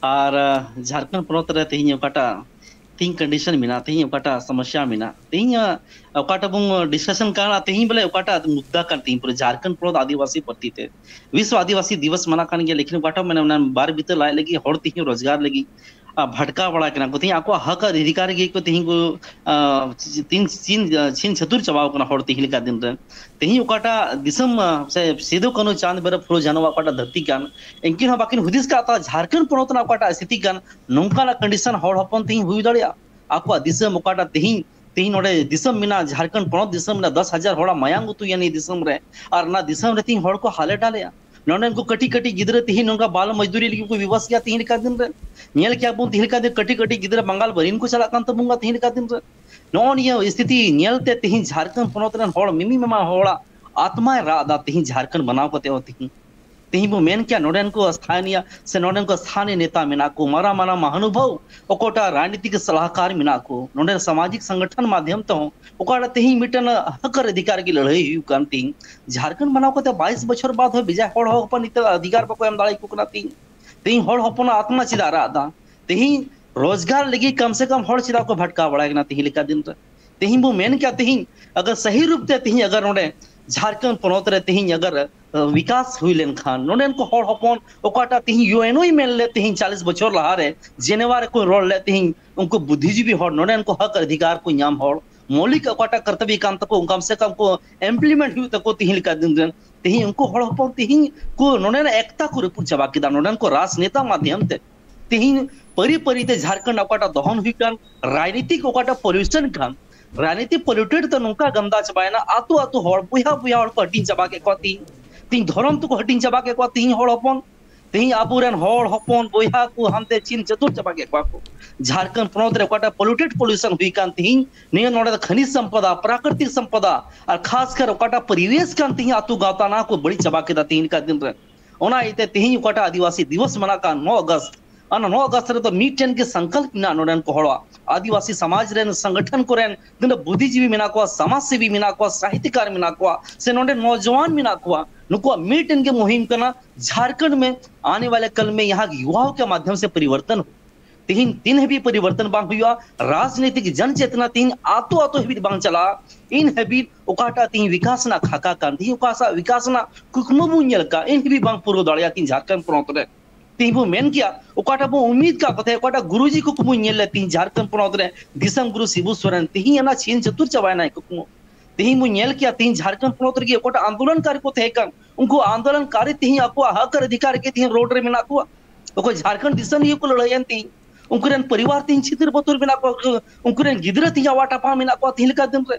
ᱟᱨ, ᱟᱸ, ᱡᱷᱟᱲᱠᱷᱚᱸᱰ ᱯᱚᱱᱚᱛ ᱨᱮ ᱛᱮᱦᱤᱧ ᱚᱠᱟᱴᱟᱜ ᱛᱮᱦᱤᱧ condition ᱢᱮᱱᱟᱜᱼᱟ, ᱛᱮᱦᱤᱧ ᱚᱠᱟᱴᱟᱜ ᱥᱚᱢᱚᱥᱥᱟ ᱢᱮᱱᱟᱜᱼᱟ, ᱛᱮᱦᱤᱧ, ᱟᱸ, ᱚᱠᱟᱴᱟᱜ ᱵᱚᱱ discussion ᱠᱟᱱᱟ, ᱛᱮᱦᱤᱧ ᱵᱚᱞᱮ ᱚᱠᱟᱴᱟᱜ ᱢᱩᱫᱽᱫᱟ ᱠᱟᱱ ᱛᱮᱦᱤᱧ ᱯᱩᱨᱟᱹ ᱡᱷᱟᱲᱠᱷᱚᱸᱰ ᱯᱚᱱᱚᱛ ᱟᱹᱫᱤᱵᱟᱹᱥᱤ ᱯᱟᱹᱨᱴᱤ ᱛᱮ ᱵᱤᱥᱣ ᱟᱹᱫᱤᱵᱟᱹᱥᱤ ᱫᱤᱵᱚᱥ ᱢᱟᱱᱟᱜ ᱠᱟᱱ ᱜᱮᱭᱟ, ᱞᱮᱠᱤᱱ ᱚᱠᱟᱴᱟᱜ ᱢᱮᱱᱟ ᱚᱱᱟ ᱵᱟᱨ ᱵᱤᱛᱟᱹ ᱞᱟᱡ ᱞᱟᱹᱜᱤᱫ ᱦᱚᱲ ᱛᱮᱦᱤᱧ ᱨᱳᱡᱽᱜᱟᱨ ᱞᱟᱹᱜᱤᱫ, ᱟᱸ, ᱵᱷᱟᱴᱠᱟᱣ ᱵᱟᱲᱟ ᱠᱟᱱᱟ ᱠᱚ, ᱛᱮᱦᱤᱧ ᱟᱠᱚᱣᱟᱜ ᱦᱚᱠ ᱟᱨ ᱚᱫᱷᱤᱠᱟᱨ ᱜᱮ ᱠᱚ ᱛᱮᱦᱤᱧ ᱠᱚ, ᱟᱸ, ᱪᱤ-, ᱪᱤ-, ᱛᱤᱱ, ᱪᱤᱱ, ᱪᱷᱤᱱ ᱪᱷᱟᱹᱛᱩᱨ ᱪᱟᱵᱟᱣ ᱠᱟᱱᱟ ᱦᱚᱲ ᱛᱮᱦᱤᱧ ᱞᱮᱠᱟ ᱫᱤᱱ ᱨᱮ᱾ ᱛᱮᱦᱤᱧ ᱚᱠᱟᱴᱟᱜ ᱫᱤᱥᱚᱢ, ᱟᱸ, ᱥᱮ ᱥᱤᱫᱩ ᱠᱟᱹᱱᱦᱩ ᱪᱟᱸᱫᱽ ᱵᱷᱟᱭᱨᱚ ᱯᱷᱩᱞᱳ ᱡᱷᱟᱱᱚᱣᱟᱜ ᱚᱠᱟᱴᱟᱜ ᱫᱷᱟᱹᱨᱛᱤ ᱠᱟᱱ, ᱩᱱᱠᱤᱱ ᱦᱚᱸ ᱵᱟᱹᱠᱤᱱ ᱦᱩᱫᱤᱥ ᱠᱟᱜ ᱛᱟᱦᱮᱸ ᱡᱷᱟᱲᱠᱷᱚᱸᱰ ᱯᱚᱱᱚᱛ ᱨᱮᱱᱟᱜ ᱚᱠᱟᱴᱟᱜ ᱥᱛᱷᱤᱛᱤ ᱠᱟᱱ, ᱱᱚᱝᱠᱟᱱᱟᱜ condition ᱦᱚᱲ ᱦᱚᱯᱚᱱ ᱛᱮᱦᱤᱧ ᱦᱩᱭ ᱫᱟᱲᱮᱭᱟᱜᱼᱟ? ᱟᱠᱚᱣᱟᱜ ᱫᱤᱥᱚᱢ ᱚᱠᱟᱴᱟᱜ ᱛᱮᱦᱤᱧ, ᱛᱮᱦᱤᱧ ᱱᱚᱰᱮ ᱫᱤᱥᱚᱢ ᱢᱮᱱᱟᱜᱼᱟ, ᱡᱷᱟᱲᱠᱷᱚᱸᱰ ᱯᱚᱱᱚᱛ ᱫᱤᱥᱚᱢ ᱢᱮᱱᱟᱜᱼᱟ, ᱫᱚᱥ ᱦᱟᱡᱟᱨ ᱦᱚᱲᱟᱜ ᱢᱟᱭᱟᱝ ᱩᱛᱩᱭᱟ ᱱᱤᱭᱟᱹ ᱫᱤᱥᱚᱢ ᱨᱮ, ᱟᱨ ᱚᱱᱟ ᱫᱤᱥᱚᱢ ᱨᱮ ᱛᱮᱦᱤᱧ ᱦᱚᱲ ᱠᱚ ᱦᱟᱞᱮ ᱰᱟᱞᱮᱜᱼᱟ᱾ ᱱᱚᱰᱮᱱ ᱠᱚ ᱠᱟᱹᱴᱤᱡ ᱠᱟᱹᱴᱤᱡ ᱜᱤᱫᱽᱨᱟᱹ ᱛᱮᱦᱤᱧ ᱱᱚᱝᱠᱟ ᱵᱟᱞ ᱢᱚᱡᱽᱫᱩᱨᱤ ᱞᱟᱹᱜᱤᱫ ᱠᱚ ᱵᱤᱵᱚᱥ ᱜᱮᱭᱟ ᱛᱮᱦᱤᱧ ᱞᱮᱠᱟ ᱫᱤᱱ ᱨᱮ᱾ ᱧᱮᱞ ᱠᱮᱭᱟ ᱵᱚᱱ ᱛᱮᱦᱤᱧ ᱞᱮᱠᱟ ᱫᱤᱱ ᱠᱟᱹᱴᱤᱡ ᱠᱟᱹᱴᱤᱡ ᱜᱤᱫᱽᱨᱟᱹ ᱵᱟᱝᱜᱟᱞ ᱵᱟᱹᱨᱤᱱ ᱠᱚ ᱪᱟᱞᱟᱜ ᱠᱟᱱ ᱛᱟᱵᱚᱱ ᱜᱮᱭᱟ ᱛᱮᱦᱤᱧ ᱞᱮᱠᱟ ᱫᱤᱱ ᱨᱮ᱾ ᱱᱚᱜᱼᱚ ᱱᱤᱭᱟᱹ ᱥᱛᱷᱤᱛᱤ ᱧᱮᱞᱛᱮ ᱛᱮᱦᱤᱧ ᱡᱷᱟᱲᱠᱷᱚᱸᱰ ᱯᱚᱱᱚᱛ ᱨᱮᱱ ᱦᱚᱲ ᱢᱤᱢᱤ ᱢᱟᱢᱟ ᱦᱚᱲᱟᱜ ᱟᱛᱢᱟᱭ ᱨᱟᱜ ᱮᱫᱟ ᱛᱮᱦᱤᱧ ᱡᱷᱟᱲᱠᱷᱚᱸᱰ ᱵᱮᱱᱟᱣ ᱠᱟᱛᱮ ᱦᱚᱸ ᱛᱮᱦᱤᱧ᱾ ᱛᱮᱦᱤᱧ ᱵᱚ ᱢᱮᱱ ᱠᱮᱭᱟ ᱱᱚᱰᱮᱱ ᱠᱚ ᱥᱛᱷᱟᱱᱤᱭᱟ ᱥᱮ ᱱᱚᱰᱮᱱ ᱠᱚ ᱥᱛᱷᱟᱱᱤᱭ ᱱᱮᱛᱟ ᱢᱮᱱᱟᱜ ᱠᱚ, ᱢᱟᱨᱟᱝ ᱢᱟᱨᱟᱝ ᱢᱟᱦᱟᱱᱩᱵᱷᱟᱣ, ᱚᱠᱚᱭᱴᱟᱜ ᱨᱟᱡᱽᱱᱤᱛᱤᱠ ᱥᱟᱞᱟᱦᱠᱟᱨ ᱢᱮᱱᱟᱜ ᱠᱚ, ᱱᱚᱰᱮ ᱥᱟᱢᱟᱡᱤᱠ ᱥᱚᱝᱜᱚᱴᱷᱚᱱ ᱢᱟᱫᱷᱭᱚᱢ ᱛᱮᱦᱚᱸ ᱚᱠᱟᱴᱟᱜ ᱛᱮᱦᱤᱧ ᱢᱤᱫᱴᱮᱱ ᱦᱚᱠ ᱚᱫᱷᱤᱠᱟᱨ ᱜᱮ ᱞᱟᱹᱲᱦᱟᱹᱭ ᱦᱩᱭᱩᱜ ᱠᱟᱱ ᱛᱮᱦᱤᱧ ᱡᱷᱟᱲᱠᱷᱚᱸᱰ ᱵᱮᱱᱟᱣ ᱠᱟᱛᱮ ᱵᱟᱭᱤᱥ ᱵᱚᱪᱷᱚᱨ ᱵᱟᱫ ᱦᱚᱸ ᱵᱮᱡᱟᱭ ᱦᱚᱲ ᱦᱚᱯᱚᱱ ᱱᱤᱛᱚᱜ ᱚᱫᱷᱤᱠᱟᱨ ᱵᱟᱠᱚ ᱮᱢ ᱫᱟᱲᱮᱭᱟᱠᱚ ᱠᱟᱱᱟ ᱛᱮᱦᱤᱧ᱾ ᱛᱮᱦᱤᱧ ᱦᱚᱲ ᱦᱚᱯᱚᱱᱟᱜ ᱟᱛᱢᱟ ᱪᱮᱫᱟᱜ ᱨᱟᱜ ᱮᱫᱟ? ᱛᱮᱦᱤᱧ ᱨᱳᱡᱽᱜᱟᱨ ᱞᱟᱹᱜᱤᱫ ᱠᱚᱢ ᱥᱮ ᱠᱚᱢ ᱦᱚᱲ ᱪᱮᱫᱟᱜ ᱠᱚ ᱵᱷᱟᱴᱠᱟᱣ ᱵᱟᱲᱟᱭ ᱠᱟᱱᱟ ᱛᱮᱦᱤᱧ ᱞᱮᱠᱟ ᱫᱤᱱ ᱨᱮ? ᱛᱮᱦᱤᱧ ᱵᱚ ᱢᱮᱱ ᱠᱮᱭᱟ ᱛᱮᱦᱤᱧ ᱟᱜᱟᱨ ᱥᱟᱹᱦᱤ ᱨᱩᱯ ᱛᱮ ᱛᱮᱦᱤᱧ ᱟᱜᱟᱨ ᱱᱚᱰᱮ ᱡᱷᱟᱲᱠᱷᱚᱸᱰ ᱯᱚᱱᱚᱛ ᱨᱮ ᱛᱮᱦᱤᱧ ᱟᱜᱟᱨ, ᱟᱸ, ᱵᱤᱠᱟᱥ ᱦᱩᱭ ᱞᱮᱱᱠᱷᱟᱱ ᱱᱚᱰᱮᱱ ᱠᱚ ᱦᱚᱲ ᱦᱚᱯᱚᱱ ᱚᱠᱟᱴᱟᱜ ᱛᱮᱦᱤᱧ ᱭᱩ ᱮᱱ ᱳᱭ ᱢᱮᱱ ᱞᱮᱫ ᱛᱮᱦᱤᱧ ᱪᱟᱞᱤᱥ ᱵᱚᱪᱷᱚᱨ ᱞᱟᱦᱟᱨᱮ ᱡᱮᱱᱮᱣᱟ ᱨᱮᱠᱚ ᱨᱚᱲ ᱞᱮᱫ ᱛᱮᱦᱤᱧ ᱩᱱᱠᱩ ᱵᱩᱫᱽᱫᱷᱤᱡᱤᱵᱤ ᱦᱚᱲ ᱱᱚᱰᱮᱱ ᱠᱚ ᱦᱚᱠ ᱚᱫᱷᱤᱠᱟᱨ ᱠᱚ ᱧᱟᱢ ᱦᱚᱲ ᱢᱳᱣᱞᱤᱠ ᱚᱠᱟᱴᱟᱜ ᱠᱚᱨᱛᱚᱵᱵᱚ ᱠᱟᱱ ᱛᱟᱠᱚ ᱚᱱᱠᱟ ᱥᱮ ᱠᱚᱢ ᱠᱚ implement ᱦᱩᱭᱩᱜ ᱛᱟᱠᱚ ᱛᱮᱦᱤᱧ ᱞᱮᱠᱟ ᱫᱤᱱ ᱨᱮ᱾ ᱛᱮᱦᱤᱧ ᱩᱱᱠᱩ ᱦᱚᱲ ᱦᱚᱯᱚᱱ ᱛᱮᱦᱤᱧ ᱠᱚ ᱱᱚᱰᱮᱱᱟᱜ ᱮᱠᱛᱟ ᱠᱚ ᱨᱟᱹᱯᱩᱫ ᱪᱟᱵᱟ ᱠᱮᱫᱟ ᱱᱚᱰᱮᱱ ᱠᱚ ᱨᱟᱡᱽᱱᱮᱛᱟ ᱢᱟᱫᱷᱭᱚᱢ ᱛᱮ᱾ ᱛᱮᱦᱤᱧ ᱯᱟᱹᱨᱤ ᱯᱟᱹᱨᱤ ᱛᱮ ᱡᱷᱟᱲᱠᱷᱚᱸᱰ ᱚᱠᱟᱴᱟᱜ ᱫᱚᱦᱚᱱ ᱦᱩᱭᱩᱜ ᱠᱟᱱ, ᱨᱟᱡᱽᱱᱤᱛᱤᱠ ᱚᱠᱟᱴᱟᱜ pollution ᱠᱟᱱ, ᱨᱟᱡᱽᱱᱤᱛᱤ polluted ᱛᱮ ᱱᱚᱝᱠᱟ ᱜᱟᱱᱫᱟ ᱪᱟᱵᱟᱭᱮᱱᱟ, ᱟᱛᱳ ᱟᱛᱳ ᱦᱚᱲ, ᱵᱚᱭᱦᱟ ᱵᱚᱭᱦᱟ ᱦᱚᱲ ᱠᱚ ᱦᱟᱹᱴᱤᱧ ᱪᱟᱵᱟ ᱠᱮᱫ ᱠᱚᱣᱟ ᱛᱤᱦᱤᱧ᱾ ᱛᱤᱦᱤᱧ ᱫᱷᱚᱨᱚᱢ ᱛᱮᱠᱚ ᱦᱟᱹᱴᱤᱧ ᱪᱟᱵᱟ ᱠᱮᱫ ᱠᱚᱣᱟ ᱛᱤᱦᱤᱧ ᱦᱚᱲ ᱦᱚᱯᱚᱱ᱾ ᱛᱮᱦᱤᱧ ᱟᱵᱚᱨᱮᱱ ᱦᱚᱲ ᱦᱚᱯᱚᱱ ᱵᱚᱭᱦᱟ ᱠᱚ ᱦᱟᱱᱛᱮ ᱪᱤᱱ ᱪᱟᱹᱛᱩᱨ ᱪᱟᱵᱟ ᱠᱮᱫ ᱠᱚᱣᱟ ᱠᱚ᱾ ᱡᱷᱟᱲᱠᱷᱚᱸᱰ ᱯᱚᱱᱚᱛ ᱨᱮ ᱚᱠᱟᱴᱟᱜ ᱯᱚᱞᱩᱴᱮᱰ ᱯᱚᱞᱤᱭᱩᱥᱚᱱ ᱦᱩᱭ ᱠᱟᱱ, ᱛᱮᱦᱤᱧ ᱱᱤᱭᱟᱹ ᱱᱚᱰᱮ ᱫᱚ ᱠᱷᱟᱱᱤᱡᱽ ᱥᱚᱢᱯᱚᱫᱟ, ᱯᱨᱟᱠᱨᱤᱛᱤᱠ ᱥᱚᱢᱯᱚᱫᱟ, ᱟᱨ ᱠᱷᱟᱥ ᱠᱟᱨ ᱚᱠᱟᱴᱟᱜ ᱯᱚᱨᱤᱵᱮᱥ ᱠᱟᱱ, ᱛᱮᱦᱤᱧ ᱟᱹᱛᱩ ᱜᱟᱶᱛᱟ ᱱᱚᱣᱟ ᱠᱚ ᱵᱟᱹᱲᱤᱡ ᱪᱟᱵᱟ ᱠᱮᱫᱟ ᱛᱮᱦᱤᱧ ᱞᱮᱠᱟ ᱫᱤᱱ ᱨᱮ᱾ ᱚᱱᱟ ᱤᱭᱟᱹᱛᱮ ᱛᱮᱦᱤᱧ ᱚᱠᱟᱴᱟᱜ ᱟᱹᱫᱤᱵᱟᱹᱥᱤ ᱫᱤᱵᱚᱥ ᱢᱮᱱᱟᱜ ᱠᱟᱱ ᱱᱚ ᱟᱜᱚᱥᱴ, ᱚᱱᱟ ᱱᱚ ᱟᱜᱚᱥᱴ ᱨᱮᱫᱚ ᱢᱤᱫᱴᱮᱱ ᱜᱮ ᱥᱚᱝᱠᱚᱞᱯ ᱢᱮᱱᱟᱜᱼᱟ ᱱᱚᱰᱮᱱ ᱠᱚ ᱦᱚᱲᱟᱜ, ᱟᱹᱫᱤᱵᱟᱹᱥᱤ ᱥᱚᱢᱟᱡᱽ ᱨᱮᱱ ᱥᱚᱝᱜᱚᱴᱷᱚᱱ ᱠᱚᱨᱮᱱ ᱛᱤᱱᱟᱹᱜ ᱵᱩᱫᱽᱫᱷᱤᱡᱤᱵᱤ ᱢᱮᱱᱟᱜ ᱠᱚᱣᱟ, ᱥᱚᱢᱟᱡᱽ ᱥᱮᱵᱤ ᱢᱮᱱᱟᱜ ᱠᱚᱣᱟ, ᱥᱟᱦᱤᱛᱭᱚᱠᱟᱨ ᱢᱮᱱᱟᱜ ᱠᱚᱣᱟ, ᱥᱮ ᱱᱚᱰᱮ ᱱᱚᱡᱣᱟᱱ ᱢᱮᱱᱟᱜ ᱠᱚᱣᱟ, ᱱᱩᱠᱩᱣᱟᱜ ᱢᱤᱫᱴᱮᱱ ᱜᱮ ᱢᱩᱦᱤᱢ ᱠᱟᱱᱟ, ᱡᱷᱟᱨᱠᱷᱚᱸᱰ ᱢᱮ ᱟᱱᱮ ᱣᱟᱞᱮ ᱠᱟᱞ ᱢᱮ ᱭᱟᱦᱟᱸ ᱠᱮ ᱭᱩᱣᱟᱣ ᱠᱮ ᱢᱟᱫᱷᱭᱚᱢ ᱥᱮ ᱯᱚᱨᱤᱵᱚᱨᱛᱚᱱ ᱦᱳ᱾ ᱛᱤᱦᱤᱧ ᱛᱤᱱ ᱦᱟᱹᱵᱤᱡ ᱯᱚᱨᱤᱵᱚᱨᱛᱚᱱ ᱵᱟᱝ ᱦᱩᱭᱩᱜᱼᱟ, ᱨᱟᱡᱽᱱᱤᱛᱤᱠ ᱡᱚᱱ ᱪᱮᱛᱱᱟ ᱛᱤᱦᱤᱧ ᱟᱛᱳ ᱟᱛᱳ ᱦᱟᱹᱵᱤᱡ ᱵᱟᱝ ᱪᱟᱞᱟᱜᱼᱟ, ᱤᱱ ᱦᱟᱹᱵᱤᱡ ᱚᱠᱟᱴᱟᱜ ᱛᱤᱦᱤᱧ ᱵᱤᱠᱟᱥ ᱨᱮᱱᱟᱜ ᱠᱷᱟᱠᱟ ᱠᱟᱱ, ᱛᱤᱦᱤᱧ ᱚᱠᱟ ᱥᱟᱶ ᱵᱤᱠᱟᱥ ᱨᱮᱱᱟᱜ ᱠᱩᱠᱢᱩ ᱵᱚᱱ ᱧᱮᱞ ᱠᱟᱜ, ᱤᱱ ᱦᱟᱹᱵᱤᱡ ᱵᱟᱝ ᱯᱩᱨᱟᱹᱣ ᱫᱟᱲᱮᱭᱟᱜᱼᱟ ᱛᱤᱦᱤᱧ ᱡᱷᱟᱨᱠᱷᱚᱸᱰ ᱯᱚᱱᱚᱛ ᱨᱮ᱾ ᱛᱤᱦᱤᱧ ᱵᱚᱱ ᱢᱮᱱ ᱠᱮᱭᱟ, ᱚᱠᱟᱴᱟᱜ ᱵᱚᱱ ᱩᱢᱤᱫ ᱠᱟᱜ ᱠᱚ ᱛᱟᱦᱮᱸ, ᱚᱠᱟᱴᱟᱜ ᱜᱩᱨᱩᱡᱤ ᱠᱩᱠᱢᱩᱧ ᱧᱮᱞ ᱞᱮᱫ ᱛᱤᱦᱤᱧ ᱡᱷᱟᱨᱠᱷᱚᱸᱰ ᱯᱚᱱᱚᱛ ᱨᱮ ᱫᱤᱥᱚᱢ ᱜᱩᱨᱩ ᱥᱤᱵᱩ ᱥᱚᱨᱮᱱ, ᱛᱤᱦᱤᱧ ᱚᱱᱟ ᱪᱷᱤᱱ ᱪᱷᱟᱹᱛᱩᱨ ᱪᱟᱵᱟᱭᱮᱱᱟ ᱠᱩᱠᱢᱩ᱾ ᱛᱤᱦᱤᱧ ᱵᱚᱱ ᱧᱮᱞ ᱠᱮᱭᱟ, ᱛᱤᱦᱤᱧ ᱡᱷᱟᱨᱠᱷᱚᱸᱰ ᱯᱚᱱᱚᱛ ᱨᱮᱜᱮ ᱚᱠᱟᱴᱟᱜ ᱟᱱᱫᱳᱞᱚᱱᱠᱟᱨᱤ ᱠᱚ ᱛᱟᱦᱮᱸ ᱠᱟᱱ, ᱩᱱᱠᱩ ᱟᱱᱫᱳᱞᱚᱱᱠᱟᱨᱤ ᱛᱤᱦᱤᱧ ᱟᱠᱚᱣᱟᱜ ᱦᱚᱠ ᱟᱨ ᱚᱫᱷᱤᱠᱟᱨ ᱜᱮ ᱛᱤᱦᱤᱧ ᱨᱳᱰ ᱨᱮ ᱢᱮᱱᱟᱜ ᱠᱚᱣᱟ᱾ ᱚᱠᱚᱭ ᱡᱷᱟᱨᱠᱷᱚᱸᱰ ᱫᱤᱥᱚᱢ ᱞᱟᱹᱜᱤᱫ ᱠᱚ ᱞᱟᱹᱲᱦᱟᱹᱭᱮᱱ ᱛᱤᱦᱤᱧ, ᱩᱱᱠᱩ ᱨᱮᱱ ᱯᱚᱨᱤᱵᱟᱨ ᱛᱤᱦᱤᱧ ᱪᱷᱤᱛᱤᱨ ᱵᱟᱹᱛᱩᱨ ᱢᱮᱱᱟᱜ ᱠᱚᱣᱟ, ᱩᱱᱠᱩ ᱨᱮᱱ ᱜᱤᱫᱽᱨᱟᱹ ᱛᱤᱦᱤᱧ ᱟᱣᱟ ᱴᱟᱯᱟ ᱢᱮᱱᱟᱜ ᱠᱚᱣᱟ ᱛᱤᱦᱤᱧ ᱞᱮᱠᱟ ᱫᱤᱱ ᱨᱮ᱾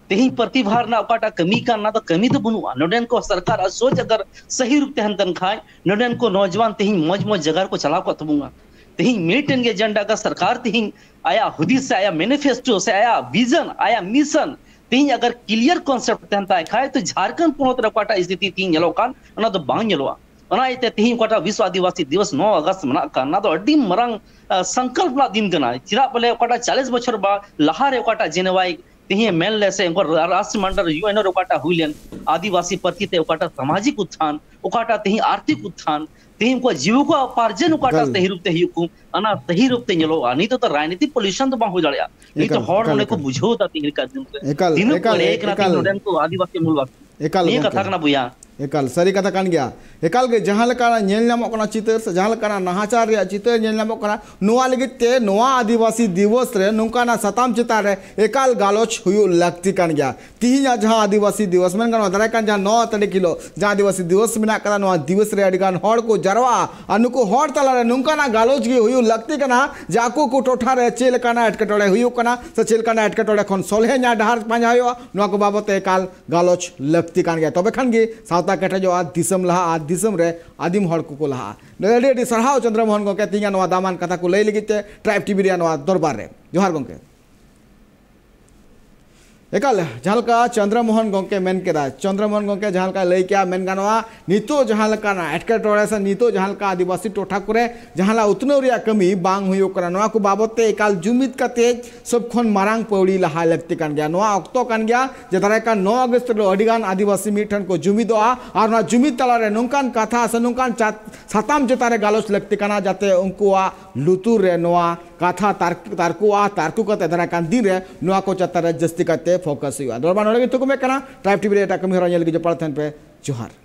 ᱛᱮᱦᱮᱧ ᱯᱨᱚᱛᱤᱵᱷᱟ ᱨᱮᱱᱟᱜ ᱚᱠᱟᱴᱟᱜ ᱠᱟᱹᱢᱤ ᱠᱟᱱ, ᱚᱱᱟ ᱫᱚ ᱠᱟᱹᱢᱤ ᱫᱚ ᱵᱟᱹᱱᱩᱜᱼᱟ᱾ ᱱᱚᱰᱮᱱ ᱠᱚ ᱥᱚᱨᱠᱟᱨ ᱟᱨ ᱥᱳᱪ ᱟᱜᱟᱨ ᱥᱟᱦᱤ ᱨᱩᱯ ᱛᱟᱦᱮᱱ ᱛᱟᱦᱮᱱ ᱠᱷᱟᱡ, ᱱᱚᱰᱮᱱ ᱠᱚ ᱱᱚᱡᱣᱟᱱ ᱛᱮᱦᱮᱧ ᱢᱚᱡᱽ ᱢᱚᱡᱽ ᱡᱟᱭᱜᱟ ᱨᱮᱠᱚ ᱪᱟᱞᱟᱣ ᱠᱚᱜ ᱛᱟᱵᱚᱱᱟ᱾ ᱛᱮᱦᱮᱧ ᱢᱤᱫᱴᱮᱱ ᱜᱮ ᱮᱡᱮᱱᱰᱟ ᱠᱟ ᱥᱚᱨᱠᱟᱨ ᱛᱮᱦᱮᱧ ᱟᱭᱟᱜ ᱦᱩᱫᱤᱥ ᱥᱮ ᱟᱭᱟᱜ ᱢᱮᱱᱤᱯᱷᱮᱥᱴᱳ ᱥᱮ ᱟᱭᱟᱜ ᱵᱷᱤᱡᱚᱱ, ᱟᱭᱟᱜ ᱢᱤᱥᱚᱱ ᱛᱮᱦᱮᱧ ᱟᱜᱟᱨ ᱠᱞᱤᱭᱟᱨ ᱠᱚᱱᱥᱮᱯᱴ ᱛᱟᱦᱮᱱ ᱛᱟᱭ ᱠᱷᱟᱡ, ᱛᱚ ᱡᱷᱟᱨᱠᱷᱚᱸᱰ ᱯᱚᱱᱚᱛ ᱨᱮ ᱚᱠᱟᱴᱟᱜ ᱥᱛᱷᱤᱛᱤ ᱛᱮᱦᱮᱧ ᱧᱮᱞᱚᱜ ᱠᱟᱱ, ᱚᱱᱟ ᱫᱚ ᱵᱟᱝ ᱧᱮᱞᱚᱜᱼᱟ᱾ ᱚᱱᱟ ᱤᱭᱟᱹᱛᱮ ᱛᱮᱦᱮᱧ ᱚᱠᱟᱴᱟᱜ ᱵᱤᱥᱣ ᱟᱹᱫᱤᱵᱟᱹᱥᱤ ᱫᱤᱵᱚᱥ ᱱᱚ ᱟᱜᱚᱥᱴ ᱢᱮᱱᱟᱜ ᱠᱟᱱ, ᱚᱱᱟ ᱫᱚ ᱟᱹᱰᱤ ᱢᱟᱨᱟᱝ, ᱟ, ᱥᱚᱝᱠᱚᱞᱯ ᱨᱮᱱᱟᱜ ᱫᱤᱱ ᱠᱟᱱᱟ᱾ ᱪᱮᱫᱟᱜ ᱵᱚᱞᱮ ᱚᱠᱟᱴᱟᱜ ᱪᱟᱞᱤᱥ ᱵᱚᱪᱷᱚᱨ ᱵᱟ ᱞᱟᱦᱟᱨᱮ ᱚᱠᱟᱴᱟᱜ ᱡᱮᱱᱮᱣᱟᱭ ᱛᱮᱦᱮᱧ ᱢᱮᱱ ᱞᱮ ᱥᱮ ᱩᱱᱠᱩ ᱨᱟᱥᱴᱨᱚᱢᱚᱱᱰᱚᱞ ᱭᱩ ᱮᱱ ᱨᱮ ᱚᱠᱟᱴᱟᱜ ᱦᱩᱭ ᱞᱮᱱ, ᱟᱹᱫᱤᱵᱟᱹᱥᱤ ᱯᱟᱹᱨᱥᱤ ᱛᱮ ᱚᱠᱟᱴᱟᱜ ᱥᱟᱢᱟᱡᱤᱠ ᱩᱛᱛᱷᱟᱱ, ᱚᱠᱟᱴᱟᱜ ᱛᱮᱦᱮᱧ ᱟᱨᱛᱷᱤᱠ ᱩᱛᱛᱷᱟᱱ, ᱛᱮᱦᱮᱧ ᱩᱱᱠᱩᱣᱟᱜ ᱡᱤᱣᱤ ᱠᱚᱣᱟᱜ ᱩᱯᱟᱨᱡᱚᱱ ᱚᱠᱟᱴᱟᱜ ᱮᱠᱟᱞ᱾ ᱥᱟᱹᱦᱤ ᱨᱩᱯ ᱛᱮ ᱦᱩᱭᱩᱜ ᱠᱚ, ᱚᱱᱟ ᱥᱟᱹᱦᱤ ᱨᱩᱯ ᱛᱮ ᱧᱮᱞᱚᱜᱼᱟ᱾ ᱱᱤᱛᱚᱜ ᱫᱚ ᱨᱟᱡᱽᱱᱤᱛᱤ ᱯᱚᱞᱤᱭᱩᱥᱚᱱ ᱫᱚ ᱵᱟᱝ ᱦᱩᱭ ᱫᱟᱲᱮᱭᱟᱜᱼᱟ᱾ ᱱᱤᱛᱚᱜ ᱮᱠᱟᱞ, ᱦᱚᱲ ᱮᱠᱟᱞ, ᱱᱚᱰᱮ ᱠᱚ ᱮᱠᱟᱞ᱾ ᱵᱩᱡᱷᱟᱹᱣ ᱮᱫᱟ ᱛᱮᱦᱮᱧ ᱞᱮᱠᱟ ᱫᱤᱱ ᱨᱮ᱾ ᱮᱠᱟᱞ, ᱛᱤᱱᱟᱹᱜ ᱠᱚ ᱮᱠᱟᱞ, ᱮᱲᱮ ᱠᱟᱱᱟ ᱮᱠᱟᱞ᱾ ᱛᱮᱦᱮᱧ ᱱᱚᱰᱮᱱ ᱠᱚ ᱟᱹᱫᱤᱵᱟᱹᱥᱤ ᱢᱩᱞ ᱵᱟᱥᱤ᱾ ᱮᱠᱟᱞ ᱱᱤᱭᱟᱹ ᱜᱚᱢᱠᱮ, ᱠᱟᱛᱷᱟ ᱠᱟᱱᱟ ᱵᱚᱭᱦᱟ᱾ ᱮᱠᱟᱞ ᱥᱟᱹᱨᱤ ᱠᱟᱛᱷᱟ ᱠᱟᱱ ᱜᱮᱭᱟ᱾ ᱮᱠᱟᱞ ᱜᱮ ᱡᱟᱦᱟᱸ ᱞᱮᱠᱟ ᱧᱮᱞ ᱧᱟᱢᱚᱜ ᱠᱟᱱᱟ ᱪᱤᱛᱟᱹᱨ, ᱥᱮ ᱡᱟᱦᱟᱸ ᱞᱮᱠᱟᱱᱟᱜ ᱱᱟᱦᱟᱪᱟᱨ ᱨᱮᱭᱟᱜ ᱪᱤᱛᱟᱹᱨ ᱧᱮᱞ ᱧᱟᱢᱚᱜ ᱠᱟᱱᱟ, ᱱᱚᱣᱟ ᱞᱟᱹᱜᱤᱫ ᱛᱮ ᱱᱚᱣᱟ ᱟᱹᱫᱤᱵᱟᱹᱥᱤ ᱫᱤᱵᱚᱥ ᱨᱮ ᱱᱚᱝᱠᱟᱱᱟᱜ ᱥᱟᱛᱟᱢ ᱪᱮᱛᱟᱱ ᱨᱮ ᱮᱠᱟᱞ ᱜᱟᱞᱚᱪ ᱦᱩᱭᱩᱜ ᱞᱟᱹᱠᱛᱤ ᱠᱟᱱ ᱜᱮᱭᱟ᱾ ᱛᱤᱦᱤᱧᱟᱜ ᱡᱟᱦᱟᱸ ᱟᱹᱫᱤᱵᱟᱹᱥᱤ ᱫᱤᱵᱚᱥ ᱢᱮᱱ ᱜᱟᱱᱚᱜᱼᱟ, ᱫᱟᱨᱟᱭ ᱠᱟᱱ ᱡᱟᱦᱟᱸ ᱱᱚ ᱛᱟᱹᱨᱤᱠᱷ ᱦᱤᱞᱳᱜ ᱡᱟᱦᱟᱸ ᱟᱹᱫᱤᱵᱟᱹᱥᱤ ᱫᱤᱵᱚᱥ ᱢᱮᱱᱟᱜ ᱠᱟᱫᱟ, ᱱᱚᱣᱟ ᱫᱤᱵᱚᱥ ᱨᱮ ᱟᱹᱰᱤ ᱜᱟᱱ ᱦᱚᱲ ᱠᱚ ᱡᱟᱨᱣᱟᱜᱼᱟ ᱟᱨ ᱱᱩᱠᱩ ᱦᱚᱲ ᱛᱟᱞᱟᱨᱮ ᱱᱚᱝᱠᱟᱱᱟᱜ ᱜᱟᱞᱚᱪ ᱜᱮ ᱦᱩᱭᱩᱜ ᱞᱟᱹᱠᱛᱤ ᱠᱟᱱᱟ ᱡᱮ ᱟᱠᱚ ᱠᱚ ᱴᱚᱴᱷᱟ ᱨᱮ ᱪᱮᱫ ᱞᱮᱠᱟᱱᱟᱜ ᱮᱴᱠᱮᱴᱚᱬᱮ ᱦᱩᱭᱩᱜ ᱠᱟᱱᱟ ᱥᱮ ᱪᱮᱫ ᱞᱮᱠᱟᱱᱟᱜ ᱮᱴᱠᱮᱴᱚᱬᱮ ᱠᱷᱚᱱ ᱥᱚᱞᱦᱮ ᱧᱟᱢ ᱰᱟᱦᱟᱨ ᱯᱟᱸᱡᱟ ᱦᱩᱭᱩᱜᱼᱟ, ᱱᱚᱣᱟ ᱠᱚ ᱵᱟᱵᱚᱫ ᱛᱮ ᱮᱠᱟᱞ ᱜᱟᱞᱚᱪ ᱞᱟᱹᱠᱛᱤ ᱠᱟᱱ ᱜᱮᱭᱟ᱾ ᱛᱚᱵᱮ ᱠᱷᱟᱱ ᱜᱮ ᱥᱟᱶᱛᱟ ᱠᱮᱴᱮᱡᱚᱜᱼᱟ, ᱫᱤᱥᱚᱢ ᱞᱟᱦᱟᱜᱼᱟ, ᱫᱤᱥᱚᱢ ᱨᱮ ᱟᱹᱫᱤᱢ ᱦᱚᱲ ᱠᱚᱠᱚ ᱞᱟᱦᱟᱜᱼᱟ᱾ ᱟᱹᱰᱤ ᱟᱹᱰᱤ ᱥᱟᱨᱦᱟᱣ ᱪᱚᱱᱫᱨᱚ ᱢᱳᱦᱚᱱ ᱜᱚᱢᱠᱮ, ᱛᱮᱦᱮᱧᱟᱜ ᱱᱚᱣᱟ ᱫᱟᱢᱟᱱ ᱠᱟᱛᱷᱟ ᱠᱚ ᱞᱟᱹᱭ ᱞᱟᱹᱜᱤᱫ ᱛᱮ ᱴᱨᱟᱭᱤᱵᱽ ᱴᱤᱵᱷᱤ ᱨᱮᱭᱟᱜ ᱱᱚᱣᱟ ᱫᱚᱨᱵᱟᱨ ᱨᱮ᱾ ᱡᱚᱦᱟᱨ ᱜᱚᱢᱠᱮ᱾ ᱮᱠᱟᱞ, ᱡᱟᱦᱟᱸ ᱞᱮᱠᱟ ᱪᱚᱱᱫᱨᱚ ᱢᱳᱦᱚᱱ ᱜᱚᱢᱠᱮ ᱢᱮᱱ ᱠᱮᱫᱟ, ᱪᱚᱱᱫᱨᱚ ᱢᱳᱦᱚᱱ ᱜᱚᱢᱠᱮ ᱡᱟᱦᱟᱸ ᱞᱮᱠᱟᱭ ᱞᱟᱹᱭ ᱠᱮᱜᱼᱟ, ᱢᱮᱱ ᱜᱟᱱᱚᱜᱼᱟ, ᱱᱤᱛᱚᱜ ᱡᱟᱦᱟᱸ ᱞᱮᱠᱟᱱᱟᱜ ᱮᱴᱠᱮᱴᱚᱬᱮ ᱥᱮ ᱱᱤᱛᱚᱜ ᱡᱟᱦᱟᱸ ᱞᱮᱠᱟ ᱟᱹᱫᱤᱵᱟᱹᱥᱤ ᱴᱚᱴᱷᱟ ᱠᱚᱨᱮ ᱡᱟᱦᱟᱸ ᱞᱮᱠᱟ ᱩᱛᱱᱟᱹᱣ ᱨᱮᱭᱟᱜ ᱠᱟᱹᱢᱤ ᱵᱟᱝ ᱦᱩᱭᱩᱜ ᱠᱟᱱᱟ, ᱱᱚᱣᱟ ᱠᱚ ᱵᱟᱵᱚᱫ ᱛᱮ ᱮᱠᱟᱞ ᱡᱩᱢᱤᱫ ᱠᱟᱛᱮ ᱥᱚᱵ ᱠᱷᱚᱱ ᱢᱟᱨᱟᱝ ᱯᱟᱹᱣᱲᱤ ᱞᱟᱦᱟ ᱞᱟᱹᱠᱛᱤ ᱠᱟᱱ ᱜᱮᱭᱟ᱾ ᱱᱚᱣᱟ ᱚᱠᱛᱚ ᱠᱟᱱ ᱜᱮᱭᱟ ᱡᱮ ᱫᱟᱨᱟᱭ ᱠᱟᱱ ᱱᱚ ᱟᱜᱚᱥᱴ ᱨᱮ ᱟᱹᱰᱤ ᱜᱟᱱ ᱟᱹᱫᱤᱵᱟᱹᱥᱤ ᱢᱤᱫ ᱴᱷᱮᱱ ᱠᱚ ᱡᱩᱢᱤᱫᱚᱜᱼᱟ ᱟᱨ ᱱᱚᱣᱟ ᱡᱩᱢᱤᱫ ᱛᱟᱞᱟᱨᱮ ᱱᱚᱝᱠᱟᱱ ᱠᱟᱛᱷᱟ ᱥᱮ ᱱᱚᱝᱠᱟᱱ ᱪᱟ-, ᱥᱟᱛᱟᱢ ᱪᱮᱛᱟᱱ ᱨᱮ ᱜᱟᱞᱚᱪ ᱞᱟᱹᱠᱛᱤ ᱠᱟᱱᱟ, ᱡᱟᱛᱮ ᱩᱱᱠᱩᱣᱟᱜ ᱞᱩᱛᱩᱨ ᱨᱮ ᱱᱚᱣᱟ ᱠᱟᱛᱷᱟ ᱛᱟᱨ-, ᱛᱟᱨᱠᱚᱜᱼᱟ, ᱛᱟᱨᱠᱚ ᱠᱟᱛᱮ ᱫᱟᱨᱟᱭ ᱠᱟᱱ ᱫᱤᱱ ᱨᱮ ᱱᱚᱣᱟ ᱠᱚ ᱪᱮᱛᱟᱱ ᱨᱮ ᱡᱟᱹᱥᱛᱤ ᱠᱟᱛᱮ ᱯᱷᱳᱠᱟᱥ ᱦᱩᱭᱩᱜᱼᱟ᱾ ᱫᱚᱨᱵᱟᱨ ᱱᱚᱰᱮ ᱜᱮ ᱛᱷᱩᱠᱩᱢᱮᱫ ᱠᱟᱱᱟ᱾ ᱴᱨᱟᱭᱤᱵᱽ ᱴᱤᱵᱷᱤ ᱨᱮ ᱮᱴᱟᱜ ᱠᱟᱹᱢᱤ ᱦᱚᱨᱟ ᱧᱮᱞ ᱞᱟᱹᱜᱤᱫ ᱡᱚᱯᱲᱟᱣ ᱛᱟᱦᱮᱱ ᱯᱮ᱾ ᱡᱚᱦᱟᱨ᱾